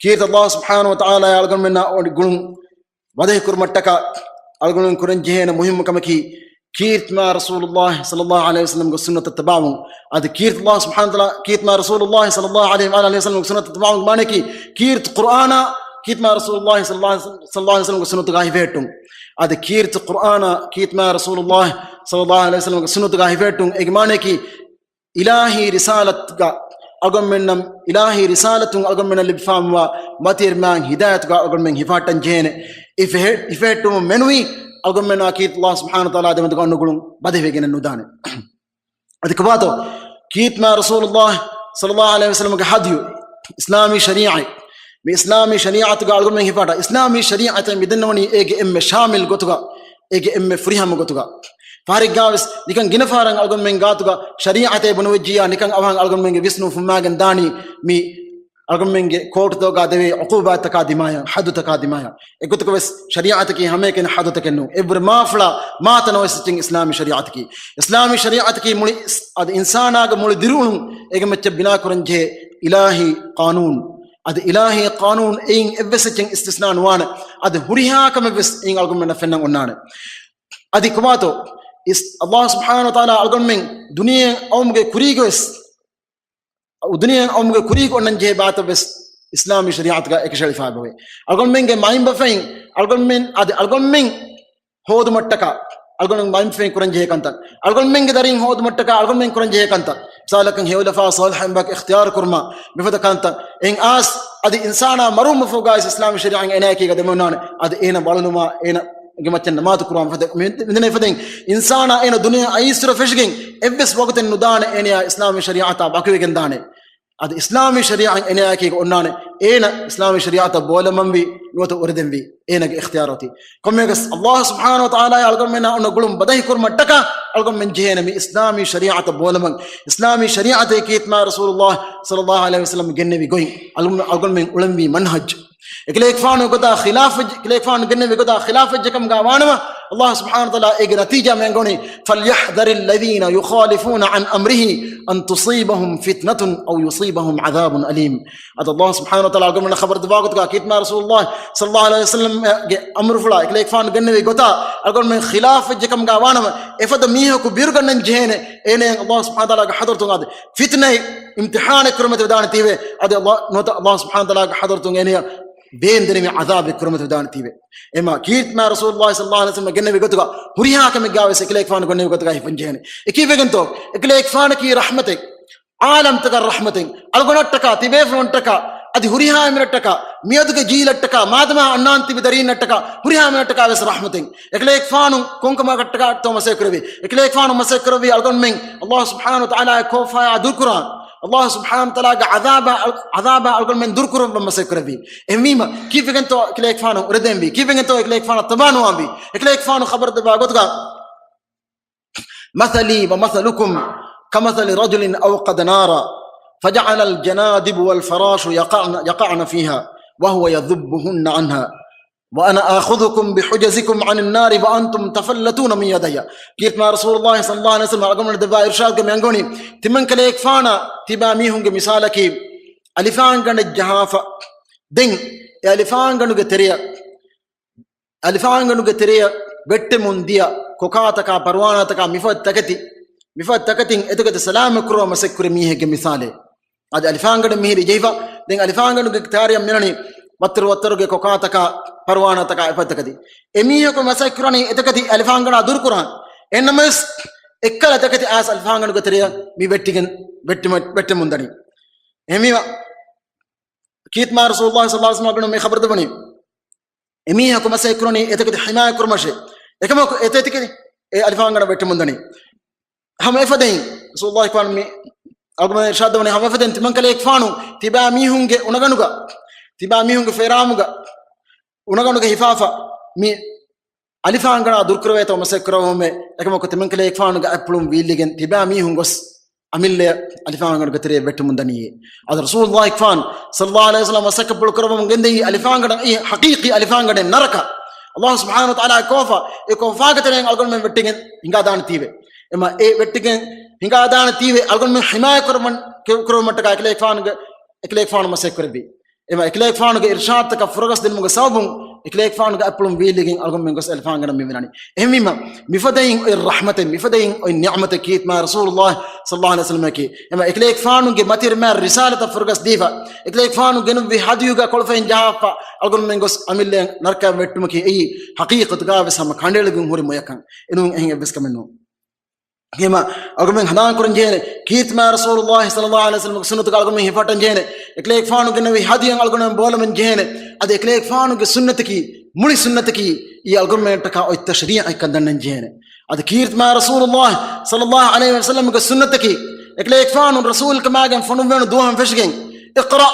ކީރިތި ﷲ ސުބްޙާނަހޫ ވަތަޢާލާ އަޅުގަނޑުމެންނާ އޮޑި ގުޅުން ވަދެހި ކުރުމަށްޓަކާ، އަޅުގަނޑުމެން ކުރަން ޖެހޭނެ މުހިއްމު ކަމަކީ، ކީރިތިމާ ރަސޫލުﷲ ޞައްލަﷲ ޢަލައިހި ވަސައްލަމްގެ ސުންނަތަށް ތަބާވުން. އަދި ކީރިތި ﷲ ސުބްޙާނަހޫ ވަތަޢާލާ، ކީރިތިމާ ރަސޫލުﷲ ޞައްލަﷲ ޢަލައިހި ވަޢަލާ އާލިހި ވަސައްލަމްގެ ސުންނަތަށް ތަބާވުން މާނައަކީ، ކީރިތި ޤުރްއާނާ، ކީރިތިމާ ރަސޫލުﷲ ޞައްލަﷲ ޢަލައިހި ވަސައްލަމްގެ ސުންނަތުގަ ހިފެހެއްޓުން. އަދި ކީރިތި ޤުރްއާނާ، ކީރިތިމާ ރަސޫލުﷲ ޞައްލަﷲ ޢަލައިހި ވަސައްލަމްގެ ސުންނަތުގަ ހިފެހެއްޓުން. އޭގެ މާނައަކީ، އިލާހީ ރިސާލަތުގަ އަޅުގަނޑުމެންނަށް، އިލާހީ ރިސާލަތުން އަޅުގަނޑުމެންނަށް ލިބިފާވާ މަތިވެރި މާތް ހިދާޔަތުގަ އަޅުގަނޑުމެން ހިފަހައްޓަން ޖެހޭނެ. އެ ފެހެ-، ހިފެހެއްޓުމުން މެނުވީ އަޅުގަނޑުމެންނާ ކީރިތި ﷲ ސުބްޙާނަހޫ ވަތަޢާލާ ދެމެދުގަ އޮންނަ ގުޅުން ބަދެހިވެގެނެއް ނުދާނެ. އަދި ކޮބާތޯ؟ ކީރިތިމާ ރަސޫލުﷲ ޞައްލަﷲ ޢަލައިހި ވަސައްލަމްގެ ހަދްޔު، އިސްލާމީ ޝަރީޢަތް. މި އިސްލާމީ ޝަރީޢަތުގަ އަޅުގަނޑުމެން ހިފަހައްޓާ، އިސްލާމީ ޝަރީޢަތޭ މިދެންނެވުނީ އޭގެ އެންމެ ޝާމިލް ގޮތުގަ، އޭގެ އެންމެ ފުރިހަމަ ގޮތުގަ. ފަހަރެއްގާވެސް ނިކަން ގިނަ ފަހަރަށް އަޅުގަނޑުމެން ގާތުގަ ޝަރީޢަތޭ ބުނެވިއްޖިއްޔާ، ނިކަން އަވަހަށް އަޅުގަނޑުމެންގެ ވިސްނުން ފުންމާގެން ދާނީ މި އަޅުގަނޑުމެންގެ ކޯޓުތަކުގަ ދެވޭ ޢުޤޫބާތްތަކާ ދިމާޔަށް، ޙައްދުތަކާ ދިމާޔަށް. އެގޮތަކަށް ވެސް ޝަރީޢަތަކީ ހަމައެކަނި ޙައްދުތަކެއް ނޫން. އެއްވުރެ މާފުޅާ މާތަނަށް ވެސް އެއްޗެއް އިސްލާމީ ޝަރީޢަތަކީ. އިސްލާމީ ޝަރީޢަތަކީ މުޅި އިސް-، އަދި އިންސާނާގެ މުޅި ދިރިއުޅުން އޭގެ މައްޗަށް ބިނާކުރަން ޖެހޭ އިލާހީ ޤާނޫނު. އަދި އިލާހީ ޤާނޫނު އެއިން އެއްވެސް އެއްޗެއް އިސްތިސްނާ ނުވާނެ. އަދި ހުރިހާ ކަމެއް ވެސް އެއިން އަޅުގަނޑުމެންނަށް ފެންނަން އޮންނާނެ. އަދި ކޮބާތޯ؟ އިސް-، ﷲ ސުބްޙާނަހޫ ވަތަޢާލާ އަޅުގަނޑުމެން ދުނިޔެއަށް އައުމުގެ ކުރީގަ ވެސް، ދުނިޔެއަށް އައުމުގެ ކުރީގަ އޮންނަން ޖެހޭ ބާތައް ވެސް އިސްލާމީ ޝަރީޢަތުގަ އެކަށައެޅިފައި އެބަވޭ. އަޅުގަނޑުމެންގެ މައިންބަފައިން އަޅުގަނޑުމެން، އަދި އަޅުގަނޑުމެން ހޯދުމަށްޓަކާ، އަޅުގަނޑު މައިންބަފައިން ކުރަން ޖެހޭ ކަންތައް، އަޅުގަނޑުމެންގެ ދަރީން ހޯދުމަށްޓަކާ އަޅުގަނޑުމެން ކުރަން ޖެހޭ ކަންތައް، މިސާލަކަށް ހެޔޮލަފާ ޞާލިޙަ އެއްބަޔަކު އިޚްތިޔާރު ކުރުމާ، މިފަދަ ކަންތައް. އެހެން އާސް އަދި އިންސާނާ މަރުވުމަށްފަހުގައި އިސްލާމީ ޝަރީޢަތް އޭނާއެކީގަ ދެމެންނާނެ. އަދި އޭނަ ވަޅުލުމާ، އޭނަ ގެ މައްޗަށް ނަމާދު ކުރުވާން ފަދަ މި-، މިދެނޭ ފަދައިން އިންސާނާ އޭނަ ދުނިޔެ އައިސްރަ ފެށިގެން އެއްވެސް ވަގުތެއް ނުދާނެ އޭނަޔާ އިސްލާމީ ޝަރީޢަތާ ބަކުވެގެން ދާނެ. އަދި އިސްލާމީ ޝަރީޢަތް އޭނަޔާއެކީގަ އޮންނާނެ. އޭނަ އިސްލާމީ ޝަރީޢަތަށް ބޯލަމަންވީ ނުވަތަ އުރެދެންވީ އޭނަގެ އިޚްތިޔާރު އޮތީ. ކޮންމެއަކަސް ﷲ ސުބްޙާނަހޫ ވަތަޢާލާ އަޅުގަނޑުމެންނާ އޮންނަ ގުޅުން ބަދަހި ކުރުމަށްޓަކާ އަޅުގަނޑުމެން ޖެހޭނެ މި އިސްލާމީ ޝަރީޢަތަށް ބޯލަމަން. އިސްލާމީ ޝަރީޢަތޭ ކީރިތި މާތް ރަސޫލުﷲ ޞައްލަﷲ ޢަލައިހި ވަސައްލަމް ގެންނެވި ގޮތް. އަޅުގަނޑު-، އަޅުގަނޑުމެން އުޅެންވީ މަންހަޖް. އެކަލޭގެފާނު ގޮތާ ޚިލާފަށް، އެކަލޭގެފާނު ގެންނެވި ގޮތާ ޚިލާފަށް ޖެކަމުގަ ވާނަމަ، ﷲ ސުބްޙާނަހޫ ވަތަޢާލާ އޭގެ ނަތީޖާ މި އަންގަވަނީ، فَلْيَحْذَرِ الَّذِينَ يُخَالِفُونَ عَنْ أَمْرِهِ أَنْ تُصِيبَهُمْ فِتْنَةٌ أَوْ يُصِيبَهُمْ عَذَابٌ أَلِيمٌ. އަދި ﷲ ސުބްޙާނަހޫ ވަތަޢާލާ އަޅުގަނޑުމެންނަށް ޚަބަރު ދެއްވާ ގޮތުގަ ކީރިތި މާތް ރަސޫލުﷲ ޞައްލަﷲ ޢަލައިހި ވަސައްލަމްގެ އަމުރުފުޅާ އެކަލޭގެފާނު ގެންނެވި ގޮތާ އަޅުގަނޑުމެން ޚިލާފަށް ޖެކަމުގަ ވާނަމަ، އެފަދަ މީހަކު ބިރުގަންނަން ޖެހޭނެ. އޭނައަށް ﷲ ސުބްޙާނަހޫ ވަތަޢާލާގެ ޙަޟްރަތުން އަދި ފިތްނައެއް އިމްތިޙާނެއް ކުރުމަތި ވެދާނެތީވެ. އަދި ﷲ ނުވަތަ ﷲ ސުބްޙާނަހޫ ވަތަޢާލާގެ ޙަޟްރަތުން އޭނަޔަށް ވޭންދެނިވި ޢަޛާބެއް ކުރުމަތި ވެދާނެތީވެ. އެމާ ކީރިތި މާތް ރަސޫލުﷲ ޞައްލަﷲ ޢަލައިހި ވަސައްލަމް ގެންނެވި ގޮތުގަ ހުރިހާ ކަމެއްގާވެސް އެކަލޭގެފާނު ގެންނެވި ގޮތުގަ ހިފަން ޖެހޭނެ. އެކީވެގެންތޯ؟ އެކަލޭގެފާނަކީ ރަޙްމަތެއް. ޢާލަމްތަކަށް ރަޙްމަތެއް. އަޅުގަނޑަށްޓަކާ، ތިބޭފުޅުންޓަކާ، އަދި ހުރިހާ އެންމެނަށްޓަކާ، މިއަދުގެ ޖީލަށްޓަކާ، މާދަމާ އަންނާން ތިބި ދަރީންނަށްޓަކާ، ހުރިހާ އެންމެނަށްޓަކާ ވެސް ރަޙްމަތެއް. އެކަލޭގެފާނު ކޮންކަމަކަށްޓަކާތޯ މަސައްކަތް ކުރެއްވީ؟ އެކަލޭގެފާނު މަސައްކަތް ކުރެއްވީ އަޅުގަނޑުމެން ﷲ ސުބްޙާނަހޫ ވަތަޢާލާ ކޯފާޔާ ދުރުކުރާން، ﷲ ސުބްޙާނަހޫ ވަތަޢާލާގެ ޢަޛާބާ، ޢަޛާބާ އަޅުގަނޑުމެން ދުރުކުރައްވަން މަސައްކަތް ކުރެއްވީ. އެހެންވީމަ، ކީއްވެގެންތޯ އެކަލޭގެފާނު އުރެދެންވީ؟ ކީއްވެގެންތޯ އެކަލޭގެފާނަށް ތަބާނުވާންވީ؟ އެކަލޭގެފާނު ޚަބަރު ދެއްވާ ގޮތުގަ، مَثَلِي وَمَثَلُكُمْ كَمَثَلِ رَجُلٍ أَوْقَدَ نَارًا فَجَعَلَ الْجَنَادِبُ وَالْفَرَاشُ يَقَعْنَ، يَقَعْنَ فِيهَا وَهُوَ يَذُبُّهُنَّ عَنْهَا وَأَنَا آخِذُكُمْ بِحُجَزِكُمْ عَنِ النَّارِ وَأَنْتُمْ تَفَلَّتُونَ مِنْ يَدَيَّ. ކީރިތި މާތް ރަސޫލުﷲ ޞައްލަﷲ ޢަލައިހި ވަސައްލަމް އަޅުގަނޑުމެން ދެއްވާ އިރުޝާދުގަ މި އަންގަވަނީ، ތިމަންކަލޭގެފާނާ ތިބާ މީހުންގެ މިސާލަކީ އަލިފާންގަނޑެއް ޖަހާފަ. ދެން އެ އަލިފާންގަނޑުގެ ތެރެއަށް، އަލިފާންގަނޑުގެ ތެރެއަށް ވެއްޓެމުން ދިޔަ ކޮކާތަކާ، ޕަރުވާނާތަކާ، މިފަދަ ތަކެތި، މިފަދަ ތަކެތިން އެތަކެތި ސަލާމަތް ކުރުވަން މަސައްކަތް ކުރި މީހެއްގެ މިސާލެއް. އަދި އަލިފާންގަނޑެއް މިހިރީ ޖެހިފަ، ދެން އަލިފާންގަނޑުގެ ތާރިއަށް މިއަންނަނީ ވައްތަރު ވައްތަރުގެ ކޮކާތަކާ، ޕަރުވާނާތަކާ އެފަދަ ތަކެތި. އެމީހަކު މަސައްކަތް ކުރަނީ އެތަކެތި އަލިފާންގަނޑާ ދުރުކުރާން. އެހެންނަމަވެސް، އެއްކަލަ ތަކެތި އައިސް އަލިފާންގަނޑުގެ ތެރެއަށް މި ވެއްޓިގެން، ވެއްޓިމަ-، ވެއްޓެމުންދަނީ. އެހެންވީމަ، ކީރިތި މާތް ރަސޫލުﷲ ޞައްލަﷲ ޢަލައިހި ވަސައްލަމް އަޅުގަނޑު މި ޚަބަރު ދެއްވަނީ، އެމީހަކު މަސައްކަތް ކުރަނީ އެތަކެތި ޙިމާޔަތް ކުރުމަށޭ. އެކަމަކު އެތަކެތި އެ އަލިފާންގަނޑަށް ވެއްޓެމުންދަނީ. ހަމަ އެފަދައިން ރަސޫލުﷲ ކަމަން މި އަޅުގަނޑު އިރުޝާދު ވަނީ، ހަމަ އެފަދައިން ތިމަންކަލޭގެފާނު ތިބާ މީހުންގެ އުނަގަނޑުގަ، ތިބާ މީހުންގެ ފޭރާމުގަ އުނަގަނޑުގަ ހިފާފަ މި އަލިފާންގަނޑާ ދުރުކުރެވޭތޯ މަސައްކަތް ކުރެއްވުމެއް. އެކަމަކު ތިމަންކަލޭގެފާނުގެ އަތްޕުޅުން ވީއްލިގެން ތިބާ މީހުން ގޮސް އަމިއްލަ އަލިފާންގަނޑުގެ ތެރެއަށް ވެއްޓެމުންދަނީ. އަދި ރަސޫލުﷲ ކަމަން ޞައްލަﷲ ޢަލައިހި ވަސައްލަމް މަސައްކަތްޕުޅު ކުރައްވަމުން ގެންދަނީ އަލިފާންގަނޑަށް، އެއީ ޙަޤީޤީ އަލިފާންގަނޑެއް ނަރަކަ. ﷲ ސުބްޙާނަހޫ ވަތަޢާލާ ކޯފާ، އެ ކޯފާގެ ތެރެއިން އަޅުގަނޑުމެން ވެއްޓިގެން ހިނގާދާނެތީވެ. އެމަ އެ ވެއްޓިގެން ހިނގާދާނެތީވެ އަޅުގަނޑުމެން ޙިމާޔަތް ކުރަމަން، ކުރުމަށްޓަކާ އެކަލޭގެފާނުގެ، އެކަލޭގެފާނު މަސައްކަތް ކުރެއްވީ. އެމަ އެކަލޭގެފާނުގެ އިރުޝާދުތަކަށް ފުރަގަސް ދިނުމުގެ ސަބަބުން އެކަލޭގެފާނުގެ އަތްޕުޅުން ވީއްލިގެން އަޅުގަނޑުމެން ގޮސް އަލިފާންގަނޑަށް މި މިނަނީ. އެހެންވީމަ، މިފަދައިން އޮތް ރަޙްމަތެއް، މިފަދައިން އޮތް ނިޢުމަތެއް ކީރިތި މާތް ރަސޫލުﷲ ޞައްލަﷲ ޢަލައިހި ވަސައްލަމަކީ. އެމަ އެކަލޭގެފާނުގެ މަތި ރިމާ ރިސާލަތަށް ފުރަގަސް ދީފަ، އެކަލޭގެފާނު ގެނުއްވި ހަދިޔުގަ ކޮޅުފައިން ޖަހާފަ، އަޅުގަނޑުމެން ގޮސް އަމިއްލައަށް ނަރަކައަށް ވެއްޓުމަކީ އެއީ ޙަޤީޤަތުގަވެސް ހަމަ ކަނޑައެޅިގެން ހުރި މޮޔަކަން. އެނޫން އެހެން އެއްވެސް ކަމެއް ނޫން. އެހެންވީމަ އަޅުގަނޑުމެން ހަނދާން ކުރަން ޖެހޭނެ، ކީރިތި މާތް ރަސޫލުﷲ ޞައްލަﷲ ޢަލައިހި ވަސައްލަމްގެ ސުންނަތުގަ އަޅުގަނޑުމެން ހިފަހައްޓަން ޖެހޭނެ. އެކަލޭގެފާނު ގެންނެވި ހަދިޔަށް އަޅުގަނޑުމެން ބޯލަމެން ޖެހޭނެ. އަދި އެކަލޭގެފާނުގެ ސުންނަތަކީ، މުޅި ސުންނަތަކީ، އީ އަޅުގަނޑުމެންޓަކާ އޮތް ތަޝްރީޢަކަށް ދަންނަން ޖެހޭނެ. އަދި ކީރިތި މާތް ރަސޫލުﷲ ޞައްލަﷲ ޢަލައިހި ވަސައްލަމްގެ ސުންނަތަކީ، އެކަލޭގެފާނު ރަސޫލުކަމާގެން ފޮނުއްވެވުނު ދުވަހުން ފެށިގެން، اقرأ،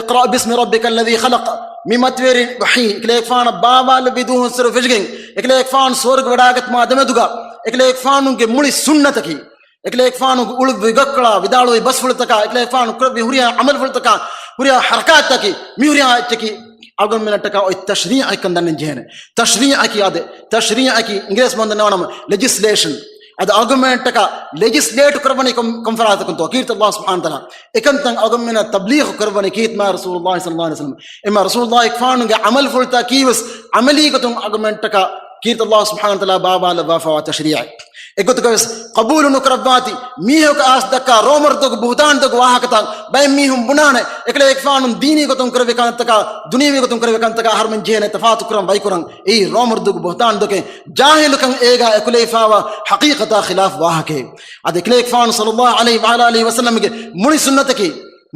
اقرأ باسم ربك الذي خلق، މި މަތިވެރި ވަޙީ އެކަލޭގެފާނަށް ބާވާލެއްވި ދުވަހުން ސުރު ފެށިގެން، އެކަލޭގެފާނު ސުވަރުގެ ވަޑާގަތުމާ ދެމެދުގަ، އެކަލޭގެފާނުގެ މުޅި ސުންނަތަކީ، އެކަލޭގެފާނުގެ އުޅުއްވި ގައްކަޅާ ވިދާޅުވި ބަސްފުޅުތަކާ، އެކަލޭގެފާނު ކުރެއްވި ހުރިހާ ޢަމަލުފުޅުތަކާ، ހުރިހާ ޙަރަކާތްތަކީ، މި ހުރިހާ އެއްޗަކީ، އަޅުގަނޑުމެންނަށްޓަކާ އޮތް ތަޝްރީޢަކަށް ދަންނަން ޖެހޭނެ. ތަޝްރީޢަކީ އާދެ، ތަޝްރީޢަކީ އިނގިރޭސި ބަހުން ދަންނަވާނަމަ ލެޖިސްލޭޝަން. އަދި އަޅުގަނޑުމެންނަށްޓަކާ ލެޖިސްލޭޓް ކުރައްވަނީ ކޮން، ކޮން ފަރާތަކުންތޯ؟ ކީރިތި ﷲ ސުބްޙާނަހޫ ވަތަޢާލާ. އެކަންތައް އަޅުގަނޑުމެންނަށް ތަބްލީޣު ކުރައްވަނީ ކީރިތި މާތް ރަސޫލުﷲ ޞައްލަﷲ ޢަލައިހި ވަސައްލަމް. އެމަ ރަސޫލުﷲ ކަމާގެ ޢަމަލުފުޅުތަކީވެސް ޢަމަލީ ގޮތުން އަޅުގަނޑުމެންނަށްޓަކާ ކީރިތި ﷲ ސުބްޙާނަހޫ ވަތަޢާލާ ބާވާލައްވާފަވާ ތަޝްރީޢެއް. އެގޮތުގަވެސް ޤަބޫލު ނުކުރައްވާތި، މީހަކު އައިސް ދައްކާ ރޯމަރުދުގެ ބުހުތާންދުގެ ވާހަކަތައް ބައެއް މީހުން ބުނާނެ، އެކަލޭގެފާނު ދީނީ ގޮތުން ކުރެއްވި ކަންތަކާ، ދުނިޔަވީ ގޮތުން ކުރެއްވި ކަންތަކާ އަހަރުމެން ޖެހޭނެ ތަފާތު ކުރަން ވައިކުރަން. އެއީ ރޯމަރުދުގެ ބުހުތާންދުގެ ޖާހިލުކަން އޭގާ އެކުލެވިފައިވާ ޙަޤީޤަތާ ޚިލާފު ވާހަކައެއް. އަދި އެކަލޭގެފާނު ޞައްލަﷲ ޢަލައިހި ވަޢަލާ އާލިހި ވަސައްލަމްގެ މުޅި ސުންނަތަކީ،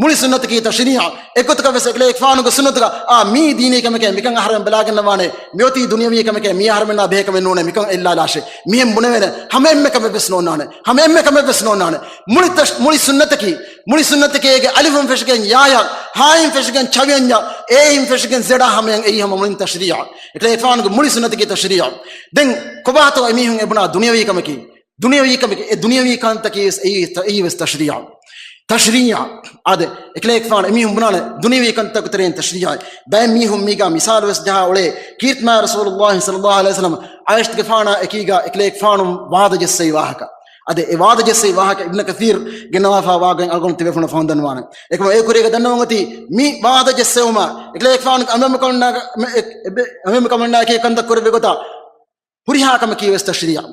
މުޅި ސުންނަތަކީ ތަޝްރީޢު. އެއްގޮތަކަށް ވެސް އެކަލޭގެފާނުގެ ސުންނަތުގަ، އާ، މީ ދީނީ ކަމެކޭ، މިކަން އަހަރެން ބަލާގަންނަވާނެ، މިއޮތީ ދުނިޔަވީ ކަމެކޭ، މީ އަހަރެމެންނާ ބެހޭ ކަމެއް ނޫނޭ، މިކަން އެއްލާލާށޭ. މިހެން ބުނެވޭނެ ހަމަ އެންމެ ކަމެއް ވެސް ނޯންނާނެ. ހަމަ އެންމެ ކަމެއް ވެސް ނޯންނާނެ. މުޅި ތަޝް-، މުޅި ސުންނަތަކީ، މުޅި ސުންނަތަކީ އޭގެ އަލިފުން ފެށިގެން ޔާޔަށް، ހާއިން ފެށިގެން ޗަވިޔަންޏަށް، އޭއިން ފެށިގެން ޒެޑަށް ހަމަޔަށް އެއީ ހަމަ މުޅިން ތަޝްރީޢު. އެކަލޭގެފާނުގެ މުޅި ސުންނަތަކީ ތަޝްރީޢު. ދެން ކޮބާތޯ އެމީހުން އެބުނާ ދުނިޔަވީ ކަމަކީ؟ ދުނިޔަވީ ކަމެކޭ، އެ ދުނިޔަވީ ކަންތަކީ ވެސް އެއީ، އެއީ ވެސް ތަޝްރީޢު. ތަޝްރީޢު. އާދެ، އެކަލޭގެފާނު އެމީހުން ބުނާނެ ދުނިޔަވީ ކަންތަކުގެ ތެރެއިން ތަޝްރީޢު. ބައެއް މީހުން މީގާ މިސާލު ވެސް ޖަހާ އުޅޭ، ކީރިތި މާތް ރަސޫލުﷲ ޞައްލަﷲު ޢަލައިހި ވަސައްލަމަ ޢާއިޝަތުގެފާނާ އެކީގާ އެކަލޭގެފާނު ވާދަ ޖެއްސެވި ވާހަކަ. އާދެ، އެ ވާދަ ޖެއްސެވި ވާހަކަ އިބްނު ކަޘީރު ގެންނަވާފާ ވާގޮތް އަޅުގަނޑު ތިބޭފުޅުން ފަހުން ދަންނަވާނެ. އެކަމަ އެ ކުރީގަ ދަންނަވަން އޮތީ މި ވާދަ ޖެއްސެވުމާ އެކަލޭގެފާނުގެ އަނބިމަކަމަންނާ، އެ، އެ، އަނބިމަކަމަންނާ އެކީ ކަންތައް ކުރެއްވި ގޮތާ ހުރިހާ ކަމަކީ ވެސް ތަޝްރީޢު.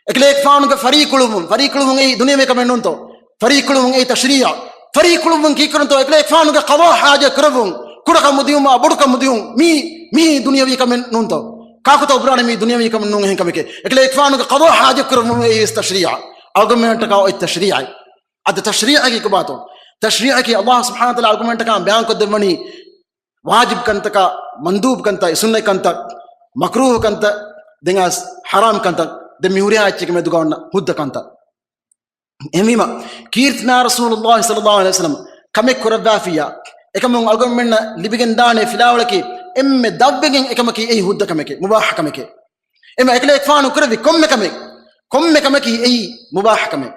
އެކަލޭގެފާނުގެ ފަރީކުޅުވުން، ފަރީކުޅުވުން އެއީ ދުނިޔަވީ ކަމެއް ނޫންތޯ؟ ފަރީކުޅުވުން އެއީ ތަޝްރީޢު. ފަރީކުޅުވުން ކީކުރަންތޯ؟ އެކަލޭގެފާނުގެ ޤަޟާ ޙާޖަތް ކުރެއްވުން، ކުޑަކަމުދިއުމާ ބޮޑުކަމުދިއުން، މީ، މީ ދުނިޔަވީ ކަމެއް ނޫންތޯ؟ ކާކުތޯ ބުނާނެ މީ ދުނިޔަވީ ކަމެއް ނޫން އެހެން ކަމެކޭ؟ އެކަލޭގެފާނުގެ ޤަޟާ ޙާޖަތް ކުރެއްވުން އެއީ ވެސް ތަޝްރީޢު. އަޅުގަނޑުމެންނަށްޓަކާ އޮތް ތަޝްރީޢު. އަދި ތަޝްރީޢަކީ ކޮބާތޯ؟ ތަޝްރީޢަކީ ﷲ ސުބްޙާނަހޫ ވަތަޢާލާ އަޅުގަނޑުމެންނަށްޓަކާ ބަޔާންކޮށްދެއްވަނީ ވާޖިބް ކަންތަކާ، މަންދޫބް ކަންތައް، ސުންނަތް ކަންތައް، މަކްރޫހު ކަންތައް، ދެން އައިސް ޙަރާމް ކަންތައް، ދެން މި ހުރިހާ އެއްޗެއްގެ މެދުގަ އޮންނަ ހުއްދަ ކަންތައް. އެހެންވީމަ، ކީރިތި މާތް ރަސޫލުﷲ ޞައްލަﷲު ޢަލައިހި ވަސައްލަމަ ކަމެއް ކުރައްވާފިއްޔާ، އެކަމުން އަޅުގަނޑުމެންނަށް ލިބިގެންދާނެ ފިލާވަޅަކީ، އެންމެ ދަށްވެގެން އެކަމަކީ އެއީ ހުއްދަ ކަމެކޭ، މުބާޙަ ކަމެކޭ. އެމަ އެކަލޭގެފާނު ކުރެއްވި ކޮންމެ ކަމެއް، ކޮންމެ ކަމަކީ އެއީ މުބާޙަ ކަމެއް.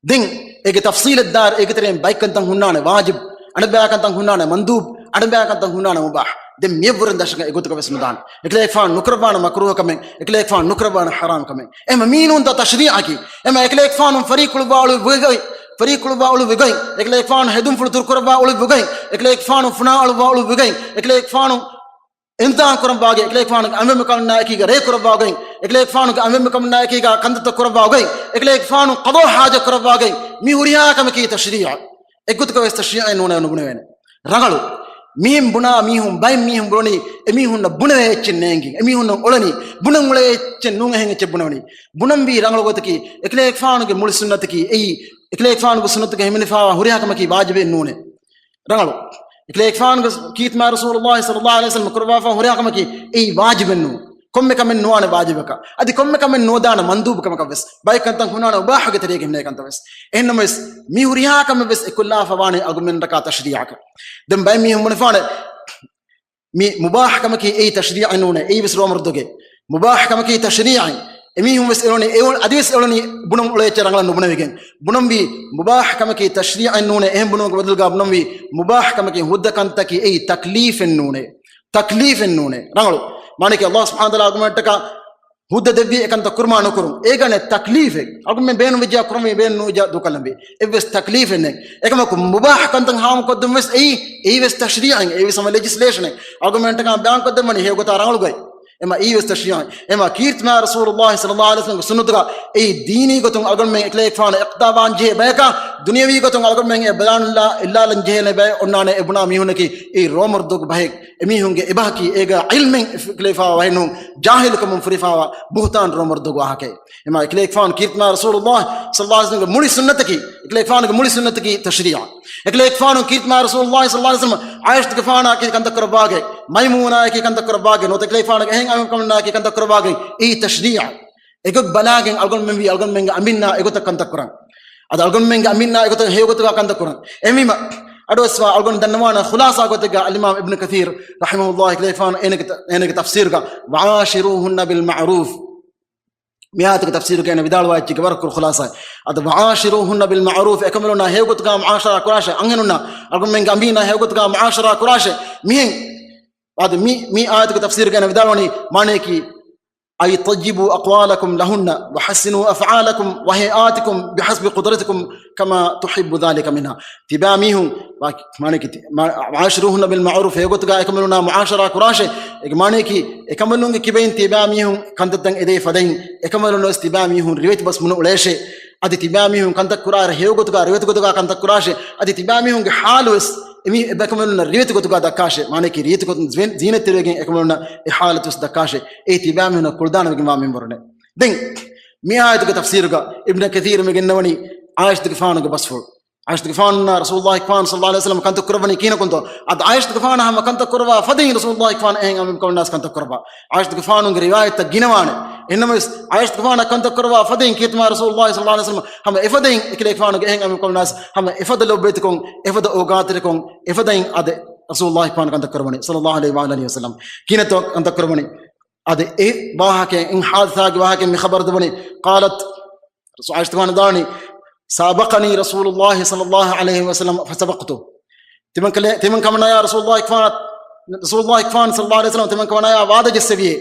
ދެން އޭގެ ތަފްޞީލަށް ދާއިރު އޭގެ ތެރެއިން ބައެއް ކަންތައް ހުންނާނެ ވާޖިބް، އަނެއްބައި ކަންތައް ހުންނާނެ މަންދޫބް، އަނެއްބައި ކަންތައް ހުންނާނެ މުބާޙް. ދެން މިއަށްވުރެން ދަށަކަށް އެގޮތަކަށް ވެސް ނުދާނެ. އެކަލޭގެފާނު ނުކުރައްވާނެ މަކްރޫހަ ކަމެއް، އެކަލޭގެފާނު ނުކުރައްވާނެ ޙަރާމް ކަމެއް. އެހެން މީނޫންތައް ތަޝްރީޢަކީ. އެހެން އެކަލޭގެފާނު ފަރީކުޅުއްވާ އުޅުއްވި ގޮތް، ފަރީކުޅުއްވާ އުޅުއްވި ގޮތް، އެކަލޭގެފާނު ހެދުންފުޅު ދުރުކުރައްވާ އުޅުއްވި ގޮތް، އެކަލޭގެފާނު ފުނާ އަޅުއްވާ އުޅުއްވި ގޮތް، އެކަލޭގެފާނު އިންތިހާން ކުރައްވާ ގޮތް، އެކަލޭގެފާނުގެ އަނބިމަކަމަންނާ އެކީގަ ރޭ ކުރައްވާ ގޮތް، އެކަލޭގެފާނުގެ އަނބިމަކަމަންނާ އެކީގަ ކަންތައްތައް ކުރައްވާ ގޮތް، އެކަލޭގެފާނު ޤަޟާ ޙާޖަތް ކުރައްވާ ގޮތް، މި ހުރިހާ ކަމަކީ ތަޝްރީޢު. އެއްގޮތަކަށް ވެސް ތަޝްރީޢެއް ނޫނޭ ނުބުނެވޭނެ. ރަނގަޅު. މިހެން ބުނާ މީހުން، ބައެއް މީހުން ބުނަނީ، އެމީހުންނަށް ބުނެވޭ އެއްޗެއް ނޭނގި، އެމީހުންނަށް އުޅެނީ، ބުނަން އުޅޭ އެއްޗެއް ނޫން އެހެން އެއްޗެއް ބުނެވެނީ. ބުނަންވީ ރަނގަޅު ގޮތަކީ، އެކަލޭގެފާނުގެ މުޅި ސުންނަތަކީ އެއީ، އެކަލޭގެފާނުގެ ސުންނަތުގަ ހިމެނިފާވާ ހުރިހާ ކަމަކީ ވާޖިބެއް ނޫނޭ. ރަނގަޅު. އެކަލޭގެފާނުގެ ކީރިތި މާތް ރަސޫލުﷲ ޞައްލަﷲު ޢަލައިހި ވަސައްލަމަ ކުރައްވާފާ ހުރިހާ ކަމަކީ އެއީ ވާޖިބެއް ނޫން. ކޮންމެ ކަމެއް ނުވާނެ ވާޖިބަކަށް. އަދި ކޮންމެ ކަމެއް ނުވަދާނެ މަންދޫބު ކަމަކަށް ވެސް. ބައެއް ކަންތައް ހުންނާނެ މުބާޙުގެ ތެރޭގަ ހިމެނޭ ކަންތައް ވެސް. އެހެންނަމަވެސް، މި ހުރިހާ ކަމެއް ވެސް އެކުލާފަ ވާނެ އަޅުގަނޑުމެންނަށްޓަކާ ތަޝްރީޢަކަށް. ދެން ބައެއް މީހުން ބުނެފާނެ، މި މުބާޙަ ކަމަކީ އެއީ ތަޝްރީޢެއް ނޫނޭ، އެއީ ވެސް ރޯމަރުދުގެ. މުބާޙަ ކަމަކީ ތަޝްރީޢެއް. އެމީހުން ވެސް އެޅުނީ، އެ އޮ-، އަދިވެސް އެޅުނީ ބުނަން އުޅޭ އެއްޗެއް ރަނގަޅަށް ނުބުނެވިގެން. ބުނަންވީ މުބާޙަ ކަމަކީ ތަޝްރީޢެއް ނޫނޭ، އެހެން ބުނުމުގެ ބަދަލުގަ ބުނަންވީ މުބާޙަ ކަމަކީ ހުއްދަ ކަންތަކީ އެއީ ތަކްލީފެއް ނޫނޭ. ތަކްލީފެއް ނޫނޭ. ރަނގަޅު. މާނައަކީ ﷲ ސުބްޙާނަހޫ ވަތަޢާލާ އަޅުގަނޑުމެންނަށްޓަކާ ހުއްދަ ދެއްވީ އެކަންތައް ކުރުމާ ނުކުރުން. އޭގަނެ ތަކްލީފެއް. އަޅުގަނޑުމެން ބޭނުންވެއްޖެޔާ ކުރަންވީ، ބޭނުންވެއްޖެޔާ ދޫކޮށްލަންވީ. އެއްވެސް ތަކްލީފެއް ނެތް. އެކަމަކު މުބާޙަ ކަންތައް ހާމަކޮށްދިނުން ވެސް އެއީ، އެއީ ވެސް ތަޝްރީޢެއް، އެއީ ވެސް ހަމަ ލެޖިސްލޭޝަނެއް. އަޅުގަނޑުމެންނަށްޓަކާ ބަޔާންކޮށްދެއްވަނީ ހެޔޮގޮތާ ރަނގަޅު ގޮތް. އެމަ އެއީ ވެސް ތަޝްރީޢެއް. އެމަ ކީރިތި މާތް ރަސޫލުﷲ ޞައްލަﷲު ޢަލައިހި ވަސައްލަމަގެ ސުންނަތުގަ އެއީ ދީނީ ގޮތުން އަޅުގަނޑުމެން އެކަލޭގެފާނަށް އިޤްތިދާވާން ޖެހޭ ބަޔަކާ، ދުނިޔަވީ ގޮތުން އަޅުގަނޑުމެން އެ ބަލާން އެއްލާލަން ޖެހޭނެ ބައެއް އޮންނާނެ އެ ބުނާ މީހުންނަކީ އެއީ ރޯމަރުދުގެ ބަހެއް. އެމީހުންގެ އެބަހަކީ އޭގަ ޢިލްމެއް ފެށިފައިވާ ވަހެއް ނޫން، ޖާހިލުކަމުން ފުރިފައިވާ ބުހުތާން ރޯމަރުދުގެ ވާހަކައެއް. އެމަ އެކަލޭގެފާނު ކީރިތި މާތް ރަސޫލުﷲ ޞައްލަﷲު ޢަލައިހި ވަސައްލަމަގެ މުޅި ސުންނަތަކީ، އެކަލޭގެފާނުގެ މުޅި ސުންނަތަކީ ތަޝްރީޢެއް. އެކަލޭގެފާނު ކީރިތި މާތް ރަސޫލުﷲ ޞައްލަﷲު ޢަލައިހި ވަސައްލަމަ ޢާއިޝަތުގެފާނާއެކީ ކަންތައް ކުރައްވާގޮތް، މައިމޫނާއެކީ ކަންތައް ކުރައްވާގޮތް، ނުވަތަ އެކަލޭގެފާނުގެ އެހެން އަނބިމަކަމަންނާއެކީ ކަންތައް ކުރައްވާގޮތް، އެއީ ތަޝްރީޢެއް. އެގޮތް ބަލާގެން އަޅުގަނޑުމެންވީ އަޅުގަނޑުމެންގެ އަނބިންނާ އެގޮތަށް ކަންތައް ކުރަން. އަދި އަޅުގަނޑުމެންގެ އަނބިންނާ އެގޮތަށް ހެޔޮގޮތުގަ ކަންތައް ކުރަން. އެހެންވީމަ، އަޑުއައްސަވާ އަޅުގަނޑު ދަންނަވާނަ ޚުލާޞާ ގޮތެއްގަ އަލްއިމާމް އިބްނު ކަޘީރު ރަޙިމަހުﷲ އެކަލޭގެފާނު އޭނަގެ ތަ-، އޭނަގެ ތަފްސީރުގަ، "وعاشروهن بالمعروف" މި އާޔަތުގެ ތަފްސީރުގަ އޭނަ ވިދާޅުވާ އެއްޗެއްގެ ވަރަށް ކުރު ޚުލާޞާ. އަދި "وعاشروهن بالمعروف" އެކަމަލުންނާ ހެޔޮގޮތުގަ މުޢާޝަރާ ކުރާށޭ، އަންހެނުންނާ އަޅުގަނޑުމެންގެ އަނބީންނާ ހެޔޮގޮތުގަ މުޢާޝަރާ ކުރާށޭ. މިހެން އަދި މި، މި އާޔަތުގެ ތަފްސީރުގަ އޭނަ ވިދާޅުވަނީ މާނަޔަކީ، "أي طيبوا أقوالكم لهن وحسنوا أفعالكم وهيئاتكم بحسب قدرتكم كما تحب ذلك منها." ތިބާ މީހުން، ވާ-، މާނައަކީ ތި-، މާ-، "وعاشروهن بالمعروف" ހެޔޮގޮތުގަ އެކަމަލުންނާ މުޢާޝަރާ ކުރާށޭ. އޭގެ މާނައަކީ އެކަމަލުންގެ ކިބައިން ތިބާ މީހުން ކަންތައްތައް އެދޭ ފަދައިން، އެކަމަލުން ވެސް ތިބާ މީހުން ރިވެތި ބަސް ބުނެ އުޅޭށޭ. އަދި ތިބާ މީހުން ކަންތައް ކުރާއިރު ހެޔޮގޮތުގަ ރިވެތި ގޮތުގަ ކަންތައް ކުރާށޭ. އަދި ތިބާ މީހުންގެ ޙާލު ވެސް އެމީ އެބައެކަމަލުންނަށް ރިވެތި ގޮތުގަ ދައްކާށޭ. މާނައަކީ ރިވެތި ގޮތުން ޒީނަ-، ޒީނަތްތެރިވެގެން އެކަމަލުންނަށް އެ ޙާލަތު ވެސް ދައްކާށޭ. އެއީ ތިބާ މީހުންނަށް ކުޅަދާނަވެގެންވާ މިންވަރުނެއް. ދެން މި އާޔަތުގެ ތަފްސީރުގަ އިބްނު ކަޘީރު މި ގެންނަވަނީ ޢާއިޝަތުގެފާނުގެ ބަސްފުޅު. ޢާއިޝަތުގެފާނުންނާ ރަސޫލުﷲ ފާނު ޞައްލަﷲ ޢަލައިހި ވަސައްލަމަ ކަންތައް ކުރައްވަނީ ކިހިނަކުންތޯ؟ އަދި ޢާއިޝަތުގެފާނާ ހަމަ ކަންތައް ކުރައްވާ ފަދައިން ރަސޫލުﷲ ފާނު އެހެން އަނބިމަ ކަމަނާސް ކަންތައް ކުރައްވާ. ޢާއިޝަތުގެފާނުގެ ރިވާޔަތްތައް ގިނަވާނެ. އެހެންނަމަވެސް ޢާއިޝަތުގެފާނާ ކަންތައް ކުރައްވާ ފަދައިން ކީރިތި މާ ރަސޫލުﷲ ޞައްލަﷲ ޢަލައިހި ވަސައްލަމަ ހަމަ އެފަދައިން އެކަލޭގެފާނުގެ އެހެން އަނބިމަ ކަމަނާސް ހަމަ އެފަދަ ލޮބުވެތިކޮށް، އެފަދަ އޯގާތެރިކޮށް، އެފަދައިން އަދި ރަސޫލުﷲ ފާނު ކަންތައް ކުރައްވަނީ ޞައްލަﷲ ޢަލައިހި ވަސައްލަމަ. ކިހިނެއްތޯ ކަންތައް ކުރައްވަނީ؟ އަދި އެ ވާހަކައިން، އެ ޙާދިސާގެ ވާހަކައިން މި ޚަބަރު ދެއްވަނީ. قالت، ޢާއިޝަތުގެފާނު ދާނީ، سابقني رسول الله صلى الله عليه وسلم فسبقته. ތިމަން ކަލޭ، ތިމަން ކަމަނާޔާ ރަސޫލުﷲ ފާނު، ރަސޫލުﷲ ފާނު ޞައްލަﷲ ޢަލައިހި ވަސައްލަމަ ތިމަން ކަމަނާޔާ ވާދަ ޖެއްސެވިއޭ،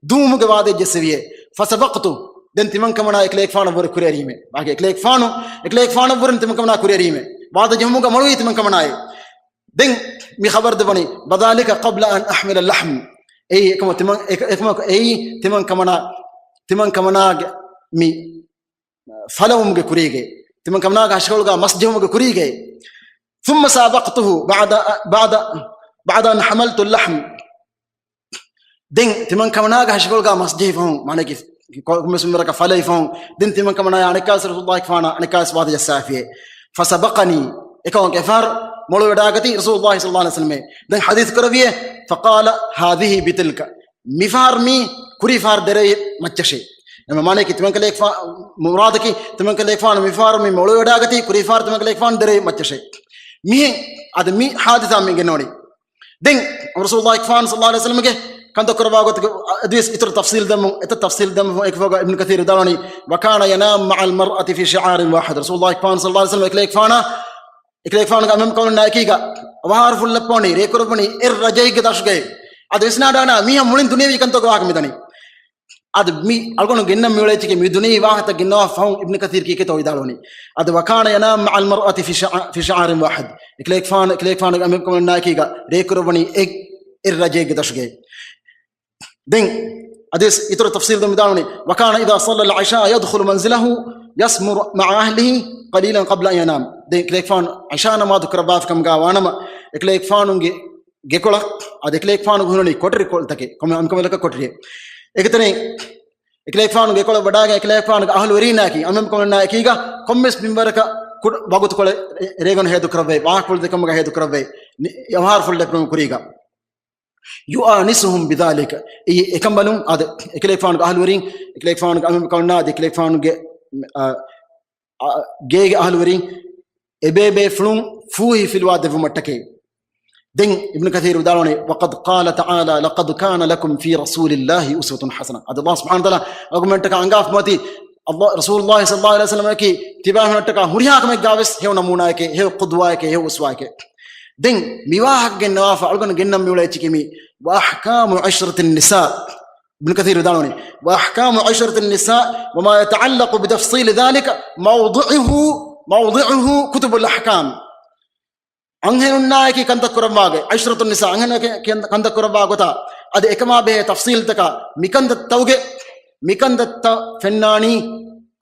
ދުވުމުގެ ވާދަ ޖެއްސެވިއޭ. فسبقته، ދެން ތިމަން ކަމަނާ އެކަލޭގެފާނަށްވުރެ ކުރިއެރީމޭ. ވާގެ އެކަލޭގެފާނު، އެކަލޭގެފާނަށްވުރެން ތިމަން ކަމަނާ ކުރިއެރީމޭ. ވާދަ ޖެހުމުގަ މޮޅުވީ ތިމަން ކަމަނާއޭ. ދެން މި ޚަބަރު ދެއްވަނީ، وذلك قبل أن أحمل اللحم. އެއީ އެކަމަ ތިމަން، އެކަ، އެކަމަ އެއީ ތިމަން ކަމަނާ، ތިމަން ކަމަނާގެ މި ފަލަވުމުގެ ކުރީގައި، ތިމަން ކަމަނާގެ ހަށިކޮޅުގަ މަސް ޖެހުމުގެ ކުރީގައި. ثم سابقته بعد، بعد، بعد أن حملت اللحم. ދެން ތިމަން ކަމަނާގެ ހަށިކޮޅުގަ މަސް ޖެހި ފަހުން، މާނައަކީ ކޮ، ކޮންމެސް މިންވަރަކަށް ފަލައި ފަހުން، ދެން ތިމަން ކަމަނާޔާ އަނެއްކާވެސް ރަސޫލުﷲ ފާނާ އަނެއްކާވެސް ވާދަ ޖައްސާފިއޭ. فسبقني، އެކަމަކު އެފަހަރު މޮޅުވެވަޑައިގަތީ ރަސޫލުﷲ ޞައްލަﷲ ޢަލައިހި ވަސައްލަމަ. ދެން ޙަދީޘް ކުރެއްވިއޭ، فقال هذه بتلك. މިފަހަރު މީ ކުރީ ފަހަރު ދެރަވެ މައްޗަށޭ. އެމަ މާނައަކީ ތިމަން ކަލޭގެފާ، މުރާދަކީ ތިމަން ކަލޭގެފާނު މިފަހަރު މި މޮޅުވެވަޑައިގަތީ ކުރީ ފަހަރު ތިމަން ކަލޭގެފާނު ދެރަވެ މައްޗަށޭ. މިހެން އަދި މި ޙާދިސާ މި ގެންނަވަނީ. ދެން ރަސޫލުﷲ ފާނު ޞައްލަﷲ ޢަލައިހި ވަސައްލަމަގެ ކަންތައް ކުރައްވާ ގޮތުގެ އަދިވެސް އިތުރަށް ތަފްޞީލް ދެމުން، އެތައް ތަފްޞީލް ދެމުން އެކަމަކު އިބްނު ކަޘީރު ވިދާޅުވަނީ، وكان ينام مع المرأة في شعار واحد. ރަސޫލުﷲ ފާނު ޞައްލަﷲ ޢަލައިހި ވަސައްލަމަ އެކަލޭގެފާނާ، އެކަލޭގެފާނުގެ އަނބިމަ ކަމަނާ އެކީގަ އަވަހާރަ ފުށް ލައްޕަވަނީ، ރޭ ކުރައްވަނީ އެއް ރަޖައެއްގެ ދަށުގައި. އަދި ވިސްނާލާނަން މީހާ މުޅިން ދުނިޔެވީ ކަންތައް ވާހަކަ މިދަނީ. އަދި މި އަޅުގަނޑު ގެންނަން މިއުޅޭ އެއްޗެކޭ މި ދުނިޔެވީ ވާހަކަތައް ގެންނަވާ ފަހުން އިބްނު ކަޘީރު ކީކޭތޯ ވިދާޅުވަނީ. އަދި وكان ينام مع المرأة في شعا، في شعار واحد. އެކަލޭގެފާނު، އެކަލޭގެފާނުގެ އަނބިމަ ކަމަނާ އެކީގަ ރޭ ކުރައްވަނީ އެއް، އެއް ރަޖައެއްގެ ދަށުގައި. ދެން އަދިވެސް އިތުރަށް ތަފްޞީލް ދެމުން ވިދާޅުވަނީ، وكان إذا صلى العشاء يدخل منزله يسمر مع أهله قليلا قبل أن ينام. ދެން އެކަލޭގެފާނު ޢިޝާ ނަމާދު ކުރައްވާފި ކަމުގަ ވާނަމަ، އެކަލޭގެފާނުގެ ގެކޮޅަށް، އަދި އެކަލޭގެފާނުގެ ހުންނަނީ ކޮޓަރި ކޮޅުތަކެއް، ކޮންމެ އަނބިމަ ކަމަނާއަކަށް ކޮޓަރިއެއް. އެކަތަނެއް އެކަލޭގެފާނު ގެކޮޅަށް ވަޑައިގެން އެކަލޭގެފާނުގެ އަހުލުވެރީންނާއެކީ، އަނބިމަ ކަމަނާ އެކީގަ ކޮންމެސް މިންވަރަކަށް ކުޑަ ވަގުތުކޮޅެއް ރޭ، ރޭގަނޑު ހޭދަ ކުރައްވައި، ވާހަކަފުޅު ދެއްކުމުގަ ހޭދަ ކުރައްވައި، ނި، އަވަހާރަ ފުށް ލައްޕުމުގެ ކުރީގަ. يؤانسهم بذلك. އެ، އެކަނބަލުން އަދި އެކަލޭގެފާނުގެ އަހުލުވެރިން، އެކަލޭގެފާނުގެ އަނބިމަ ކަމަނާ އަދި އެކަލޭގެފާނުގެ، އަ، އަ، ގޭގެ އަހުލުވެރިން އެބޭބޭފުޅުން ފޫހިފިލުވާ ދެއްވުމަށްޓަކައި. ދެން އިބްނު ކަޘީރު ވިދާޅުވަނީ، وقد قال تعالى، لقد كان لكم في رسول الله أسوة حسنة. އަދި ﷲ ސުބްޙާނަހޫ ވަތަޢާލާ އަޅުގަނޑުމެންނަށްޓަކާ އަންގާފަ މަތި، ﷲ، ރަސޫލުﷲ ޞައްލަﷲ ޢަލައިހި ވަސައްލަމައަކީ ތިބާމީހުންނަށްޓަކާ ހުރިހާ ކަމެއްގަވެސް ހެޔޮ ނަމޫނާއެކޭ، ހެޔޮ ޤުދުވާއެކޭ، ހެޔޮ އުސްވާއެކޭ. ދެން މިވާހަކަ ގެންނަވާފަ އަޅުގަނޑު ގެންނަން މިއުޅޭ އެއްޗަކީ މީ، وأحكام عشرة النساء. އިބްނު ކަޘީރު ވިދާޅުވަނީ، وأحكام عشرة النساء وما يتعلق بتفصيل ذلك موضعه، موضعه كتب الأحكام. އަންހެނުންނާއެކީ ކަންތައް ކުރައްވާގޮތް، ޢިޝްރަތުން ނިސާ، އަންހެނުންނާއެކީ ކަން، ކަންތައް ކުރައްވާ ގޮތާ، އަދި އެކަމާ ބެހޭ ތަފްޞީލްތަކާ، މިކަންތައްތަކުގެ، މިކަންތައްތައް ފެންނާނީ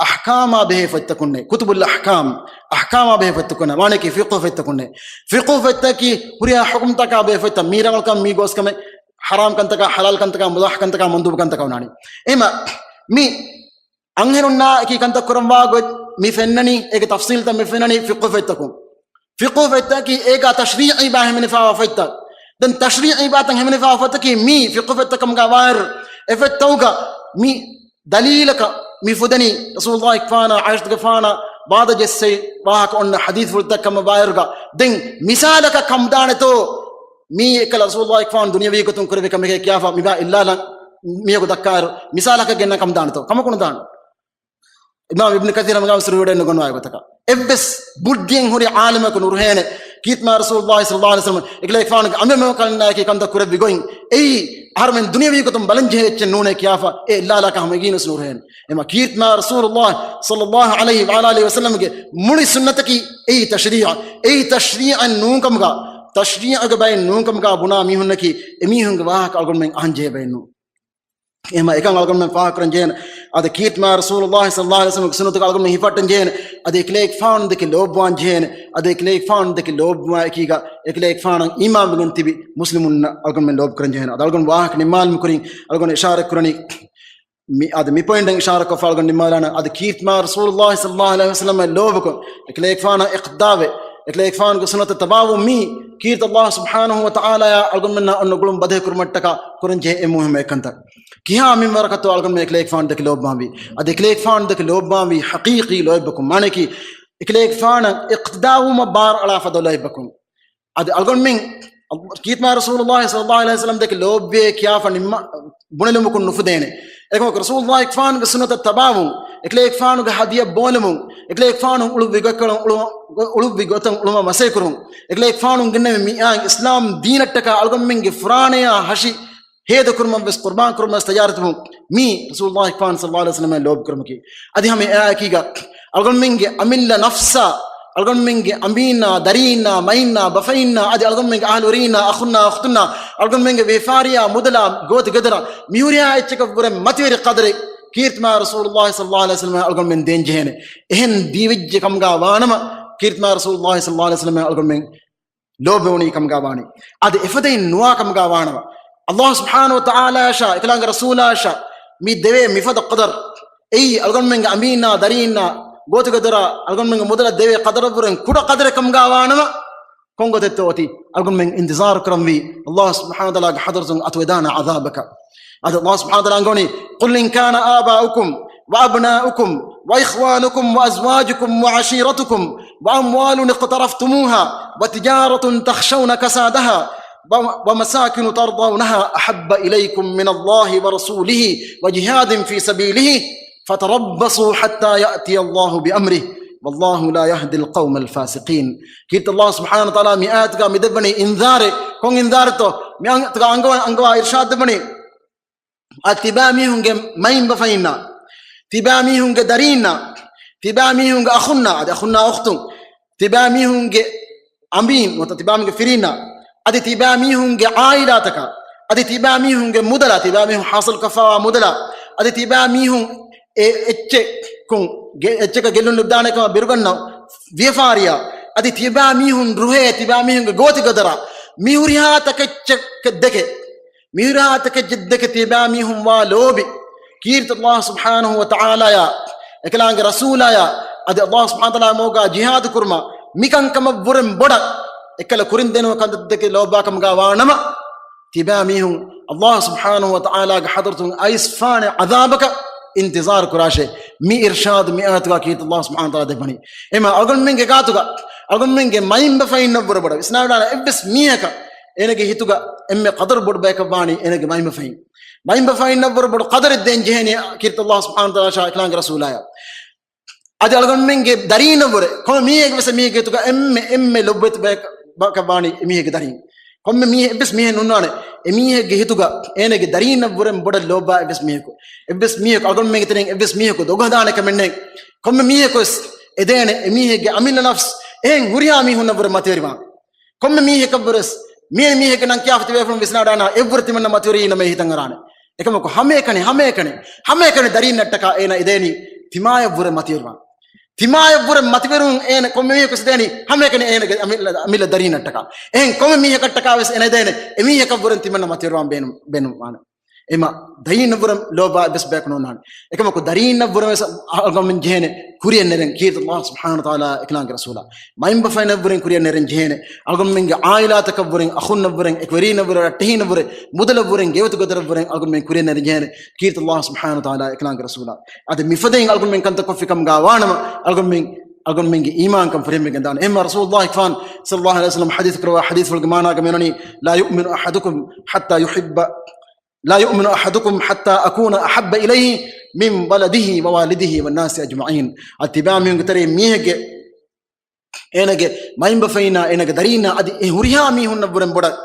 އަޙްކާމާ ބެހޭ ފޮތްތަކުންނޭ، ކުތުބުލް އަޙްކާމް، އަޙްކާމާ ބެހޭ ފޮތްތަކުންނޭ، ވާނެކި ފިޤުހު ފޮތްތަކުންނޭ. ފިޤުހު ފޮތްތަކީ ހުރިހާ ޙުކުމްތަކާ ބެހޭ ފޮތްތައް، މީ ރަނގަޅުކަން، މީ ގޯސްކަމެއް، ޙަރާމް ކަންތަކާ، ޙަލާލް ކަންތަކާ، މުބާޙް ކަންތަކާ، މަންދޫބު ކަންތަކާ ވަނާނީ. އެހެމަ މި އަންހެނުންނާއެކީ ކަންތައް ކުރައްވާ ގޮތް މި ފެންނަނީ، އޭގެ ތަފްޞީލްތައް މި ފެންނަނީ ފިޤުހު ފޮތްތަކުން. ފިޤުހު ފޮތްތަކީ އޭގާ ތަޝްރީޢީ ބާ ހިމެނިފާވާ ފޮތްތައް. ދެން ތަޝްރީޢީ ބާތައް ހިމެނިފާވާ ފޮތަކީ މީ ފިޤުހު ފޮތްތަކުން ކަމުގަ ވާއިރު، އެ ފޮތްތަކުގަ މި ދަލީލަކަށް މި ފުދެނީ ރަސޫލުﷲ ފާނާ ޢާއިޝަތުގެފާނާ ވާދަ ޖެއްސެވި ވާހަކަ އޮންނަ ޙަދީޘްފުޅުތައް ކަމަށް ވާއިރުގަ، ދެން މިސާލަކަށް ކަމުދާނެތޯ؟ މީ އެކަލަ ރަސޫލުﷲ ފާނު ދުނިޔެވީ ގޮތުން ކުރެއްވި ކަމެކޭ ކިޔާފަ މިބާ އެއްލާލަން މީހަކު ދައްކާއިރު، މިސާލަކަށް ގެންނަން ކަމުދާނެތޯ؟ ކަމަކު ނުދާނެ. އިމާމް އިބްނު ކަޘީރު ރަޙިމަހުﷲ ވިދާޅުވަޑައިގަންނަވާ ގޮތަކަށް، އެއްވެސް ބުއްދިއެއް ހުރި ޢާލިމަކު ނުރުހޭނެ، ކީރިތި މާ ރަސޫލުﷲ ޞައްލަﷲ ޢަލައިހި ވަސައްލަމަ އެކަލޭގެފާނުގެ އަނބިމަ ކަމަނާއެކީ ކަންތައް ކުރެއްވި ގޮތް، އެއީ އަހަރުމެން ދުނިޔެވީ ގޮތުން ބަލަން ޖެހޭ އެއްޗެއް ނޫނޭ ކިޔާފަ، އެ އެއްލާލާކަށް ހަމަ އެގީނުސް ނުރުހޭނެ. އެމަ ކީރިތި މާ ރަސޫލުﷲ ޞައްލަﷲ ޢަލައިހި ވަޢަލާ އާލިހި ވަސައްލަމަގެ މުޅި ސުންނަތަކީ އެއީ ތަޝްރީޢަށް، އެއީ ތަޝްރީޢަށް ނޫންކަމުގަ، ތަޝްރީޢުގެ ބައެއް ނޫންކަމުގަ ބުނާ މީހުންނަކީ އެމީހުންގެ ވާހަކަ އަޅުގަނޑުމެން އަހަން ޖެހޭ ބައެއް ނޫން. އެހެމަ އެކަން އަޅުގަނޑުމެން ފާހަގަކުރަން ޖެހޭނެ. އަދި ކީރިތި މާ ރަސޫލުﷲ ޞައްލަﷲ ޢަލައިހި ވަސައްލަމަގެ ސުންނަތުގަ އަޅުގަނޑުމެން ހިފަހައްޓަން ޖެހޭނެ. އަދި އެކަލޭގެފާނު ދެކެ ލޯބިވާން ޖެހޭނެ. އަދި އެކަލޭގެފާނު ދެކެ ލޯބިވާ އެކީގަ އެކަލޭގެފާނަށް އީމާންވެގެން ތިބި މުސްލިމުންނަށް އަޅުގަނޑުމެން ލޯބިކުރަން ޖެހޭނެ. އަދި އަޅުގަނޑު ވާހަކަ ނިންމާލުމުގެ ކުރިން އަޅުގަނޑު އިޝާރަތް ކުރަނީ، މި، އަދި މި ޕޮއިންޓަށް އިޝާރަކޮށްފަ އަޅުގަނޑު ނިންމާލާނަން، އަދި ކީރިތި މާތް ރަސޫލުﷲ ޞައްލަﷲ ޢަލައިހި ވަސައްލަމަށް ލޯބިކޮށް، އެކަލޭގެފާނަށް އިޤްތިދާވެ، އެކަލޭގެފާނުގެ ސުންނަތަށް ތަބާވުން މީ ކީރިތި ﷲ ސުބްޙާނަހޫ ވަތަޢާލާއާ އަޅުގަނޑުމެންނާ އޮންނަ ގުޅުން ބަދަހި ކުރުމަށްޓަކާ ކުރަން ޖެހޭ އެންމެ މުހިއްމު އެއްކަންތައް. ކިހާ މިންވަރަކަށްތޯ އަޅުގަނޑުމެން އެކަލޭގެފާނު ދެކެ ލޯބިވާންވީ؟ އަދި އެކަލޭގެފާނު ދެކެ ލޯބިވާންވީ ޙަޤީޤީ ލޯތްބަކުން. މާނައަކީ، އެކަލޭގެފާނަށް އިޤްތިދާވުމަށް ބާރު އަޅާފަ ދޯ ލޯތްބަކުން. އަދި އަޅުގަނޑުމެން ކީރިތި މާތް ރަސޫލުﷲ ޞައްލަﷲ ޢަލައިހި ވަސައްލަމަ ދެކެ ލޯބިވޭ ކިޔާފަ ނިންމާ ބުނެލުމަކުން ނުފުދޭނެ. އެކަމަކު ރަސޫލުﷲ ގެފާނުގެ ސުންނަތަށް ތަބާވުން، އެކަލޭގެފާނުގެ ހަދިޔަ ބޯލުމުން، އެކަލޭގެފާނު އުޅުއްވި ގޮތްކަން އުޅު-، އުޅުއްވި ގޮތަށް އުޅުމަށް މަސައްކަތް ކުރުން، އެކަލޭގެފާނު ގެންނެވި މިއާ އިސްލާމް ދީނަށްޓަކާ އަޅުގަނޑުމެންގެ ފުރާނަޔާ ހަށި ހޭދަކުރުމަށް ވެސް، ޤުރްބާން ކުރުމަށް ވެސް ތައްޔާރުވެތިބުން، މީ ރަސޫލުﷲ ގެފާނު ޞައްލަﷲ ޢަލައިހި ވަސައްލަމަ ލޯބި ކުރުމަކީ. އަދި ހަމަ އެއާއެކީގަ އަޅުގަނޑުމެންގެ އަމިއްލަ ނަފްސާ، އަޅުގަނޑުމެންގެ އަނބީންނާ، ދަރީންނާ، މައިންނާ، ބަފައިންނާ، އަދި އަޅުގަނޑުމެންގެ އަހުލުވެރީންނާ، އަޚުންނާ، އުޚްތުންނާ، އަޅުގަނޑުމެންގެ ވިޔަފާރިޔާ، މުދަލާ، ގޯތި ގެދޮރާ، މިހުރިހާ އެއްޗަކަށްވުރެ މަތިވެރި ޤަދަރެއް ކީރިތި މާތް ރަސޫލުﷲ ޞައްލަﷲ ޢަލައިހި ވަސައްލަމަ އަޅުގަނޑުމެން ދޭން ޖެހޭނެ. އެހެން ދީވެއްޖެ ކަމުގަ ވާނަމަ، ކީރިތި މާތް ރަސޫލުﷲ ޞައްލަﷲ ޢަލައިހި ވަސައްލަމަ އަޅުގަނޑުމެން ލޯބިވަނީ ކަމުގަ ވާނީ. އަދި އެފަދައިން ނުވާ ކަމުގަ ވާނަމަ، ﷲ ސުބްޙާނަހޫ ވަތަޢާލާއަށާ، އެކަލާނގެ ރަސޫލާއަށާ މި ދެވޭ މިފަދަ ޤަދަރު، އެއީ އަޅުގަނޑުމެންގެ އަނބީންނާ، ދަރީންނާ، ގޯތިގެދޮރާ، އަޅުގަނޑުމެންގެ މުދަލަށް ދެވޭ ޤަދަރަށްވުރެން ކުޑަ ޤަދަރެއް ކަމުގަ ވާނަމަ، ކޮންގޮތެއްތޯ އޮތީ؟ އަޅުގަނޑުމެން އިންތިޒާރު ކުރަންވީ ﷲ ސުބްޙާނަހޫ ވަތަޢާލާގެ ޙަޟްރަތުން އަތުވެދާނެ ޢަޛާބަކަށް. އަދި ﷲ ސުބްޙާނަހޫ ވަތަޢާލާ އަންގަވަނީ، قل إن كان آباؤكم وأبناؤكم وإخوانكم وأزواجكم وعشيرتكم وأموال اقترفتموها وتجارة تخشون كسادها و-، ومساكن ترضونها أحب إليكم من الله ورسوله وجهاد في سبيله فتربصوا حتى يأتي الله بأمره والله لا يهدي القوم الفاسقين. ކީރިތި ﷲ ސުބްޙާނަހޫ ވަތަޢާލާ މި އާޔަތުގަ މި ދެއްވަނީ އިންޒާރެއް. ކޮން އިންޒާރެއްތޯ؟ މި އާޔަތުގަ އަންގަވާ، އަންގަވާ އިރްޝާދު ދެއްވަނީ، އަދި ތިބާ މީހުންގެ މައިންބަފައިންނާ، ތިބާ މީހުންގެ ދަރީންނާ، ތިބާ މީހުންގެ އަޚުންނާ، އަދި އަޚުންނާ އުޚްތުން، ތިބާ މީހުންގެ އަނބީން ނުވަތަ ތިބާމީހުންގެ ފިރިންނާ، އަދި ތިބާ މީހުންގެ ޢާއިލާތަކާ، އަދި ތިބާ މީހުންގެ މުދަލާ، ތިބާ މީހުން ޙާޞިލްކޮށްފަވާ މުދަލާ، އަދި ތިބާ މީހުން އެ އެއްޗެއް ކުން ގެ އެއްޗަކަށް ގެއްލުން ލިބިދާނެ ކަމަށް ބިރުގަންނަ ވިޔަފާރިޔާ، އަދި ތިބާ މީހުން ރުހޭ، ތިބާ މީހުންގެ ގޯތި ގަދަރާ، މިހުރިހާ ތަކެއްޗެއް ދެކެ، މިހުރިހާ ތަކެއްޗެއް ދެކެ ތިބާ މީހުން ވާ ލޯބި، ކީރިތި ﷲ ސުބްޙާނަހޫ ވަތަޢާލާޔާ، އެކަލާނގެ ރަސޫލާޔާ، އަދި ﷲ ސުބްޙާނަހޫ ވަތަޢާލާ މަގުގަ ޖިހާދު ކުރުމަށް މިކަންކަމަށްވުރެން ބޮޑަށް އެއްކަލަ ކުރިން ދެނުމަށް ކަންތައް ދެކެ ލޯބިވާ ކަމުގަ ވާނަމަ، ތިބާ މީހުން ﷲ ސުބްޙާނަހޫ ވަތަޢާލާގެ ޙަޟްރަތުން އައިސްފާނެ ޢަޛާބަކަށް އިންތިޒާރު ކުރާށޭ. މި އިރްޝާދު މި އާޔަތުގަ ކީރިތި ﷲ ސުބްޙާނަހޫ ވަތަޢާލާ ދެއްވަނީ. އެމަ އަޅުގަނޑުމެންގެ ގާތުގަ، އަޅުގަނޑުމެންގެ މައިންބަފައިންނަށްވުރެ ބޮޑަށް ވިސްނާލާނަ އެއްވެސް މީހަކަށް އޭނަގެ ހިތުގަ އެންމެ ޤަދަރު ބޮޑު ބަޔަކަށް ވާނީ އޭނަގެ މައިންބަފައިން. މައިންބަފައިންނަށްވުރެ ބޮޑު ޤަދަރެއް ދޭން ޖެހޭނީ ކީރިތި ﷲ ސުބްޙާނަހޫ ވަތަޢާލާ އެކަލާނގެ ރަސޫލާޔާ. އަދި އަޅުގަނޑުމެންގެ ދަރީންނަށްވުރެ ކޮންމެ މީހެއްގެ ވެސް އެމީހެއްގެ ހިތުގަ އެންމެ، އެންމެ ލޮބުވެތި ބަޔަކަށް ވާނީ އެމީހެއްގެ ދަރީން. ކޮންމެ މީހެއް، އެއްވެސް މީހެއް ނުންނާނެ އެމީހެއްގެ ހިތުގަ އޭނަގެ ދަރީންނަށްވުރެން ބޮޑަށް ލޯބިވާ އެއްވެސް މީހަކު. އެއްވެސް މީހަކު، އަޅުގަނޑުމެންގެ ތެރެއިން އެއްވެސް މީހަކު ދޮގުހަދާނެ ކަމެއް ނެތް. ކޮންމެ މީހަކުވެސް އެދޭނެ އެމީހެއްގެ އަމިއްލަ ނަފްސް އެހެން ހުރިހާ މީހުންނަށްވުރެ މަތިވެރިވާން. ކޮންމެ މީހަކަށްވުރެސް މިއަންނަ މީހެއްގެ ނަން ކިޔާފަ ތިބޭފުޅުން ވިސްނާލާނަ އެއްވުރެ ތިމަންނަ މަތިވެރީ ނަމަ ހިތަށް އަރާނެ. އެކަމަކު ހަމައެކަނި، ހަމައެކަނި، ހަމައެކަނި ދަރީންނަށްޓަކާ އޭނަ އެދޭނީ ތިމާޔަށްވުރެ މަތިވެރިވާން. ތިމާޔަށްވުރެ މަތިވެރިވުން އޭނަ ކޮންމެ މީހަކުވެސް އެދޭނީ ހަމައެކަނި އޭނަގެ އަމިއްލަ، އަމިއްލަ ދަރީންނަށްޓަކާ. އެހެން ކޮންމެ މީހަކަށްޓަކާވެސް އޭނަ އެދޭނެ އެމީހަކަށްވުރެން ތިމަންނަ މަތިވެރިވާން ބޭނު-، ބޭނުންވާނެ. އެމަ ދަރީންނަށްވުރެ ލޯބިވާ އެއްވެސް ބަޔަކު ނޯންނާނެ. އެކަމަކު ދަރީންނަށްވުރެ ވެސް އަޅުގަނޑުމެން ޖެހޭނެ ކުރިއަށް ނެރެން ކީރިތި ﷲ ސުބްޙާނަހޫ ވަތަޢާލާ އެކަލާނގެ ރަސޫލާ. މައިންބަފައިންނަށްވުރެން ކުރިއަށް ނެރެން ޖެހޭނެ. އަޅުގަނޑުމެންގެ ޢާއިލާތަކަށްވުރެން، އަޚުންނަށްވުރެން، އެކުވެރީންނަށްވުރެން، ރައްޓެހިންނަށްވުރެ، މުދަލަށްވުރެން، ގެވެތި ގެދޮރަށްވުރެން އަޅުގަނޑުމެން ކުރިއަށް ނެރެން ޖެހޭނެ ކީރިތި ﷲ ސުބްޙާނަހޫ ވަތަޢާލާ އެކަލާނގެ ރަސޫލާ. އަދި މިފަދައިން އަޅުގަނޑުމެން ކަންތައް ކޮށްފި ކަމުގަ ވާނަމަ، އަޅުގަނޑުމެން، އަޅުގަނޑުމެންގެ އީމާންކަން ފުރިހަމަވެގެން ދާނެ. އެހެންމަ ރަސޫލުﷲ ގެފާނު ޞައްލަﷲ ޢަލައިހި ވަސައްލަމަ ޙަދީޘް ކުރައްވާ ޙަދީޘްފުޅުގެ މާނާގަ މިވަނީ، لا يؤمن أحدكم حتى يحب، لا يؤمن أحدكم حتى أكون أحب إليه من ولده ووالده والناس أجمعين. އަދި ތިބާ މީހުންގެ ތެރެއިން މީހެއްގެ އޭނަގެ މައިންބަފައިންނާ، އޭނަގެ ދަރީންނާ، އަދި އެ ހުރިހާ މީހުންނަށްވުރެން ބޮޑަށް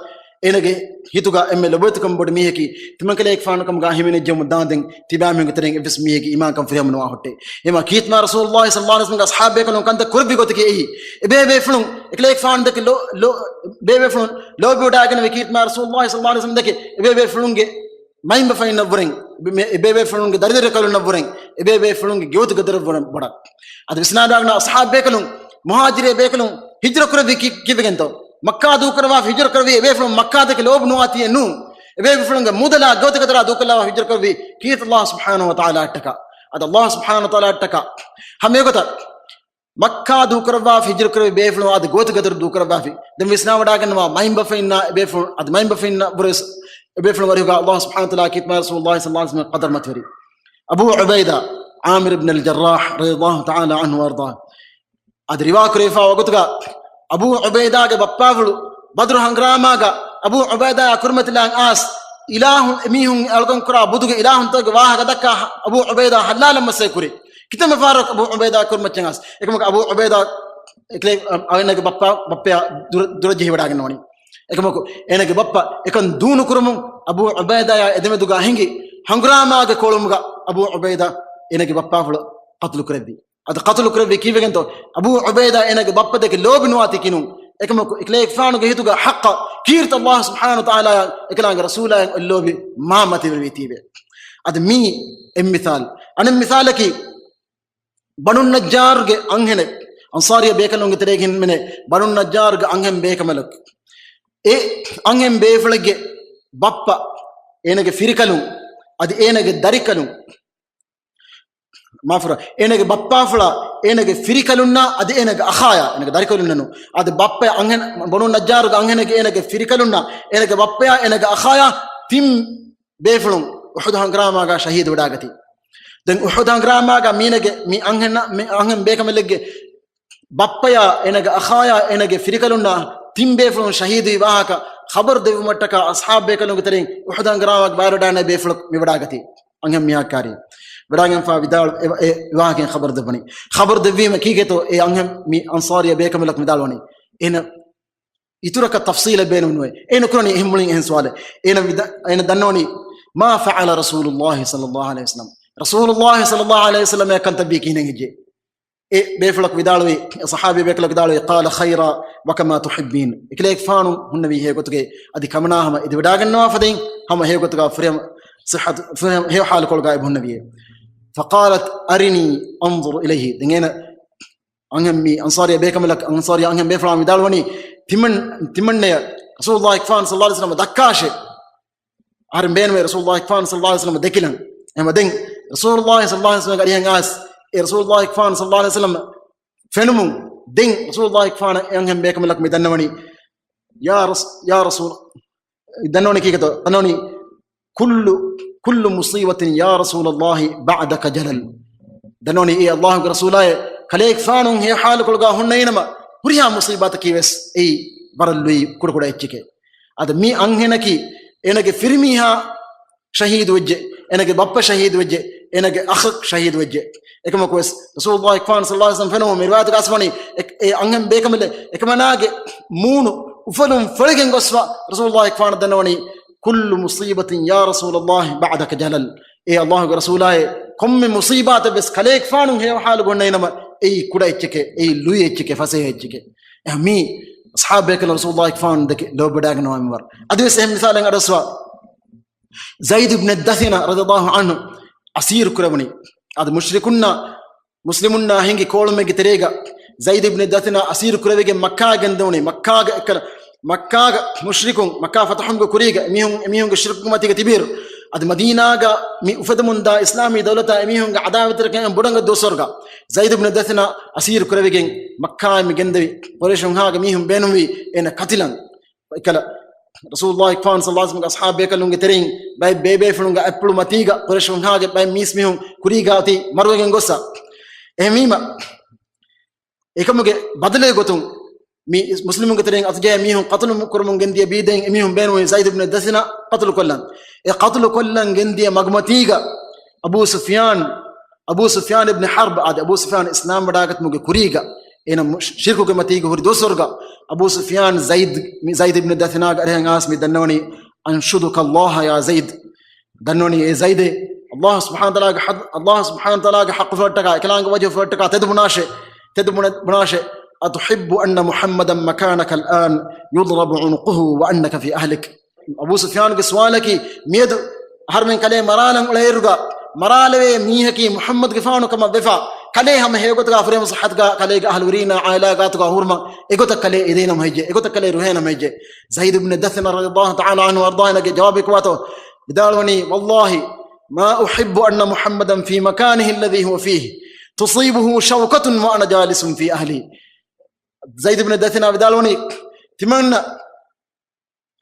އޭނަގެ ހިތުގަ އެންމެ ލޮބުވެތިކަން ބޮޑު މީހަކީ ތިމަންކަލޭގެފާނު ކަމުގަ ހިމެނިއްޖެވުމަށް ދާންދެން ތިބާމީހުންގެ ތެރެއިން އެއްވެސް މީހެއްގެ އީމާންކަން ފުރިހަމަ ނުވާ ހުއްޓޭ. އެމަ ކީރިތި މާތް ރަސޫލުﷲ ޞައްލަﷲ ޢަލައިހި ވަސައްލަމަގެ އަޞްޙާބުބޭކަލުން ކަންތައް ކުރެއްވި ގޮތަކީ އެއީ. އެބޭބޭފުޅުން، އެކަލޭގެފާނު ދެކެ ލޯ، ލޯ، ބޭބޭފުޅުން ލޯބިވަޑައިގެންނެވި ކީރިތި މާތް ރަސޫލުﷲ ޞައްލަﷲ ޢަލައިހި ވަސައްލަމަ ދެކެ އެބޭބޭފުޅުންގެ މައިންބަފައިންނަށްވުރެން، އެބޭ، އެބޭބޭފުޅުންގެ ދަރިދަރިކަލުންނަށްވުރެން، އެބޭބޭފުޅުންގެ ގެވެތި ގެދޮރަށްވުރެން ބޮޑަށް. އަދި ވިސްނާލާނަ އަޞްޙާބުބޭކަލުން، މުހާޖިރޭ ބޭކަލުން ހިޖްރަ ކުރެއްވީ ކި-، ކީއްވެގެންތޯ؟ މައްކާ ދޫކުރައްވާފަ ހިޖްރަ ކުރެއްވީ އެބޭފުޅުން މައްކާ ދެކެ ލޯބި ނުވާތީއެއް ނޫން. އެބޭފުޅުންގެ މުދަލާ ގޯތިގަދަރާ ދޫކޮށްލާ ހިޖުރަ ކުރެއްވީ ކީރިތި ﷲ ސުބްޙާނަހޫ ވަތަޢާލާއަށްޓަކާ. އަދި ﷲ ސުބްޙާނަހޫ ވަތަޢާލާއަށްޓަކާ ހަމައެގޮތަށް މައްކާ ދޫކުރައްވާފަ ހިޖުރަ ކުރެއްވި ބޭފުޅުން އަދި ގޯތިގަދަރު ދޫކުރައްވާފި. ދެން ވިސްނާވަޑާގަންނަވާ މައިންބަފައިންނާ އެބޭފުޅުން އަދި މައިންބަފައިންނަށް ވުރެސް އެބޭފުޅުން ވަރިހުގަ ﷲ ސުބްޙާނަހޫ ވަތަޢާލާ ކީރިތި މާތް ރަސޫލުﷲ ޞައްލަﷲ ޢަލައިހި ވަސައްލަމަ ޤަދަރު މަތިވެރި. އަބޫ ޢުބައިދާ ޢާމިރު ބިން އަލް ޖައްރާޙް ރަޟިޔަﷲ ތަޢާލާ ޢަންހު ވައަރްޟާ. އަދި ރިވާ ކުރެވިފާ ވަގުތުގަ އަބޫ ޢުބައިދާގެ ބައްޕާފުޅު ބަދުރު ހަނގުރާމާގަ އަބޫ ޢުބައިދާއާ ކުރިމަތިލާން އާސް އިލާހުން އެމީހުން އަޅުކަން ކުރާ ބުދުގެ އިލާހުންތަކުގެ ވާހަކަ ދައްކާ އަބޫ ޢުބައިދާ ހައްލާލަން މަސައްކަތް ކުރި. ކިތަންމެ ފަހަރަކު އަބޫ ޢުބައިދާ ކުރިމައްޗަށް އާސް. އެކަމަކު އަބޫ ޢުބައިދާ އެކަލޭ އޭނަގެ ބައްޕާ، ބައްޕަޔާ ދުރަ-، ދުރަށްޖެހިވަޑާގަންނަވަނީ. އެކަމަކު އޭނަގެ ބައްޕަ އެކަން ދޫނުކުރަމުން އަބޫ ޢުބައިދާއާ އެދެމެދުގަ ހިނގި ހަނގުރާމާގެ ކޯޅުމުގަ އަބޫ ޢުބައިދާ އޭނަގެ ބައްޕާފުޅު ޤަތުލު ކުރެއްވި. އަދި ޤަތުލު ކުރެއްވީ ކީއްވެގެންތޯ؟ އަބޫ ޢުބައިދާ އޭނަގެ ބައްޕަ ދެކެ ލޯބި ނުވާތީ ކިނުން. އެކަމަކު އެކަލޭގެފާނުގެ ހިތުގަ ޙައްޤަށް ކީރިތި ﷲ ސުބްޙާނަހޫ ވަތަޢާލާއާ އެކަލާނގެ ރަސޫލާއަށް އޮތް ލޯބި މާ މަތިވެވީތީވެ. އަދި މީ އެއް މިސާލް. އަނެއް މިސާލަކީ، ބަނު ނައްޖާރުގެ އަންހެނެއް، އަންޞާރީ ބޭކަލުންގެ ތެރޭގެ ހިމެނޭ ބަނު ނައްޖާރުގެ އަންހެން ބޭކަނބަލަކު. އެ އަންހެން ބޭފުޅެއްގެ ބައްޕަ، އޭނަގެ ފިރިކަލުން، އަދި އޭނަގެ ދަރިކަލުން، މާފުރ، އޭނަގެ ބައްޕާފުޅާ، އޭނަގެ ފިރިކަލުންނާ، އަދި އޭނަގެ އަޚާޔާ، އޭނަގެ ދަރިކަލުންނަނު، އަދި ބައްޕަ އަންހެން، ބަނޫ ނައްޖާރުގެ އަންހެނެއްގެ އޭނަގެ ފިރިކަލުންނާ، އޭނަގެ ބައްޕަޔާ، އޭނަގެ އަޚާޔާ ތިން ބޭފުޅުން އުޙުދު ހަނގުރާމާގަ ޝަހީދު ވެޑާގަތީ. ދެން އުޙުދު ހަނގުރާމާގަ މީނަގެ، މި އަންހެން، މި އަންހެން ބޭކަނބަލެއްގެ ބައްޕަޔާ، އޭނަގެ އަޚާޔާ، އޭނަގެ ފިރިކަލުންނާ ތިން ބޭފުޅުން ޝަހީދުވި ވާހަކަ ޚަބަރު ދެއްވުމަށްޓަކާ އަޞްޙާބު ބޭކަލުންގެ ތެރެއިން އުޙުދު ހަނގުރާމާގަ ބައިވެރިވެޑާނެ ބޭފުޅަކު މިވަޑާގަތީ. އަންހެން މީހާ ކާރި ވެޑާގެންފާ ވިދާޅު، އެ، އެ ވާހަކައިން ޚަބަރު ދެއްވަނީ. ޚަބަރު ދެއްވީމަ ކީކޭތޯ އެ އަންހެން މި އަންޞާރީ ބޭކަނބަލަކު ވިދާޅުވަނީ. އޭނަ އިތުރަކަށް ތަފްޞީލެއް ބޭނުމެއް ނުވޭ. އޭނަ ކުރަނީ އެހެން މުޅިން އެހެން ސުވާލެއް. އޭނަ ވިދާ-، އޭނަ ދަންނަވަނީ، "ما فعل رسول الله صلى الله عليه وسلم؟" ރަސޫލުﷲ ޞައްލަﷲ ޢަލައިހި ވަސައްލަމަ ކަންތައްވީ ކިހިނެއް ހެއްޔޭ؟ އެ ބޭފުޅަކު ވިދާޅުވީ، އެ ޞަޙާބީ ބޭކަލަކު ވިދާޅުވީ، "قال خيرا وكما تحبين." އެކަލޭގެފާނު ހުންނެވީ ހެޔޮގޮތުގައި، އަދި ކަމަނާ ހަމަ އެދިވަޑާގަންނަވާ ފަދައިން، ހަމަ ހެޔޮގޮތުގަ ފުރިހަމަ ޞިއްޙަތު، ފުރިހަމަ ހެޔޮ ޙާލުކޮޅުގައި އެބަ ހުންނެވިއޭ. فقالت، "أرني أنظر إليه." ދެން އޭނަ އަންހެން މި އަންޞާރީ ބޭކަނބަލަކު، އަންޞާރީ އަންހެން ބޭފުޅާ ވިދާޅުވަނީ، ތިމަން-، ތިމަންނަޔަށް ރަސޫލުﷲ ޞައްލަﷲ ޢަލައިހި ވަސައްލަމަ ދައްކާށޭ. އަހަރެން ބޭނުމޭ ރަސޫލުﷲ ޞައްލަﷲ ޢަލައިހި ވަސައްލަމަ ދެކިލަން. އެހެންވީމަ ދެން ރަސޫލުﷲ ޞައްލަﷲ ޢަލައިހި ވަސައްލަމަ އަރިހަށް އައިސް، އެ ރަސޫލުﷲ ޞައްލަﷲ ޢަލައިހި ވަސައްލަމަ ފެނުމުން ދެން ރަސޫލުﷲ އެ އަންހެން ބޭކަނބަލަކު މި ދަންނަވަނީ، "يا رس-، يا رسول." ދަންނަވަނީ ކީކޭތޯ؟ ދަންނަވަނީ، "كل، كل مصيبة يا رسول الله بعدك جلل." ދަންނަވަނީ އޭ ﷲގެ ރަސޫލާއޭ، ކަލޭގެފާނު ހެޔޮ ޙާލުކޮޅުގަ ހުންނައިނަމަ، ހުރިހާ މުޞީބާތަކީ ވެސް އެއީ ވަރަށް ލުއި ކުޑަކުޑަ އެއްޗެކޭ. އަދި މި އަންހެނަކީ އޭނަގެ ފިރިމީހާ ޝަހީދު ވެއްޖެ، އޭނަގެ ބައްޕަ ޝަހީދު ވެއްޖެ، އޭނަގެ އަޚަކު ޝަހީދު ވެއްޖެ. އެކަމަކު ވެސް ރަސޫލުﷲ ޞައްލަﷲ ޢަލައިހި ވަސައްލަމަ ފެނުމުން މި ރިވާޔަތުގަ އައިސްވަނީ، އެ، އެ އަންހެން ބޭކަނބަލެއް އެކަމަނާގެ މޫނު އުފަލުން ފޮޅިގެން ގޮސްފަ ރަސޫލުﷲ ފާނަށް ދަންނަވަނީ، "كل مصيبة يا رسول الله بعدك جلل." އޭ ﷲގެ ރަސޫލާއޭ، ކޮންމެ މުޞީބާތެއް ވެސް ކަލޭގެފާނު ހެޔޮ ޙާލު ހުންނައިނަމަ އެއީ ކުޑަ އެއްޗެކޭ، އެއީ ލުއި އެއްޗެކޭ، ފަސޭހަ އެއްޗެކޭ. އެހެން މީ އަޞްޙާބު ބޭކަލުން ރަސޫލުﷲ ފާނު ދެކެ ލޯބިވެޑާގަންނަވާ މިންވަރު. އަދިވެސް އެހެން މިސާލެއް އަޑުއައްސަވާ. ޒައިދު ބިން ދަސިނާ ރަޟިޔަﷲ ޢަންހު އަސީރު ކުރެވުނީ. އަދި މުޝްރިކުންނާ މުސްލިމުންނާ ހިނގި ކޯޅުމެއްގެ ތެރޭގަ ޒައިދު ބިން ދަސިނާ އަސީރު ކުރެވިގެން މައްކާ ގެންދެވުނީ. މައްކާގަ އެކަލަ، މައްކާގަ މުޝްރިކުން، މައްކާ ފަތަޙުމުގެ ކުރީގަ އެމީހުން، އެމީހުންގެ ޝިރުކުގެ މަތީގަ ތިބިއިރު، އަދި މަދީނާގަ މި އުފެދެމުންދާ އިސްލާމީ ދައުލަތާ އެމީހުންގެ ޢަދާވަތްތެރިކަން ބޮޑަށް ދުވަސްވަރުގަ ޒައިދު ބިން ދަސިނާ އަސީރު ކުރެވިގެން މައްކާއިން މި ގެންދެވި. ޤުރައިޝުންހާގެ މީހުން ބޭނުންވީ އޭނަ ކަތިލަން. އެކަލަ ރަސޫލުﷲ ފާނު ޞައްލަﷲ ޢަލައިހި ވަސައްލަމަގެ އަޞްޙާބު ބޭކަލުންގެ ތެރެއިން ބައެއް ބޭބޭފުޅުންގެ އަތްޕުޅު މަތީގަ ޤުރައިޝުންހާގެ ބައެއް މީސްމީހުން ކުރީގަ އޮތީ މަރުވެގެން ގޮއްސަ. އެހެންވީމަ، އެކަމުގެ ބަދަލެއް ގޮތުން މި މުސްލިމުންގެ ތެރެއިން އަތުޖައި މީހުން ޤަތުލު ކުރަމުން ގެންދިޔަ ބީދައިން އެމީހުން ބޭނުންވީ ޒައިދު ބިން ދަސިނާ ޤަތުލު ކޮށްލަން. އެ ޤަތުލު ކޮށްލަން ގެންދިޔަ މަގުމަތީގަ އަބޫ ސުފްޔާން، އަބޫ ސުފްޔާން އިބްނި ޙަރްބް އާދެ، އަބޫ ސުފްޔާން އިސްލާމް ވަޑާގަތުމުގެ ކުރީގަ އޭނަ ޝިރްކުގެ މަތީގަ ހުރި ދުވަސްވަރުގަ އަބޫ ސުފްޔާން ޒައިދް، މި ޒައިދު ބިން ދަސިނާގެ އަރިހަށް އައިސް މި ދަންނަވަނީ، "أنشدك الله يا زيد." ދަންނަވަނީ އޭ ޒައިދޭ، ﷲ ސުބްޙާނަހޫ ވަތަޢާލާގެ ޙަ-، ﷲ ސުބްޙާނަހޫ ވަތަޢާލާގެ ޙައްޤު ފުޅަށްޓަކާ، އެކަލާނގެ ވަޖްހު ފުޅަށްޓަކާ ތެދު ބުނާށޭ، ތެދު ބުނެ-، ބުނާށޭ، "أتحب أن محمدا مكانك الآن يضرب عنقه وأنت في أهلك؟" އަބޫ ސުފްޔާނުގެ ސުވާލަކީ، މިއަދު އަހަރުމެން ކަލޭ މަރާލަން އުޅޭއިރުގަ، މަރާލެވޭ މީހަކީ މުޙައްމަދުގެފާނު ކަމަށް ވެފަ، ކަލޭ ހަމަ ހެޔޮގޮތުގަ ފުރޭމު ސައްހަތުގަ ކަލޭގެ އަހުލުވެރީންނާ ޢާއިލާ ގާތުގަ ހުރުމަށް އެގޮތަށް ކަލޭ އެދޭނަމަ ހެއްޔެ؟ އެގޮތަށް ކަލޭ ރުހޭނަމަ ހެއްޔެ؟ ޒައިދު ބިން ދަސިނަ ރަޟިޔަﷲ ތަޢާލާ ޢަންހު ވައަރްޟާ އޭނަގެ ޖަވާބެއް ކުރާތޯ؟ ވިދާޅުވަނީ، والله ما أحب أن محمدا في مكانه الذي هو فيه تصيبه شوكة وأنا جالس في أهلي. ޒައިދު ބިން ދަސިނާ ވިދާޅުވަނީ، ތިމަންނަ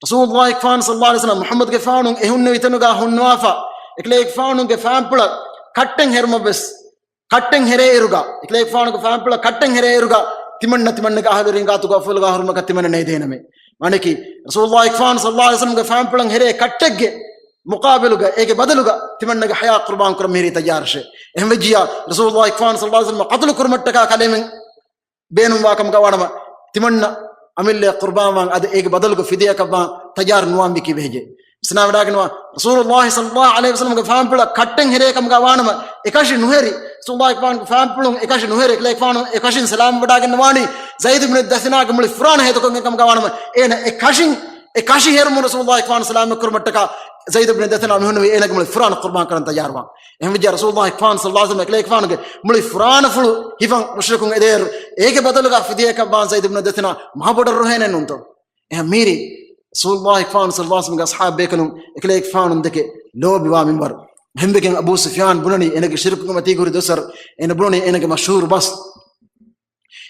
ރަސޫލުﷲ ފާން ޞައްލަﷲ ޢަލައިހި ވަސައްލަމަ މުޙައްމަދުގެފާނު އެ ހުންނެވި ތަނުގަ ހުންނަވާފަ، އެކަލޭގެފާނުގެ ފާންޕުޅަށް ކައްޓެއް ހެރުމަށްވެސް، ކައްޓެއް ހެރޭއިރުގަ، އެކަލޭގެފާނުގެ ފާންޕުޅަށް ކައްޓެއް ހެރޭއިރުގަ، ތިމަންނަ ތިމަންނަގެ އަހުލުވެރިން ގާތުގަ އުފުލުގަ ހުރުމަކަށް ތިމަންނަ ނޭދޭނަމޭ. މާނައަކީ، ރަސޫލުﷲ ފާން ޞައްލަﷲ ޢަލައިހި ވަސައްލަމަގެ ފާންޕުޅަށް ހެރޭ ކައްޓެއްގެ މުޤާބިލުގަ، އޭގެ ބަދަލުގަ ތިމަންނަގެ ޙަޔާތް ޤުރުބާން ކުރަން މިހިރީ ތައްޔާރަށޭ. އެހެންވެއްޖިއްޔާ، ރަސޫލުﷲ ފާން ޞައްލަﷲ ޢަލައިހި ވަސައްލަމަ ޤަތުލު ކުރުމަށްޓަކާ ކަލޭމެން ބޭނުންވާ ކަމުގަ ވާނަމަ، ތިމަންނަ އަމިއްލައަށް ޤުރުބާންވާން އަދި އޭގެ ބަދަލުގަ ފިދިޔާއަކަށްވާން ތައްޔާރު ނުވާންވީކީ ވެހެއްޔޭ؟ ވިސްނާވަޑައިގަންނަވާ، ރަސޫލުﷲ ޞައްލަﷲ ޢަލައިހި ވަސައްލަމަގެ ފާންޕުޅަށް ކައްޓެއް ހެރޭ ކަމުގަ ވާނަމަ، އެކަށި ނުހެރި، ރަސޫލުﷲ ފާން، ފާންޕުޅުން އެކަށި ނުހެރި، އެކަލޭގެފާނު އެކަށިން ސަލާމަތް ވަޑައިގަންނަވާނީ، ޒައިދު ބިން ދަސިނާގެ މުޅި ފުރާނަ ހޭދަކޮށްގެން ކަމުގަ ވާނަމަ، އޭނަ އެކަށިން، އެކަށި ހެރުމުން ރަސޫލުﷲ ފާން ސަލާމަތް ކުރުމަށްޓަކާ، ޒައިދު ބިން ދަސިނާ މިހުންނެވީ އޭނަގެ މުޅި ފުރާނަ ޤުރުބާން ކަރަން ތައްޔާރުވާން. އެހެންވެއްޖެ ރަސޫލުﷲ ފާން ޞައްލަﷲ ޢަލައިހި ވަސައްލަމަ އެކަލޭގެފާނުގެ މުޅި ފުރާނަފުޅު ހިފަން މުޝްރިކުން އެދޭއިރު، އޭގެ ބަދަލުގަ ފިދިޔައަކަށްވާން ޒައިދު ބިން ދަސިނާ މަހަބޮޑަށް ރުހޭނެ ނޫންތޯ؟ އެހެން މީރި ރަސޫލުﷲ ފާން ޞައްލަﷲ ޢަލައިހި ވަސައްލަމަގެ އަޞްޙާބު ބޭކަލުން އެކަލޭގެފާނު ދެކެ ލޯބިވާ މިންވަރު. އެހެންވެގެން އަބޫ ސުފްޔާން ބުނަނީ އޭނަގެ ޝިރުކުގެ މަތީ ހުރި ދުވަސްވަރު، އޭނަ ބުނަނީ އޭނަގެ މަޝްހޫރު ބަސް.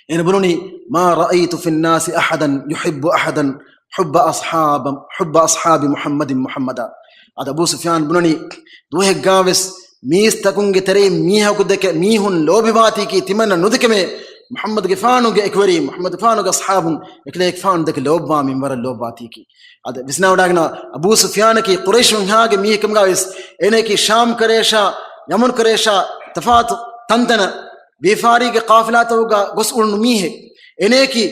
އޭނަ ބުނަނީ، ما رأيت في الناس أحدا يحب أحدا حب أصحاب، حب أصحاب محمد محمدا. އަދި އަބޫ ސުފްޔާން ބުނަނީ، ދުވަހެއްގާވެސް މީސްތަކުންގެ ތެރެއިން މީހަކު ދެކެ މީހުން ލޯބިވާތީކީ ތިމަންނަ ނުދެކެމޭ، މުޙައްމަދުގެފާނުގެ އެކުވެރީ، މުޙައްމަދުގެފާނުގެ އަޞްޙާބުން އެކަލޭގެފާނު ދެކެ ލޯބިވާ މިންވަރަށް ލޯބިވާތީކީ. އަދި ވިސްނާވަޑައިގަންނަވާ، އަބޫ ސުފްޔާނަކީ ޤުރައިޝުންހާގެ މީހެއްކަމުގައިވެސް، އޭނައަކީ ޝާމް ކަރޭޝާ، ޔަމަން ކަރޭޝާ، ތަފާތު ތަންތަނަށް ވިޔަފާރީގެ ޤާފިލާތަކުގަ ގޮސް އުޅުނު މީހެއް. އޭނައަކީ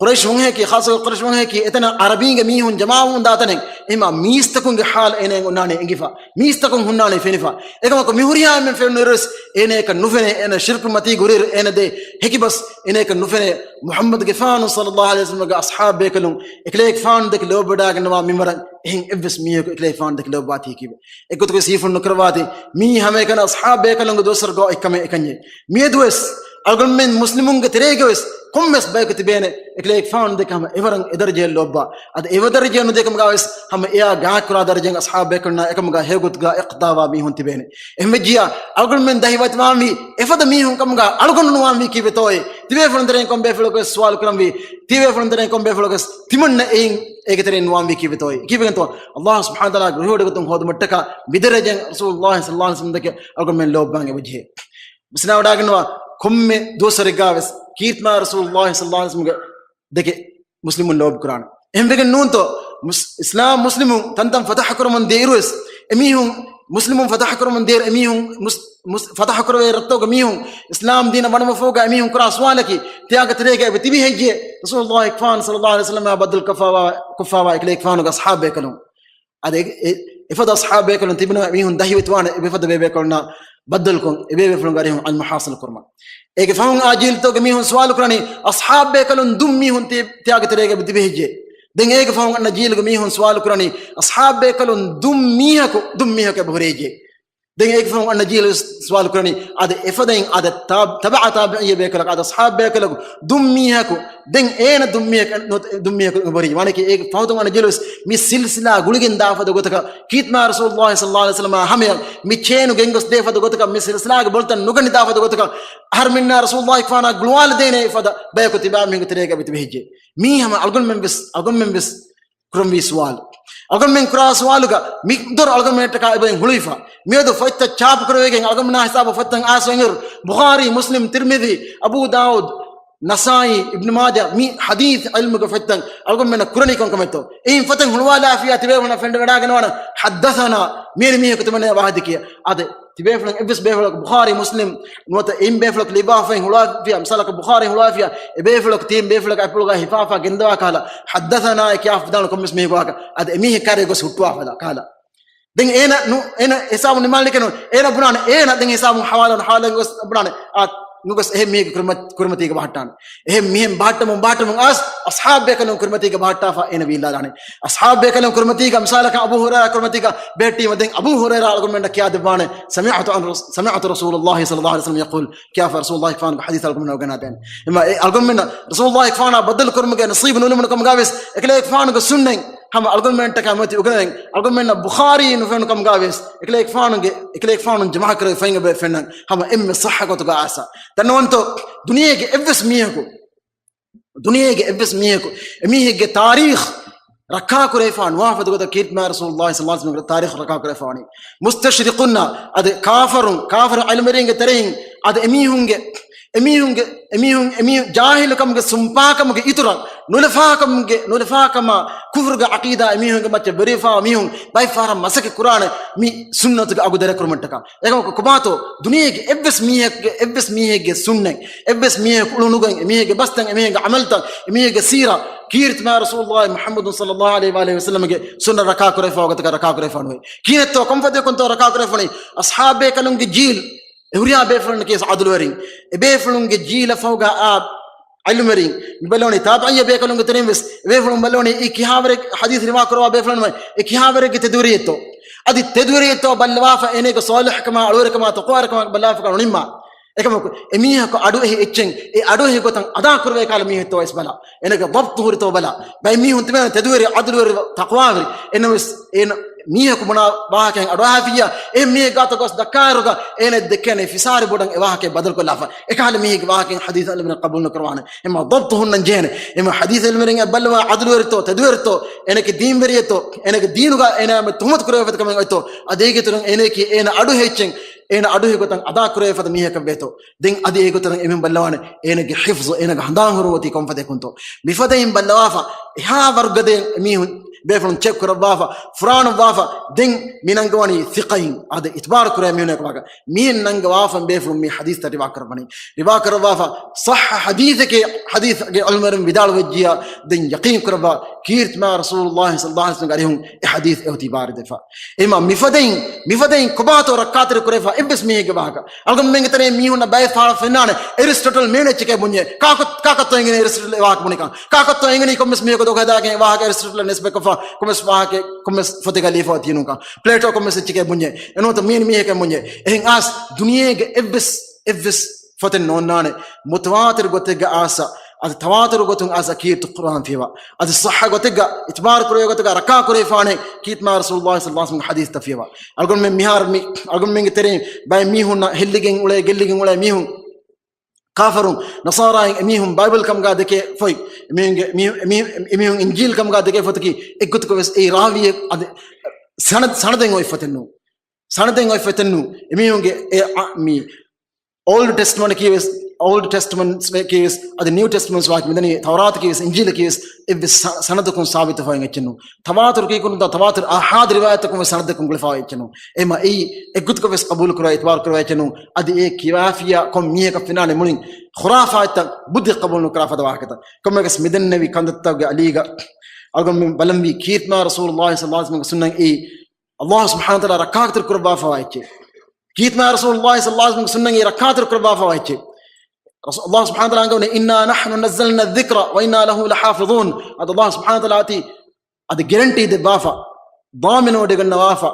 ޤުރައިޝް ވަންހައެކީ، ޚާއްޞަކޮށް ޤުރައިޝް ވަންހައެކީ، އެތަނަށް ޢަރަބީންގެ މީހުން ޖަމާވަމުން ދާތަނެއް. އެހެންވީމާ މީސްތަކުންގެ ޙާލު އޭނައަށް އޮންނާނެ އެނގިފަ. މީސްތަކުން ހުންނާނެ ފެނިފަ. އެކަމަކު މި ހުރިހާ އެންމެން ފެނުނުއިރުވެސް އޭނައަކަށް ނުފެނޭ، އޭނަ ޝިރްކު މަތީ ގުރިއިރު އޭނަ ދޭ ހެކިބަސް އޭނައަކަށް ނުފެނޭ. މުޙައްމަދުގެފާނު ޞައްލަﷲ ޢަލައިހި ވަސައްލަމަގެ އަޞްޙާބު ބޭކަލުން އެކަލޭގެފާނު ދެކެ ލޯބިވަޑައިގަންނަވާ މިންވަރަށް އެހެން އެއްވެސް މީހަކު އެކަލޭގެފާނު ދެކެ ލޯބިވާތީކީވެ. އެއްގޮތަކުވެސް ހީފުޅު ނުކުރައްވާތި، މީ ހަމައެކަނި އަޞްޙާބު ބޭކަލުންގެ ދުވަސްވަރުގަ އޮތްކަމެއް އެކަންޏެއް. މިއަދުވެސް އަޅުގަނޑުމެން މުސްލިމުންގެ ތެރޭގަވެސް ކޮންމެސް ބަޔަކު ތިބޭނެ އެކަލޭގެފާނު ދެކެ ހަމަ އެވަރަށް އެދަރަޖައަށް ލޯބިވާ. އަދި އެވަރަށް ދަރަޖައަށް ނުދެކެމުގަވެސް ހަމަ އެއާ ގާތްކުރާ ދަރަޖައިން އަޞްޙާބު ބޭކަލުންނާ އެކަމުގަ ހެޔޮގޮތުގަ އިޤްތިދާވާ މީހުން ތިބޭނެ. އެހެންވެއްޖިއްޔާ އަޅުގަނޑުމެން ދަހިވަތިވާންވީ އެފަދަ މީހުން ކަމުގަ އަޅުގަނޑު ނުވާންވީ ކީއްވެތޯއޭ؟ ތިބޭފުޅުން ތެރެއިން ކޮން ބޭފުޅަކުވެސް ސުވާލު ކުރަންވީ، ތިބޭފުޅުން ތެރެއިން ކޮން ބޭފުޅަކުވެސް ތިމަންނަ އެއިން އޭގެ ތެރެއިން ނުވާންވީ ކީއްވެތޯއޭ؟ ކީއްވެގެންތޯ؟ އަﷲ ސުބްޙާނަހޫ ވަތަޢާލާގެ ރުހިވޮޑިގަތުން ހޯދުމަށްޓަކާ މިދަރަޖައިން ރަސޫލުﷲ ޞައްލަﷲ ޢަލައިހި ވަސައްލަމަ ދެކެ އަޅުގަނޑުމެން ލޯބިވާން އެބަޖެހޭ. ވިސްނާވަޑައިގަންނަވާ، ކޮންމެ ދުވަސްވަރެއްގަވެސް ކީރިތި މާތް ރަސޫލުﷲ ޞައްލަﷲ ޢަލައިހި ވަސައްލަމަގެ ދެކެ މުސްލިމުން ލޯބި ކުރާނެ. އެހެންވެގެން ނޫންތޯ؟ މުސް-، އިސްލާމް މުސްލިމުން ތަންތަން ފަތަޙަ ކުރަމުން ދިޔައިރުވެސް އެމީހުން، މުސްލިމުން ފަތަޙަ ކުރަމުން ދިޔައިރު އެމީހުން މުސް-، މުސް-، ފަތަޙަ ކުރެވޭ ރަށްތަކުގެ މީހުން އިސްލާމް ދީނަށް ވަނުމަށްފަހުގަ އެމީހުން ކުރާ ސުވާލަކީ، ތިޔާގެ ތެރޭގަ އެބަ ތިބި ހެއްޔޭ؟ ރަސޫލުﷲ ފާން ޞައްލަﷲ ޢަލައިހި ވަސައްލަމަށް ބައްދަލު ކޮށްފައިވާ، ކޮށްފައިވާ އެކަލޭގެފާނުގެ އަޞްޙާބު ބޭކަލުން. އަދި އެ، އެ، އެފަދަ އަޞްޙާބު ބޭކަލުން ތިބުނަމަ މީހުން ދަހިވަތިވާނެ އެބައެފަދަ ބޭބޭކަލުންނާ ބައްދަލުކޮށް، އެބޭބޭފުޅުންގެ އަރިހުން އަލްމުޙާސަލަ ކުރުމަށް. އޭގެ ފަހުން އާ ޖީލްތަކުގެ މީހުން ސުވާލު ކުރަނީ، އަޞްޙާބު ބޭކަލުން ދުން މީހުން ތި-، ތިޔާގެ ތެރޭގަ ތިބި ހެއްޔޭ؟ ދެން އޭގެ ފަހުން އަންނަ ޖީލުގެ މީހުން ސުވާލު ކުރަނީ، އަޞްޙާބު ބޭކަލުން ދުން މީހަކު، ދުން މީހަކު އެބަ ހުރި ހެއްޔޭ؟ ދެން އޭގެ ފަހުން އަންނަ ޖީލު ސުވާލު ކުރަނީ، އާދެ އެފަދައިން އާދެ ތާ-، ތަބަޢަ ތާބިޢީ ބޭކަލަކު، އާދެ އަޞްޙާބު ބޭކަލަކު ދުން މީހަކު، ދެން އޭނަ ދުން މީހަކު ނު-، ދުން މީހަކު އެބަ ހުރީ. ވާނެކީ އޭގެ ފަހުތުން އަންނަ ޖީލު ވެސް މި ސިލްސިލާ ގުޅިގެން ދާފަދަ ގޮތަކަށް، ކީރިތި މާތް ރަސޫލުﷲ ޞައްލަﷲ ޢަލައިހި ވަސައްލަމާ ހަމަޔަށް މި ޗޭނު ގެންގޮސް ދޭފަދަ ގޮތަކަށް، މި ސިލްސިލާގެ ބޮލުތައް ނުގަނެ ދާފަދަ ގޮތަކަށް، އަހަރުމެންނާ ރަސޫލުﷲ ފާނާ ގުޅުވާލަދޭނެ ފަދަ ބަޔަކު ތިބާ މީހުންގެ ތެރޭގަ ތިބި ހެއްޔޭ؟ މީ ހަމަ އަޅުގަނޑުމެން ވެސް، އަޅުގަނޑުމެން ވެސް ކުރަންވީ ސުވާލު. އަޅުގަނޑުމެން ކުރާ ސުވާލުގަ މިޤްދަރު އަޅުގަނޑުމެންނަށްޓަކާ އެބައިން ހުޅުވިފަ. މިއަދު ފޮތްތައް ޗާޕު ކުރެވިގެން އަޅުގަނޑުމެންނާ ހިސާބަށް ފޮތްތައް އައިސްފަ އިންއިރު، ބުޚާރީ، މުސްލިމް، ތިރްމިޛީ، އަބޫ ދާއޫދު، ނަސާއީ، އިބްނު މާޖާ، މި ޙަދީޘް ޢިލްމުގެ ފޮތްތައް އަޅުގަނޑުމެންނަށް ކުރަނީ ކޮންކަމެއްތޯ؟ އެއިން ފޮތެއް ހުޅުވާލާފިޔާ ތިބޭފުޅުންނަށް ފެންނަވަޑައިގަންނަވާނެ، ޙައްދަޘަނާ، މިއަދު މީހަކު ތިމަންނަޔަށް ވާހަކަ ދެއްކިޔޭ. އާދެ، ތިބޭފުޅުން އެއްވެސް ބޭފުޅަކު ބުޚާރީ، މުސްލިމް ނުވަތަ އެއިން ބޭފުޅަކު ލިބާފައި ހުޅުވާފިޔާ، މިސާލަކަށް ބުޚާރީ ހުޅުވާފިޔާ، އެ ބޭފުޅަކު ތިއިން ބޭފުޅަކު އަތްޕުޅުގަ ހިފާފަ ގެންދަވާ ކަހަލަ، ޙައްދަޘަނާ އޭ ކިޔާފަ ދާން ކޮންމެސް މީހަކު ވާހަކަ. އަދި އެމީހެއް ކާރޭ ގޮސް ހުއްޓުވާފަ ކަހަލަ. ދެން އޭނަ ނު-، އޭނަ ހިސާބު ނިމާލިކެނު، އޭނަ ބުނާނެ، އޭނަ ދެން ހިސާބު ޙަވާލު ޙާލަށް ގޮސް ބުނާނެ. އާ، ނުގޮސް އެހެން މީހެއްގެ ކުރިމަ-، ކުރިމަތީގަ ބަހައްޓާނެ. އެހެން މީހެއް ބަހައްޓަމުން ބަހައްޓަމުން އައިސް އަޞްޙާބު ބޭކަލުން ކުރިމަތީގަ ބަހައްޓާފަ އޭނަ ވީއްލާލާނެ. އަޞްޙާބު ބޭކަލުން ކުރިމަތީގަ މިސާލަކަށް އަބޫ ހުރައިރާ ކުރިމަތީގަ ބެހެއްޓީމަ ދެން އަބޫ ހުރައިރާ އަޅުގަނޑުމެންނަށް ކިޔާދެއްވާނެ، سمعت عن رس-، سمعت رسول الله صلى الله عليه وسلم يقول، ކިޔާފަ ރަސޫލުﷲ ފާނުގެ ޙަދީޘް އަޅުގަނޑުމެންނަށް އުގަނާދޭނެ. އެމަ އެ އަޅުގަނޑުމެންނަށް ރަސޫލުﷲ ފާނާ ބައްދަލު ކުރުމުގެ ނަސީބު ނުލިބުނު ކަމުގަވެސް އެކަލޭގެފާނުގެ ސުންނަތް ހަމަ އަޅުގަނޑުމެންނަށްޓަކާ މިއޮތީ އުގަނެވެން. އަޅުގަނޑުމެންނަށް ބުޚާރީ ނުފެނު ކަމުގަވެސް އެކަލޭގެފާނުގެ، އެކަލޭގެފާނު ޖަމާކުރެވި ފައިން އެބަ ފެންނަން ހަމަ އެންމެ ޞައްޙަ ގޮތުގަ އައިސް. ދަންނަވަންތޯ، ދުނިޔޭގެ އެއްވެސް މީހަކު، ދުނިޔޭގެ އެއްވެސް މީހަކު އެމީހެއްގެ ތާރީޚް ރައްކާކުރެވިފާ ނުވާ ފަދަ ގޮތަށް ކީރިތި މާތް ރަސޫލުﷲ ޞައްލަﷲ ޢަލައިހި ވަސައްލަމްގެ ތާރީޚް ރައްކާކުރެވިފާވަނީ. މުސްތަޝްރިޤުންނާ އަދި ކާފަރުން، ކާފަރު ޢިލްމުވެރިންގެ ތެރެއިން އަދި އެމީހުންގެ، އެމީހުންގެ، އެމީހުން، އެމީހުން ޖާހިލުކަމުގެ ސުންޕާކަމުގެ އިތުރަށް، ނުލަފާކަމުގެ، ނުލަފާކަމާ ކުފުރުގެ ޢަޤީދާ އެމީހުންގެ މައްޗަށް ވެރިވެފާ މީހުން ބައެއް ފަހަރަށް މަސައްކަތް ކުރާނެ މި ސުންނަތުގެ އަގު ދަރިކުރުމަށްޓަކާ. އެކަމަކު ކޮބާތޯ ދުނިޔޭގެ އެއްވެސް މީހެއްގެ، އެއްވެސް މީހެއްގެ ސުންނަތް، އެއްވެސް މީހެއް އުޅުނުގަން، އެމީހެއްގެ ބަސްތައް، އެމީހެއްގެ ޢަމަލުތައް، އެމީހެއްގެ ސީރާ، ކީރިތި މާތް ރަސޫލުﷲ މުޙައްމަދު ޞައްލަﷲ ޢަލައިހި ވައަލިހި ވަސައްލަމްގެ ސުންނަ ރައްކާކުރެވިފާ ގޮތަކަށް ރައްކާކުރެވިފާނުވޭ. ކިހިނެއްތޯ ކޮންފަދައަކުންތޯ ރައްކާކުރެވިފާނީ؟ އަޞްޙާބު ބޭކަލުންގެ ޖީލް، އެ ހުރިހާ ބޭފުޅުންނަކީ އަދުލުވެރިން. އެ ބޭފުޅުންގެ ޖީލަށް ފަހުގަ އާ ޢިލްމުވެރިން މި ބަލަވަނީ ތާބިޢީ ބޭކަލުންގެ ތެރެއިން ވެސް އެ ބޭފުޅުން ބަލަވަނީ އެ ކިހާވަރެއް ޙަދީޘް ރިވާ ކުރައްވާ ބޭފުޅުން ވެސް އެ ކިހާވަރެއްގެ ތެދުވެރިއެއްތޯ. އަދި ތެދުވެރިއެއްތޯ ބައްލަވާފަ އޭނަގެ ޞާލިޙުކަމާ، އަޅުވެރިކަމާ، ތަޤްވާވެރިކަމާ ބައްލަވާފަ ނުނިންމާ. އެކަމަކު އެމީހަކު އަޑުއެހި އެއްޗެއް، އެ އަޑުއެހި ގޮތަށް އަދާ ކުރެވޭ ކަހަލަ މީހެއްތޯ ވެސް ބަލާ. އޭނަގެ ޟަބްޠު ހުރިތޯ ބަލާ. ބައެއް މީހުން ތިބޭނެ ތެދުވެރި، ޢަދުލުވެރި، ތަޤްވާވެރި. އެނަމަވެސް އޭނަ މީހަކު ބުނާ ވާހަކައިން އަޑުއަހާފިއްޔާ، އެ މީހެއް ގާތަށް ގޮސް ދައްކާއިރުގަ އޭނަ ދެކޭނެ ފިސާރި ބޮޑަށް އެ ވާހަކައެއް ބަދަލުކޮށްލާފަ. އެކަހަލަ މީހެއްގެ ވާހަކައެއް ޙަދީޘް ޢިލްމުވެރިން ޤަބޫލު ނުކުރައްވާނެ. އެމަ ޟަބްޠު ހުންނަން ޖެހޭނެ. އެމަ ޙަދީޘް ޢިލްމުވެރިން އެ ބައްލަވާ ޢަދުލުވެރިތޯ، ތެދުވެރިތޯ، އޭނަކީ ދީންވެރިއެއްތޯ، އޭނަގެ ދީނުގަ އޭނަ ތުހުމަތު ކުރެވޭ ފަދަ ކަމެއް އޮތްތޯ، އަދި އޭގެ އިތުރުން އޭނައަކީ އޭނަ އަޑުއެހި އެއްޗެއް، އޭނަ އަޑުއެހި ގޮތަށް އަދާ ކުރެވޭ ފަދަ މީހަކަށް ވޭތޯ. ދެން އަދި އޭގެ އިތުރުން އެމީހުން ބައްލަވާނެ އޭނަގެ ޙިފްޒު، އޭނަގެ ހަނދާން ހުރުން އޮތީ ކޮންފަދައަކުންތޯ. މިފަދައިން ބައްލަވާފަ، އެހާ ވަރުގަދައިން އެމީހުން ބޭފުޅުން ޗެކް ކުރައްވާފަ، ފުރާނައްވާފަ، ދެން މި ނަންގަވަނީ ޘިޤައިން، އަދި އިތުބާރު ކުރޭ މީހުންނެއް ކަމަކަށް. މިއިން ނަންގަވާފަ ބޭފުޅުން މި ޙަދީޘްތައް ރިވާ ކުރައްވަނީ. ރިވާ ކުރައްވާފަ، ޞައްޙަ ޙަދީޘެކޭ، ޙަދީޘްގެ ޢިލްމުވެރިން ވިދާޅުވެއްޖިއްޔާ، ދެން ޔަޤީން ކުރައްވާ، ކީރިތި މާތް ރަސޫލުﷲ ޞައްލަﷲ ޢަލައިހި ވަސައްލަމްގެ އަރިހުން އެ ޙަދީޘް އެ އޮތީ ވާރިދުވެފަ. އެމަ މިފަދައިން، މިފަދައިން ކޮބާތޯ ރައްކާތެރި ކުރެވިފަ އެއްވެސް މީހެއްގެ ވާހަކަ. އަޅުގަނޑުމެންގެ ތެރެއިން މީހުންނަށް ބައެއް ފަހަރަށް ފެންނާނެ އެރިސްޓޮޓަލް މިއުން އެއްޗެކޭ ބުންޏޭ. ކާކު-، ކާކަށްތޯ އެނގެނީ އެރިސްޓޮޓަލް އެ ވާހަކަ ބުނިކަން؟ ކާކަށްތޯ އެނގެނީ ކޮންމެސް މީހަކު ދޮގު ހަދާގެން އެ ވާހަކަ އެރިސްޓޮޓަލަށް ނިސްބަތްކޮށްފަ، ކޮންމެސް ވާހަކަ، ކޮންމެސް ފޮތެއްގަ ލިޔެފަ އޮތީ ނޫންކަން؟ ޕްލޭޓޯ ކޮންމެސް އެއްޗެކޭ ބުންޏޭ. އެނޫންތަ މީން މީހެކޭ ބުންޏޭ. އެހެން އައިސް ދުނިޔޭގެ އެއްވެސް، އެއްވެސް ފޮތެއް ނޯންނާނެ މުތަވާތިރު ގޮތެއްގަ އައިސް، އަދި ތަވާތުރު ގޮތުން އައިސް ކީރިތި ޤުރްއާން ފިޔަވާ. އަދި ޞައްޙަ ގޮތެއްގަ، އިތުބާރު ކުރެވޭ ގޮތެއްގަ ރައްކާ ކުރެވިފާނެ ކީރިތި މާތް ރަސޫލުﷲ ޞައްލަﷲ ޢަލައިހި ވަސައްލަމްގެ ޙަދީޘްތައް ފިޔަވާ. އަޅުގަނޑުމެން މިހާރު މި، އަޅުގަނޑުމެންގެ ތެރެއިން ބައެއް މީހުންނަށް ހެއްލިގެން އުޅޭ، ގެއްލިގެން އުޅޭ މީހުން ކާފަރުން، ނަޞާރާއިން އެމީހުން ބައިބަލް ކަމުގަ ދެކޭ ފޮތް، އެމީހުންގެ، މީ-، އެމީ-، އެމީހުން އިންޖީލް ކަމުގަ ދެކޭ ފޮތަކީ އެއްގޮތަކަށް ވެސް އެއީ ރާވީއެއް އަދި ސަނަދް، ސަނަދެއް އޮތް ފޮތެއް ނޫން. ސަނަދެއް އޮތް ފޮތެއް ނޫން. އެމީހުންގެ އެ، އަ، މީ އޯލްޑް ޓެސްޓަމަންޓް ކީ ވެސް، އޯލްޑް ޓެސްޓަމަންޓް ކީ ވެސް، އަދި ނިއު ޓެސްޓަމަންޓް ވާހަކަ މިދަނީ، ތައުރާތަކީ ވެސް، އިންޖީލަކީ ވެސް، އެއްވެސް ސަ-، ސަނަދަކުން ސާބިތުވެފައި އެއްޗެއް ނޫން. ތަވާތުރު ކީކުންތަ، ތަވާތުރު އާޙާދު ރިވާޔަތަކުން ވެސް ސަނަދަކުން ގުޅިފައި އެއްޗެއް ނޫން. އެމަ އެއީ އެއްގޮތަކަށް ވެސް ޤަބޫލު ކުރާ، އިތުބާރު ކުރާ އެއްޗެއް ނޫން. އަދި އެ ކިޔާފިޔާ ކޮން މީހަކަށް ފެނާނެ މުޅިން ޚުރާފާތްތައް، ބުއްދި ޤަބޫލު ނުކުރާ ފަދަ ވާހަކަތައް. ކޮންމެވެސް މިދެންނެވި ކަންތައްތަކުގެ އަލީގަ އަޅުގަނޑުމެން ބަލަންވީ ކީރިތި މާތް ރަސޫލުﷲ ޞައްލަﷲ ޢަލައިހި ވަސައްލަމްގެ ސުންނަތް އެއީ ﷲ ސުބްޙާނަހޫ ވަތަޢާލާ ރައްކާތެރި ކުރައްވާފައިވާ އެއްޗެއް. ކީރިތި މާތް ރަސޫލުﷲ ޞައްލަﷲ ޢަލައިހި ވަސައްލަމްގެ ސުންނަތް ރައްކާތެރި ކުރައްވާފައިވާ އެއްޗެއް. ރަސޫ-، ﷲ ސުބްޙާނަހޫ ވަތަޢާލާ އަންގަވަނީ، "إنا نحن نزلنا الذكر وإنا له لحافظون." އަދި ﷲ ސުބްޙާނަހޫ ވަތަޢާލާ އަންގަވަނީ، އަދި ﷲ ސުބްޙާނަހޫ ވަތަޢާލާ އަތީ އަދި ގެރެންޓީ ދެއްވާފަ، ޟާމިނުވެ ވަޑައިގަންނަވާފަ،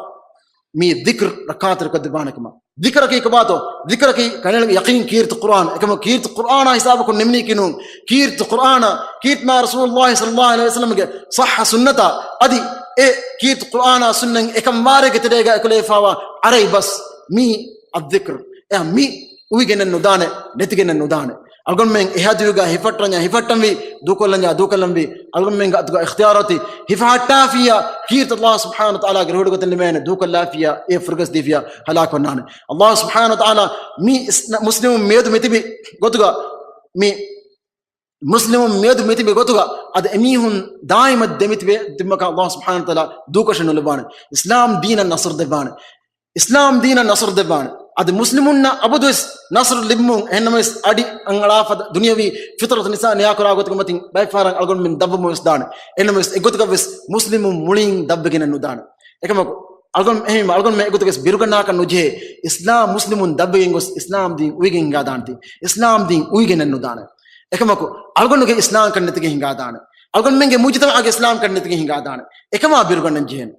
މި ޛިކްރު ރައްކާތެރި ކޮށްދެއްވާނެ ކަމަށް. ޛިކްރަކީ ކޮބާތޯ؟ ޛިކްރަކީ ކަނޑައެޅުމުގެ ޔަޤީން ކީރިތި ޤުރްއާން. އެކަމަކު ކީރިތި ޤުރްއާނާ ހިސާބަކުން ނިމުނީކީ ނޫން. ކީރިތި ޤުރްއާނާ، ކީރިތި މާތް ރަސޫލުﷲ ޞައްލަﷲ ޢަލައިހި ވަސައްލަމްގެ ޞައްޙަ ސުންނަތާ، އަދި އެ ކީރިތި ޤުރްއާނާ ސުންނަތް އެކަން ވާރޭގެ ތެރޭގަ އެކުލެވިފައިވާ ޢަރަބި ބަސް މީ އައްޛިކްރު. އެއާ މި އުވިގެނެއް ނުދާނެ، ނެތިގެނެއް ނުދާނެ. އަޅުގަނޑުމެން އެ ހަދީސްގަ ހިފައްޓަންޏާ ހިފައްޓަންވީ، ދޫކޮށްލަންޏާ ދޫކޮށްލަންވީ. އަޅުގަނޑުމެންގެ އަތުގަ އިޚްތިޔާރު އޮތީ ހިފަހައްޓާފިއްޔާ، ކީރިތި ﷲ ސުބްޙާނަހޫ ވަތަޢާލާގެ ރުހުގެ ގޮތުން ނިމޭނެ، ދޫކޮށްލާފިއްޔާ، އެ ފުރުގަސް ދީފިއްޔާ، ހަލާކުވަންނާނެ. ﷲ ސުބްޙާނަހޫ ވަތަޢާލާ މި އިސް-، މުސްލިމު މިއަދު މިތިބި ގޮތުގަ، މި މުސްލިމު މިއަދު މިތިބި ގޮތުގަ، އަދި އެމީހުން ދާއިމަށް ދެމިތިބެ-، ތިބުމަކަށް ﷲ ސުބްޙާނަހޫ ވަތަޢާލާ ދޫކޮށެއް ނުލައްވާނެ. އިސްލާމް ދީނަށް ނަޞްރު ދެއްވާނެ. އިސްލާމް ދީނަށް ނަޞްރު ދެއްވާނެ. އަދި މުސްލިމުންނަށް އަބަދުވެސް ނަޞްރު ލިބުމުން، އެހެންނަމަވެސް އަޑި އަނގަޅާފަ ދުނިޔަވީ ފިތުރަތު ނިސާ ނިޔާކުރާ ގޮތުގެ މަތިން ބައެއް ފަހަރަށް އަޅުގަނޑުމެން ދަށްވަމުންވެސް ދާނެ. އެހެންނަމަވެސް އެއްގޮތަކަށްވެސް މުސްލިމުން މުޅިން ދަށްވެގެނެއް ނުދާނެ. އެކަމަކު އަޅުގަނޑު އެހެން އަޅުގަނޑުމެން އެގޮތުގަސް ބިރުގަންނާކަށް ނުޖެހޭ. އިސްލާމް މުސްލިމުން ދަށްވެގެން ގޮސް އިސްލާމް ދީން އުވިގެން ހިނގާދާނެތީ. އިސްލާމް ދީން އުވިގެނެއް ނުދާނެ. އެކަމަކު އަޅުގަނޑުގެ އިސްލާމްކަން ނެތިގެން ހިނގާދާނެ. އަޅުގަނޑުމެންގެ މުޖުތަމަޢުގެ އިސްލާމްކަން ނެތިގެން ހިނގާދާނެ. އެކަމާ ބިރުގަންނަން ޖެހޭނެ.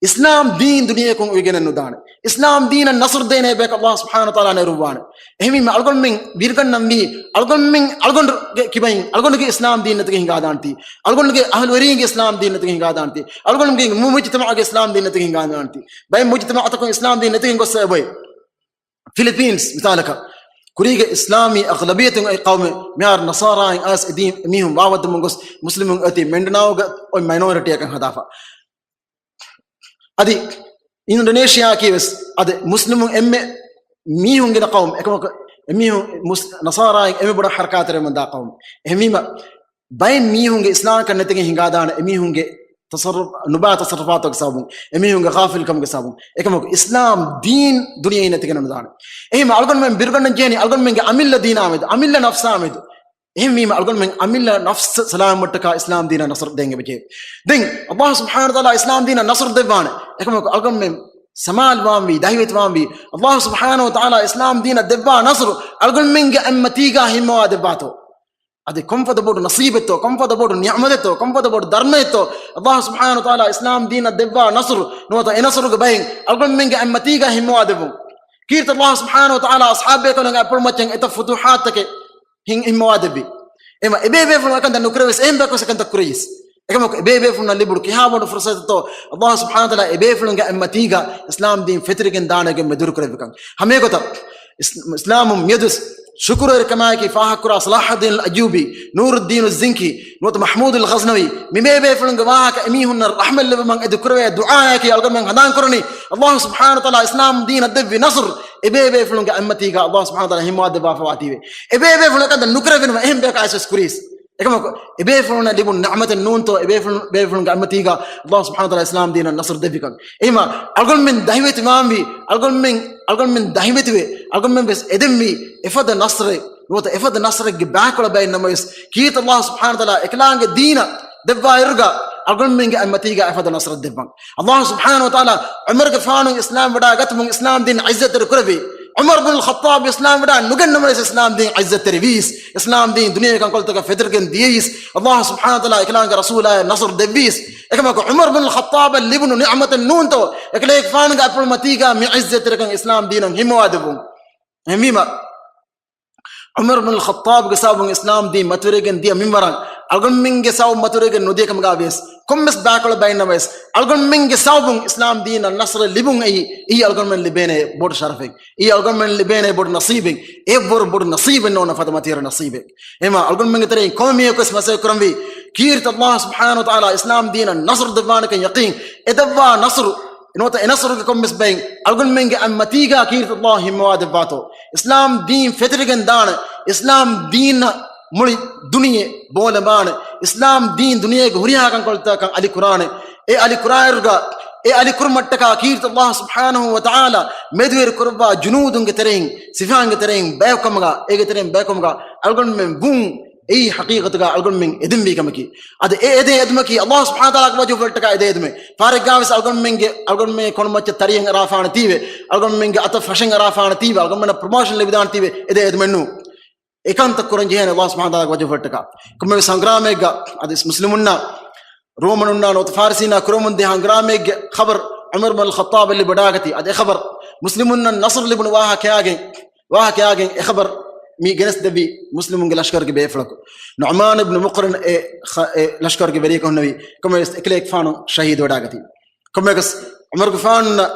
އިސްލާމް ދީން ދުނިޔެއަކުން އުވިގެނެއް ނުދާނެ. އިސްލާމް ދީނަށް ނަޞްރު ދޭނެ ބަޔަކަށް ﷲ ސުބްޙާނަހޫ ވަތަޢާލާ ނެރުއްވާނެ. އެހެންވީމަ އަޅުގަނޑުމެން ބިރުގަންނަންވީ، އަޅުގަނޑުމެން އަޅުގަނޑުގެ ކިބައިން އަޅުގަނޑުގެ އިސްލާމް ދީން ނެތިގެން ހިނގާދާނެތީ. އަޅުގަނޑުގެ އަހުލުވެރީންގެ އިސްލާމް ދީން ނެތިގެން ހިނގާދާނެތީ. އަޅުގަނޑުގެ މު-، މުޖުތަމަޢުގެ އިސްލާމް ދީން ނެތިގެން ހިނގާދާނެތީ. ބައެއް މުޖުތަމަޢުތަކުން އިސްލާމް ދީން ނެތިގެން ގޮއްސަ އެބައޮތް. ފިލިޕީންސް މިސާލަކަށް، ކުރީގެ އިސްލާމީ އަޣްލަބިއްޔަތުން އޮތް ޤައުމެއް މިހާރު ނަޞާރާއިން އައިސް އެ ދީން އެމީހުން ވާވައްދަމުން ގޮސް މުސްލިމުން އޮތީ މިންޑަނާއުގަ އޮތް މައިނޯރިޓީއަކަށް ހަދާފަ. އަދި އިންޑޮނޭޝިއާއަކީ ވެސް އަދި މުސްލިމުން އެންމެ މީހުން ގިނަ ޤައުމު، އެކަމަކު އެމީހުން މުސް-، ނަޞާރާއިން އެންމެ ބޮޑަށް ހަރަކާތްތެރިވަމުންދާ ޤައުމު. އެހެންވީމަ ބައެއް މީހުންގެ އިސްލާމްކަން ނެތިގެން ހިނގާދާނެ އެމީހުންގެ ތަޞައްރުފް، ނުބައި ތަޞައްރުފާތުގެ ސަބަބުން، އެމީހުންގެ ޣާފިލްކަމުގެ ސަބަބުން. އެކަމަކު އިސްލާމް ދީން ދުނިޔެއިން ނެތިގެން ނުދާނެ. އެހެންވީމަ އަޅުގަނޑުމެން ބިރުގަންނަން ޖެހޭނީ އަޅުގަނޑުމެންގެ އަމިއްލަ ދީނާ މެދު، އަމިއްލަ ނަފްސާ މެދު. އެހެންވީމަ އަޅުގަނޑުމެން އަމިއްލަ ނަފްސަށް ސަލާމަތްވުމަށްޓަކާ އިސްލާމް ދީނަށް ނަޞްރު ދޭން އެބަޖެހޭ. ދެން ﷲ ސުބްޙާނަހޫ ވަތަޢާލާ އިސްލާމް ދީނަށް ނަޞްރު ދެއްވާނެ. އެކަމަކު އަޅުގަނޑުމެން ސަމާލުވާންވީ، ދަހިވެތިވާންވީ، ﷲ ސުބްޙާނަހޫ ވަތަޢާލާ އިސްލާމް ދީނަށް ދެއްވާ ނަޞްރު އަޅުގަނޑުމެންގެ އަތްމަތީގާ ހިންމަވާ ދެއްވާތޯ؟ އަދި ކޮންފަދަ ބޮޑު ނަޞީބެއްތޯ، ކޮންފަދަ ބޮޑު ނިޢުމަތެއްތޯ، ކޮންފަދަ ބޮޑު ދަރުމައެއްތޯ، ﷲ ސުބްޙާނަހޫ ވަތަޢާލާ އިސްލާމް ދީނަށް ދެއްވާ ނަޞްރު، ނުވަތަ އެ ނަޞްރުގެ ބައިން އަޅުގަނޑުމެންގެ އަތްމަތީގާ ހިންމަވާ ދެއްވުން. ކީރިތި ﷲ ސުބްޙާނަހޫ ވަތަޢާލާ އަޞްޙާބު ބޭކަލުންގެ އަތްޕުޅުމައްޗަށް އެތައް ފުތޫޙާތްތަކެއް ހިން-، ހިންމަވާ ދެއްވި. އެމަ އެބޭބޭފުޅުން އެކަންތައް ނުކުރެވެސް އެހެން ބަޔަކުވެސް އެކަންތައް ކުރެވިޔަސް. އެކަމަކު އެބޭބޭފުޅުންނަށް ލިބުނު ކިހާ ބޮޑު ފުރުޞަތެއްތޯ ﷲ ސުބްޙާނަހޫ ވަތަޢާލާ އެބޭފުޅުންގެ އަތްމަތީގާ އިސްލާމް ދީން ފެތުރިގެން ދާނެ ގޮތް މެދުރުކުރެއްވިކަން. ހަމައެގޮތަށް އިސް-، އިސްލާމުން މިއަދުވެސް ޝުކުރުވެރިކަމާއެކީ ފާހަގަކުރާ ޞަލާޙުއްދީނުލް އައްޔޫބީ، ނޫރުއްދީނުއްޒިންކީ، ނުވަތަ މަޙްމޫދުލް ޣަޒްނަވީ، މިބޭބޭފުޅުންގެ ވާހަކަ އެމީހުންނަށް ރަޙްމަތް ލެއްވުމަށް އެދި ކުރެވޭ ދުޢާއަކީ އަޅުގަނޑުމެން ހަނދާން ކުރަނީ، ﷲ ސުބްޙާނަހޫ ވަތަޢާލާ އިސްލާމް ދީނަށް ދެއްވި ނަޞްރު އެބޭބޭފުޅުންގެ އަތްމަތީގާ ﷲ ސުބްޙާނަހޫ ވަތަޢާލާ ހިންމަވާ ދެއްވާފަވާތީވެ. އެބޭބޭފުޅުން އެކަންތައް ނުކުރެވެންވެ އެހެން ބަޔަކަށް އައިސްވެސް ކުރީސް. އެކަމަކު އެބޭފުޅުންނަށް ލިބުނު ނިޢުމަތެއް ނޫންތޯ އެބޭފުޅުން، ބޭފުޅުންގެ އަތްމަތީގާ ﷲ ސުބްޙާނަހޫ ވަތަޢާލާ އިސްލާމް ދީނަށް ނަޞްރު ދެއްވިކަން. އެހެންވީމަ އަޅުގަނޑުމެން ދަހިވެތިވާންވީ، އަޅުގަނޑުމެން، އަޅުގަނޑުމެން ދަހިވެތިވެ، އަޅުގަނޑުމެން ވެސް އެދެންވީ އެފަދަ ނަޞްރެއް، ނުވަތަ އެފަދަ ނަޞްރެއްގެ ބައިކޮޅަށް ބައެއް ނަމަވެސް، ކީރިތި ﷲ ސުބްޙާނަހޫ ވަތަޢާލާ އެކަލާނގެ ދީނަށް ދެއްވާއިރުގަ އަޅުގަނޑުމެންގެ އަތްމަތީގަ އެފަދަ ނަޞްރަތް ދެއްވަން. ﷲ ސުބްޙާނަހޫ ވަތަޢާލާ ޢުމަރުގެފާނު އިސްލާމް ވެޑާ ގަތުމުން އިސްލާމް ދީން ޢިއްޒަތްތެރި ކުރެއްވި. ޢުމަރު ބުނުލް ޚައްޠާބު އިސްލާމް ވެޑާ ނުގެންނަމަވެސް އިސްލާމް ދީން ޢިއްޒަތްތެރިވީސް، އިސްލާމް ދީން ދުނިޔޭގެ ކަންކޮޅުތަކަށް ފެތުރިގެން ދިޔައީސް، ﷲ ސުބްޙާނަހޫ ވަތަޢާލާ އެކަލާނގެ ރަސޫލާއަށް ނަޞްރު ދެއްވީސް. އެކަމަކު ޢުމަރު ބުނުލް ޚައްޠާބަށް ލިބުނު ނިޢުމަތެއް ނޫންތޯ އެކަލޭގެފާނުގެ އަތްޕުޅުމަތީގަ މި ޢިއްޒަތްތެރިކަން އިސްލާމް ދީނަށް ހިމަވާދެއްވުން. އެހެންވީމަ ޢުމަރު ބުނުލް ޚައްޠާބުގެ ސަބަބުން އިސްލާމް ދީން މަތިވެރިވެގެން ދިޔަ މިންވަރަށް، އަޅުގަނޑުމެންގެ ސަބަބުން މަތިވެރިވެގެން ނުދިޔަ ކަމުގަ ވިޔަސް، ކޮންމެސް ބައިކޮޅަށް ބައެއް ނަމަވެސް، އަޅުގަނޑުމެންގެ ސަބަބުން އިސްލާމް ދީނަށް ނަޞްރެއް ލިބުން އެއީ، އެއީ އަޅުގަނޑުމެން ލިބޭނެ ބޮޑު ޝަރަފެއް. އެއީ އަޅުގަނޑުމެން ލިބޭނެ ބޮޑު ނަސީބެއް. އެއަށްވުރެ ބޮޑު ނަސީބެއް ނޯންނަ ފަދަ މަތިވެރި ނަސީބެއް. އެހެންވީމަ އަޅުގަނޑުމެންގެ ތެރެއިން ކޮންމެ މީހަކުވެސް މަސައްކަތް ކުރަންވީ، ކީރިތި ﷲ ސުބްޙާނަހޫ ވަތަޢާލާ އިސްލާމް ދީނަށް ނަޞްރު ދެއްވާނެކަން ޔަޤީން. އެ ދެއްވާ ނަޞްރު ނުވަތަ އެ ނަޞްރުގެ ކޮންމެސް ބައެއް އަޅުގަނޑުމެންގެ އަތްމަތީގަ ކީރިތި ﷲ ހިމަވާ ދެއްވާތޯ، އިސްލާމް ދީން ފެތުރިގެން ދާނެ، އިސްލާމް ދީނަށް މުޅި ދުނިޔެ ބޯލަނބާނެ، އިސްލާމް ދީން ދުނިޔޭގެ ހުރިހާ ކަންކޮޅުތަކަށް އަލި ކުރާނެ. އެ އަލި ކުރާއިރުގަ، އެ އަލި ކުރުމަށްޓަކާ ކީރިތި ﷲ ސުބްޙާނަހޫ ވަތަޢާލާ މެދުވެރި ކުރައްވާ ޖުނޫދުންގެ ތެރެއިން، ސިފައިންގެ ތެރެއިން ބަޔަކު ކަމުގަ، އޭގެ ތެރެއިން ބަޔަކު ކަމުގަ އަޅުގަނޑުމެން ވުން އެއީ ޙަޤީޤަތުގަ އަޅުގަނޑުމެން އެދެންވީ ކަމަކީ. އަދި އެ އެދޭ އެދުމަކީ ﷲ ސުބްޙާނަހޫ ވަތަޢާލާގެ ވަޖްހުފުޅަށްޓަކާ އެދޭ އެދުމެއް. ފާރެއްގާވެސް އަޅުގަނޑުމެންގެ، އަޅުގަނޑުމެން ކޮނުމައްޗަށް ތަރިއެއް އަރާފާނެތީވެ، އަޅުގަނޑުމެންގެ އަތަށް ފަށެއް އަރާފާނެތީވެ، އަޅުގަނޑުމެންނަށް ޕްރޮމޯޝަން ލިބިދާނެތީވެ، އެދޭ އެދުމެއްނޫ. އެކަންތައް ކުރަން ޖެހޭނެ ﷲ ސުބްޙާނަހޫ ވަތަޢާލާގެ ވަޖްހުފުޅަށްޓަކާ. ކޮންމެވެސް ހަނގުރާމައެއްގަ އަދި މުސްލިމުންނާ ރޯމަނުންނާ ނުވަތަ ފާރިސީންނާ ކުރަމުންދިޔަ ހަނގުރާމައެއްގެ ޚަބަރު ޢުމަރު ބުނުލް ޚައްޠާބަށް ލިބިވަޑާގަތީ. އަދި އެ ޚަބަރު މުސްލިމުންނަށް ނަޞްރު ލިބުނު ވާހަކަޔާގެން، ވާހަކަޔާގެން އެ ޚަބަރު މި ގެނެސްދެއްވީ މުސްލިމުންގެ ލަޝްކަރުގެ ބޭފުޅަކު. ނުޢުމާނު ބިން މުޤްރިން އެ ޚަ-، އެ ލަޝްކަރުގެ ވެރިޔަކު ހުންނެވީ. ކޮންމެވެސް އެކަލޭގެފާނު ޝަހީދުވެވަޑާގަތީ. ކޮންމެވެސް ޢުމަރުގެފާނުންނަށް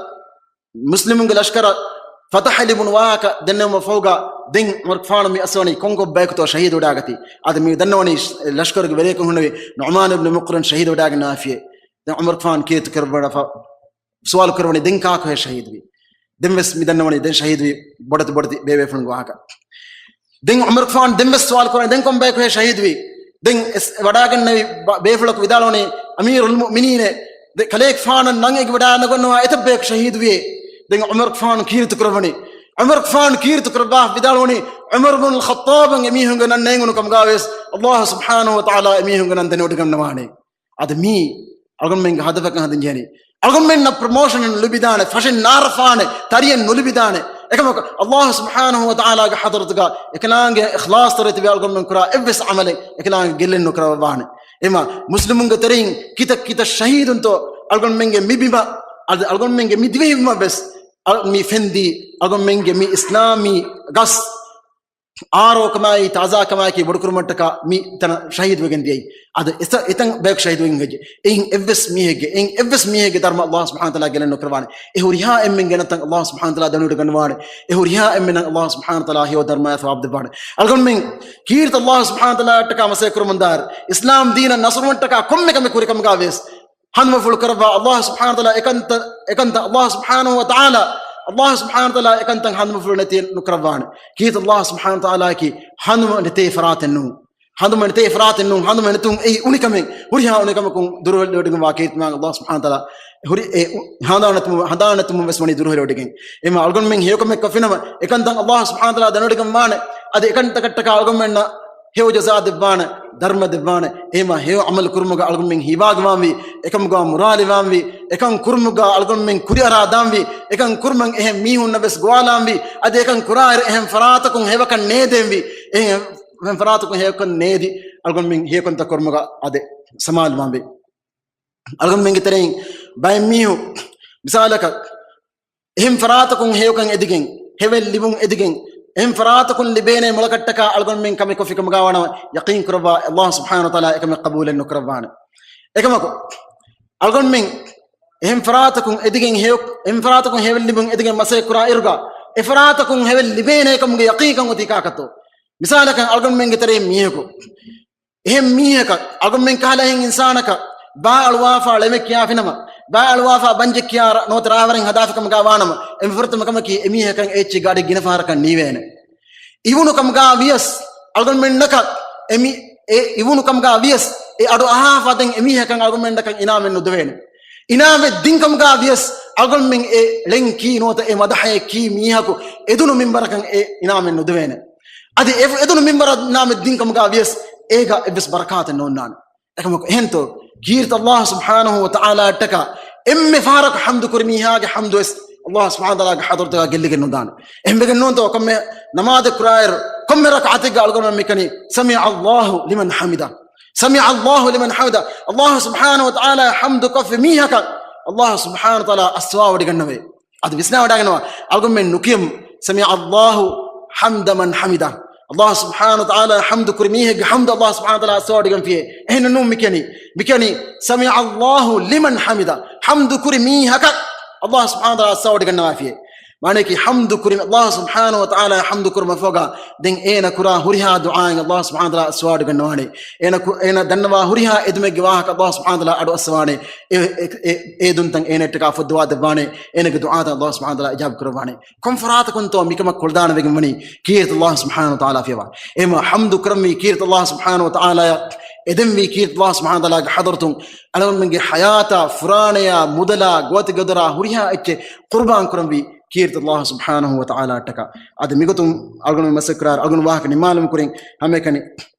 މުސްލިމުންގެ ލަޝްކަރަށް ފަތަޙަ ލިބުނު ވާހަކަ ދެންނެވުމަށް ފަހުގަ ދެން ޢުމަރުގެފާނު މި އައްސަވަނީ ކޮން ގޮތް ބަޔަކުތޯ ޝަހީދުވެވަޑާގަތީ. އަދި މި ދަންނަވަނީ ލަޝްކަރުގެ ވެރިޔަކު ހުންނެވި ނުޢުމާނު ބިން މުޤްރިން ޝަހީދުވެވަޑާގެންނާފިޔޭ. ދެން ޢުމަރުގެފާނު ކީރިތި ކުރައްވަޑާފަ ސުވާލު ކުރައްވަނީ ދެން ކާކުހޭ ޝަހީދުވީ؟ ދެންވެސް މި ދަންނަވަނީ ދެން ޝަހީދުވީ ބޮޑެތި ބޮޑެތި ބޭބޭފުޅުންގެ ވާހަކަ. ދެން ޢުމަރުގެފާނު ދެންވެސް ސުވާލު ކުރަނީ ދެން ކޮން ބަޔަކުހޭ ޝަހީދުވީ؟ ދެން އެސް ވަޑާގެންނެވި ބ-، ބޭފުޅަކު ވިދާޅުވަނީ، އަމީރުލް މުއުމިނީނޭ، ދެ-، ކަލޭގެފާނަށް ނަން އެނގިވަޑާނަގަންނަވާ އެތައް ބަޔަކު ޝަހީދުވިއޭ. ދެން ޢުމަރުގެފާނު ކީރިތި ކުރައްވަނީ، ޢުމަރުގެފާނު ކީރިތި ކުރައްވާ ވިދާޅުވަނީ، ޢުމަރު ބުނުލް ޚައްޠާބަށް އެމީހުންގެ ނަން ނޭނގުނު ކަމުގަވެސް ﷲ ސުބްޙާނަހޫ ވަތަޢާލާ އެމީހުންގެ ނަން ދެނެވޮޑިގަންނަވާނެ. އަދި މީ އަޅުގަނޑުމެންގެ ހަދަފަކަށް ހަދަން ޖެހެނީ. އަޅުގަނޑުމެންނަށް ޕްރޮމޯޝަނެއް ނުލިބިދާނެ، ފަށެއް ނާރަފާނެ، ތަރިއެއް ނުލިބިދާނެ. އެކަމަކު އައްލާހު ސުބްޙާނަހު ވަތަޢާލާގެ ޙަޟްރަތުގަ އެކަލާނގެ އިޚްލާޞްތެރި ތިބި އަޅުގަނޑުމެން ކުރާ އެއްވެސް ޢަމަލެއް އެކަލާނގެ ގެއްލެއް ނުކުރައްވާނެ. އެމަ މުސްލިމުންގެ ތެރެއިން ކިތައް ކިތައް ޝަހީދުންތޯ އަޅުގަނޑުމެންގެ މި ބިމަށް، އަދި އަޅުގަނޑުމެންގެ މި ދިވެހި ބިމަށް ވެސް އަޅު-، މި ފެންދީ އަޅުގަނޑުމެންގެ މި އިސްލާމީ ގަސް އާރޯކަމާއި ތާޒާކަމާއެކީ ބޮޑުކުރުމަށްޓަކާ މި ތަނަށް ޝަހީދުވެގެން ދިޔައީ. އަދި އެތަ-، އެތަން ބަޔަކު ޝަހީދުވެގެން ހެއްޖެ. އެއިން އެއްވެސް މީހެއްގެ، އެއިން އެއްވެސް މީހެއްގެ ދަރުމަ އައްލާހު ސުބްޙާނަހު ވަތަޢާލާ ގެއްލެއް ނުކުރަވާނެ. އެ ހުރިހާ އެންމެންގެ ނަތްތައް އައްލާހު ސުބްޙާނަހު ވަތަޢާލާ ދަނޑުވެގަންނަވާނެ. އެ ހުރިހާ އެންމެންނަށް އައްލާހު ސުބްޙާނަހު ވަތަޢާލާ ހެޔޮ ދަރުމަޔާ ސަވާބު ދެއްވާނެ. އަޅުގަނޑުމެން ކީރިތި އައްލާހު ސުބްޙާނަހު ވަތަޢާލާއަށްޓަކާ މަސައްކަތް ކުރަމުންދާއިރު، އިސްލާމް ދީނަށް ނަޞްރުވުމަށްޓަކާ ކޮންމެ ކަމެއް ކުރި ކަމުގަ ވިޔަސް، ހަނދުމަފުޅު ކުރައްވާ އައްލާހު ސުބްޙާނަހު ވަތަޢާލާ އެކަންތަ-، އެކަންތައް އައްލާހު ސުބްޙާނަހު ވަތަޢާލާ، އައްލާހު ސުބްޙާނަހު ވަތަޢާލާ އެކަންތައް ހަނދުމަފުޅު ނެތި ނުކުރައްވާނެ. ކީރިތި އައްލާހު ސުބްޙާނަހު ވަތަޢާލާއަކީ ހަނދުމަ ނެތޭ ފަރާތެއް ނޫން. ހަނދުމަ ނެތޭ ފަރާތެއް ނޫން. ހަނދުމަ ނެތުން އެއީ އުނިކަމެއް. ހުރިހާ އުނިކަމަކުން ދުރުހެލިވެޑިގެންވާ ކީރިތި މާތް އައްލާހު ސުބްޙާނަހު ވަތަޢާލާ. ހުރި އެ އު-، ހަނދާން ނެތުމު-، ހަނދާން ނެތުމުން ވެސް ވަނީ ދުރުހެލިވެޑިގެން. އެމަ އަޅުގަނޑުމެން ހެޔޮކަމެއް ކޮށްފިނަމަ، އެކަންތައް އައްލާހު ސުބްޙާނަހު ވަތަޢާލާ ދަނޑުވެޑިގަންވާނެ. އަދި އެކަންތަކަށްޓަކާ އަޅުގަނޑުމެންނަށް ހެޔޮ ޖަޒާ ދެއްވާނެ، ދަރުމަ ދެއްވާނެ. އެހެމަ ހެޔޮ ޢަމަލު ކުރުމުގަ އަޅުގަނޑުމެން ހީވާގިވާންވީ، އެކަމުގަ މުރާލިވާންވީ، އެކަން ކުރުމުގަ އަޅުގަނޑުމެން ކުރިއަރާ ދާންވީ، އެކަން ކުރުމަށް އެހެން މީހުންނަށް ވެސް ގޮވާލާންވީ، އަދި އެކަން ކުރާއިރު އެހެން ފަރާތަކުން ހެޔޮކަން ނޭދެންވީ، އެހެން ފަރާތަކުން ހެޔޮކަން ނޭދި އަޅުގަނޑުމެން ހެޔޮކަންތައް ކުރުމުގަ އަދި ސަމާލުވާންވީ. އަޅުގަނޑުމެންގެ ތެރެއިން ބައެއް މީހުން މިސާލަކަށް އެހެން ފަރާތަކުން ހެޔޮކަން އެދިގެން، ހެޔޮކަން ލިބުން އެދިގެން، އެހެން ފަރާތަކުން ލިބޭނެ މޮޅަކަށްޓަކާ އަޅުގަނޑުމެން ކަމެއް ކޮށްފި ކަމުގަ ވާނަމަ، ޔަޤީން ކުރައްވާ، އައްލާހު ސުބްޙާނަހު ވަތަޢާލާ އެކަމެއް ޤަބޫލެއް ނުކުރައްވާނެ. އެކަމަކު، އަޅުގަނޑުމެން އެހެން ފަރާތަކުން އެދިގެން ހެޔޮ-، އެހެން ފަރާތަކުން ހެޔޮކަން ލިބުން އެދިގެން މަސައްކަތް ކުރާ އިރުގަ، އެ ފަރާތަކުން ހެޔޮކަން ލިބޭނެ ކަމުގެ ޔަޤީންކަން އޮތީ ކާކަށްތޯ؟ މިސާލަކަށް އަޅުގަނޑުމެންގެ ތެރެއިން މީހަކު އެހެން މީހަކަށް، އަޅުގަނޑުމެން ކަހަލަ އެހެން އިންސާނަކަށް ބާ އަޅުވާފާ ޅެމެއް ކިޔާފިނަމަ، ބާ އަޅުވާފާ ބަންޖެއް ކިޔާ ރަ-، ނުވަތަ ރާވަރެއް ހަދާފި ކަމުގަ ވާނަމަ، އެންމެ ފުރަތަމަ ކަމަކީ އެމީހަކަށް އެއްޗެއްގަ އަޑި ގިނަ ފަހަރަކަށް ނީވޭނެ. އިވުނު ކަމުގަ ވިޔަސް، އަޅުގަނޑުމެންނަކަށް އެމި-، އެ އިވުނު ކަމުގަ ވިޔަސް، އެ އަޑު އަހާފަ ދެން އެމީހަކަށް އަޅުގަނޑުމެންނަކަށް އިނާމެއް ނުދެވޭނެ. އިނާމެއް ދިން ކަމުގަ ވިޔަސް، އަޅުގަނޑުމެން އެ ޅެން ކީ ނުވަތަ އެ މަދަޙައެއް ކީ މީހަކު އެދުނު މިންވަރަކަށް އެ އިނާމެއް ނުދެވޭނެ. އަދި އެ އެދުނު މިންވަރަށް އިނާމެއް ދިން ކަމުގަ ވިޔަސް، އޭގަ އެއްވެސް ބަރަކާތެއް ނޯންނާނެ. އެކަމަކު އެހެންތޯ، ކީރިތި އައްލާހު ސުބްޙާނަހު ވަތަޢާލާއަށްޓަކާ އެންމެ ފަހަރަކު ޙަމްދު ކުރި މީހާގެ ޙަމްދު ވެސް އައްލާހު ސުބްޙާނަހު ވަތަޢާލާގެ ޙަޟްރަތުގަ ގެއްލިގެން ނުދާނެ. އެހެންވެގެން ނޫންތޯ، ކޮންމެ ނަމާދެއް ކުރާއިރު، ކޮންމެ ރަކަޢަތެއްގަ އަޅުގަނޑުމެން މިކަނީ، سمع الله لمن حمده، سمع الله لمن حمده، އައްލާހު ސުބްޙާނަހު ވަތަޢާލާ ޙަމްދު ކޮށްފި މީހަކަށް އައްލާހު ސުބްޙާނަހު ވަތަޢާލާ އައްސަވާވޮޑިގަންނަވޭ. އަދި ވިސްނާވަޑައިގަންނަވާ، އަޅުގަނޑުމެން ނުކިޔަމު، سمع الله حمد من حمده، އައްލާހު ސުބްޙާނަހު ވަތަޢާލާ ޙަމްދު ކުރި މީހެއްގެ ޙަމްދު އައްލާހު ސުބްޙާނަހު ވަތަޢާލާ އައްސަވާވޮޑިގަންފިޔޭ. އެހެން ނޫން މިކިޔަނީ، މިކިޔަނީ، سمع الله لمن حمده، ޙަމްދު ކުރި މީހަކަށް އައްލާހު ސުބްޙާނަހު ވަތަޢާލާ އައްސަވާވޮޑިގަންނަވާފިޔޭ. މާނައަކީ، ޙަމްދު ކުރި އައްލާހު ސުބްޙާނަހު ވަތަޢާލާ ޙަމްދު ކުރުމަށްފަހުގަ ދެން އޭނަ ކުރާ ހުރިހާ ދުޢާއެއް އައްލާހު ސުބްޙާނަހު ވަތަޢާލާ އައްސަވާވޮޑިގަންނަވާނެ. އޭނަ ކު-، އޭނަ ދަންނަވާ ހުރިހާ އެދުމެއްގެ ވާހަކަ އައްލާހު ސުބްޙާނަހު ވަތަޢާލާ އަޑު އައްސަވާނެ. އެ، އެ، އެ، އެ އެދުންތައް އޭނައަށްޓަކާ ފޮއްދަވާ ދެއްވާނެ. އޭނަގެ ދުޢާތައް އައްލާހު ސުބްޙާނަހު ވަތަޢާލާ އިޖާބަ ކުރައްވާނެ. ކޮން ފަރާތަކުންތޯ މިކަމަށް ކުޅަދާނަވެގެން ވަނީ؟ ކީރިތި އައްލާހު ސުބްޙާނަހު ވަތަޢާލާ ފިޔަވާ. އެމަ ޙަމްދު ކުރަންވީ ކީރިތި އައްލާހު ސުބްޙާނަހު ވަތަޢާލާއަށް، އެދެންވީ ކީރިތި އައްލާހު ސުބްޙާނަހު ވަތަޢާލާގެ ޙަޟްރަތުން. އަޅުގަނޑުމެންގެ ޙަޔާތާ، ފުރާނަޔާ، މުދަލާ، ގޯތި ގަދަރާ ހުރިހާ އެއްޗެއް ޤުރުބާން ކުރަންވީ ކީރިތި އައްލާހު ސުބްޙާނަހު ވަތަޢާލާއަށްޓަކާ. އަދި މިގޮތުން އަޅުގަނޑުމެން މަސައްކަތް ކުރާއިރު، އަޅުގަނޑު ވާހަކަ ނިންމާލަމުން ކުރިން ހަމައެކަނި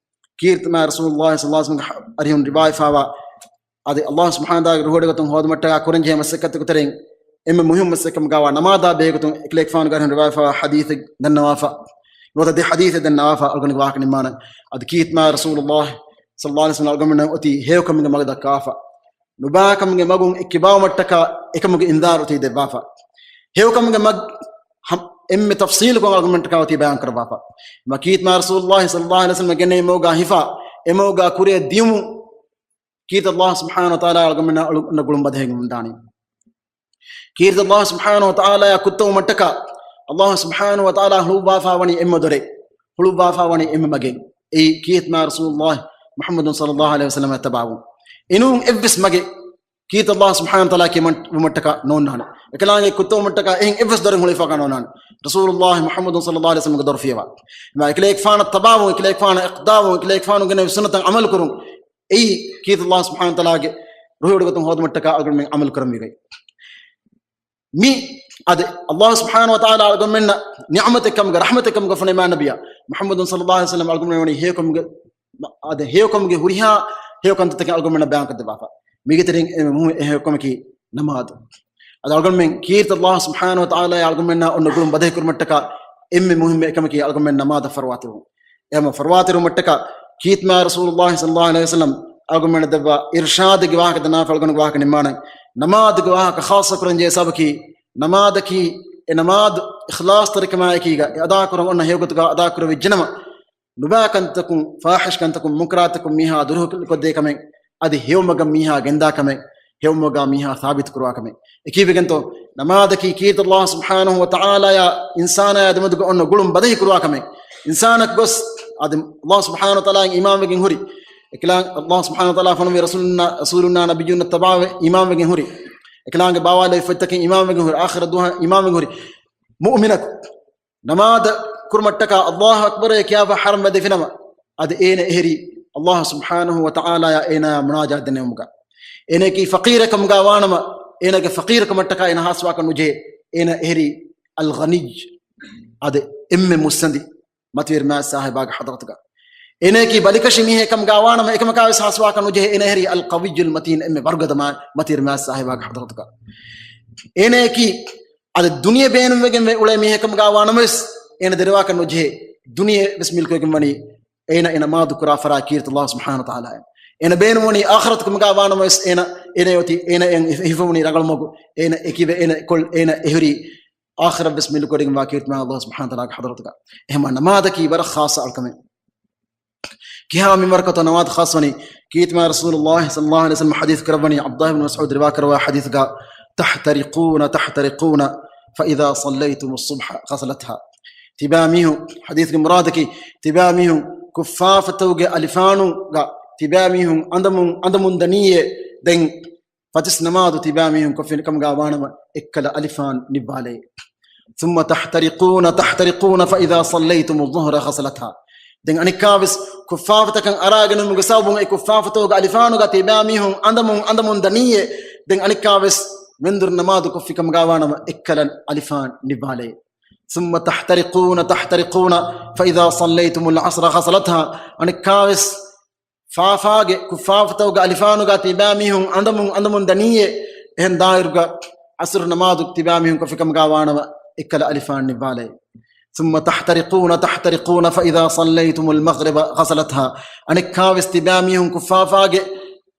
ކީރިތި މާތް ރަސޫލުﷲ ޞައްލަﷲ ޢަލައިހި ވަސައްލަމްގެ އަރިހުން ރިވާޔަތްވާ އަދި އައްލާހު ސުބްޙާނަހު ވަތަޢާލާގެ ރުހުވެޑިގަތުން ހޯދުމަށްޓަކާ ކުރަންޖެހޭ މަސައްކަތްތަކުގެ ތެރެއިން އެންމެ މުހިއްމު މަސައްކަތް ކަމުގަވާ ނަމާދާ ބެހޭގޮތުން އެކަލޭގެފާނުގެ އަރިހުން ރިވާޔަތްވާ ޙަދީޘެއް ދަންނަވާފަ. ނުވަތަ ދެ ޙަދީޘެއް ދަންނަވާފަ އަޅުގަނޑުގެ ވާހަކަ ނިންމާނަން. އަދި ކީރިތި މާތް ރަސޫލުﷲ ޞައްލަﷲ ޢަލައިހި ވަސައްލަމް އަޅުގަނޑުމެންނަށް އޮތީ ހެޔޮކަމުގެ މަގު ދައްކާފަ. ނުބާކަމުގެ މަގުން އެއްކިބާވުމަށްޓަކާ އެކަމުގެ އިންޒާރު އޮތީ ދެއްވާފަ. ހެޔޮކަމުގެ މަގު ހަމް-، އެންމެ ތަފްޞީލުކޮށް އަޅުގަނޑުމެންޓަކާ އޮތީ ބަޔާން ކުރައްވާފަ. މަ ކީރިތި މާތް ރަސޫލުﷲ ޞައްލަﷲ ޢަލައިހި ވަސައްލަމް ގެނައި މަގުގަ ހިފާ، އެ މަގުގަ ކުރިއަށް ދިޔުމުން ކީރިތި އައްލާހު ސުބްޙާނަހު ވަތަޢާލާ އަޅުގަނޑުމެންނަށް އަޅު-، ގުޅުން ބަދަހެއް ނުދާނީ. ކީރިތި އައްލާހު ސުބްޙާނަހު ވަތަޢާލާއާ ކުއްތަވުމަށްޓަކާ، އައްލާހު ސުބްޙާނަހު ވަތަޢާލާ ހުޅުވާފާ ވަނީ އެންމެ ދޮރެއް، ހުޅުވާފާ ވަނީ އެންމެ މަގެއް. އެއީ ކީރިތި މާތް ރަސޫލުﷲ މުޙައްމަދު ޞައްލަﷲ ޢަލައިހި ވަސައްލަމަށް ތަބާވުން. އެނޫން އެއްވެސް މަގެއް ކީރިތި އައްލާހު ސުބްޙާނަހު ވަތަޢާލާ ކިޔަމަން ވުމަށްޓަކާ ނޯންނާނެ. އެކަލާނގެ ކުއްތަވުމަށްޓަކާ އެހެން އެއްވެސް ދޮރެއް ހުޅުވާފާ ނޯންނާނެ. ރަސޫލުﷲ މުޙައްމަދު ޞައްލަﷲ ޢަލައިހި ވަސައްލަމްގެ ދޮރު ފިޔަވާ. އެކަލޭގެފާނަށް ތަބާވުން، އެކަލޭގެފާނަށް އިޤްތިދާވުން، އެކަލޭގެފާނު ގެނެވި ސުންނަތަށް ޢަމަލު ކުރުން. އެއީ ކީރިތި އައްލާހު ސުބްޙާނަހު ވަތަޢާލާގެ ރުހިވޮޑިގަތުން ހޯދުމަށްޓަކާ އަޅުގަނޑުމެން ޢަމަލު ކުރަންވީ ގޮތް. މި އަދި އައްލާހު ސުބްޙާނަހު ވަތަޢާލާ އަޅުގަނޑުމެންނަށް ނިޢުމަތެއްކަމުގަ، ރަޙްމަތެއްކަމުގަ ފޮނުވި މާތް ނަބިއްޔާ މުޙައްމަދު ޞައްލަﷲ ޢަލައިހި ވަސައްލަމް އަޅުގަނޑުމެން ވަނީ ހެޔޮކަމުގެ، އަދި ހެޔޮކަމުގެ ހުރިހާ ހެޔޮ ކަންތައްތަކެއް އަޅުގަނޑުމެންނަށް ބަޔާންކޮށްދެއްވާފަ. މީގެ ތެރެއިން އެންމެ މުހިއްމު ހެޔޮކަމަކީ ނަމާދު. އަދި އަޅުގަނޑުމެން ކީރިތި ﷲ ސުބްޙާނަހޫ ވަތަޢާލާ އަޅުގަނޑުމެންނާ އޮންނަ ގުޅުން ބަދަހި ކުރުމަށްޓަކާ އެންމެ މުހިއްމު އެކަމަކީ އަޅުގަނޑުމެން ނަމާދަށް ފަރުވާތެރިވުން. އެހެން ފަރުވާތެރިވުމަށްޓަކާ ކީރިތި މާތް ރަސޫލުﷲ ޞައްލަﷲ ޢަލައިހި ވަސައްލަމް އަޅުގަނޑުމެންނަށް ދެއްވާ އިރުޝާދުގެ ވާހަކަ ދަންނާފަ އަޅުގަނޑުގެ ވާހަކަ ނިންމާނަން. ނަމާދުގެ ވާހަކަ ޚާއްޞަ ކުރަން ޖެހޭ ސަބަބަކީ، ނަމާދަކީ އެ ނަމާދު އިޚްލާޞްތެރިކަމާއެކީގަ އެ އަދާކުރަން އޮންނަ ހެޔޮގޮތުގަ އަދާކުރެވިއްޖެނަމަ، ނުބައި ކަންތަކުން، ފާޙިޝް ކަންތަކުން، މުންކަރާތަކުން މީހާ ދުރުހެލިކޮށްދޭ ކަމެއް، އަދި ހެޔޮމަގަށް މީހާ ގެންދާ ކަމެއް، ހެޔޮމަގާ މީހާ ސާބިތު ކުރުވާ ކަމެއް. އެކީވެގެންތޯ، ނަމާދަކީ ކީރިތި ﷲ ސުބްޙާނަހޫ ވަތަޢާލާޔާ އިންސާނާޔާ ދެމެދުގަ އޮންނަ ގުޅުން ބަދަހި ކުރުވާ ކަމެއް. އިންސާނަކު ގޮސް އަދި ﷲ ސުބްޙާނަހޫ ވަތަޢާލާއިން އީމާންވެގެން ހުރި، އެކަލާނގެ ﷲ ސުބްޙާނަހޫ ވަތަޢާލާ ފޮނުވި ރަސޫލުންނާ، ރަސޫލުންނާ ނަބިއްޔުންނަށް ތަބާވެ އީމާންވެގެން ހުރި، އެކަލާނގެ ބާވާލެވި ފޮތްތަކެއް އީމާންވެގެން ހުރި، އާޚިރަތް ދުވަހަށް އީމާންވެގެން ހުރި މުއުމިނަކު، ނަމާދަށް ކުރުމަށްޓަކާ ﷲ އަކްބަރޭ ކިޔާފަ ޙަރަމްވެ ދެފިނަމަ، އަދި އޭނަ އެހެރީ ﷲ ސުބްޙާނަހޫ ވަތަޢާލާޔާ އޭނާޔާ މުނާޖާތް ދެންނެވުމުގަ. އޭނައަކީ ފަޤީރެއް ކަމުގަ ވާނަމަ، އޭނަގެ ފަޤީރުކަމަށްޓަކާ އޭނަ ހާސްވާކަށް ނުޖެހޭ. އޭނަ އެހެރީ އަލްޣަނިއްޔު، އަދި އެންމެ މުއްސަނދި މަތިވެރި މާތް ސާހިބާގެ ޙަޟްރަތުގަ. އޭނައަކީ ބަލިކަށި މީހެއް ކަމުގަ ވާނަމަ، އެކަމަކާވެސް ހާސްވާކަށް ނުޖެހޭ. އޭނަ އެހެރީ އަލްޤަވިއްޔުލް މަތީން، އެންމެ ވަރުގަދަ މާތް މަތިވެރި މާތް ސާހިބާގެ ޙަޟްރަތުގަ. އޭނައަކީ އަދި ދުނިޔެ ބޭނުންވެގެން އުޅޭ މީހެއް ކަމުގަ ވާނަމަވެސް، އޭނަ ދެރަވާކަށް ނުޖެހޭ. ދުނިޔެ ވެސް މިލްކުވެގެން ވަނީ އޭނަ އެ ނަމާދު ކުރާ ފަރާތް ކީރިތި ﷲ ސުބްޙާނަހޫ ވަތަޢާލާއަށް. އޭނަ ބޭނުންވަނީ އާޚިރަތު ކަމުގަ ވާނަމަވެސް، އޭނަ، އޭނަ އޮތީ، އޭނަ އެ ހިފެންވަނީ ރަނގަޅު މަގު. އޭނަ އެކިވެ، އޭނަ ކޮޅު، އޭނަ އެހުރީ އާޚިރަތް ވެސް މިލްކުވެގެންވާ ކީރިތި ﷲ ސުބްޙާނަހޫ ވަތަޢާލާގެ ޙަޟްރަތުގަ. އެހެންމާ ނަމާދަކީ ވަރަށް ޚާއްޞަ އަޅުކަމެއް. ކިހާ މިންވަރަކަށްތޯ ނަމާދު ޚާއްޞަވަނީ؟ ކީރިތި މާތް ރަސޫލުﷲ ޞައްލަﷲ ޢަލައިހި ވަސައްލަމަ ޙަދީޘް ކުރައްވަނީ، ޢަބްދުﷲ ބިން މަސްޢޫދު ރިވާ ކުރައްވާ ޙަދީޘްގަ، "تحترقون، تحترقون، فإذا صليتم الصبح غسلتها." ތިބާ މީހުން، ޙަދީޘްގެ މުރާދަކީ، ތިބާ މީހުން ކުށްފާފަތަކުގެ އަލިފާނުގަ ތިބާ މީހުން އަނދަމުން، އަނދަމުން ދަނީއޭ. ދެން ފަތިސް ނަމާދު ތިބާ މީހުން ކޮށްފި ކަމުގަ ވާނަމަ، އެއްކަލަ އަލިފާން ނިއްވާލޭ. ثم تحترقون، تحترقون، فإذا صليتم الظهر غسلتها. ދެން އަނެއްކާވެސް ކުށްފާފަތަކަށް އަރާގަނެވުމުގެ ސަބަބުން އެ ކުށްފާފަތަކުގެ އަލިފާނުގަ ތިބާ މީހުން އަނދަމުން، އަނދަމުން ދަނީއޭ. ދެން އަނެއްކާވެސް ވެންދުރު ނަމާދު ކޮށްފި ކަމުގަ ވާނަމަ، އެއްކަލަ އަލިފާން ނިއްވާލޭ. ثم تحترقون، تحترقون، فإذا صليتم العصر غسلتها. އަނެއްކާވެސް ފާފާގެ، ކުށްފާފަތަކުގެ އަލިފާނުގަ ތިބާ މީހުން އަނދަމުން، އަނދަމުން ދަނީއޭ. އެހެން ދާއިރުގަ ޢަޞްރު ނަމާދު ތިބާ މީހުން ކޮށްފި ކަމުގަ ވާނަމަ، އެއްކަލަ އަލިފާން ނިއްވާލޭ. ثم تحترقون، تحترقون، فإذا صليتم المغرب غسلتها. އަނެއްކާވެސް ތިބާ މީހުން ކުށްފާފާގެ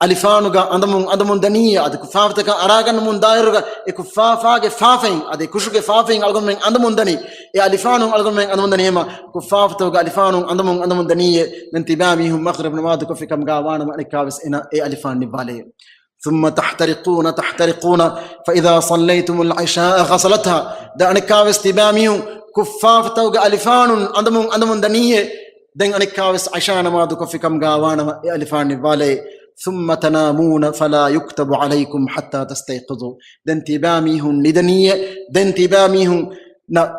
އަލިފާނުގަ އަނދަމުން، އަނދަމުން ދަނީއޭ. އަދި ކުށްފާފަތަކަށް އަރާގަންނަމުން ދާއިރުގަ އެ ކުށްފާފާގެ ފާފައިން، އަދި ކުށުގެ ފާފައިން އަޅުގަނޑުމެން އަނދަމުން ދަނީ. އެ އަލިފާނުން އަޅުގަނޑުމެން އަނދަމުން ދަނީމަ، ކުށްފާފަތަކުގެ އަލިފާނުން އަނދަމުން، އަނދަމުން ދަނީއޭ. ދެން ތިބާ މީހުން މަޣްރިބް ނަމާދު ކޮށްފި ކަމުގަ ވާނަމަ، އަނެއްކާވެސް އޭނަ އެ އަލިފާން ނިއްވާލޭ. ثم تحترقون، تحترقون، فإذا صليتم العشاء غسلتها. ދެން އަނެއްކާވެސް ތިބާ މީހުން ކުށްފާފަތަކުގެ އަލިފާނުން އަނދަމުން، އަނދަމުން ދަނީއޭ. ދެން އަނެއްކާވެސް ޢިޝާ ނަމާދު ކޮށްފި ކަމުގަ ވާނަމަ، އެ އަލިފާން ނިއްވާލޭ. ثم تنامون فلا يكتب عليكم حتى تستيقظوا. ދެން ތިބާ މީހުން ނިދަނީއޭ. ދެން ތިބާ މީހުން ނަ-،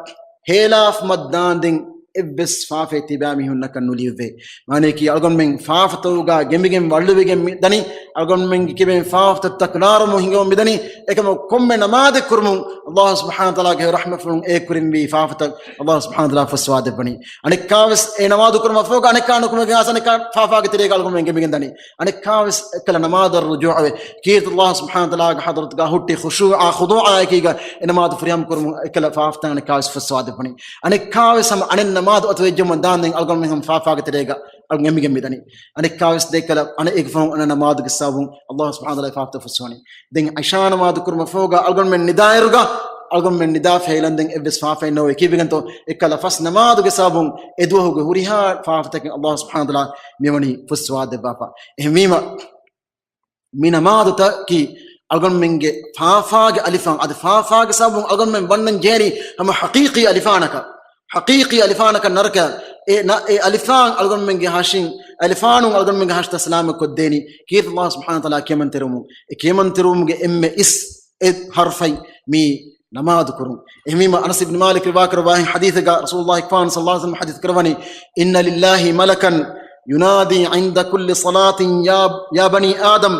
ހޭލާފަ މައްދާން ދެން އެއްވެސް ފާފައެއް ތިބާ މީހުންނަކަށް ނުލިޔެވޭ. މާނަޔަކީ އަޅުގަނޑުމެން ފާފަތަކުގަ ގެނބިގެން ވަޅުލެވިގެން މި ދަނީ، އަޅުގަނޑުމެންގެ ކިބައިން ފާފަތައް ތަކުރާރުވަމުން ހިނގަމުން މި ދަނީ. އެކަމަކު ކޮންމެ ނަމާދެއް ކުރުމުން ﷲ ސުބްޙާނަހޫ ވަތަޢާލާގެ ރަޙްމަތްފުޅުން އެ ކުރިންވީ ފާފަތައް ﷲ ސުބްޙާނަހޫ ވަތަޢާލާ ފުއްސަވާ ދެއްވަނީ. އަނެއްކާވެސް އެ ނަމާދު ކުރުމަށް ފަހުގަ އަނެއްކާ ނުކުމެގެން އަސް އަނެއްކާ ފާފާގެ ތެރޭގަ އަޅުގަނޑުމެން ގެނބިގެން ދަނީ. އަނެއްކާވެސް އެއްކަލަ ނަމާދަށް ރުޖޫޢަވެ، ކީރިތި ﷲ ސުބްޙާނަހޫ ވަތަޢާލާގެ ޙަޟްރަތުގަ ހުއްޓި ޚުޝޫޢާ ޚުޟޫޢާއެކީގަ އެ ނަމާދު ފުރިހަމަ ކުރުމުން އެއްކަލަ ފާފަތައް އަނެއްކާވެސް ފުއްސަވާ ދެއްވަނީ. އަނެއްކާވެސް ހަމަ އަނެއް ނަމާދު އަތުވެއްޖެއްޔަމުން ދާންދެން އަޅުގަނޑުމެން ހަމަ ފާފާގެ ތެރޭގަ އަޅު ގެނބިގެން މި ދަނީ. އަނެއްކާވެސް ދެއްކަލަ އަނެއް އެކި ފަހުން އަނެއް ނަމާދުގެ ސަބަބުން ﷲ ސުބްޙާނަހޫ ވަތަޢާލާ ފާފަތައް ފުއްސަވަނީ. ދެން ޢިޝާ ނަމާދު ކުރުމަށް ފަހުގަ އަޅުގަނޑުމެން ނިދާއިރުގަ، އަޅުގަނޑުމެން ނިދާ ފެހިލަންދެން އެއްވެސް ފާފައެއް ނޯވޭ. ކީއްވެގެންތޯ؟ އެއްކަލަ ފަސް ނަމާދުގެ ސަބަބުން އެ ދުވަހުގެ ހުރިހާ ފާފަތަކެއް ﷲ ސުބްޙާނަހޫ ވަތަޢާލާ މިވަނީ ފުއްސަވާ ދެއްވާފަ. އެހެންވީމަ، މި ނަމާދުތަކީ އަޅުގަނޑުމެންގެ ފާފާގެ އަލިފާން، އަދި ފާފާގެ ސަބަބުން އަޅުގަނޑުމެން ވަންނަން ޖެހެނީ ހަމަ ޙަޤީޤީ އަލިފާނަކަށް. ޙަޤީޤީ އަލިފާނަކަށް ނަރަކަ. އެ ނަ-، އެ އަލިފާން އަޅުގަނޑުމެންގެ ހަށިން، އަލިފާނުން އަޅުގަނޑުމެންގެ ހަށިތައް ސަލާމަތް ކޮށްދޭނީ ކީރިތި ﷲ ސުބްޙާނަހޫ ވަތަޢާލާ ކިޔަމަންތެރިވުމުން. އެ ކިޔަމަންތެރިވުމުގެ އެންމެ އިސް އެއް ޙަރުފައި މީ ނަމާދު ކުރުން. އެހެންވީމަ، އަނަސް އިބްނު މާލިކް ރިވާކުރައްވާ ޙަދީޘެއްގަ ރަސޫލުﷲ ޞައްލަﷲ ޢަލައިހި ވަސައްލަމަ ޙަދީޘް ކުރައްވަނީ، إن لله ملكا ينادي عند كل صلاة يا، يا بني آدم،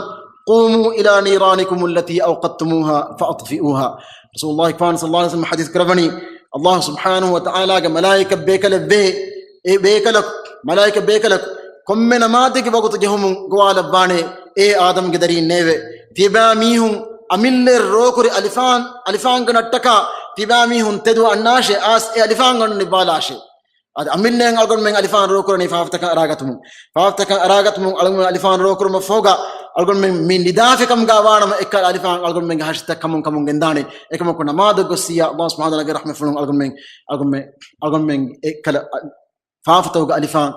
قوموا إلى نيرانكم التي أوقدتموها فأطفئوها. ރަސޫލުﷲ ޞައްލަﷲ ޢަލައިހި ވަސައްލަމަ ޙަދީޘް ކުރައްވަނީ، ﷲ ސުބްޙާނަހޫ ވަތަޢާލާގެ މަލާއިކަ ބޭކަލެއް ވޭ. އެ ބޭކަލަކު، މަލާއިކަ ބޭކަލަކު ކޮންމެ ނަމާދެއްގެ ވަގުތު ޖެހުމުން ގޮވާލައްވާނެ، އޭ އާދަމްގެ ދަރީންނޭވެ! ތިބާ މީހުން އަމިއްލައަށް ރޯކުރި އަލިފާން، އަލިފާންގެ ނައްޓަކާ ތިބާމީހުން ތެދު އަންނާށޭ، އައިސް އެ އަލިފާންގަނޑު ނިއްވާލާށޭ. އަދި އަމިއްލައަށް އަޅުގަނޑުމެން އަލިފާން ރޯކުރަނީ ފާފަތަކަށް އަރާގަތުމުން. ފާފަތަކަށް އަރާގަތުމުން އަޅުގަނޑުމެން އަލިފާން ރޯކުރުމަށް ފަހުގަ އަޅުގަނޑުމެން މި ނިދާފި ކަމުގަ ވާނަމަ އެއްކަލަ އަލިފާން އަޅުގަނޑުމެންގެ ހަށިތައް ކަމުން ކަމުން ގެންދާނެ. އެކަމަކު ނަމާދަށް ގޮއްސިއްޔާ އައްލާހު ސުބްޙާނަހޫ ވަތަޢާލާގެ ރަޙްމަތްފުޅުން އަޅުގަނޑުމެން، އަޅުގަނޑުމެން، އަޅުގަނޑުމެން އެއްކަލަ ފާފަތަކުގެ އަލިފާން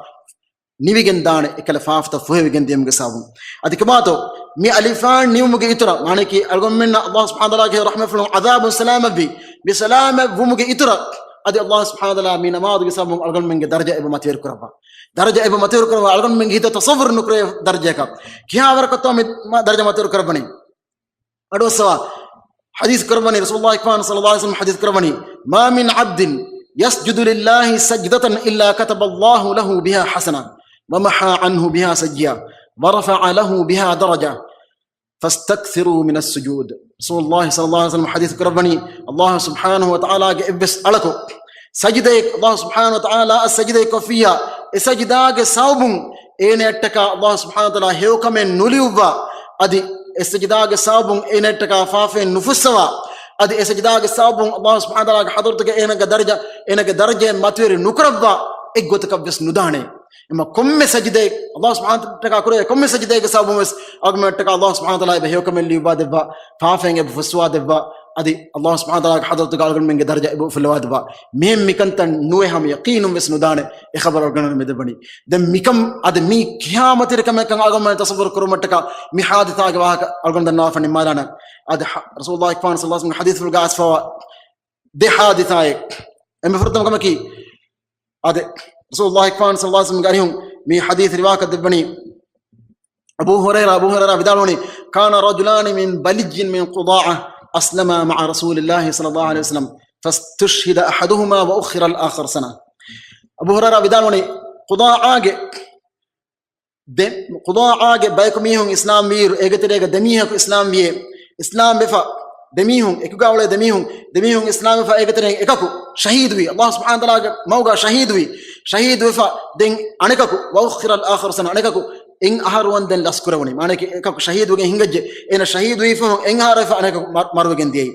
ނިވިގެން ދާނެ، އެކަލަ ފާފަތައް ފޮހެވިގެން ދިޔުމުގެ ސަބަބުން. އަދި ކޮބާތޯ މި އަލިފާން ނިވުމުގެ އިތުރަށް، މާނައަކީ އަޅުގަނޑުމެންނަށް އައްލާހު ސުބްޙާނަހޫ ވަތަޢާލާގެ ރަޙްމަތްފުޅުން ޢަޛާބުން ސަލާމަތްވީ، މި ސަލާމަތްވުމުގެ އިތުރަށް އަދި އައްލާހު ސުބްޙާނަހޫ ވަތަޢާލާ މި ނަމާދުގެ ސަބަބުން އަޅުގަނޑުމެންގެ ދަރަޖަ އެބަ މަތިވެރި ކުރައްވާ. ދަރަޖަ އެބަ މަތިވެރި ކުރައްވާ، އަޅުގަނޑުމެންގެ ހިތަށް ތަޞައްވުރު ނުކުރޭ ދަރަޖައަކަށް. ކިހާވަރަކަށްތޯ މި މާ ދަރަޖަ މަތިވެރި ކުރައްވަނީ؟ އަޑުއައްސަވާ. ޙަދީޘް ކުރައްވަނީ، ރަސޫލުﷲ ފާން ޞައްލަﷲ ޢަލައިހި ވަސައްލަމް ޙަދީޘް ކުރައްވަނީ، "ما من عبد يسجد لله سجدة إلا كتب الله له بها حسنة، ومحى عنه بها سيئة، ورفع له بها درجة، فاستكثروا من السجود." ރަސޫލުﷲ ޞައްލަﷲ ޢަލައިހި ވަސައްލަމް ޙަދީޘް ކުރައްވަނީ، އައްލާހު ސުބްޙާނަހޫ ވަތަޢާލާގެ އެއްވެސް އަޅަކު ސަޖިދައެއް އައްލާހު ސުބްޙާނަހޫ ވަތަޢާލާއަށް ސަޖިދައެއް ކޮށްފިއްޔާ، އެ ސަޖިދާގެ ސަބަބުން އޭނައަށްޓަކާ އައްލާހު ސުބްޙާނަހޫ ވަތަޢާލާ ހެޔޮކަމެއް ނުލިޔުއްވާ، އަދި އެ ސަޖިދާގެ ސަބަބުން އޭނައަށްޓަކާ ފާފައެއް ނުފުއްސަވާ، އަދި އެ ސަޖިދާގެ ސަބަބުން އައްލާހު ސުބްޙާނަހޫ ވަތަޢާލާގެ ޙަޟްރަތުގަ އޭނަގެ ދަރަޖަ، އޭނަގެ ދަރަޖައެއް މަތިވެރި ނުކުރައްވާ އެއްގޮތަކަށްވެސް ނުދާނެ. އެމަ ކޮންމެ ސަޖިދައެއް، އައްލާހު ސުބްޙާނަހޫ ވަތަޢާލާއަށްޓަކާ ކުރެވޭ ކޮންމެ ސަޖިދައެއްގެ ސަބަބުންވެސް އަޅުގަނޑުމެންނަށްޓަކާ އައްލާހު ސުބްޙާނަހޫ ވަތަޢާލާ އެބަ ހެޔޮކަމެއް ލިޔުއްވާ ދެއްވާ، ފާފައިން އެބަ ފުއްސަވާ ދެއްވާ، އަދި އައްލާހު ސުބްޙާނަހޫ ވަތަޢާލާގެ ޙަޟްރަތުގަ އަޅުގަނޑުމެންގެ ދަރަޖަ އެބަ އުފުއްލަވާ ދެއްވާ. މިހެން މިކަންތައް ނުވޭ ހަމަ ޔަޤީނުންވެސް ނުދާނެ. އެ ޚަބަރު އަޅުގަނޑުމެން މި ދެއްވަނީ. ދެން މިކަން އަދި މީ ކިހާ މަތިވެރި ކަމެއްކަން އަޅުގަނޑުމެން ތަޞައްވުރު ކުރުމަށްޓަކާ މި ޙާދިސާގެ ވާހަކަ އަޅުގަނޑު ދަންނަވާފަ ނިންމާލާނަން. އަދި ޙަ-، ރަސޫލުﷲ ފާން ޞައްލަﷲ ޢަލައިހި ވަސައްލަމްގެ ޙަދީޘްފުޅުގަ އައިސްފަވާ ދެ ޙާދިސާއެއް. އެންމެ ފުރަތަމަ ކަމަކީ، އާދެ، ރަސޫލުﷲ ފާން ޞައްލަﷲ ޢަލައިހި ވަސައްލަމްގެ އަރިހުން މި ޙަދީޘް ރިވާކަށް ދެއްވަނީ އަބޫ ހުރައިރާ، އަބޫ ހުރައިރާ ވިދާޅުވަނީ، "كان رجلان من بلج من قضاعة أسلما مع رسول الله صلى الله عليه وسلم فاستشهد أحدهما وأخر الآخر سنة." އަބޫ ހުރައިރާ ވިދާޅުވަނީ، ޤުޟާޢާގެ ދެ-، ޤުޟާޢާގެ ބަޔަކު މީހުން އިސްލާމް ވީއިރު، އޭގެ ތެރޭގަ ދެމީހަކު އިސްލާމް ވިޔޭ، އިސްލާމް ވެފަ، ދެމީހުން، އެކުގާ އުޅޭ ދެމީހުން، ދެމީހުން އިސްލާމް ވެފަ، އޭގެ ތެރެއިން އެކަކު ޝަހީދުވި، އައްލާހު ސުބްޙާނަހޫ ވަތަޢާލާގެ މަގުގަ ޝަހީދުވި، ޝަހީދުވެފަ، ދެން އަނެކަކު، وأخر الآخر سنة، އަނެކަކު އެއް އަހަރު ވަންދެން ލަސްކުރެވުނީ. މާނައަކީ، އެކަކު ޝަހީދުވެގެން ހިނގައްޖެ، އޭނަ ޝަހީދުވީ ފަހުން އެއް އަހަރު ވެފަ އަނެކަކު މަ-، މަރުވެގެން ދިޔައީ.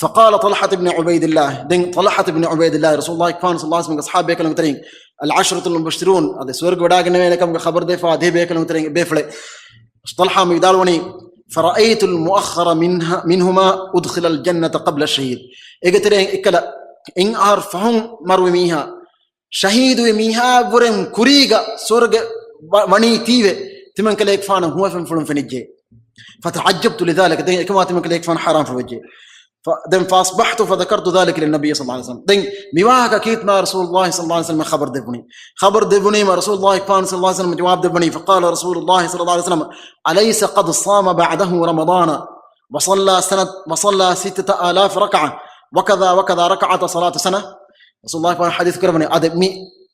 فقال طلحة بن عبيد الله، ދެން ޠަލްޙަތު ބިން ޢުބައިދިއްލާހި، ރަސޫލުﷲ ފާން ޞައްލަﷲ ޢަލައިހި ވަސައްލަމްގެ އަޞްޙާބު ބޭކަލުންގެ ތެރެއިން، އަލްޢަޝަރަތުލް މުބައްޝަރޫން، އަދި ސުވަރުގެ ވަޑައިގަންނަވާނެ ކަމުގެ ޚަބަރު ދެއްވާ ދެ ބޭކަލުންގެ ތެރެއިން އެއް ބޭފުޅެއް. ޠަލްޙާ މި ވިދާޅުވަނީ، "فرأيت المؤخر منها، منهما أدخل الجنة قبل الشهيد." އޭގެ ތެރެއިން އެއްކަލަ އެއް އަހަރު ފަހުން މަރުވި މީހާ، ޝަހީދުވި މީހާއަށްވުރެން ކުރީގަ ސުވަރުގެ ވަ-، ވަނީތީވެ، ތިމަންކަލޭގެފާނަށް ހުވަފެންފުޅުން ފެނިއްޖެ. فتعجبت لذلك، ދެން އެކަމާ ތިމަންކަލޭގެފާނަށް ހައިރާންފުޅުވެއްޖެ. ފަ-، ދެން فأصبحت فذكرت ذلك للنبي صلى الله عليه وسلم. ދެން މިވާހަކަ ކީރިތި މާ ރަސޫލުﷲ ޞައްލަﷲ ޢަލައިހި ވަސައްލަމަށް ޚަބަރު ދެއްވުނީ. ޚަބަރު ދެއްވުނީމަ ރަސޫލުﷲ ފާން ޞައްލަﷲ ޢަލައިހި ވަސައްލަމަ ޖަވާބު ދެއްވަނީ، فقال رسول الله صلى الله عليه وسلم، "أليس قد صام بعده رمضان وصلى سنة، وصلى ستة آلاف ركعة وكذا وكذا ركعة صلاة سنة؟" ރަސޫލުﷲ ފާން ޙަދީޘް ކުރައްވަނީ، އާދެ، މި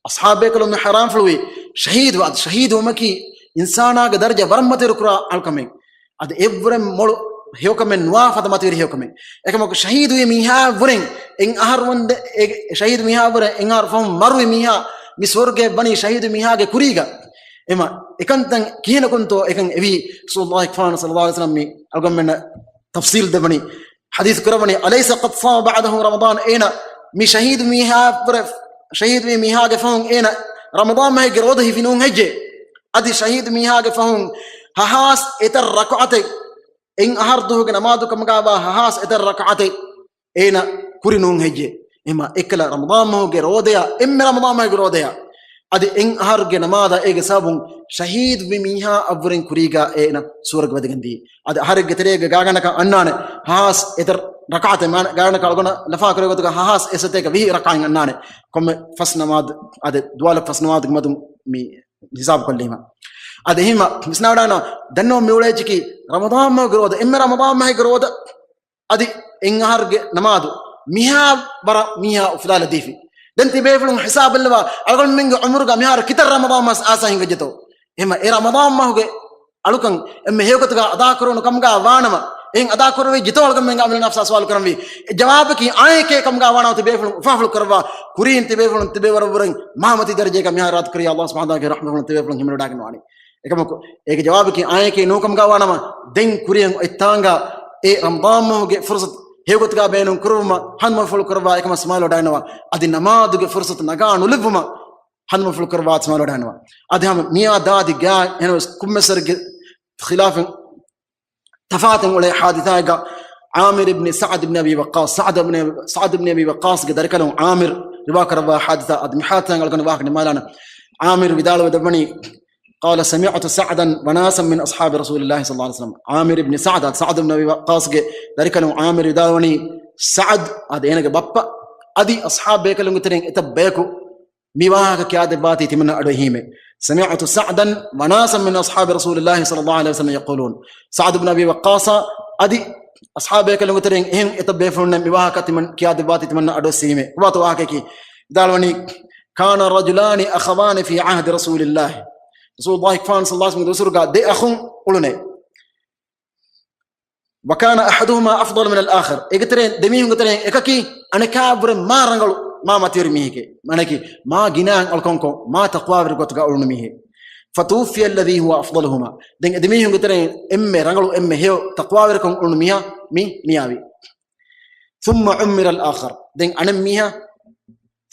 އަޞްޙާބު ބޭކަލުން މި ހައިރާންފުޅުވީ، ޝަހީދު، އާދެ، ޝަހީދުވުމަކީ އިންސާނާގެ ދަރަޖަ ވަރަށް މަތިވެރި ކުރާ އަޅުކަމެއް. އަދި އެއްވުރެން މޮޅު ހެޔޮކަމެއް ނުވާ ފަދަ މަތިވެރި ހެޔޮކަމެއް. އެކަމަކު ޝަހީދުވި މީހާއަށްވުރެން އެއް އަހަރު ވަންދެ-، އެ ޝަހީދު މީހާއަށްވުރެން އެއް އަހަރު ފަހުން މަރުވި މީހާ މި ސުވަރުގެ ވަނީ ޝަހީދު މީހާގެ ކުރީގަ. އެމަ އެކަންތައް ކިހިނަކުންތޯ އެކަން އެވީ؟ ރަސޫލުﷲ ފާން ޞައްލަﷲ ޢަލައިހި ވަސައްލަމަ މި އަޅުގަނޑުމެންނަށް ތަފްޞީލް ދެއްވަނީ، ޙަދީޘް ކުރައްވަނީ، "أليس قد صام بعده رمضان؟" އޭނަ މި ޝަހީދު މީހާއަށްވުރެ-، ޝަހީދުވި މީހާގެ ފަހުން އޭނަ ރަމަޟާން މަހެއްގެ ރޯދަ ހިފި ނޫން ހެއްޖެ؟ އަދި ޝަހީދު މީހާގެ ފަހުން ހަހާސް އެތައް ރަކުޢަތެއް އެއް އަހަރު ދުވަހުގެ ނަމާދު ކަމުގައިވާ ހަހާސް އެތައް ރަކުޢަތެއް އޭނަ ކުރި ނޫން ހެއްޖެ؟ އެމަ އެއްކަލަ ރަމަޟާން މަހުގެ ރޯދަޔާ، އެންމެ ރަމަޟާން މަހުގެ ރޯދަޔާ، އަދި އެއް އަހަރުގެ ނަމާދާ އޭގެ ސަބަބުން ޝަހީދުވި މީހާ އަށްވުރެން ކުރީގާ އޭނަ ސުވަރުގެ ވަދެގެން ދިޔައީ. އަދި އަހަރެއްގެ ތެރޭގަ ގާގަނޑަކަށް އަންނާނެ ހަހާސް އެތައް ރަކަޢަތެއް، މާނަ ގާގަނޑަކަށް އަޅުގަނޑަށް ލަފާ ކުރެވޭ ގޮތުގަ ހަހާސް އެއް ސަތޭކަ ވިހި ރަކަޢަތް އަންނާނެ. ކޮންމެ ފަސް ނަމާދު، އަދި ދުވާލަ ފަސް ނަމާދުގެ މަދުން މި ހިސާބު ކޮށްލީމަ. އަދި އެހެންމަ ވިސްނާވަޑާނަ ދަންނަވަން މި އުޅޭ އެއްޗަކީ ރަމަޟާން މަހުގެ ރޯދަ، އެންމެ ރަމަޟާން މަހުގެ ރޯދަ އަދި އެއް އަހަރުގެ ނަމާދު މިހާ ވަރަށް މީހާ އުފުލާލަ ދީފި. ދެން ތިބޭފުޅުން ހިސާބެއްލަވާ، އަޅުގަނޑުމެންގެ ޢުމުރުގަ މިހާރު ކިތައް ރަމަޟާން މަސް އާސާ ހިނގައްޖެތޯ؟ އެހެމަ އެ ރަމަޟާން މަހުގެ އަޅުކަން އެންމެ ހެޔޮގޮތުގަ އަދާކުރެވުނު ކަމުގަ ވާނަމަ، އެހެން އަދާކުރެވިއްޖެތޯ އަޅުގަނޑުމެންގެ އަމިއްލަ ނަފްސާ ސުވާލު ކުރަންވީ. އެ ޖަވާބަކީ އާނއެކޭ ކަމުގަ ވާނަމަ ތިބޭފުޅުން އުފާފުޅު ކުރައްވާ، ކުރީން ތިބޭފުޅުން ތިބޭވަރަށްވުރެން މާ މަތީ ދަރަޖައެއްގަ މިހާރު ރާތުކުރިޔާ އައްލާހު ސުބްޙާނަހޫ ވަތަޢާލާގެ ރަޙްމަތްފުޅުން ތިބޭފުޅުން ހިމެނިވަޑައިގަންނަވާނެ. އެކަމަކު، އޭގެ ޖަވާބަކީ އާނއެކޭ ނޫން ކަމުގަ ވާނަމަ، ދެން ކުރިއަށް އޮތްތާނގަ އެ ރަމަޟާން މަހުގެ ފުރުސަތު ހެޔޮގޮތުގަ ބޭނުން ކުރުވުމަށް ހަނދުމަފުޅު ކުރައްވާ އެކަމަށް ސަމާލުވަޑައިގަންނަވާ. އަދި ނަމާދުގެ ފުރުސަތު ނަގާ ނުލެއްވުމަށް ހަނދުމަފުޅު ކުރައްވާ ސަމާލުވަޑައިގަންނަވާ. އަދި ހަމަ މިއާ ދާދި ގާތް އެހެނަސް ކުއްމެސްވަރެއްގެ ޚިލާފެއް ތަފާތެއް އުޅޭ ޙާދިސާއެއްގަ ޢާމިރު ބިން ސަޢްދު ބިން އަބީ ވައްޤާޞް، ސަޢްދު ބިން، ސަޢްދު ބިން އަބީ ވައްޤާޞްގެ ދަރިކަލުން ޢާމިރު ރިވާ ކުރައްވާ ޙާދިސާ. އަދި މި ޙާދިސާއިން އަޅުގަނޑު ވާހަކަ ނިމާލާނަން. ޢާމިރު ވިދާޅުވެ ދެއްވަނީ، قال سمعت سعدا وناسا من أصحاب رسول الله صلى الله عليه وسلم. ޢާމިރު ބިން ސަޢްދު، ސަޢްދު ބިން އަބީ ވައްޤާޞްގެ ދަރިކަލުން ޢާމިރު ވިދާޅުވަނީ، ސަޢްދު އާދެ އޭނަގެ ބައްޕަ އަދި އަޞްޙާބު ބޭކަލުންގެ ތެރެއިން އެތައް ބަޔަކު މި ވާހަކަ ކިޔާދެއްވާތީ ތިމަންނަ އަޑު އެހީމެ. سمعت سعدا وناسا من أصحاب رسول الله صلى الله عليه وسلم يقولون. ސަޢްދު ބިން އަބީ ވައްޤާޞާ އަދި އަޞްޙާބު ބޭކަލުންގެ ތެރެއިން އެހެން އެތައް ބޭފުޅުންނެއް މި ވާހަކަ ތިމަން ކިޔާދެއްވާތީ ތިމަންނަ އަޑު އެހީމެ. ކޮބާތޯ ވާހަކައަކީ؟ ވިދާޅުވަނީ، كان رجلان أخوان في عهد رسول الله. ރަސޫލުﷲ ފާން ޞައްލަﷲ ޢަލައިހި ވަސައްލަމްގެ ދުވަސްވަރުގަ ދެ އަޚުން އުޅުނޭ. وكان أحدهما أفضل من الآخر. އޭގެ ތެރެއިން، ދެމީހުންގެ ތެރެއިން އެކަކީ އަނެކާއަށްވުރެ މާ ރަނގަޅު، މާ މަތިވެރި މީހެކޭ. އަނެކީ މާ ގިނައިން އަޅުކަންކޮށް، މާ ތަޤްވާވެރި ގޮތުގަ އުޅުނު މީހެއް. فتوفي الذي هو أفضلهما. ދެން އެ ދެމީހުންގެ ތެރެއިން އެންމެ ރަނގަޅު، އެންމެ ހެޔޮ ތަޤްވާވެރިކަން އުޅުނު މީހާ މި ނިޔާވި. ثم عمر الآخر. ދެން އަނެއް މީހާ،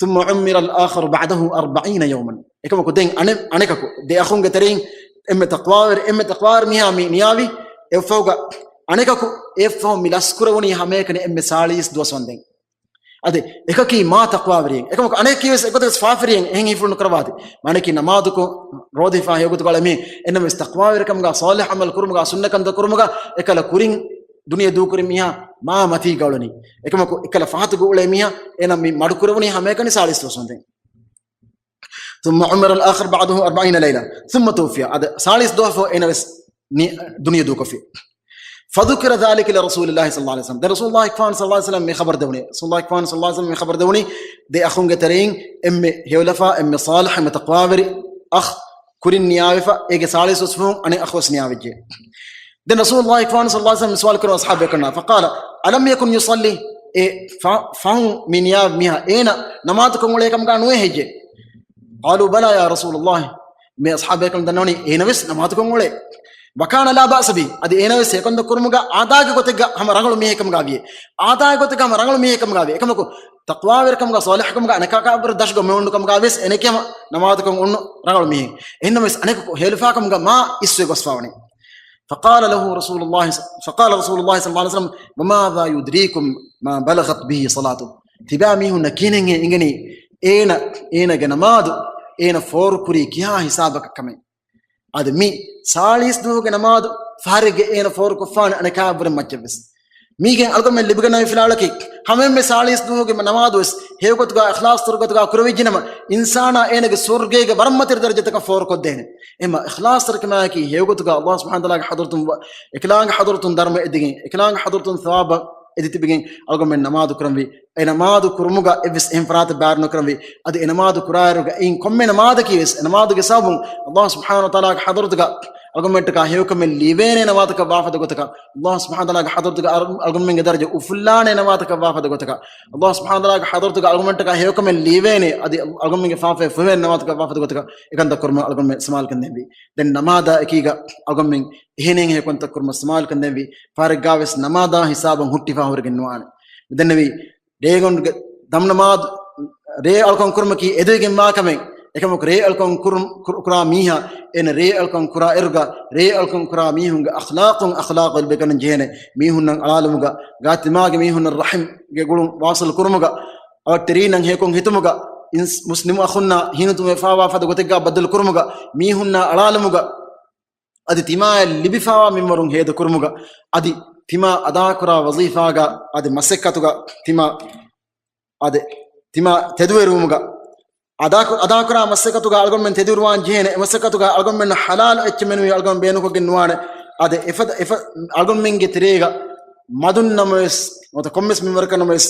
ثم عمر الآخر بعده أربعين يوما. އެކަމަކު ދެން އަނެއް، އަނެކަކު، ދެ އަޚުންގެ ތެރެއިން އެންމެ ތަޤްވާވެރި، އެންމެ ތަޤްވާވެރި މީހާ މި ނިޔާވި. އެއަށްފަހުގަ އަނެކަކު އެއަށްފަހު މި ލަސްކުރެވުނީ ހަމައެކަނި އެންމެ ސާޅީސް ދުވަސް ވަންދެން. އަދި އެކަކީ މާ ތަޤްވާވެރިއެއް. އެކަމަކު އަނެކަކީވެސް އެގޮތަށް ފާފަވެރިއެއް. އެހެން ހިފުޅު ނުކުރައްވާތި. މާނައަކީ ނަމާދުކޮށް، ރޯދަ ހިފާ ހެޔޮގޮތުގަ އުޅޭ މީހެއް. އެހެންނަމަވެސް ތަޤްވާވެރިކަމުގަ، ޞާލިޙު ޢަމަލު ކުރުމުގަ، ސުންނަތް ކަންތައް ކުރުމުގަ އެކަލަ ކުރިން ދުނިޔެ ދޫކުރި މީހާ މާ މަތީގަ އުޅެނީ. އެކަމަކު އެކަލަ ފަހަތުގަ އުޅޭ މީހާ އޭނަ މި މަޑުކުރެވުނީ ހަމައެކަނި ސާޅީސް ދުވަސް ވަންދެން. ثم عمر الآخر بعده أربعين ليلة ثم توفي. އަދި ސާޅީސް ދުވަހަށްފަހު އޭނަވެސް ނި-، ދުނިޔެ ދޫކޮށްފި. فذكر ذلك لرسول الله صلى الله عليه وسلم. ދެން ރަސޫލުﷲ ފާން ޞައްލަﷲ ޢަލައިހި ވަސައްލަމް މި ޚަބަރު ދެވުނީ. ރަސޫލުﷲ ފާން ޞައްލަﷲ ޢަލައިހި ވަސައްލަމް މި ޚަބަރު ދެވުނީ، ދެ އަޚުންގެ ތެރެއިން އެންމެ ހެޔޮލަފާ، އެންމެ ޞާލިޙު، އެންމެ ތަޤްވާވެރި އަޚް ކުރިން ނިޔާވެފަ، އޭގެ ސާޅީސް ދުވަސް ފަހުން އަނެއް އަޚުވެސް ނިޔާވެއްޖެ. ދެން ރަސޫލުﷲ ފާން ޞައްލަﷲ ޢަލައިހި ވަސައްލަމް މި ސުވާލު ކުރަން އަޞްޙާބު ބޭކަލުންނާ، فقال ألم يكن يصلي؟ އެ ފަ-، ފަހުން މި ނިޔާ މީހާ އޭނަ ނަމާދުކޮށް އުޅޭ ކަމުގަ ނުވޭ ހެއްޔެ؟ قالوا بلى يا رسول الله. މި އަޞްޙާބު ބޭކަލުން ދަންނަވަނީ އޭނަވެސް ނަމާދުކޮށް އުޅޭ. وكان لا بأس به. އަދި އޭނަވެސް އެކަންތައް ކުރުމުގަ އާދާގެ ގޮތެއްގަ ހަމަ ރަނގަޅު މީހެއް ކަމުގަ ވިޔޭ. އާދާގެ ގޮތެއްގަ ހަމަ ރަނގަޅު މީހެއް ކަމުގަ ވިޔޭ. އެކަމަކު ތަޤްވާވެރިކަމުގަ، ޞާލިޙުކަމުގަ އަނެކާކާ ވަރަށް ދަށުގަ މެވުނު ކަމުގަ ވެސް އޭނަ ހަމަ ނަމާދުކޮށް އުޅުނު ރަނގަޅު މީހެއް. އެހެންނަމަވެސް އަނެކަކު ހެޔޮލަފާކަމުގަ މާ އިސްވެ ގޮސްފަ ވަނީ. فقال له رسول الله، فقال رسول الله صلى الله عليه وسلم، وماذا يدريكم ما بلغت به صلاته؟ ތިބާ މީހުންނަށް ކިހިނެއްހޭ އިނގެނީ؟ އޭނަ، އޭނަގެ ނަމާދު އޭނަ ފޯރުކުރީ ކިހާ ހިސާބަކަށް ކަމެއް. އަދި މި ސާޅީސް ދުވަހުގެ ނަމާދު ފަހަރެއްގެ އޭނަ ފޯރުކޮށްފާނެ އަނެކާވަރެއް މައްޗަށްވެސް. މީގެން އަޅުގަނޑުމެން ލިބިގަންނަވާ ފިލާވަޅަކީ، ހަމައެންމެ ސާޅީސް ދުވަހުގެ ނަމާދުވެސް ހެޔޮގޮތުގަ އިޚްލާޞްތެރި ގޮތުގަ ކުރެވިއްޖެނަމަ، އިންސާނާ އޭނަގެ ސުވަރުގޭގެ ވަރަށް މަތިވެރި ދަރަޖަތަކަށް ފޯރުކޮށްދޭނެ. އެމަ އިޚްލާޞްތެރިކަމާއެކީ ހެޔޮގޮތުގަ ﷲ ސުބްޙާނަހޫ ވަތަޢާލާގެ ޙަޟްރަތުން ވަ-، އެކަލާނގެ ޙަޟްރަތުން ދަރުމަ އެދިގެން، އެކަލާނގެ ޙަޟްރަތުން ޘަވާބަށް އެދި ތިބިގެން އަޅުގަނޑުމެން ނަމާދު ކުރަންވީ. އެ ނަމާދު ކުރުމުގަ އެއްވެސް އެހެން ފަރާތެއް ބާރު ނުކުރަންވީ. އަދި އެ ނަމާދު ކުރާއިރުގަ އެއިން ކޮންމެ ނަމާދަކީވެސް އެ ނަމާދުގެ ސަބަބުން ﷲ ސުބްޙާނަހޫ ވަތަޢާލާގެ ޙަޟްރަތުގަ އަޅުގަނޑުމެންޓަކާ ހެޔޮކަމެއް ލިބޭނެ ނަމާދަކަށް ވާފަދަ ގޮތަކަށް، ﷲ ސުބްޙާނަހޫ ވަތަޢާލާގެ ޙަޟްރަތުގަ އަރު-، އަޅުގަނޑުމެންގެ ދަރަޖަ އުފުއްލާނެ ނަމާދަކަށް ވާފަދަ ގޮތަކަށް، ﷲ ސުބްޙާނަހޫ ވަތަޢާލާގެ ޙަޟްރަތުގަ އަޅުގަނޑުމެންޓަކާ ހެޔޮކަމެއް ލިބޭނެ، އަދި އަޅުގަނޑުމެންގެ ފާފައެއް ފުއެވޭނެ ނަމާދަކަށް ވާފަދަ ގޮތަކަށް އެކަންތައް ކުރުމަށް އަޅުގަނޑުމެން ސަމާލުކަން ދެންވީ. ދެން ނަމާދާ އެކީގަ އަޅުގަނޑުމެން އެހެނިހެން ކަންތައް ކުރުމަށް ސަމާލުކަން ދެންވީ. ފަހަރެއްގާވެސް ނަމާދާ ހިސާބަށް ހުއްޓިފާ ހުރެގެން ނުވާނެ. މިދެންނެވީ ރޭގަނޑުގެ ދަމް ނަމާދު، ރޭ އަޅުކަން ކުރުމަކީ އެދެވިގެންވާ ކަމެއް. އެކަމަކު ރޭ އަޅުކަން ކުރު-، ކުރު-، ކުރާ މީހާ އޭނަ ރޭ އަޅުކަން ކުރާ އިރުގަ ރޭ އަޅުކަން ކުރާ މީހުންގެ އަޚްލާޤުން އަޚްލާޤު ލިބިގަންނަން ޖެހޭނެ. މީހުންނަށް އަޅާލުމުގަ، ގާތް ތިމާގެ މީހުންނަށް ރަޙިމްގެ ގުޅުން ވާޞިލު ކުރުމުގަ، އަވަށްޓެރީންނަށް ހެޔޮކޮށް ހިތުމުގަ، އިންސް-، މުސްލިމް އަޚުންނާ ހިނިތުންވެފާވާ ފަދަ ގޮތެއްގަ ބައްދަލު ކުރުމުގަ، މީހުންނާ އަޅާލުމުގަ، އަދި ތިމާއަށް ލިބިފާވާ މިންވަރުން ހޭދަކުރުމުގަ، އަދި ތިމާ އަދާކުރާ ވަޒީފާގަ، އަދި މަސައްކަތުގަ، ތިމާ، އަދި ތިމާ ތެދުވެރިވުމުގަ، އަދާކު-، އަދާކުރާ މަސައްކަތުގަ އަޅުގަނޑުމެން ތެދުވެރިވާން ޖެހޭނެ، އެ މަސައްކަތުގަ އަޅުގަނޑުމެންނަށް ޙަލާލު އެއްޗެއް މެނުވީ އަޅުގަނޑު ބޭނުންކޮށްގެން ނުވާނެ. އަދި އެފަދަ، އެފަ-، އަޅުގަނޑުމެންގެ ތެރޭގަ މަދުން ނަމަވެސް، ނުވަތަ ކޮންމެސް މިންވަރަކަށް ނަމަވެސް،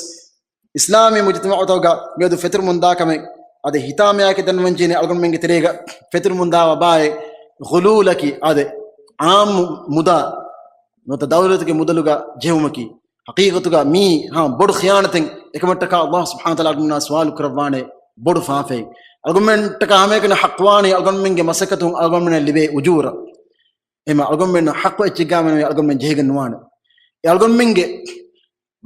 އިސްލާމީ މުޖުތަމަޢުތަކުގަ މިއަދު ފެތުރުމުންދާ ކަމެއް، އަދި ހިތާމަޔާއެކީ ދަންނަވަންޖެހޭނެ އަޅުގަނޑުމެންގެ ތެރޭގަ ފެތުރުމުންދާ ވަބާއެއް، ޣުލޫލަކީ، އާދެ، ޢާއްމު މުދާ، ނުވަތަ ދައުލަތުގެ މުދަލުގަ ޖެހުމަކީ، ޙަޤީޤަތުގަ މީ، ހާ، ބޮޑު ޚިޔާނަތެއް. އެކަމަށްޓަކާ ﷲ ސުބްޙާނަހޫ ވަތަޢާލާ އަޅުގަނޑުމެންނާ ސުވާލު ކުރައްވާނެ ބޮޑު ފާފައެއް. އަޅުގަނޑުމެންޓަކާ ހަމައެކަނި ޙައްޤުވާނީ އަޅުގަނޑުމެންގެ މަސައްކަތުން އަޅުގަނޑުމެންނަށް ލިބޭ އުޖޫރަ. އެމަ އަޅުގަނޑުމެން ޙައްޤު އެއްޗެއްގާ މެނުވީ އަޅުގަނޑުމެން ޖެހިގެން ނުވާނެ. އެ އަޅުގަނޑުމެންގެ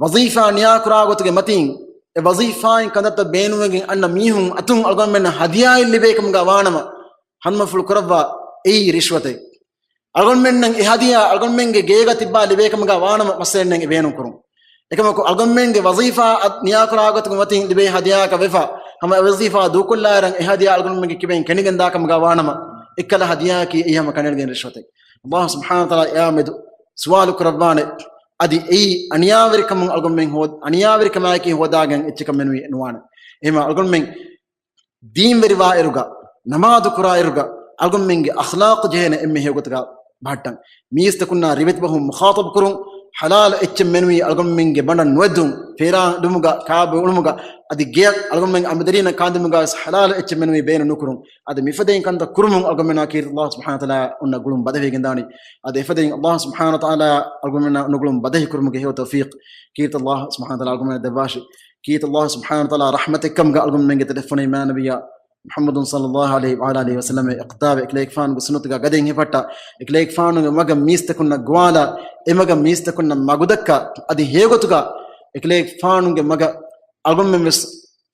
ވަޒީފާ ނިޔާކުރާ ގޮތުގެ މަތީން، އެ ވަޒީފާއިން ކަންތައްތައް ބޭނުންވެގެން އަންނަ މީހުން އަތުން އަޅުގަނޑުމެންނަށް ހަދިޔާއެއް ލިބޭ ކަމުގަ ވާނަމަ، ހަނދުމަފުޅު ކުރައްވާ އެއީ ރިޝްވަތެއް. އަޅުގަނޑުމެންނަށް އެ ހަދިޔާ އަޅުގަނޑުމެންގެ ގޭގަ ތިއްބާ ލިބޭ ކަމުގަ ވާނަމަ، މައްސަލައެއް ނެތް އެ ބޭނުން ކުރުން. އެކަމަކު އަޅުގަނޑުމެންގެ ވަޒީފާ އަދް ނިޔާކުރާ ގޮތުގެ މަތީން ލިބޭ ހަދިޔާއަކަށް ވެފަ، ހަމަ އެ ވަޒީފާ ދޫކޮށްލާއިރަށް އެ ހަދިޔާ އަޅުގަނޑުމެންގެ ކިބައިން ކެނޑިގެން ދާ ކަމުގަ ވާނަމަ، އެއްކަލަ ހަދިޔާއަކީ އެއީ ހަމަ ކަނޑައެޅިގެން ރިޝްވަތެއް. އަލްލާހު ސުބްޙާނަހު ވަތަޢާލާ އެއާ މެދު ސުވާލު ކުރައްވާނެ، އަދި އެއީ އަނިޔާވެރިކަމުން އަޅުގަނޑުމެން ހޯ-، އަނިޔާވެރިކަމާއެކީ ހޯދާގެން އެއްޗަކަށް މެނުވީ ނުވާނެ. އެހެންވީމަ އަޅުގަނޑުމެން ދީންވެރިވާއިރުގަ، ނަމާދު ކުރާއިރުގަ، އަޅުގަނޑުމެންގެ އަޚްލާޤު ޖެހޭނެ އެންމެ ހެޔޮގޮތުގަ ބަހައްޓަން. މީސްތަކުންނާ ރިވެތި ބަހުން މުޚާޠަބު ކުރުން، ޙަލާލު އެއްޗެއް މެނުވީ އަޅުގަނޑުމެންގެ ބަނޑަށް ނުއެއްދުން، ފޭރާ އުޅުމުގަ، ކާބޮއެ އުޅުމުގަ، އަދި ގެޔަށް އަޅުގަނޑުމެން އަނބިދަރީންނަށް ކާންދިނުމުގަ ވެސް ޙަލާލު އެއްޗެއް މެނުވީ ބޭނުން ނުކުރުން. އަދި މިފަދައިން ކަންތައް ކުރުމުން އަޅުގަނޑުމެންނާ ކީރިތި އަލްލާހު ސުބްޙާނަހު ވަތަޢާލާ އޮންނަ ގުޅުން ބަދަހިވެގެންދާނީ. އަދި އެފަދައިން އަލްލާހު ސުބްޙާނަހު ވަތަޢާލާ އަޅުގަނޑުމެންނާ އޮންނަ ގުޅުން ބަދަހި ކުރުމުގެ ހެޔޮ ތައުފީޤު ކީރިތި އަލްލާހު ސުބްޙާނަހު ވަތަޢާލާ އަޅުގަނޑުމެންނަށް ދެއްވާށި. ކީރިތި އަލްލާހު ސުބްޙާނަހު ވަތަޢާލާ ރަޙްމަތެއްކަމުގަ އަޅުގަނޑުމެންގެ ތެރެފުނި މާ ނަބިއްޔާ މުޙައްމަދު ޞައްލައްލާހު ޢަލައިހި ވަޢަލާ އާލިހި ވަސައްލަމަ އިޤްތިދާވެ އެކަލޭގެފާނުގެ ސުންނަތުގަ ގަދައިން ހިފައްޓާ، އެކަލޭގެފާނުގެ މަގަށް މީސްތަކުންނަށް ގޮވާލާ، އެ މަގަށް މީސްތަކުންނަށް މަގުދައްކާ، އަދި ހެޔޮގޮތުގަ އެކަލޭގެފާނުގެ މަގަށް އަޅުގަނޑުމެން ވެސް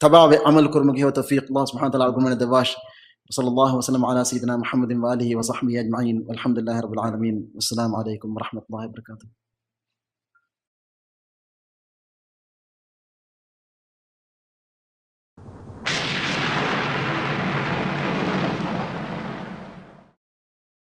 ތަބާވެ ޢަމަލު ކުރުމުގެ ހެޔޮ ތައުފީޤު އަލްލާހު ސުބްޙާނަހު ވަތަޢާލާ އަޅުގަނޑުމެންނަށް ދެއްވާށި. وصلى الله وسلم على سيدنا محمد وآله وصحبه أجمعين، والحمد لله رب العالمين، والسلام عليكم ورحمة الله وبركاته.